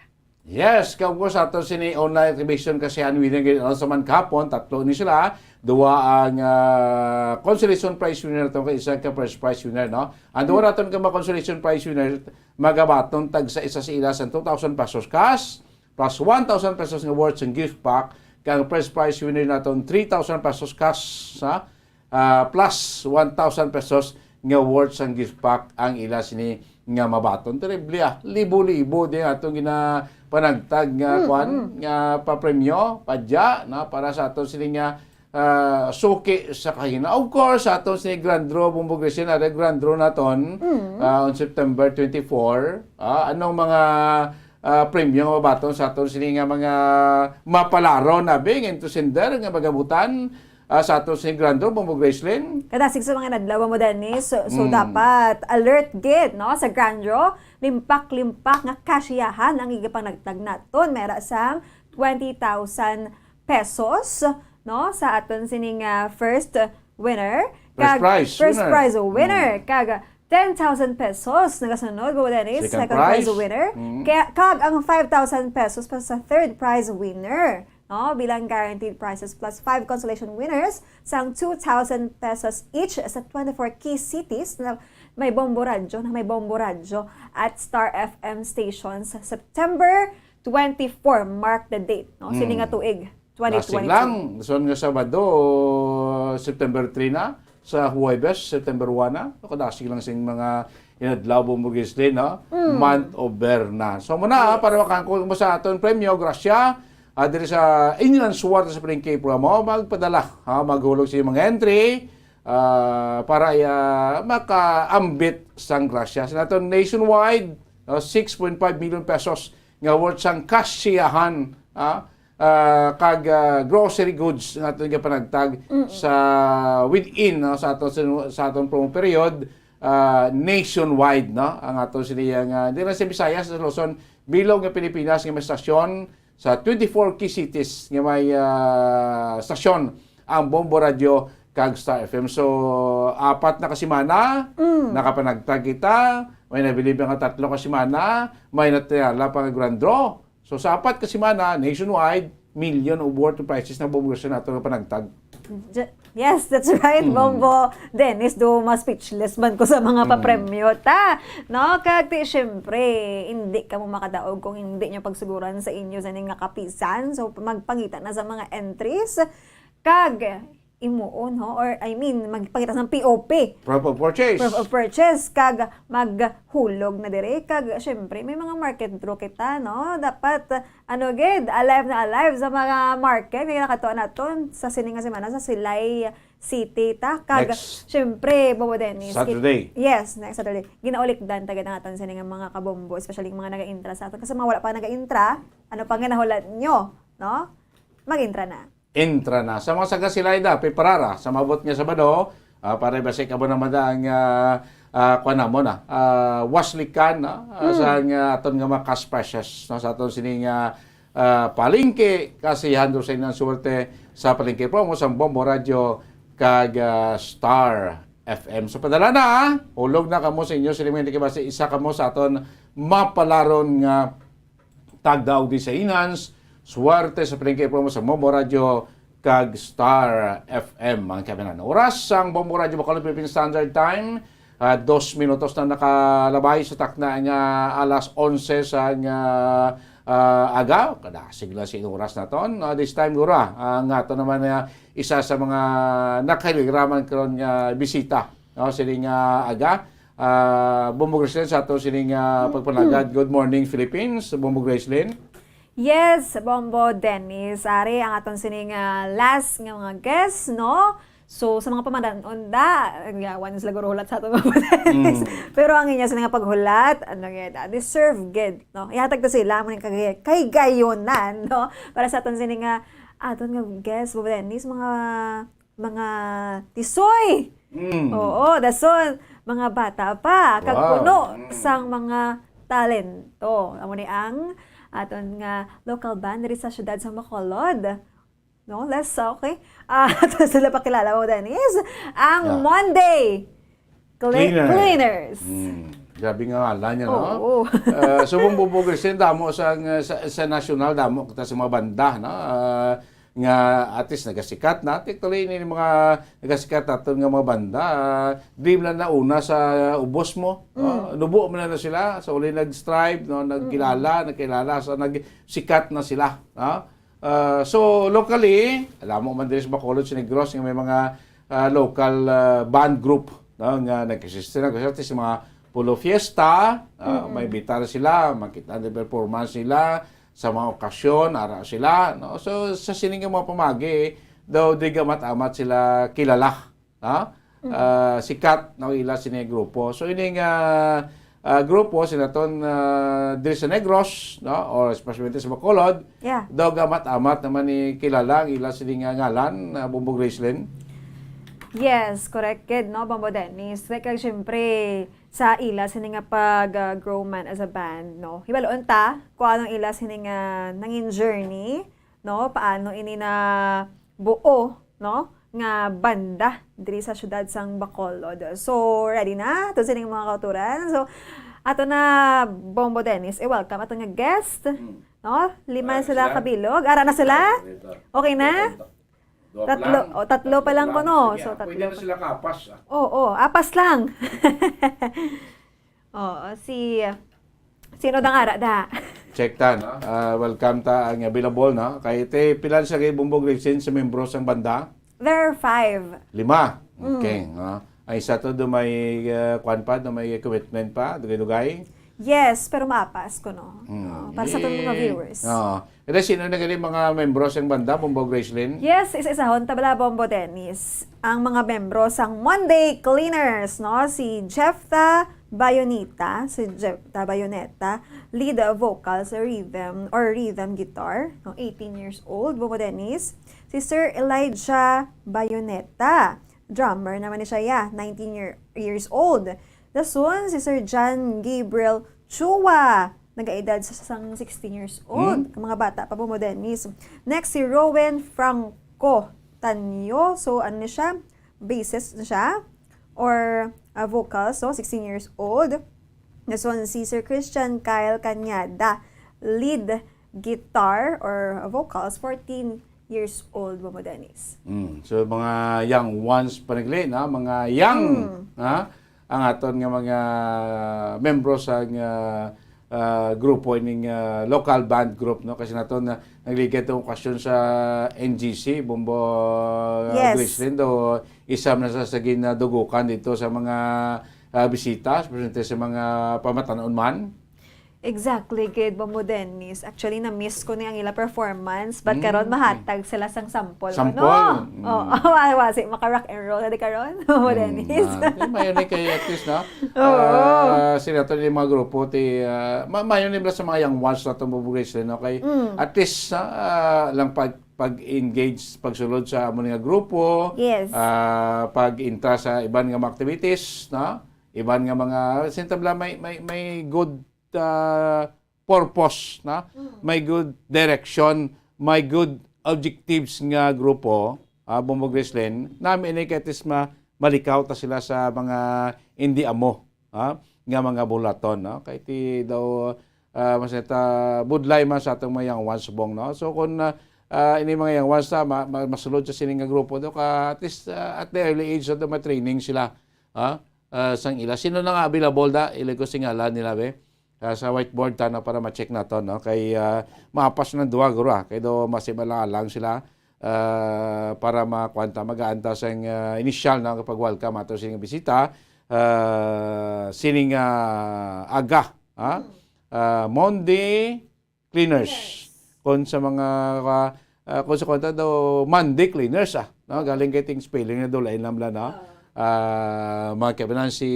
Yes, kag of course, ato sini online activation kasi ang winner gid, ano, sa man kahapon, tatlo ni sila. Duwa ang, ah, consolation prize winner naton, kag isa ka first prize winner, no? Ang duwa Hmm. naton ka mga consolation prize winner, magabaton tag sa isa sa ila sa two thousand pesos cash, plus one thousand pesos nga worth sa gift pack, kag ang first prize winner naton, three thousand pesos cash, ha? Ah, plus one thousand pesos nga worth sang gift pack ang ila sini nga mabaton. Terrible, ah. Libo-libo din atong ginapanagtag nga Mm, kuan, mm. nga papremyo, padya, na para sa aton sini nga, ah, suki sa kahina. Of course, sa aton sini grand draw, Bombo Gracie, na grand draw naton, Mm. ah, on September twenty-four. Ah, anong mga, ah, premyo nga mabaton sa aton sini nga mga mapalaron na bing into sender nga magabutan? Ah, sa ato si Grand Draw, Bombo Gracelyn. Kadasig sa mga inadlaw mo, Dennis. So, so Mm. dapat alert gid, no? Sa Grand Draw, limpak-limpak nga kasiyahan ang igapanagtag naton. Mera sang twenty thousand pesos, no? Sa aton sining, ah, first winner. First Kag prize first winner. prize winner. Mm. Kag ten thousand pesos. Nagasunod, Bombo Dennis, Second second prize prize. winner. Mm. Kaya, kag ang five thousand pesos pa sa third prize winner. No, bilang guaranteed prizes plus five consolation winners sang two thousand pesos each sa twenty-four key cities na may Bombo Radyo, na may Bombo Radyo at Star F M stations sa September twenty-four. Mark the date, no? Sini nga Mm. tuig, Dasig twenty twenty-two. lang, sunod nga Sabado, September three na, sa Huwebes, September one na. Kadasig lang sing mga inadlaw, Bombo Gracelyn, no? Mm. Month over na. So, muna, Yes. para makangkon mo sa aton premyo, grasya, ah, diri sa Inland Suwerte sa Palengke Programa, magpadala, ha, maghulog sa iyong mga entry, ah, para, ah, makaambit sang grasya. Sa naton nationwide, no, six point five million pesos nga worth sang kasiyahan, ah, ah, kag, ah, grocery goods nga aton gapanagtag Mm-mm. sa within, no, sa aton, sa aton promo period, ah, nationwide, no, ang aton sini nga, di lang sa Visayas, sa Luzon, bilog nga Pilipinas nga may stasyon sa twenty-four key cities nga may, ah, stasyon ang Bombo Radyo kag Star F M. So, apat na ka semana, Mm. nakapanagtag kita. May nabilib nga tatlo ka semana, may natiyala pa nga grand draw. So, sa apat ka semana, nationwide, million of worth of prizes na bumugos sa nato nga panagtag. J-, yes, that's right, Mm. Bombo Dennis. Do ma-speechless man ko sa mga Mm. papremyo ta. No? Kag ti, syempre, hindi ka mo makadaog kung hindi nyo pagsuguran sa inyo sa nga kapisan. So, magpangita na sa mga entries. Kag imuon, ho? Or, I mean, magpakita sang P O P. Proof of purchase. Proof of purchase. Kag maghulog na dire. Kag, syempre, may mga market draw kita, no? Dapat, ano, gid, alive na alive sa mga market. Kaya nakatuwa naton sa sini nga semana sa Silay City, ta? Kag, Next syempre, Bobo Dennis, kit-, Saturday. Yes, next Saturday. Ginaulikdan ta gid ang aton sini nga mga kabombo, especially yung mga nag-intra sa aton. Kasi mga wala pa nag-intra, ano pa nga nahulat nyo, no? Mag-intra na. Intra na. Sa mga saga sila ida, piparara, sa maabot nga Sabado, ah, para basi kamo naman ang, ah, ah, kuwan namon, ah, ah, waslikan, no? Ah, Mm. sa nga aton nga mga cash prizes, no? Sa aton sining, ah, ah, palengke, kasihan do sa inyong suwerte sa palengke promo sa Bombo Radio kag, ah, Star F M. So, padala na, ah. Hulog na kamo sa inyo, sila may nakibasa, isa kamo sa aton mapalaron nga tagdaog di sa Inans, suwerte sa palengke promo sa Bombo Radio kag Star F M. Ang kami na oras sang Bombo Radio Bacolod Philippine Standard Time, ah, dos minutos na nakalabay sa takna nga alas onse sang, ah, ah, aga. Kadasig na sa oras naton. Ah, this time, gura, ang ato naman nga isa sa mga nakahiligraman karon nga bisita, no, sining, ah, aga. Ah, Bombo Gracelyn sa ato sining, ah, pagpanagad. Good morning, Philippines. Bombo Gracelyn. Yes, Bombo Dennis. Ari ang aton sining, ah, last nga mga guest, no? So, sa mga pamadanon da, yawan sila guro hulat sa aton, Bombo Dennis. Mm. Pero ang inyo sila nga paghulat, ano gid, ah, deserve gid, no? Ihatag to sila mo ning kagay-, kaygayonan, no? Para sa aton sini nga, aton nga guest, Bombo Dennis, mga, mga tisoy. Mm. Oo, dason, mga bata pa, kag Wow. puno Mm. sang mga talento. Amo ni ang aton nga local band diri sa siyudad sa Bacolod. No, less, okay. Ah, ato sila pakilala mo, Dennis. Ang Yeah. Monday Cle-, Cleaner. Cleaners. Hmm. Grabe nga ngalan niya, no? Oo. Ah, subong bubugasin, damo sa, sa, sa nasyonal, damo kita sa mga banda, no? Ah, nga at least nagasikat na. Actually, ini mga nagasikat naton nga mga banda, ah, di man nauna sa ubos mo, no? Mm. Nubo man na sila. Sa uli nag-strive, no? Nagkilala, Mm. nagkilala. So, nagsikat na sila, no? Ah, so, locally, alam mo man diri sa Bacolod, sa Negros, nga may mga, ah, local, ah, band group, no, nga nag-exist na. Kasi sa mga Polo Fiesta, ah, Mm-mm. may bitar sila, makita ang performance nila sa mga okasyon, ara sila, no? So, sa sining nga mga pamagi, daw di gamat-amat sila kilala. Ha? Mm. Ah, sikat na ila sini grupo. So, ini nga, ah, grupo, sinaton, ah, diri sa Negros, no? Or especially sa Bacolod, Yeah. daw gamat-amat naman ni kilala ang ila sini nga ngalan, ah, Bumbog Raislin. Yes, correct gid, no, Bombo Dennis. Like, ah, syempre, sa ila sini nga pag, ah, grow man as a band, no? Hibaluon ta kung anong ila sini nga nangin journey, no? Paano ini na buo, no, nga banda diri sa siyudad sang Bacolod. So, ready na to sining mga kauturan. So, ato na, Bombo Dennis, i-welcome ato nga guest, Mm. no? Lima Ara sila sila? kabilog. Ara na sila? Ara sila. Okay na? Welcome. Dua pa Tatlo, lang. o, tatlo pa Tatlo lang pa kuno. lang. Sige, So, ah, pwede tatlo na pa. sila kapas, ah. Oo, apas lang. Oo, si, sino dang ara da? Check ta, no? Ah, welcome ta ang available, no? Kay te, pila sa kay Bumbog Raislin sa membro sang banda? There are five. Lima. Mm. Okay, no? Ay, sa to, do may, ah, kwan pa, do may commitment pa, dugay-dugay? Yes, pero maapas ko, no? Mm. Oh, para sa aton mga Eh, viewers. oo. Ito, sino na gali mga membro sang banda, Bumbog Raislin? Yes, isa-isahon ta bala, Bombo Dennis. Ang mga membro sang Monday Cleaners, no? Si Jefta Bayoneta, si Jefta Bayoneta, lead vocals, rhythm, or rhythm guitar, no? Eighteen years old, Bombo Dennis. Si Sir Elijah Bayoneta, drummer naman ni siya, yeah, nineteen year, years old. Dason, si Sir John Gabriel Chua, nagaedad sa sang sixteen years old. Hmm? Mga bata pa, Bombo Dennis. Next, si Rowen Franco Tanyo. So, ano ni siya? bassist na siya, or, ah, vocals, so sixteen years old. This one, si Sir Christian Kyle Cañada, lead guitar or vocals, fourteen years old, Bobo Dennis. Mm. So, mga young ones panagli, na? Mga young, Mm. ha? Ang aton nga mga membro sa nga, ah, grupo, ining, ah, local band group, no? Kasi nato na nagligad ang okasyon sa N G C, Bombo, ah, Yes. Graceland, o isa na sa, sa ginadugukan dito sa mga, ah, bisita, presente sa mga pamatanon man. Exactly, gid, Bobo Dennis. Actually, na-miss ko ni ang ila performance, but karon Mm. mahatag sila sang sample, Sample. no? Mm. Oh, wala si maka rock and roll na di karon, Bobo Mm, Dennis. ah, di, mayo ni kay at least, no? Oo. Ah, sila to yung mga grupo, ti, ah, ma mayo ni bala sa mga young ones na itong Bobo Graceland, no? Kay Mm. at least, ah, lang pag pag-engage, pagsulod sa amo nga grupo, Yes. ah, pag-intra sa iban nga mga activities, no? Iban nga mga, sinta bala may, may, may good, ah, purpose, no? Mm. May good direction, may good objectives nga grupo, ah, Bombo Graceland, nami ini kay at least ma malikaw ta sila sa mga hindi amo, ah, nga mga bulaton, no? Kay ti daw, ah, mas neta budlay man sa atong mga young ones, Bong, no? So kung, ah, ah, ini mga young ones ta ma, ma, masulod sa sini nga grupo do ka at least, ah, at the early age do ma-training sila, ah, ah, sang ila. Sino na nga available da? Ila ko singalan nila, be. Ah, sa whiteboard ta, no, para ma-check nato, no? Kay, ah, maapas ng duwa, guro, ah. Kay do masibalang sila, ah, para makuan ta, mag-aanta sang, ah, initial na pag-welcome ato sining bisita, ah, sining, ah, aga, ha? Ah, Monday Cleaners. Kung sa mga, ah, ah, kung sa kwenta daw, Monday Cleaners, ah, no? Galing kay ting spelling na do, lain lang bala, no? Ah, mga kaibanan si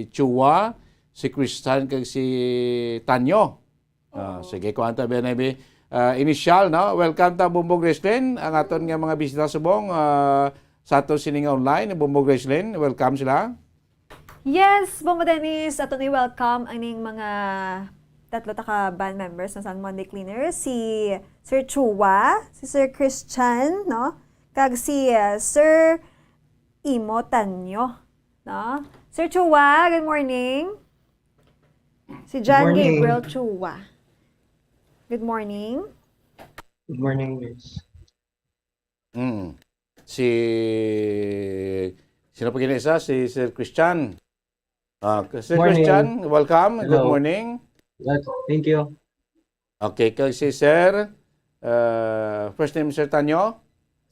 Chua, si Christian, kag si Tanyo. Ah, sige, kuan ta, Ben, ah, initial, no? Welcome ta, Bombo Graceland, ang aton nga mga bisita subong, ah, sa aton sining online, Bombo Graceland. Welcome sila. Yes, Bombo Dennis, aton i-welcome aning mga tatlo ta ka band members na sang Monday Cleaners, si Sir Chua, si Sir Christian, no? Kag si, uh, Sir Imo Tanyo, no? Sir Chua, good morning. Si John Good morning. Gabriel Chua. Good morning. Good morning, Miss. Mm. Si, sino pa gini isa? Si Sir Christian. Ah, Sir Morning. Christian, welcome. Good Hello. Morning. Yes, thank you. Okay, kag si Sir, uh, first name Sir Tanyo?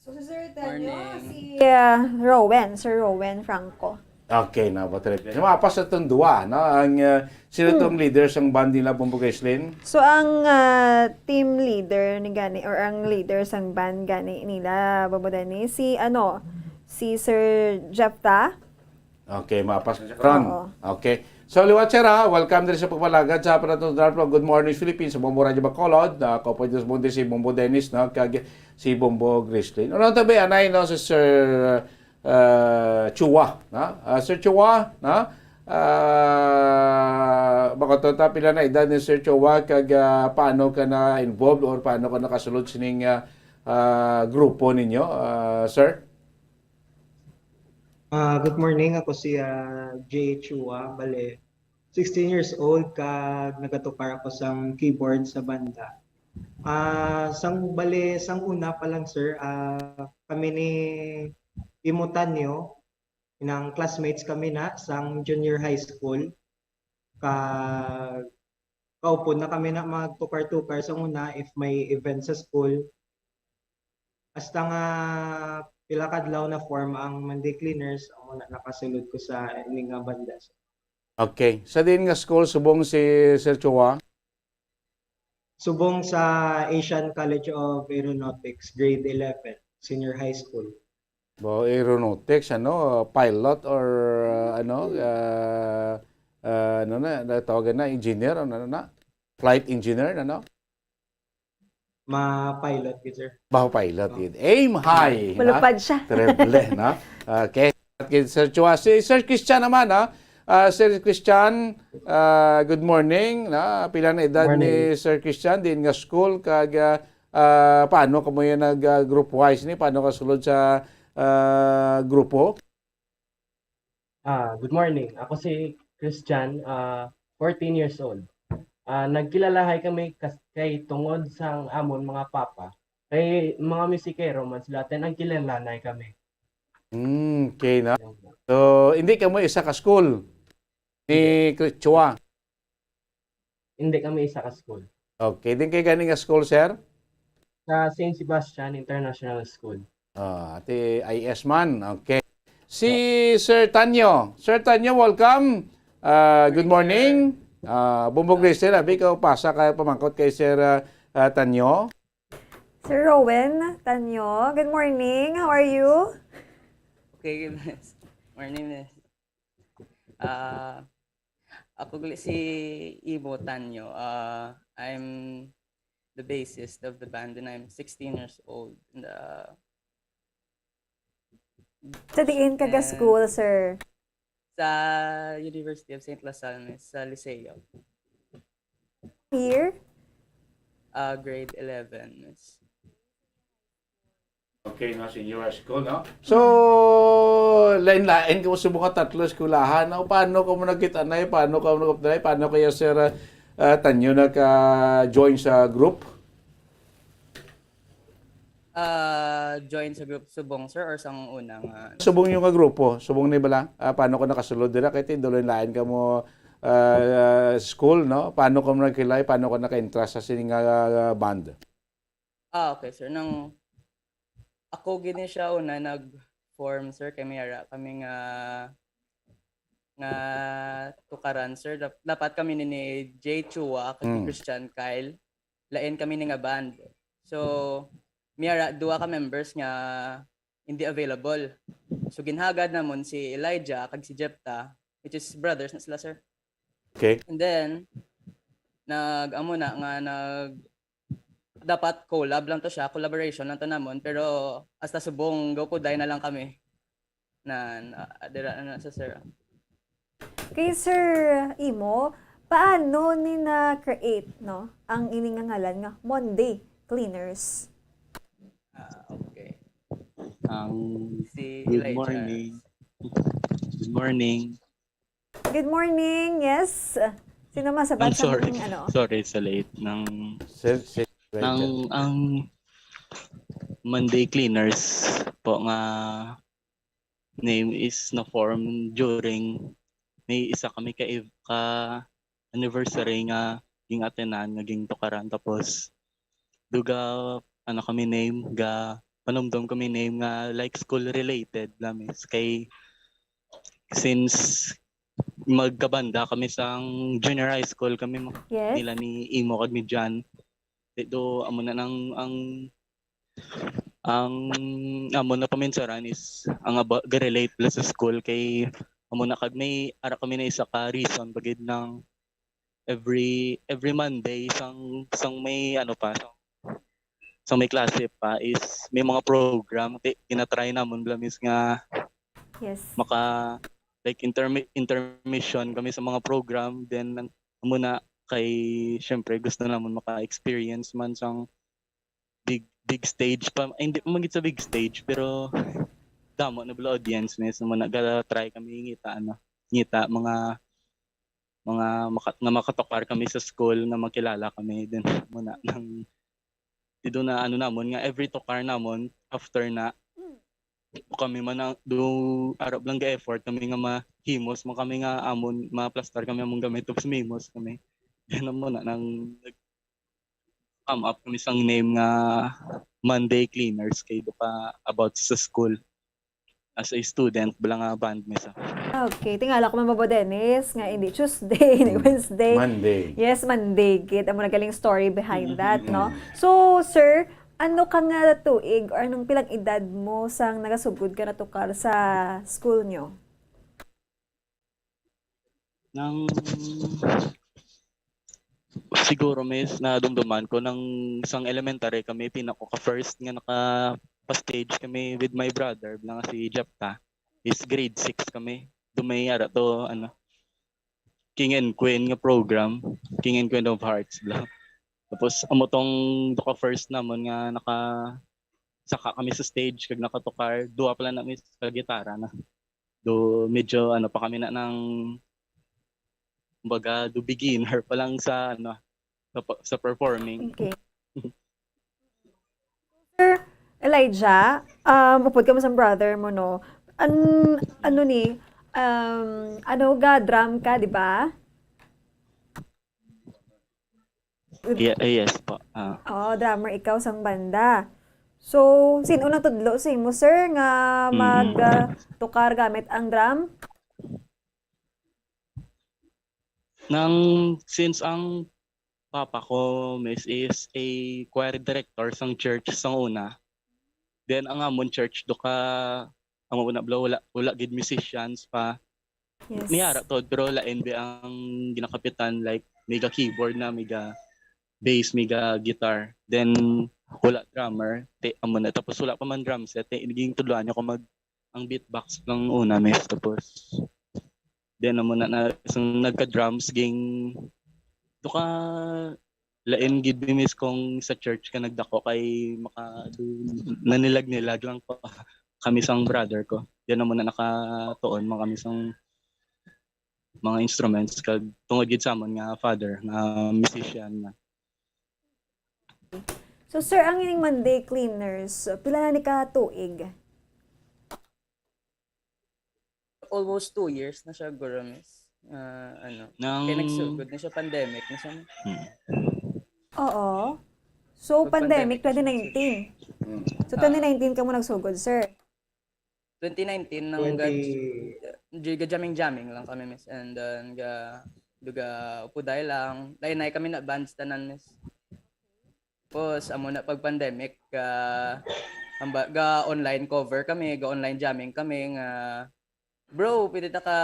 So, si Sir Tanyo, si uh, Rowen, Sir Rowen Franco. Okay, na ba talaga? Mapas sa itong duwa, no? Ang, uh, sino itong leader sang band nila, Bombo Graceland? So, ang uh, team leader ni gani, or ang leader sang band gani nila, Bombo Dennis, si ano, si Sir Jefta. Okay, mapas na siya karon. Oo. Okay. So, liwat, sir, ha? Welcome diri sa pagpalagad sa Aparato Darflo. Good morning, Philippines. Sa Bombo Radyo Bacolod, na ako po dito sa Bombo, si Bombo Dennis, no? Kag si Bombo Graceland. Ano tabi, anay, no? Si Sir uh, Chua, no? Ah, Sir Chua, no? Ah, baka to ta pila na edad ni Sir Chua, kag ah, paano ka na involved or paano ka nakasulod sining ah, ah, grupo ninyo, ah, sir? Ah, good morning. Ako si ah, Jay Chua. Bale, sixteen years old, kag nagatukar ako sang keyboard sa banda. Ah, sang bale, sang una pa lang, sir, ah, kami ni Imo Tanyo, nang classmates kami na sang junior high school. Ka kaupod na kami na magtukar-tukar sang una if may event sa school. Hasta nga pila ka adlaw na-form ang Monday Cleaners, amo na nakasulod ko sa ini nga banda. Okay. Sa diin nga school subong si Sir Chua? Subong sa Asian College of Aeronautics, grade eleven, senior high school. Ba, aeronautics, ano, pilot or uh, ano, uh, uh, ano na, natawagan na, engineer, ano na, flight engineer, ano? Ma-pilot gid, sir. Baho pilot, yun. Aim high, ha? Malupad siya. Terrible, no? Okay. At kay Sir Chua, si Sir Christian naman, ha? Ah, Sir Christian, ah, good morning, na pila na edad ni Morning. Sir Christian, diin nga school, kag ah, ah, paano kamo yung nag ah, group wise ni, paano ka sulod sa ah, grupo? Ah, good morning. Ako si Christian, ah, fourteen years old. Ah, nagkilalahay kami kas-, kay tungod sang amon mga papa. Kay mga musikero man sila, then ang kilalanay kami. Hmm, okay na. So, hindi kamo isa ka school ni Chua? Hindi kami isa ka school. Okay. Diin kay gani nga school, sir? Sa Saint Sebastian International School. Ah, ati I S man. Okay. Si Sir Tanyo. Sir Tanyo, welcome. Ah, good morning. Ah, Bumbog Lester, abi ka upasa ka pamangkot kay Sir, ah, ah, Tanyo. Sir Rowen Tanyo, good morning. How are you? Okay, miss. Morning, miss. Ah, ako gali si Ibo Tanyo. Ah, I'm the bassist of the band and I'm sixteen years old. And, ah, Sa diin ka ga-school, sir? Sa University of Saint La Salle, miss, sa Liceo. Year? Ah, grade eleven, miss. Okay, no, senior high school, no? So, lain-lain kamo sa mga tatlo eskwelahan, no? Paano kamo nagkita na, eh? Paano kamo nag-apply? Paano kaya, sir, ah, Tanyo naka-join sa group? Ah, join sa group subong, sir, or sang una nga, ano? Subong yung nga grupo, subong ni bala. Ah, paano ko nakasulod dira? Kay ti, dulo lain kamo, ah, school, no? Paano ko nagkilay? Paano ko naka-entra sa sini nga, ah, band? Ah, okay, sir. Nang ako gini siya una nag-form, sir, kay may ara kami nga, nga tukaran, sir. Dap-, dapat kami ni, ni Jay Chua kag ni Mm. Christian Kyle. Lain kami ni nga band. So, may ara duha ka members nga hindi available. So, ginhagad namon si Elijah kag si Jepta, which is brothers na sila, sir. Okay. And then, nag-, amo na nga, nag-, dapat collab lang to siya, collaboration lang to namon, pero hasta subong go kuday na lang kami. Na, na, dira na sa sir. Kay Sir Imo, paano ni na-create, no, ang ini nga ngalan nga Monday Cleaners? Ah, okay. Ang Si good Elijah. morning. Good morning. Good morning. Yes. Sino masabat Ang sa sorry. mga, ano? Sorry sa late. Ng, Sir, sir, ng, ang Monday Cleaners po nga name is na-form during may isa kami ka, ka anniversary nga ging-attenan, nga gintukaran. Tapos, duga, ano kami name, ga, panumdom kami name nga, like, school related lang, miss. Kay, since magkabanda kami sang junior high school kami, Yes. nila ni Imo kag ni Jan. Di do, amo na nang, ang, ang amo na paminsaran is ang aba-, ga-relate lang sa school kay amo na kag may ara kami na isa ka reason bagid nang every, every Monday sang, sang may ano pa, sang, sang may klase pa is may mga program. Ti-, ginatry namon bala, miss, nga Yes. maka, like, intermi-, intermission kami sa mga program. Then, ang, amo na kay, syempre, gusto namon maka-experience man sang big, big stage pa. Ay, hindi pa man gid sa big stage, pero damo na bala audience, miss. Amo na, ga-try kami ngita, ano, ngita mga, mga maka-, nga makatukar kami sa school, nga makilala kami. Then, amo na, nang, di do na, ano namon, nga every tukar namon, after na, kami man ang, do, arap lang ga-effort kami nga mahimos man kami nga amon, maplastar kami among gamit, tapos mahimos kami. Yan amo na, nang, nag-, come up kami sang name nga Monday Cleaners kay do ka about sa school. As a student, bala nga band, miss, ah. Okay, tingala ko man, Bobo Dennis, nga hindi Tuesday, hindi Mm. Wednesday. Monday. Yes, Monday. Kit, amo na galing story behind that, no? Mm. So, sir, ano ka nga tuig or anong pilang edad mo sang nagasugod ka natukar sa school nyo? Nang siguro, miss, nadumduman ko nang sang elementary kami, pinako ka first nga naka-, pa-stage kami with my brother, bala nga si Jepta, is grade six kami. Do may ara to, ano, King and Queen nga program, King and Queen of Hearts, bala. Tapos, amo tong do ka first namon nga naka-, saka kami sa stage kag nakatukar, duha pa lang na mi sa gitara na. Do medyo ano pa kami na ng, kumbaga, do beginner pa lang sa ano, sa, pa- sa performing. Okay. Sir Elijah, um, upod ka mo sa brother mo, no? An, ano ni, um, ano ga drum ka, di ba? Yeah, yes po. Ah, Oh, drummer ikaw sang banda. So, sino nang tudlo sa imo, sir, nga Mm. mag ah, tukar gamit ang drum? nang since ang papa ko, miss, is a choir director sang church sang una. Then ang amon church do ka ang una bala wala, wala gid musicians pa. Yes. May ara to, pero lain bi ang ginakapitan, like mega keyboard na, mega bass, mega guitar. Then wala drummer, te, amo na. Tapos wala pa man drum set, te, naging tudloan niya ko mag ang beatbox lang una, miss. Tapos then amo na, na sang nagka-drums ging to ka lain gid bi, miss, kung sa church ka nagdako kay maka do, nanilag-nilag lang pa kami sang brother ko. Diyan amo na nakatuon man kami sang mga instruments kag tungod gid sa amon nga father nga musician na. So, sir, ang ining Monday Cleaners, pila na ni ka tuig? Almost two years na siya, guro, miss. Ah, ano, Nang kaya nagsugod na siya, pandemic na siya. Hmm. Oo. So, Pag pandemic, pandemic na siya twenty nineteen. Mm. So, twenty nineteen ka mo nagsugod, sir? Twenty nineteen nang Twenty, ga-, ga-jamming-jamming lang kami, miss. And then, ga, duga upuday lang. Lain na kami na bands tanan, miss. Tapos, amo na pag pandemic, ga, hamba, ga online cover kami, ga online jamming kami nga, "Bro, pwede ta ka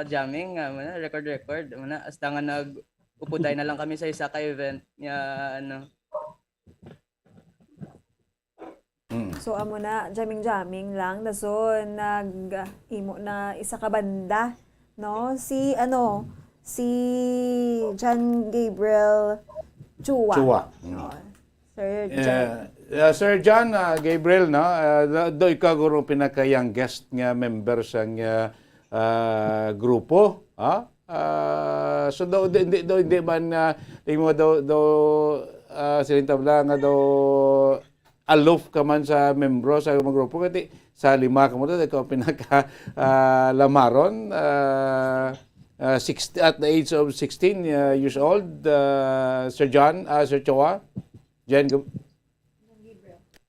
jamming?" Nga, amo na, record, record. Amo na, hasta nga nag upuday na lang kami sa isa ka event nga, ano. Mm. So, amo na, jamming-jamming lang. Dason, nag-imo na isa ka banda, no? Si, ano, si John Gabriel Chua. Chua. Mm. Oh, Sir Yeah, John. yeah, Sir John, ah, Gabriel, no? Ah, do, do ikaw guro pinaka youngest nga member sang ah, ah, grupo, ha? Ah, so do, di, di, do, di man ah, di mo do, do ah, siling tabla nga do aloof ka man sa membro sa mga grupo, kati sa lima ka mo do, ikaw pinaka ah, lamaron, ah, ah, sixty, at the age of sixteen ah, years old, ah, Sir John, ah, Sir Choa, John Gab-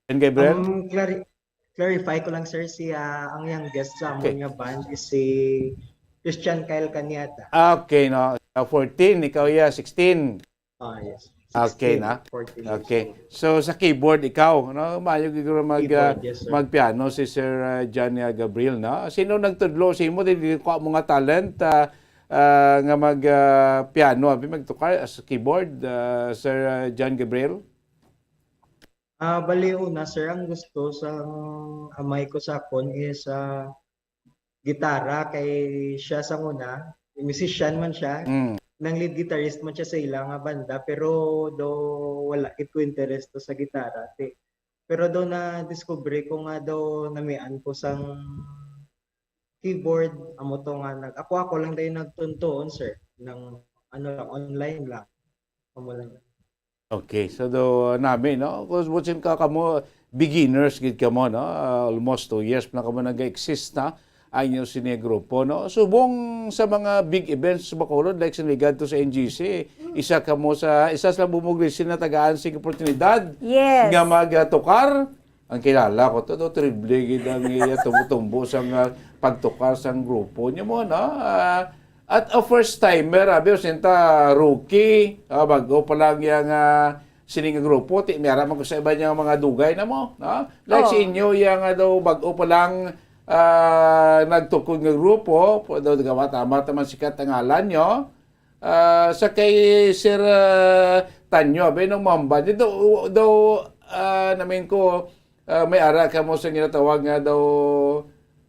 John Gabriel? Um, clari- clarify ko lang, sir, si ah, ang youngest sa amon Okay. nga band is si Christian Kyle Cañata. Ah, okay, no. Ah, fourteen, ikaw, yeah, sixteen. Ah, yes. Okay Sixteen, na. fourteen years Okay. old. So, sa keyboard, ikaw, no? Maayo gid guro mag, ah, Keyboard, yes, sir. magpiano si Sir ah, John, ah, Gabriel, no? Sino nagtudlo sa imo? Di ko mo nga talent ah, ah, nga mag ah, piano, abi magtukar as keyboard, ah, Sir ah, John Gabriel? Ah, bali una, sir, ang gusto sang amay ko sa akon is ah, gitara, kay siya sa una, musician man siya, Mm. nang lead guitarist man siya sa ila nga banda, pero do wala gid ko interesto sa gitara, ti. Pero do na discover ko nga do namian ko sang keyboard, amo to nga nag ako ako lang dayon nagtuntuon, sir, nang ano lang, online lang. Amo lang. Okay, so do nami, no? Kung busin ka kamo beginners gid kamo, no? Ah, almost two years na kamo nag-exist na ang inyo sini grupo, no? Subong sa mga big events sa Bacolod, like sa nagad to sa N G C, isa kamo sa isa sa bumugrisin na tagaan sing oportunidad Yes. nga magtukar. Ang kilala ko to, do triple gid ang iya tumbo-tumbo sa nga pagtukar sang grupo niyo mo, no? Ah, at a first timer, abi, sinta rookie, ah, bag-o pa lang yang ah, sini nga grupo, ti miara man ko sa iban nga mga dugay na mo, no? Like Oh. sa inyo, yang ah, daw bag-o pa lang ah, nagtukod nga grupo, po daw gawa tama taman sikat ang ngalan nyo. Ah, sa kay Sir ah, Tanyo, abi nung mamba, di daw, daw ah, namin ko, ah, may ara ka mo sa ginatawag nga daw,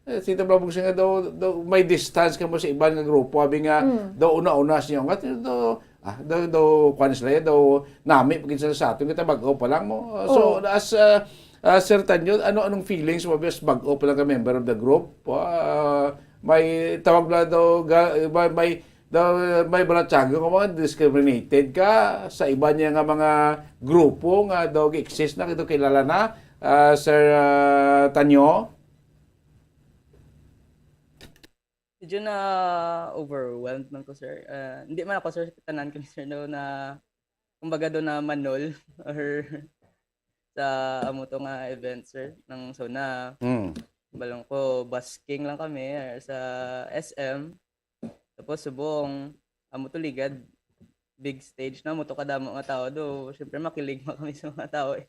eh, sino ba mo siya nga daw, daw may distance ka mo sa iban nga grupo, abi nga Mm. daw una-una siya nga daw, ah, daw, daw, kwan sila, daw nami pagin sila sa atin, kita bag-o pa lang mo. So, Oo. as ah, Ah, Sir Tanyo, ano, anong feelings mo as bag-o pa lang ka member of the group? Ah, may tawag na daw, ga-, may, may, daw, may balatyaga ko mga discriminated ka sa iba niya nga mga grupo nga daw exist na, kito kilala na, ah, Sir, ah, Tanyo? Medyo na overwhelmed man ko, sir. Ah, hindi man ako, sir, tanan kami, sir, no, na kumbaga do na manol or sa amo to nga event, sir, nang SONA. Mm. Balong ko, busking lang kami, ah, sa S M. Tapos subong, amo to ligad, big stage na, amo to kadamo nga tao do. Siyempre, makilig man kami sa mga tao, eh.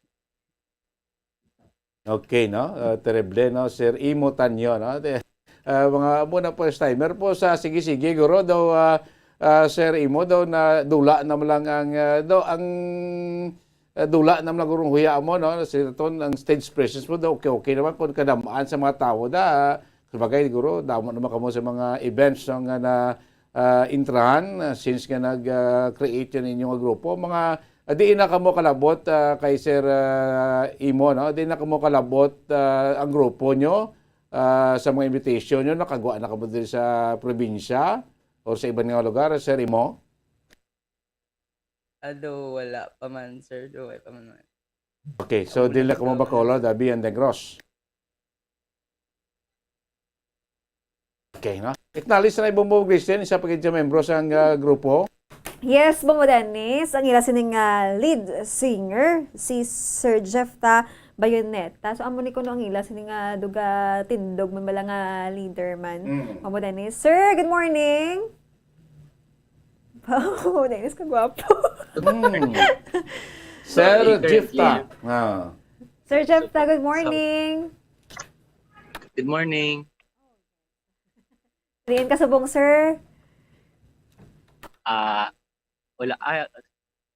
Okay, no? Ah, terrible, no? Sir Imo Tanyo, no? Te-, ah, mga amo na first timer po sa sige-sige, guro, daw, ah, ah, Sir Imo, daw na dula na lang ang, ah, daw ang, ah, dula na lang gurong huya mo, no? Si ton, ang stage presence mo, daw okay-okay naman kung kadamaan sa mga tao, da. Sabagay, guro, damo naman kamo sa mga events, no, nga na, ah, intrahan, ah, since nga nag, ah, create yan ninyo nga grupo. Mga, ah, diin na kamo kalabot, ah, kay Sir, ah, Imo, no? Diin na kamo kalabot, ah, ang grupo nyo, ah, sa mga invitation nyo, nakagwa na kamo diri sa probinsya or sa iban nga lugar, Sir Imo? Ado, wala pa man, sir. Do, wala pa man, man. Okay, so Amo dili na na kamo to. Bacolod, Abi, and Negros. Okay, no? Acknowledge na Ibombo Christian, isa pa gid siya membro sa, ah, grupo. Yes, Bombo Dennis, ang ila sining, ah, lead singer, si Sir Jeff ta Bayoneta. So, amo ni kuno ang ila sining, ah, duga tindog, may bala nga leader man. Mm. Bombo Dennis. Sir, good morning. Wow, Dennis, kagwapo. Mm. Sir Sorry, Jeff ta. Currently. Ah. Sir Jeff ta, good morning. Good morning. Diin ka subong, sir? Ah, wala. Ah,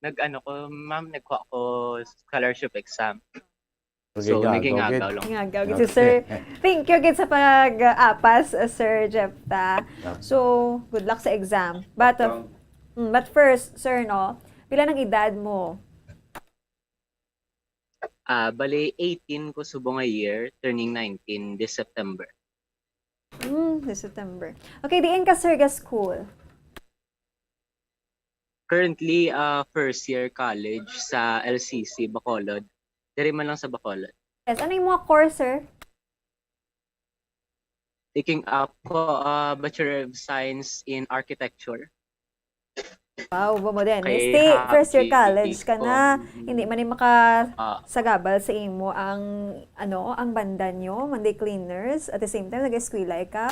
nag-ano ko, ma'am, nagkuha ko scholarship exam. So, nag-ingagaw lang. Nag-ingagaw gid si sir. Okay. Thank you gid sa pag-apas, uh, Sir Jeff ta. Yeah. So, good luck sa exam. But, uh, Welcome. Mm, but first, sir, no, pila nang edad mo? Ah, bali, eighteen ko subong nga year, turning nineteen this September. Mm, this September. Okay, diin ka, sir, ga school? Currently, ah, first year college sa L C C Bacolod. Diri man lang sa Bacolod. Yes, ano yung mga course, sir? Taking up ko, ah, Bachelor of Science in Architecture. Wow, Bombo Dennis. Kay first year college ka na, hindi man ni makasagabal sa imo ang, ano, ang banda nyo, Monday Cleaners. At the same time, nag-eskwela ka.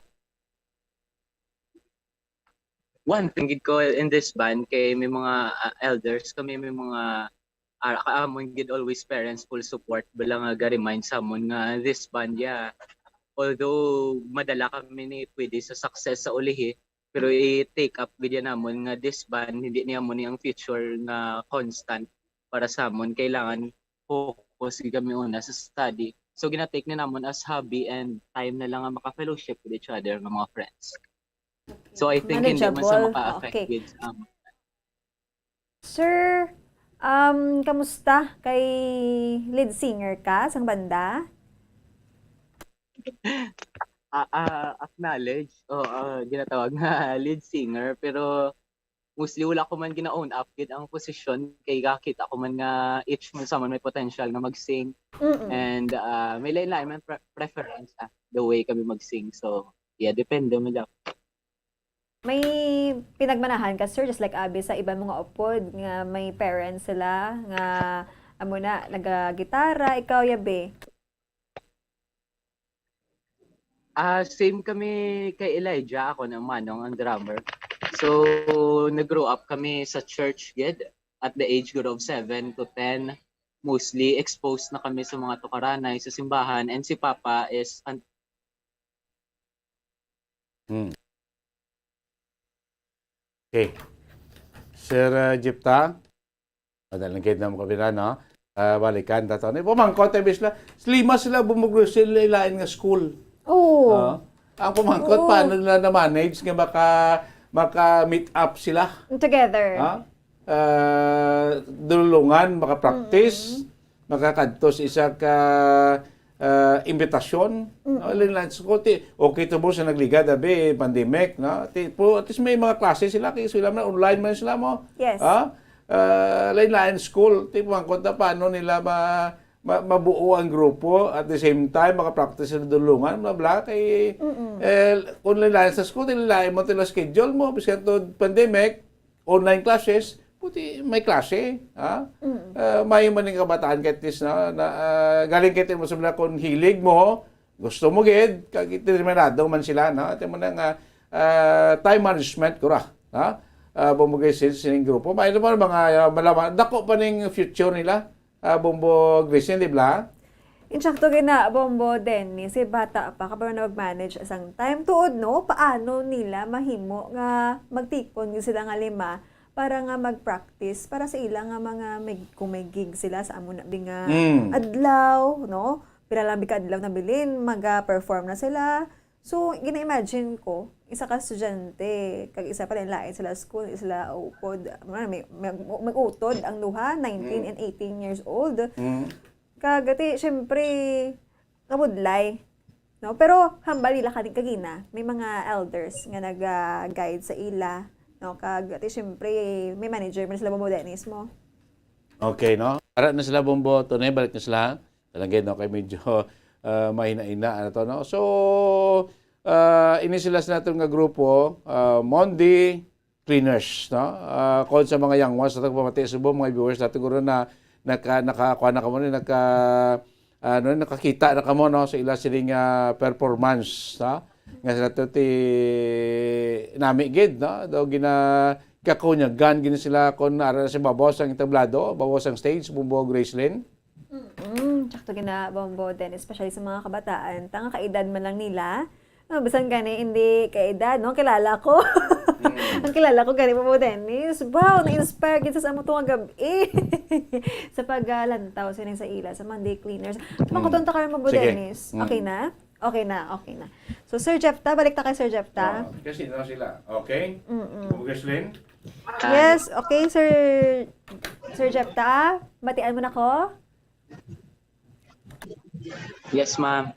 One thing gid ko in this band kay may mga, ah, elders kami, may mga, ah, kaamon gid always parents full support bala nga ga-remind sa amon nga this band, yeah, although madala kami ni pwede sa success sa ulihi, pero i-take up gid yan namon nga this band, hindi niya mo ni ang future nga constant para sa amon. Kailangan focus gid kami una sa study. So, gina-take na namon as hobby and time na lang nga maka-fellowship with each other nga mga friends. So, I think hindi man sa maka-affect gid sa amon. Sir, um, kamusta kay lead singer ka sang banda? Ah, ah, acknowledge. O, ah, ginatawag nga lead singer, pero mostly wala ko man gina-own up gid ang posisyon kay gakita ko man nga each man sa man may potential nga mag-sing. Mm-mm. And, ah, may lain-lain man pre-, preference, ah, the way kami mag-sing. So, yeah, depende man lang. May pinagmanahan ka, sir, just like abi sa iban mga upod nga may parents sila nga amo na nagagitara, ikaw, yabi? Ah, same kami kay Elijah, ako na manong ang drummer. So, nag-grow up kami sa church gid at the age gud of seven to ten. Mostly exposed na kami sa mga tukaranay sa simbahan, and si Papa is an- Hmm. Okay. Sir, uh, Jipta? Madalangkit na mo kabila, no? Ah, balikan ta to. Ano, pamangkot, eh, bis la-, lima sila bumugro sila ilain nga school. Oo. Ah, ang pamangkot, Oo. Paano nila na-manage nga maka-, maka-meet up sila? Together. Ha? Ah, dulungan, maka-practice. Mm-mm. makakadto sa isa ka, ah, imbitasyon, no? Mm. Lain-lain sa school, ti, okay to mo sa nagligad, abi, pandemic, no? Ti, po, at least may mga klase sila, kay sila man, online man sila mo. Yes. Ha? Ah, lain-lain school, ti, pangkot na paano nila ma-, ma-, mabuo ang grupo, at the same time, makapractice sila dulungan, bla, bla, kay, Mm-mm. eh, kung lain-lain sa school, ti lain mo, ti la schedule mo, biskan to pandemic, online classes, puti, may klase, ha? Mm. Ah, may man ning kabataan, kahit is, no, na, ah, galing kay mo sa mga kung hilig mo, gusto mo gid, kag determinado man sila, no? Ate mo na nga, ah, time management, kura, ha? Ah, bumugay sin-, sining grupo. May naman mga, ah, malaman, dako pa ning future nila, ah, Bombo Grishin, di ba? Insakto gina, Bombo Dennis, si bata pa, kabalo na mag-manage sang time. Tuod, no? Paano nila mahimo nga magtipon gyud sila nga lima para nga mag-practice para sa ila nga mga may, kung may gig sila sa amo na bi nga Mm. adlaw, no? Pila lang bi ka adlaw na bilin, maga-perform na sila. So, gina-imagine ko, isa ka estudyante, kag isa pa rin lain sila school, sila upod, ano, may, may, mag-utod ang duha, nineteen Mm. and eighteen years old. Mm. Kag, ati, syempre, kabudlay, no? Pero hambal nila kani kagina, may mga elders nga naga-guide sa ila, no? Kag, ati, syempre, may manager man sila, Bombo Dennis mo. Okay, no? Ara na sila, Bombo Tone, balik na sila. Talaga, no? Kay medyo, ah, mahina-hina, ano to, no? So, ah, ini sila sa naton nga grupo, ah, Mondi Cleaners, no? Ah, kung sa mga young ones, sa pamati subo, mga viewers, natin guro na naka-, nakakuha na kamo, naka-, ano, nakakita na kamo, no, sa ila sining, ah, performance, no? Nga sila to ti nami gid, no? Daw gina-, kakunyagan gid sila kung ara na sa babaw sang entablado, babaw sang stage, Bombo Gracelyn. Mm, sakto gina, Bombo Dennis, especially sa mga kabataan. Tanga kaedad man lang nila. Ah, bisan gani hindi kaedad, no? Kilala ko. Mm. Ang kilala ko gani, Bombo Dennis. Wow, na-inspire gid sa amo to nga gab-i. Sa paglantaw sini sa ila, sa Mondi Cleaners. Mm. Mangkuton ta karon, Bombo Sige. Dennis. Mm. Okay na? Okay na, okay na. So, Sir Jefta, balik ta kay Sir Jefta. Ah, kasi na sila. Okay? Mm-mm. Bombo Gracelyn? Yes, okay, Sir, Sir Jefta, batian mo na ko? Yes, ma'am.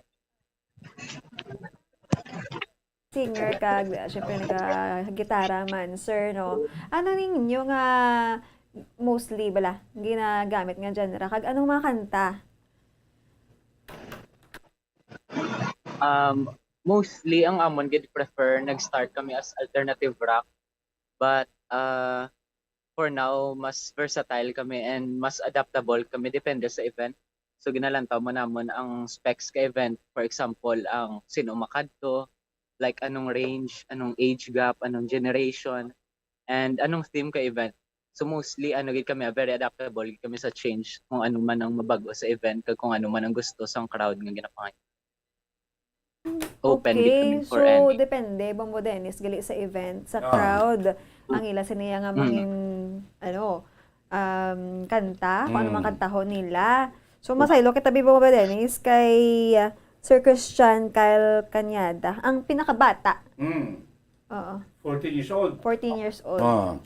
Singer ka, syempre, naga-gitara man, sir, no? Ano ninyo nga mostly, bala, ginagamit nga genre? Kag anong mga kanta? Um, mostly, ang amon gid prefer, nag-start kami as alternative rock. But, uh, for now, mas versatile kami and mas adaptable kami, depende sa event. So, ginalantaw mo namon ang specs ka event. For example, ang sino makadto, like, anong range, anong age gap, anong generation, and anong theme ka event. So, mostly, ano gid kami, ah, very adaptable gid kami sa change kung ano man ang mabago sa event kag kung ano man ang gusto sang crowd nga ginapangayo. Open gid kami Okay, for so, any. Depende, Bombo Dennis, gali sa event, sa Ah. crowd, ang ila siniya nga Mm. mangin-, ano, um, kanta, kung ano Mm. man kantahon nila. So, masaylo kita, Bombo Dennis, kay, uh, Sir Christian Kyle Cañada, ang pinakabata. Mm. Oo. Fourteen years old. Fourteen years old. Ah.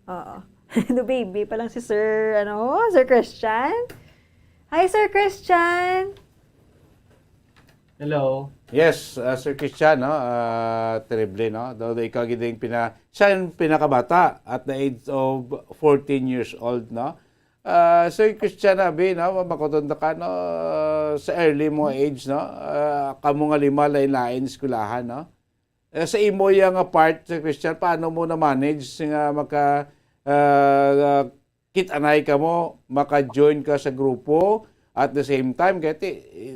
Oo. The baby pa lang si Sir, ano, Sir Christian. Hi, Sir Christian! Hello. Yes, ah, Sir Christian, no? Ah, terrible, no? Daw, daw ikaw gid ang pina-, siya yung pinakabata at the age of fourteen years old, no? Ah, Sir Christian, abi, no? Makuton ka, no? Sa early mo age, no? Ah, kamo nga lima, lain-lain eskwelahan, no? Eh, sa imo ya nga part, Sir Christian, paano mo na-manage nga maka-, ah, kit-anay ka mo, maka-join ka sa grupo, at the same time, kaya ti,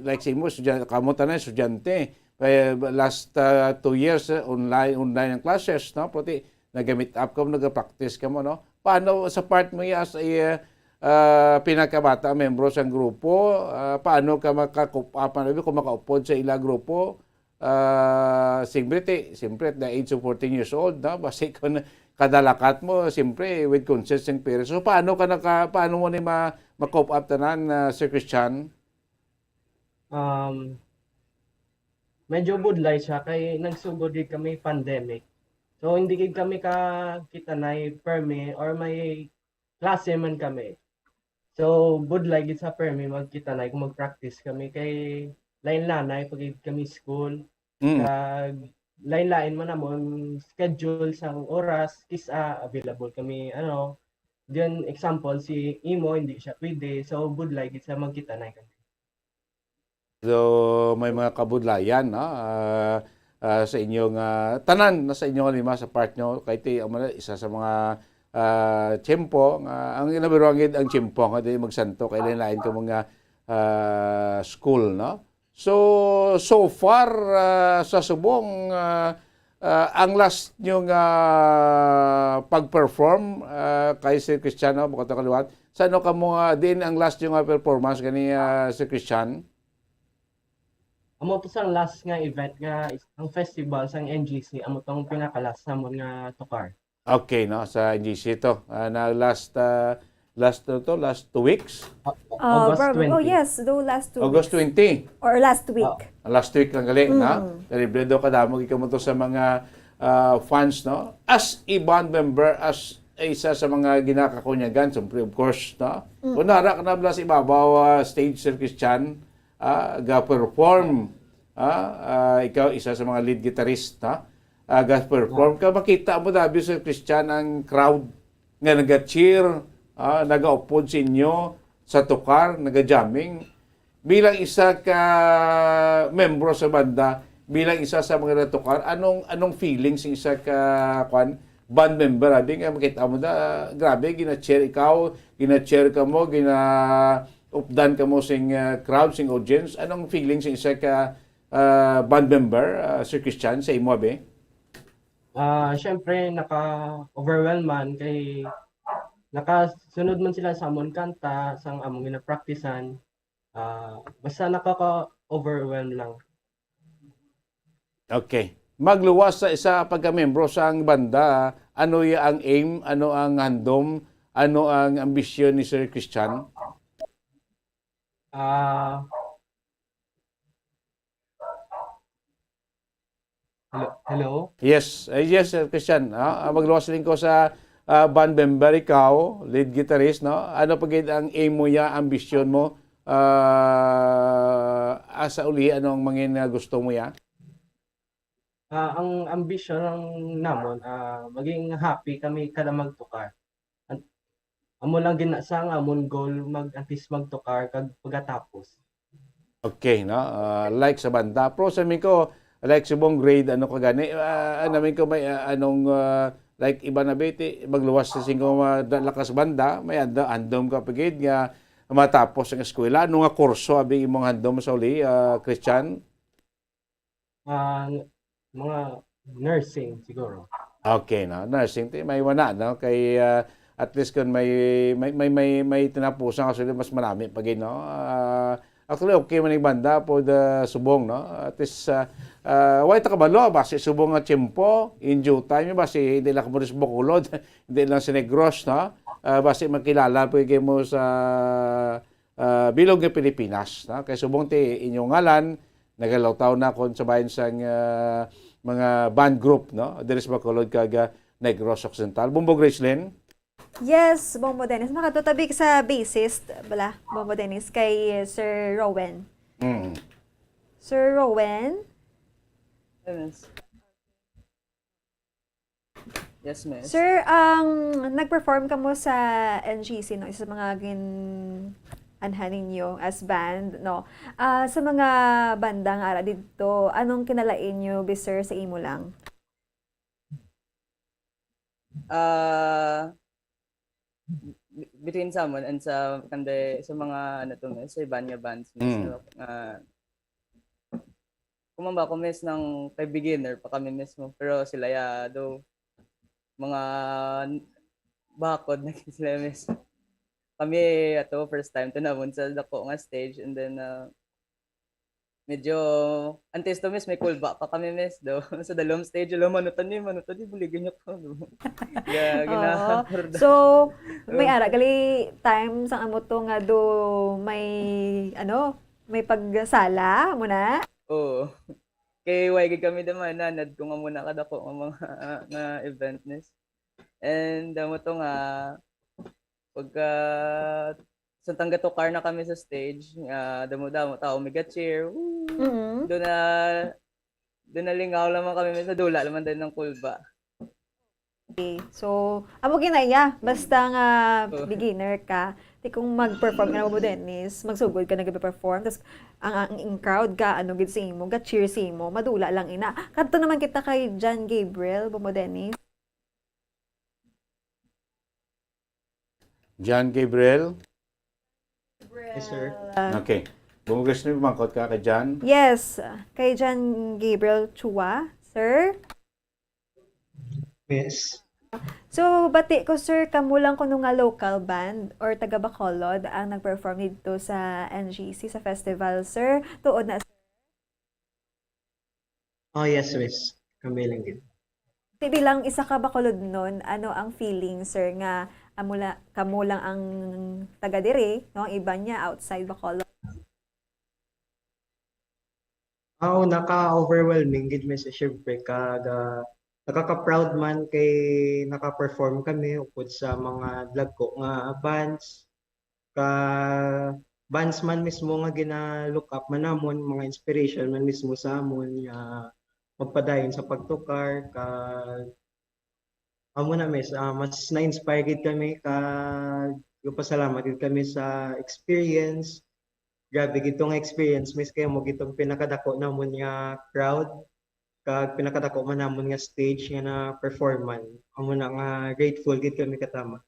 like sa imo, estudyante, kamo tanan estudyante, kaya last, ah, two years, eh, online, online ang classes, no? Pati nag-meet up ka mo, nag-practice ka mo, no? Paano sa part mo ya as a, ah, pinakabata, membro sa grupo, ah, paano ka maka-cope up, ano, kung makaupod sa ila grupo? Ah, siyempre, ti, siyempre, at the age of fourteen years old, no? Basi kung kadalakat mo, siyempre, with consent sing parents. So, paano ka naka-, paano mo ni ma-, ma-cope up tanan, ah, Sir Christian? Um, medyo budlay siya kay nagsugod gid kami pandemic. So, hindi gid kami ka-, kita na permi or may klase man kami. So, budlay gid sa permi magkita na kung mag-practice kami kay lain-lanay pa gid kami school. Mm. Kag lain-lain man amon schedule sang oras, kis-a available kami, ano, then example, si imo, hindi siya pwede. So, budlay gid sa magkita na kami. So, may mga kabudlayan, no? Ah, ah, sa inyo nga tanan na sa inyo nga lima sa part nyo kay ti amo na isa sa mga ah, tiyempo nga ang ginabiruangid ang tiyempo nga di magsanto kay lain-lain ka mga ah, school, no? So, so far ah, sa subong ah, ah, ang last nyo nga pag-perform ah, kay Sir Cristiano, bukod kaliwat, sa ano ka mo nga din ang last nyo nga performance gani ah, Sir Cristian? Amo to sang last nga event nga is- ang festival sang N G C, amo tong pinaka-last namon nga tukar. Okay, no, sa N G C to. Ah, na last ah, last to, to last two weeks. August prob- twenty. Oh, yes, do last two August weeks. twenty. Or last week. Ah, last week lang gali, na? Mm. Terrible daw kadamo gid kamo to sa mga ah, fans, no? As a band member, as isa sa mga ginakakunyagan, siyempre, of course, no? Kung nara ka na bala sa ibabaw ah, stage, Sir Cristian, ah, ga-perform, ah, ah, ikaw isa sa mga lead guitarist, ha? Ah, ga-perform ka, makita mo dabi, Sir Cristian, ang crowd nga naga-cheer, ah, nagaupod sa inyo sa tukar, naga-jamming. Bilang isa ka membro sa banda, bilang isa sa mga natukar, anong anong feelings sa isa ka kwan band member? Abi nga makita mo na, ah, grabe, gina-cheer ikaw, gina-cheer ka mo, gina-updan ka mo sing ah, crowd, sing audience. Anong feelings sa isa ka ah, band member, ah, Sir Cristian, sa imo, abi? Ah, syempre naka-overwhelm man kay nakasunod man sila sa amon kanta sang among ginapracticean. Ah, basta nakaka-overwhelm lang. Okay. Magluwas sa isa pagkamembro sang banda, ano ya ang aim, ano ang handom, ano ang ambisyon ni Sir Cristian? Ah, hello, hello. Yes, eh, yes, Sir Cristian. Ah, ah, magluwas lang ko sa ah, band member ikaw, lead guitarist, no? Ano pa gid ang aim mo ya, ambisyon mo? Ah, asa uli, ano ang mangin nga gusto mo ya? Ah, ang ambisyon lang namon, ah, maging happy kami kada magtukar. An- amo lang gina sa nga amon goal mag at least magtukar kag pagkatapos. Okay, no? Ah, like sa banda. Pero sa amin ko, like subong grade, ano ka gani, ah, ano amin ko may ah, anong ah, like iba na biti, magluwas sa singko nga da- lakas banda, may anda andom ka pagid nga matapos ang eskwela. Ano nga kurso abi imong handom sa uli, ah, Cristian? Ah, mga nursing siguro. Okay, no? Nursing, ti may wala, no? Kay ah, at least kung may may may may, may tinapusan, actually mas marami pa gid, no? Ah, actually okay man yung banda for the subong, no? At least ah, ah, way ta kabalo, basi subong nga tiyempo, in due time, basi hindi lang kamo sa Bacolod, hindi lang sa Negros, no? Ah, basi makilala pa gid mo sa ah, bilog nga Pilipinas, no? Kay subong ti inyong ngalan nagalawtaw na kon sa bahin sang ah, mga band group, no? Diri sa Bacolod kag ah, Negros Occidental. Bombo Gracelyn? Yes, Bombo Dennis. Makatutabi sa bassist, bala, Bombo Dennis, kay Sir Rowen. Mm. Sir Rowen? Yes. Yes, miss. Sir, ang nag-perform ka mo sa N G C, no? Isa sa mga gin-anhan ninyo as band, no? Ah, sa mga banda nga ara dito, anong kinalain nyo, bi, sir, sa imo lang? Ah, b- between sa amon and sa kande sa mga ano to, miss, sa iban nga bands, miss, Mm. no? Nga kumamba ko, miss, nang kay beginner pa kami mismo, pero sila ya do mga bakod na gid sila, miss. Kami ato first time to namon sa dako nga stage, and then ah, medyo antes to, miss, may kulba pa kami, miss, do sa dalom stage, alam, ano tani, ano tani, buligan niyo ko. Yeah, Oo. ginakurda. So, may ara gali time sang amo to nga do may ano, may pagsala mo na? Oo. Kay way gid kami damay nanad kung amo na kadako nga mga nga event, miss. And amo to nga pagka samtang gatukar na kami sa stage, nga damo-damo tao may ga-cheer. Woo! Mm. Doon na, doon nalingaw naman kami, may nadula naman din ng kulba. Okay. So, amo ginaya, basta nga Oo. beginner ka, ti kung mag-perform ka na mo, Dennis, magsugod ka nag-perform, tas ang, ang, ang crowd ka, ano gid sa imo, ga-cheer sa imo, madula lang ina. Kadto naman kita kay John Gabriel, Bombo Dennis. John Gabriel? Yes, sir. Uh, Okay. Bumugos na yung mangkot ka kay John? Yes, kay John Gabriel Chua, sir. Yes. So, bati ko, sir, kamo lang kuno nga local band or taga Bacolod ang nag-perform dito sa N G C, sa festival, sir? Tuod na, sir? Oh, yes, miss. Kami lang gid. Ti bilang isa ka Bacolodnon, ano ang feeling, sir, nga amo la, kamo lang ang taga diri, no? Ang iba niya outside Bacolod. Oh, naka-overwhelming gid, miss, syempre, kag ah, nakaka-proud man kay naka-perform kami upod sa mga dagko nga bands, ka bands man mismo nga gina-look up man namon, mga inspiration man mismo sa amon nga magpadayon sa pagtukar, ka amo na, miss, ah, mas na-inspire gid kami, ka nagpasalamat gid kami sa experience. Grabe gid tong experience, miss, kay mo gid tong pinakadako namon nga crowd, kag pinakadako man namon nga stage nga na-performan. Amo na nga grateful gid kami katama.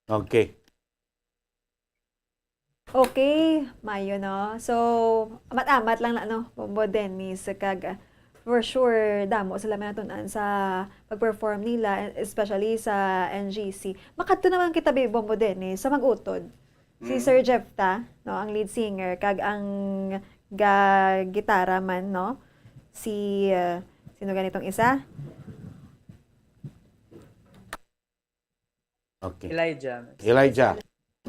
Okay. Okay, mayo, no? So, amat-amat lang na, no, Bombo Dennis, kag ah, for sure, damo sila may natun-an sa pag-perform nila, especially sa N G C. Makadto naman kita, bi-, Bombo Dennis, sa mag-utod. Si Mm. Sir Jefta, no, ang lead singer, kag ang ga-gitara man, no? Si, ah, sino ganitong isa? Okay. Elijah. Elijah.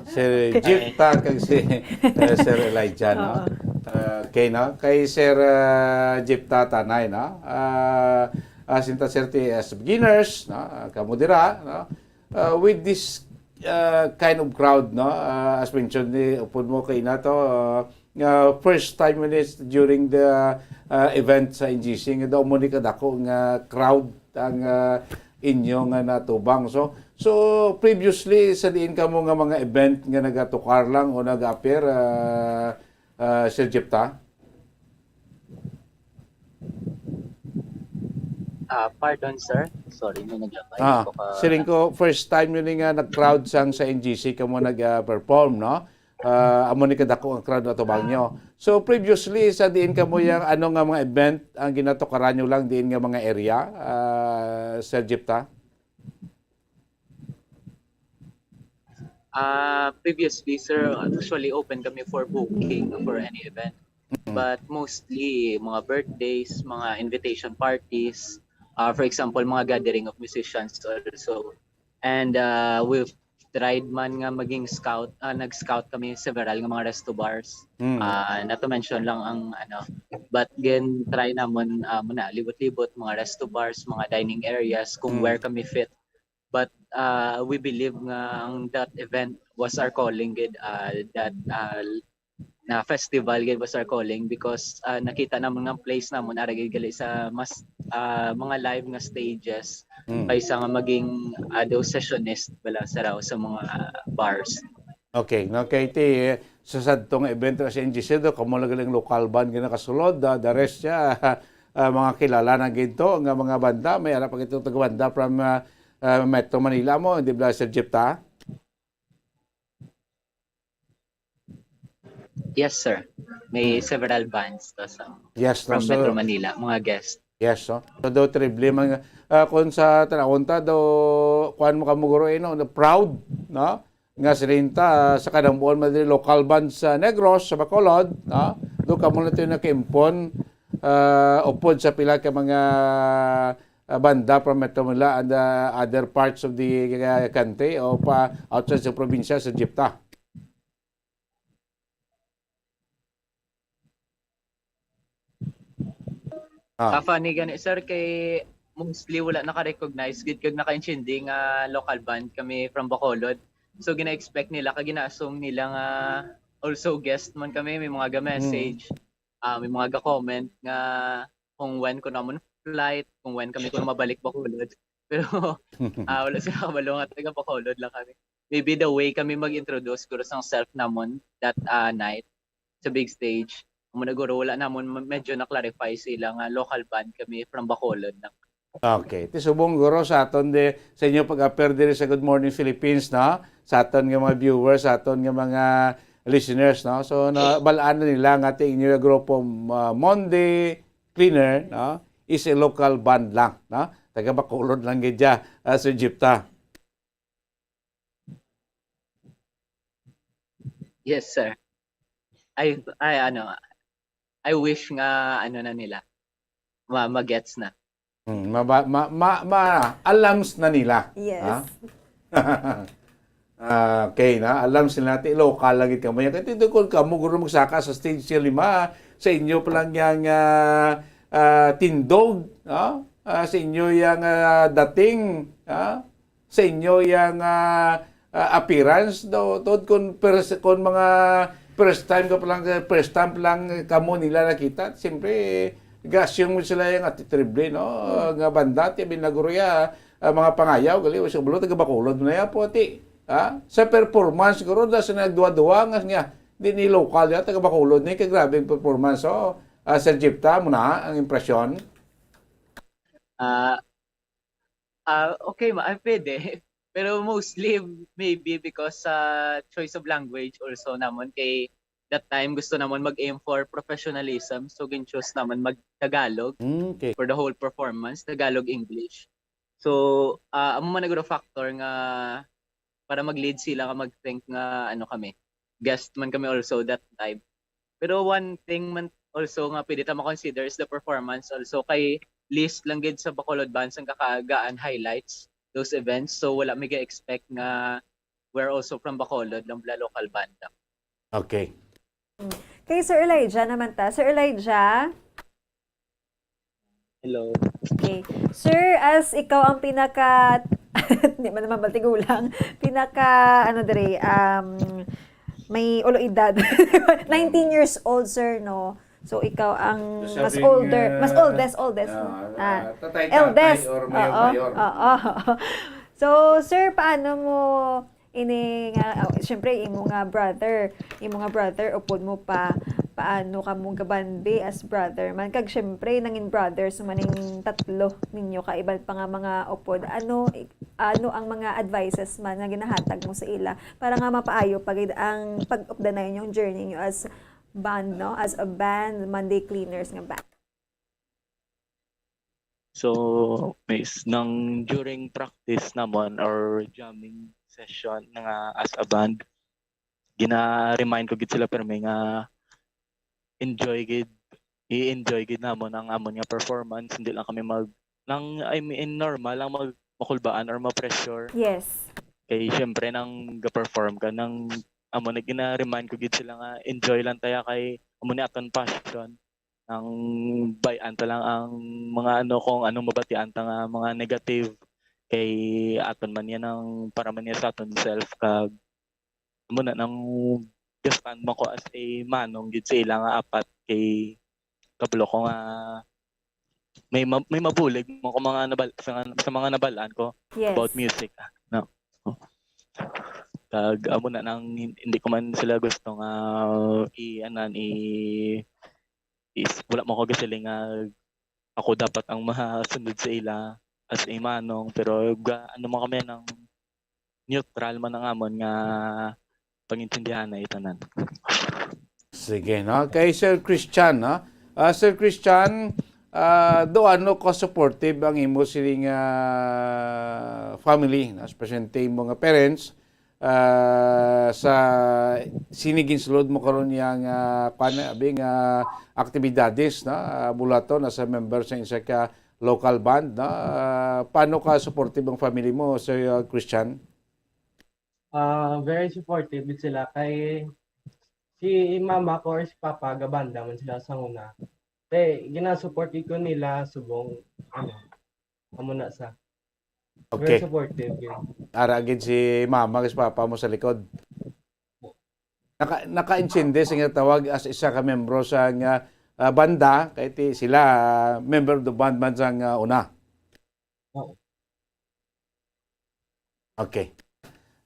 Sir Jefta kag si eh, Sir Elijah, no? Oo. Uh, okay, no? Kay Sir uh, Jefta Tanay, no? Uh, uh, sinta Sir ti as beginners, no? Uh, kamo dira, no? Uh, with this uh, kind of crowd, no? Uh, as mentioned ni upod mo kay nato, uh, uh, first time mo ni during the uh, event sa N G C nga daw mo ni kadako nga crowd ang uh, inyo nga natubang. So, so previously sa diin kamo nga mga event nga nagatukar lang o nag-appear, uh, uh, Sir Jefta? Ah, pardon, sir. Sorry, may naglabay. Ah, Baka- siling ko first time yun nga nag-crowd sang sa N G C kamo nag-perform, no? Ah, amo ni kadako ang crowd na tubang nyo. So previously sa diin kamo yung ano nga mga event ang ginatukaran nyo lang diin nga mga area, ah, Sir Jefta? Ah, previously, sir, usually open kami for booking for any event. Mm. But mostly, mga birthdays, mga invitation parties, ah, for example, mga gathering of musicians also. And ah, we've tried man nga maging scout, ah, nag-scout kami several nga mga resto bars. Mm. Ah, not to mention lang ang ano, but gin try namon ah, muna libot-libot, mga resto bars, mga dining areas kung Mm. where kami fit. But ah, we believe nga ang that event was our calling gid, ah, that ah, na festival gid was our calling because ah, nakita namon nga place namon ara gid gali sa mas ah, mga live nga stages Mm. kaysa nga maging ah, daw sessionist bala sa raw sa mga bars. Okay, no, kay ti sa sadto nga event sa N G C do, kamo lang galing local band nga nakasulod, ah, the rest siya ah, mga kilala na ginto nga mga banda, may ara pa gito taga banda from ah, ah, Metro Manila mo, di ba, Sir Jefta? Yes, sir. May several bands to sa Yes, no, from so, Metro Manila, mga guest. Yes, no? So, do triple man, ah, kung sa tanawon ta, do, kuan mo ka mo guro, eh, no? Do proud, no? Nga silinta, ah, sa kadampuon man diri local band sa Negros, sa Bacolod, no? Do kamo na tayo nakaimpon, ah, upod sa pila ka mga ah, banda from Metro Manila and ah, other parts of the ah, country o pa outside sa probinsya sa Jefta. Ah, Ah, funny gani, sir, kay mostly wala naka-recognize gid kag naka-intindi nga local band kami from Bacolod. So, gina-expect nila, kag gina-assume nila nga also guest man kami, may mga ga-message, ah, may mga ga-comment nga kung when ko namon flight, kung when kami kuno mabalik Bacolod. Pero, ah, wala sila kabalo nga taga Bacolod lang kami. Maybe the way kami mag-introduce siguro sang self namon that, ah, night sa big stage. Amo na guro, wala namon ma-, medyo na-clarify sila nga local band kami from Bacolod lang. Okay. Ti subong guro sa aton di, sa inyo pag-appear diri sa Good Morning Philippines, no? Sa aton nga mga viewers, sa aton nga mga listeners, no? So, nabalaan na nila nga ti inyo nga grupo, ah, Monday Cleaner, no? Is a local band lang, no? Taga Bacolod lang gid siya, ah, Sir Jipta. Yes, sir. I, I, ano, I wish nga, ano na nila, ma-, magets na. Hmm, maba-, ma-, ma-, ma-, alams na nila. Yes. Ha? Ah, okay, na. Alams nila, ti local lang gid kamo. Kaya ti, kun kamo guro magsaka sa stage sa lima, sa inyo pa lang yang, ah, ah, tindog, no? Ah, sa inyo yang, ah, dating, ah, sa inyo yang, ah, ah, appearance daw, tod kun pers-, kun mga first time ka pa lang, first time pa lang kamo nila nakita, siyempre, ga-assume mo sila yang ati triple, no? Nga banda, ti, binaguruya, ah, mga pangayaw, gali, sa kabalo, taga Bacolod mo na yan po, ti. Ha? Sa performance, siguro, da sa nagduwa-duwa, nga, nga, di ni local ya, taga Bacolod ni, kay grabe ang performance. So, ah, Sir Jipta, mo na, ang impresyon? Ah, ah, okay, ma-, ah, pwede. Pero mostly, maybe because sa choice of language also namon, kay that time gusto namon mag-aim for professionalism, so gin-choose namon mag-Tagalog Mm, okay. for the whole performance, Tagalog, English. So, ah, amo man naguro factor nga para mag-lead sila nga mag-think nga ano kami, guest man kami also that time. Pero one thing man also nga pwede ta ma-consider is the performance also, kay least lang gid sa Bacolod bands ang kakaagaan highlights those events. So, wala mi ga-expect nga we're also from Bacolod, lang pala local band lang. Okay. Kay Sir Elijah naman ta. Sir Elijah? Hello. Okay. Sir, as ikaw ang pinaka, di man naman baltigulang, pinaka, ano diri, um, may ulo edad. Nineteen years old, sir, no? So, ikaw ang mas Sabing, older, mas ah, oldest, oldest, no? Ah, Ah, ah, tatay, eldest. tatay, or mayor, Oo, mayor. Oo. So, sir, paano mo ini nga, oh, syempre, imo nga brother, imo nga brother, upod mo pa, paano ka mo gabanbi as brother man? Kag syempre, nangin brothers man ning tatlo ninyo, kaiban pa nga mga upod. Ano, ano ang mga advices man nga ginahatag mo sa ila para nga mapaayo pa gid ang pag-updanay yung journey nyo as band, no? As a band, Monday Cleaners nga band. So, Miss, nang during practice namon or jamming session nga as a band, gina-remind ko gid sila permi nga enjoy gid, i-enjoy gid namon ang amon nga performance, hindi lang kami mag, nang, I mean, normal lang mag makulbaan or ma-pressure. Yes. Kay syempre nang ga-perform ka, nang amo na gina-remind ko gid sila nga enjoy lang taya kay amo ni aton passion. Nang bayan ta lang ang mga ano, kung anong mabatian ta nga mga negative, kay aton man yan ang para man yan sa aton self, kag amo na nang ga-stand man ko as a manong gid sa ila nga apat, kay kabalo ko nga may ma-, may mabulig mo ko mga nabal-, sa, sa mga nabalaan ko Yes. about music, no? Kag amo na nang hin-, hindi ko man sila gusto nga i-, anan, i-, is, wala mo ko gasiling nga ako dapat ang masunod sa ila as a manong, pero ga, ano man kami, nang neutral man ang amon nga pangintindihan na itanan. Sige, no? Kay Sir Christian, no? Ah, Sir Christian, ah, do ano ka supportive ang imo sining, ah, family, no? Especially imo nga parents, ah, sa sini ginsulod mo karon yang, ah, kuwan, abi nga aktibidades, no? Ah, bulaton as a member sa isa ka local band, no? Ah, paano ka supportive ang family mo, Sir, ah, Christian? Ah, very supportive gid sila kay si mama ko or si papa gabanda man sila sa una. Te, ginasupport gid ko nila subong ano, amo na sa. Very Okay. Supportive gid. Ara gid si mama kag si papa mo sa likod. Naka-, nakaintindi sa nga tawag as isa ka membro sa nga, ah, banda, kay ti sila, ah, member of the band man sang, ah, una. Oo. Okay.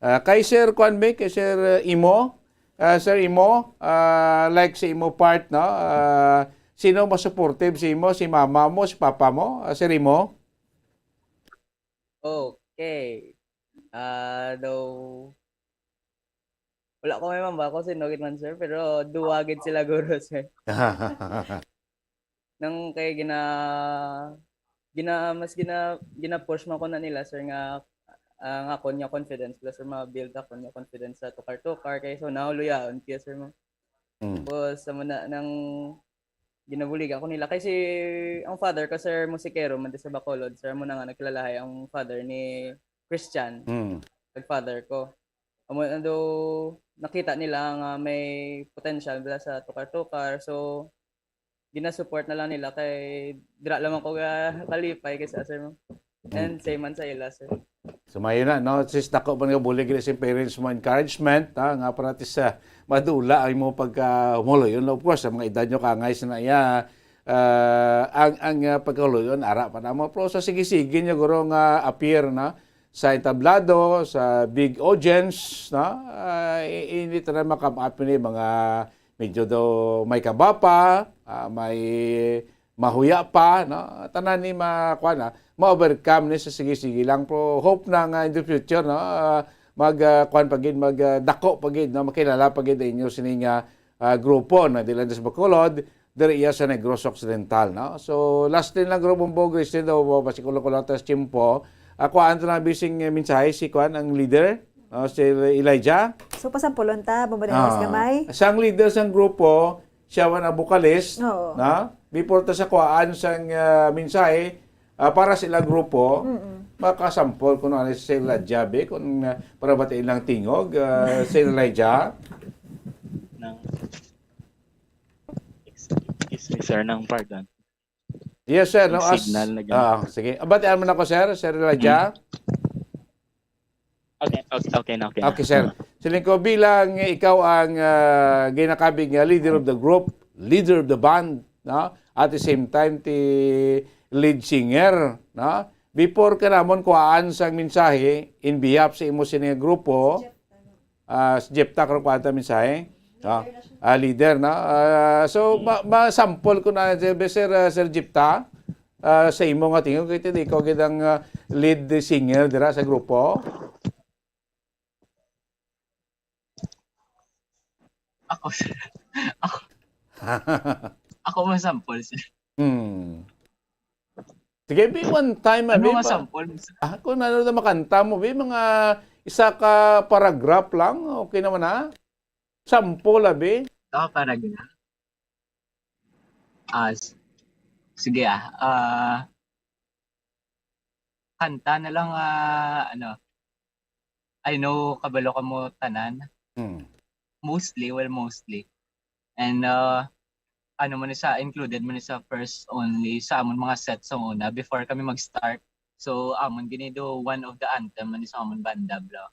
Ah, kay Sir kuan mi, kay Sir, uh, Imo, ah, Sir Imo, ah, like sa imo part, no? Ah, sino mas supportive sa imo? Si mama mo, si papa mo? Ah, Sir Imo? Okay. Ah, daw, wala ko may mamba kung sino gid man, sir, pero duwa gid sila guro, sir. Nang kay gina-, gina-, mas gina-, gina-push man ko na nila, sir, nga, ah, nga akon nga confidence, plus, sir, ma-build akon nga confidence sa tukar-tukar, kay so, nauluyaon ko, sir, mo. Mm. Tapos, sa muna, nang ginabuligan ko nila. Kay si, ang father ko, sir, musikero, man sa Bacolod, sir, mo na nga nagkilalahay ang father ni Christian, Mm. nag-father ko. Amo na daw, nakita nila nga may potential bala sa tukar-tukar. So, ginasupport na lang nila kay dira lamang ko ga kalipay kay sa sir mo. And Mm. same man sa ila, sir. So, mayo na, no? Sis, dako man nga bulig gid sa parents mo encouragement, ha? Nga para at least, ah, madula ang imo pagka-, humuluyon, of course, sa mga edad nyo, kangay sa na iya, ah, ang, ang, ah, pagkahuluyon, ara pa na mo. Pero sa sige-sige nyo, guro, nga appear, no? Sa entablado, sa big audience, no? Ah, i-, hindi tanan makam-up ni mga medyo daw may kaba pa, ah, may mahuya pa, no? Tanan ni ma-, kuwan na, ma-overcome ni sa sige-sige lang. Pero hope na nga in the future, no? Ah, mag, ah, kuwan pa gid, mag, ah, dako pa gid, no? Makilala pa gid ang inyo sini nga, ah, grupo, no? Dili lang sa Bacolod, diri iya sa Negros Occidental, no? So, last din lang, Grupo Bumbog, Christian, daw, basi kulang-kulang tas tiyempo. Ako, ang na bising, eh, mensahe, si kuwan, ang leader, no? Si Elijah. So, pasampulon ta, Bombo Dennis Ah, Gamay. Sang leader sang grupo, siya man ang vocalist, Oo. na? Before ta sa kuhaan sang, ah, mensahe, ah, para sa ilang grupo, Mm-mm. makasampol kuno ani si Elijah, be, kung, ah, para batiin lang tingog, ah, si Elijah. Nang, excuse me, sir, nang pardon. Yes, sir. Ang No, as, signal na gani. Ah, sige. Abatian mo na ko, sir. Sir Elijah? Hmm. Okay, okay, okay na, okay na. Okay, sir. Siling ko, bilang ikaw ang, ah, ginakabig nga leader of the group, leader of the band, no? At the same time, ti lead singer, no? Before ka namon kuhaan sang mensahe, in behalf sa imo sini nga grupo, ah, si Jeff ta, karon kuhaan ta mensahe. Ah, ah, leader, no? Ah, so, ma-, ma-sample ko na, sir, sir, ah, Sir Jeff ta, ah, sa imo nga tingog, kay ti ikaw gid ang, ah, lead singer dira sa grupo. Ako, sir. Ako, ako masample, sir. Hmm. Sige, be, one time, Ano abi, nga pa-, sample, sir? Ah, kung ano na makanta mo, be, mga isa ka paragraph lang, okay naman, ha? Sample, abi. Ah, paragraph. Ah, s-, sige, ah. Ah, kanta na lang, ah, ano, I know kabalo ka mo tanan. Hmm. Mostly, well, mostly. And, uh, ano man sa, included man sa first only sa amon mga set sa una before kami mag-start. So, amon gini do one of the anthem man sa amon banda, bro.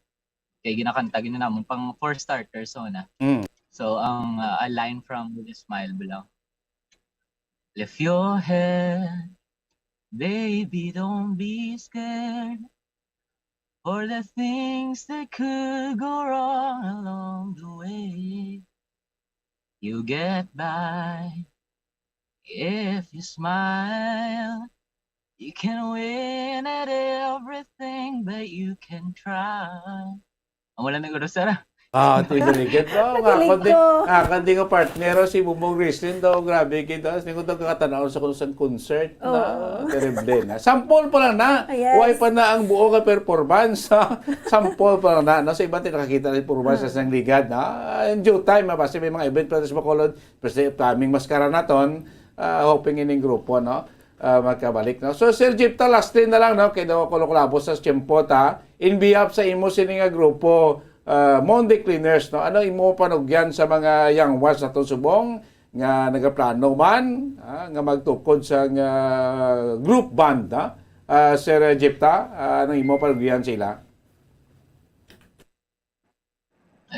Kay ginakanta gini namon pang for starters sa una. Mm. So, ang, uh, a line from With a Smile, bro. Lift your head, baby, don't be scared. For the things that could go wrong along the way, you get by. If you smile, you can win at everything that you can try. Ang wala na guro, sir. Ah, ito yung ligid. Oh, nga, Nakilig kundi, ko. Ah, kundi nga partner, oh, si Bubong Wrestling daw, grabe, gid, ah. Hindi ko daw kakatanaw sa kung saan concert na. Oo. Terrible na. Sample pa lang na. Yes. Why pa na ang buo nga performance, ha? Sample pa lang na. No? Sa iba, ti nakakita na yung performance Hmm. sa isang ligad, na. Ah, in due time, ah, basta may mga event pa sa Bacolod, basta upcoming maskara naton, ah, hoping ining grupo, no? Ah, magkabalik, no? So, Sir Jeep, ta, last thing na lang, no? Kay daw ako kulabo sa tiyempo, ta. In behalf sa imo sini nga grupo, ah, Monday Cleaners, no? Ano imo panugyan sa mga young ones naton subong nga nagaplano man, ah, nga magtukod sa nga group band, ah? Ah, Sir Jeep, ta, ah, ano imo panugyan sila?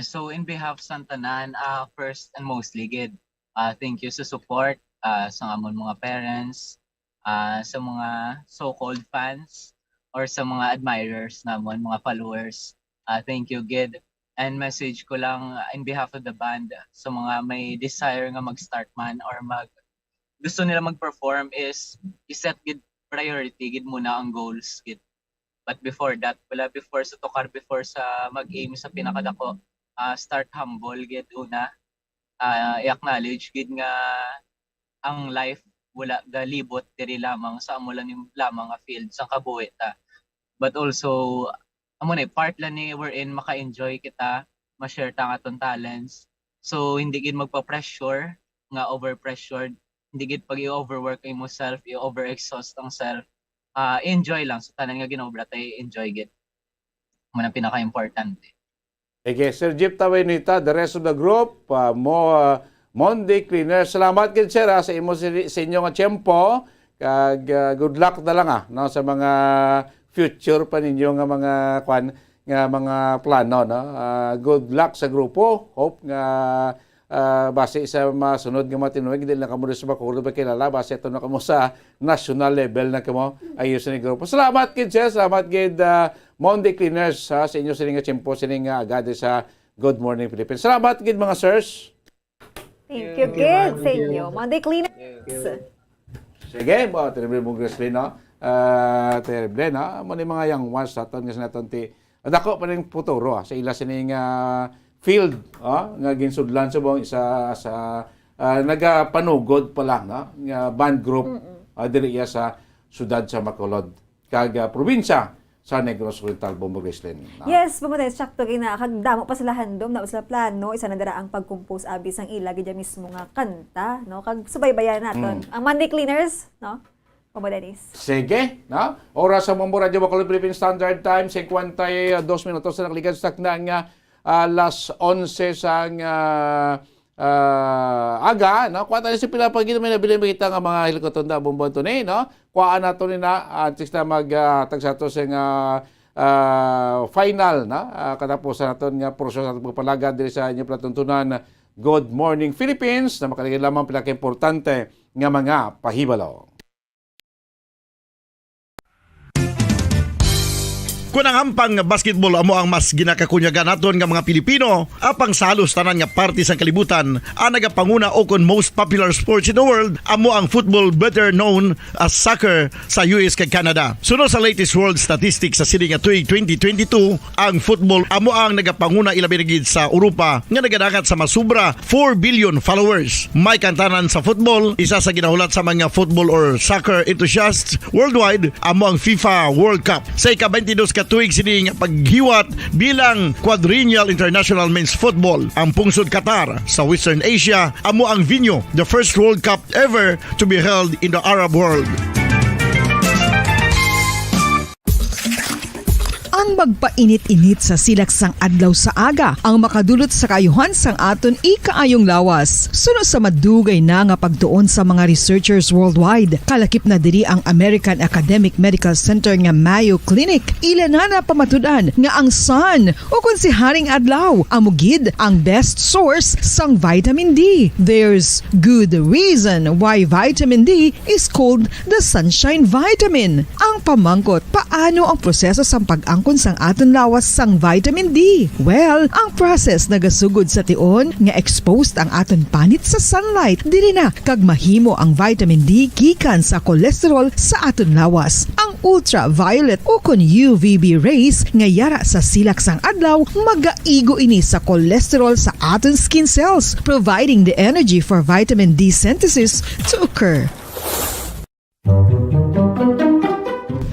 So in behalf sa tanan, ah, first and mostly gid, ah, thank you sa support, ah, sa amon mga parents, ah, sa mga so-called fans, or sa mga admirers namon, mga followers. Ah, thank you gid. And message ko lang, ah, in behalf of the band, sa mga may desire nga mag-start man or mag gusto nila mag-perform is i-set gid priority gid muna ang goals gid. But before that, wala, before sa tukar, before sa mag-aim sa pinakadako, ah, start humble gid una. Ah, i-acknowledge gid nga ang life wala galibot diri lamang sa amo lang lamang nga field sang kabuhi ta. But also, amo na, part lang ni wherein maka-enjoy kita, ma-share ta ang aton talents. So hindi gid magpa-pressure nga over-pressured, hindi gid pag i-overwork ang imong self, i-overexhaust ang self. Ah, enjoy lang sa tanan nga ginaobra ta, enjoy gid. Mo na pinaka-importante. Okay, Sir Jeep Tawenita, the rest of the group, uh, mo uh, Monday Cleaner. Salamat gid, sir, ha, sa imo sa inyo nga tiyempo. Kag uh, good luck na lang, ah, no, sa mga future pa ninyo nga mga kwan, nga mga plano, no. Uh, good luck sa grupo. Hope nga uh, base sa masunod nga mga tinuig, dili na kamo sa Bacolod ba kilala, base ito na kamo sa national level na kamo. Ayos ni grupo. Salamat gid, sir. Salamat gid, uh, Monday Cleaners, ha, sa inyo sining nga tiyempo, sining nga agad sa Good Morning Philippines. Salamat gid, mga sirs. Thank you gid sa inyo. Monday Cleaners. Sige, ba, terrible mo, Gracelyn, no? Ah, terrible, no? Mo ni mga young ones sa aton nga sinaton ti dako pa ning futuro, ah, sa ila sining ah, field, ah, nga ginsudlan sa buong isa sa ah, nagapanugod pa lang, no? Nga band group ah, diri iya sa siyudad sa Bacolod kag ah, probinsya sa Negros Oriental, Bombo Gracelyn. No? Yes, Bombo Dennis, sakto gina. Kag damo pa sila handom, damo sila plano, isa na dira ang pag-compose abi sang ila gid mismo nga kanta, no? Kag subaybayan naton ang Monday Cleaners, no? Bombo Dennis. Sige, no? Oras sa Bombo Radyo Bacolod Philippine Standard Time, fifty-two minutos na nakaligad sa takna nga ah, alas onse sang ah, ah, aga, no? Kuha tayo sa pila pa gid may nabilin kita nga mga hilikoton da, Bombo Anthony, no? Kuhaan nato ni na, antes na mag ah, tagsa to sa nga ah, final, no? Ah, katapusan naton nga portion sa atong pagpalagad diri sa inyo palatuntunan, Good Morning Philippines, na makaligid lamang pila ka importante nga mga pahibalo. Kun ang hampang nga basketball amo ang mas ginakakunyagan naton nga mga Pilipino, apang sa halos tanan nga parte sang kalibutan, ang nagapanguna ukon most popular sports in the world amo ang football, better known as soccer, sa U S kag Canada. Suno sa latest world statistics sa sini nga tuig twenty twenty-two, ang football amo ang nagapanguna, ilabi na gid sa Europa nga nagadangat sa masubra four billion followers. May kantanan sa football, isa sa ginahulat sa mga football or soccer enthusiasts worldwide amo ang FIFA World Cup. Sa ika-twenty-dos ka tuig sini nga paghiwat bilang Quadrennial International Men's Football, ang pungsod Qatar sa Western Asia amo ang venue, the first World Cup ever to be held in the Arab world. Ang magpainit-init sa silak sang adlaw sa aga ang makadulot sa kaayuhan sang aton ikaayong lawas. Suno sa madugay na nga pagtuon sa mga researchers worldwide, kalakip na diri ang American Academic Medical Center nga Mayo Clinic. Ila na napamatud-an nga ang sun, ukon si Haring Adlaw, amo gid ang best source sang vitamin D. There's good reason why vitamin D is called the sunshine vitamin. Ang pamangkot, paano ang proseso sang pag-angkon sang aton lawas sang vitamin D? Well, ang process nagasugod sa tion nga exposed ang aton panit sa sunlight, diri na kag mahimo ang vitamin D gikan sa cholesterol sa aton lawas. Ang ultraviolet ukon U V B rays nga yara sa silak sang adlaw magaigo ini sa cholesterol sa aton skin cells, providing the energy for vitamin D synthesis to occur.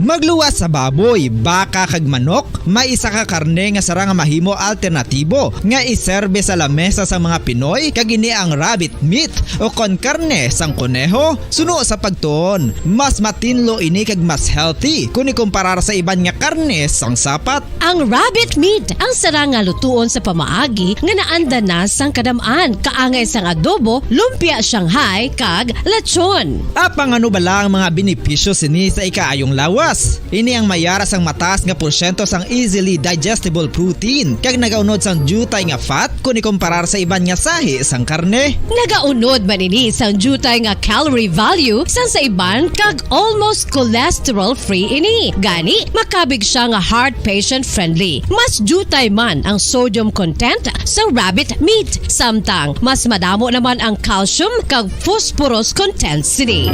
Magluwas sa baboy, baka kag manok, may isa ka karne nga sara nga mahimo alternatibo nga iserbe sa lamesa sang mga Pinoy, kag ini ang rabbit meat o kon karne sang koneho. Suno sa pagtuon, mas matinlo ini kag mas healthy kon ikumparar sa iban nga karne sang sapat. Ang rabbit meat ang sarang nga lutuon sa pamaagi nga naanda na sang kadam-an, kaangay sang adobo, lumpia Shanghai, kag lechon. Apang ano bala ang mga benepisyo sini sa ikaayong lawas? Ini ang may ara sang mataas nga porsyento sang easily digestible protein, kag nagaunod sang diutay nga fat kon ikomparar sa iban nga sahi sang karne. Nagaunod man ini sang diutay nga calorie value sang sa iban, kag almost cholesterol-free ini. Gani, makabig sia nga heart patient-friendly. Mas diutay man ang sodium content sa rabbit meat, samtang mas madamo naman ang calcium kag phosphorus content sini.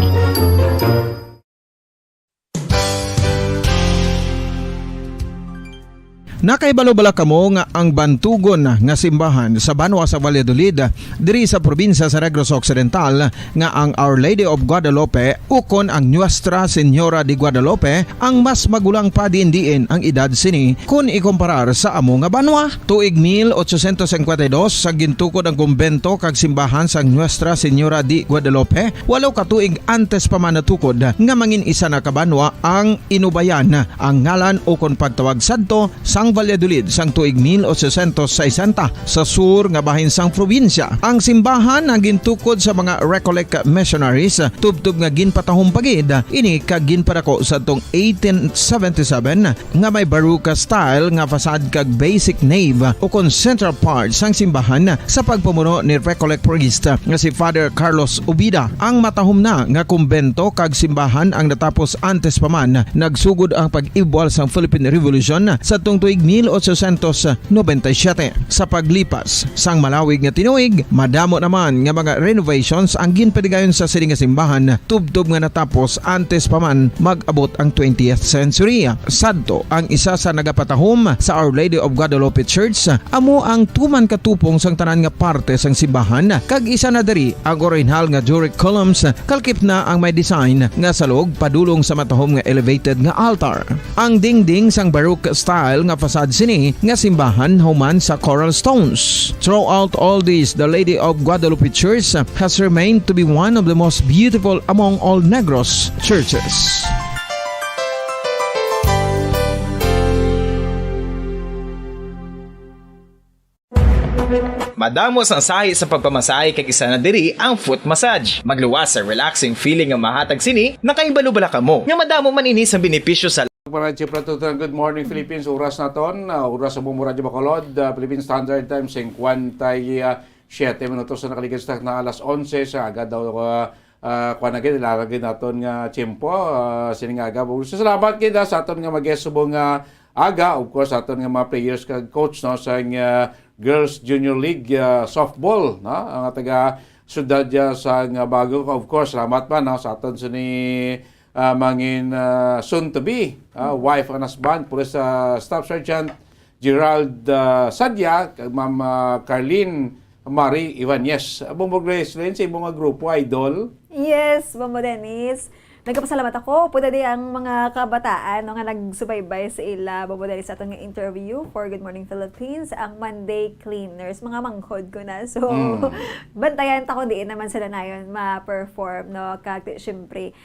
Nakahibalo bala kamo nga ang bantugon nga simbahan sa banwa sa Valladolid, diri sa probinsya sa Negros Occidental, nga ang Our Lady of Guadalupe ukon ang Nuestra Señora de Guadalupe ang mas magulang pa diin-diin ang edad sini kon ikomparar sa amo nga banwa? Tuig mil ochocientos cincuenta y dos sa gintukod ang kumbento kag simbahan sang Nuestra Señora de Guadalupe, walo ka tuig antes pa man natukod nga mangin isa na ka banwa ang Inubayan ang ngalan ukon pagtawag sadto sang Valladolid sang tuig mil ochocientos sesenta sa sur nga bahin sang probinsya. Ang simbahan ang gintukod sa mga Recollect missionaries, tubtob nga ginpatahom pa gid ini kag ginpadako sadtong eighteen seventy-seven nga may Baroque style nga facade kag basic nave ukon central part sang simbahan sa pagpamuno ni Recollect priest nga si Father Carlos Ubida. Ang matahom na nga kumbento kag simbahan ang natapos antes pa man nagsugod ang pag-ibwal sang Philippine Revolution sadtong tuig mil ochocientos noventa y siete. Sa paglipas sang malawig nga tinuig, madamo naman nga mga renovations ang ginpaligayon sa sini nga simbahan, tubtob nga natapos antes pa man mag-abot ang twentieth century. Sadto, ang isa sa nagapatahom sa Our Lady of Guadalupe Church amo ang tuman ka tupong sang tanan nga parte sang simbahan, kag isa na diri ang orihinal nga Doric columns, kalkip na ang may design nga salog padulong sa matahom nga elevated nga altar. Ang dingding sang Baroque style nga facade sini nga simbahan human sa coral stones. Throughout all this, the Lady of Guadalupe Church has remained to be one of the most beautiful among all Negros churches. Madamo sang sahi sa pagpamasahe kag isa na diri ang foot massage. Magluwas sa relaxing feeling nga mahatag sini, nakahibalo bala kamo nga madamo man ini sa benepisyo sa Para sa Good Morning Philippines, oras naton, ah, oras sa Bombo Radyo Bacolod, ah, Philippine Standard Time, singkwenta y siyete minutos na nakaligid sa na alas onse sa aga daw, ah, ah, kuwan na gid, ilalagay naton nga tiyempo, ah, sining aga. Salamat gid, ah, sa aton nga mag-guest subong nga aga, of course, sa aton nga mga players kag coach, no, sa, ah, Girls Junior League, ah, softball, no, ang taga siyudad, ah, sa nga bago. Of course, salamat pa, no, sa aton sini, ah, mangin, ah, soon to be, ah, wife and husband, Police, ah, Staff Sergeant Gerald, ah, Sadia, kag Ma'am, ah, Carlene Marie Ibanez. Bombo Gracelyn, sa imong nga grupo, idol? Yes, Bombo Dennis. Nagapasalamat ako. Pwede di ang mga kabataan, no, nga nagsubaybay sa ila, Bombo Dennis, sa aton nga interview for Good Morning Philippines, ang Monday Cleaners. Mga manghod ko na. So, Mm. bantayan ta kung diin naman sila nayon ma-perform, no? Kag, siyempre,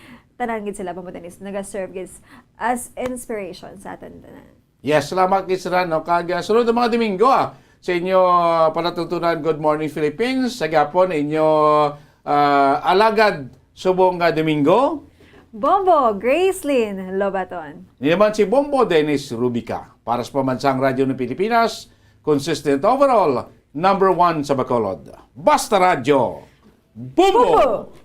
tanan gid sila, Bombo Dennis, naga-serve gid as inspiration sa aton tanan. Yes, salamat gid sila, no? Kag, ah, sunod nga mga Domingo, ah, sa inyo, ah, palatuntunan, Good Morning Philippines. Sa gihapon, inyo, ah, alagad subong nga Domingo, Bombo Gracelyn Lobaton. Ini naman si Bombo Dennis Rubica. Para sa Pambansang Radyo ng Pilipinas, consistent overall, number one sa Bacolod. Basta Radyo, Bombo! Bombo!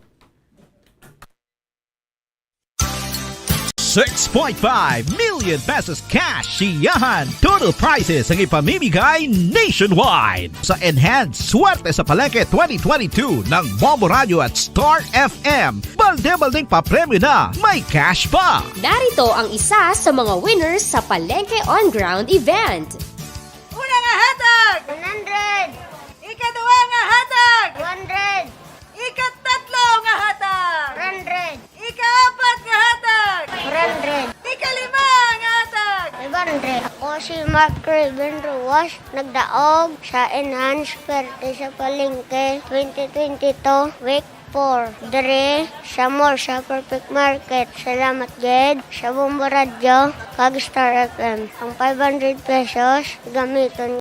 Six point five million pesos cash siyahan. Total prizes ang ipamimigay nationwide sa Enhanced Swerte sa Palengke twenty twenty-two ng Bombo Radyo at Star F M. Balde-baldeng papremyo na, may cash pa! Narito ang isa sa mga winners sa Palengke On Ground event. Una nga hatag! One hundred! Ikaduha nga hatag! Two hundred! Ikatatlo nga hatag! Three hundred! Ikaapat nga hatag! Four hundred! Ikalima nga hatag! Five hundred! Ako si Mark Raven Ruas, nagdaog sa Enhanced Swerte sa Palengke twenty twenty-two, week four, diri sa mall sa Perfect Market. Salamat gid sa Bombo Radyo kag Star F M. Ang five hundred pesos, gamiton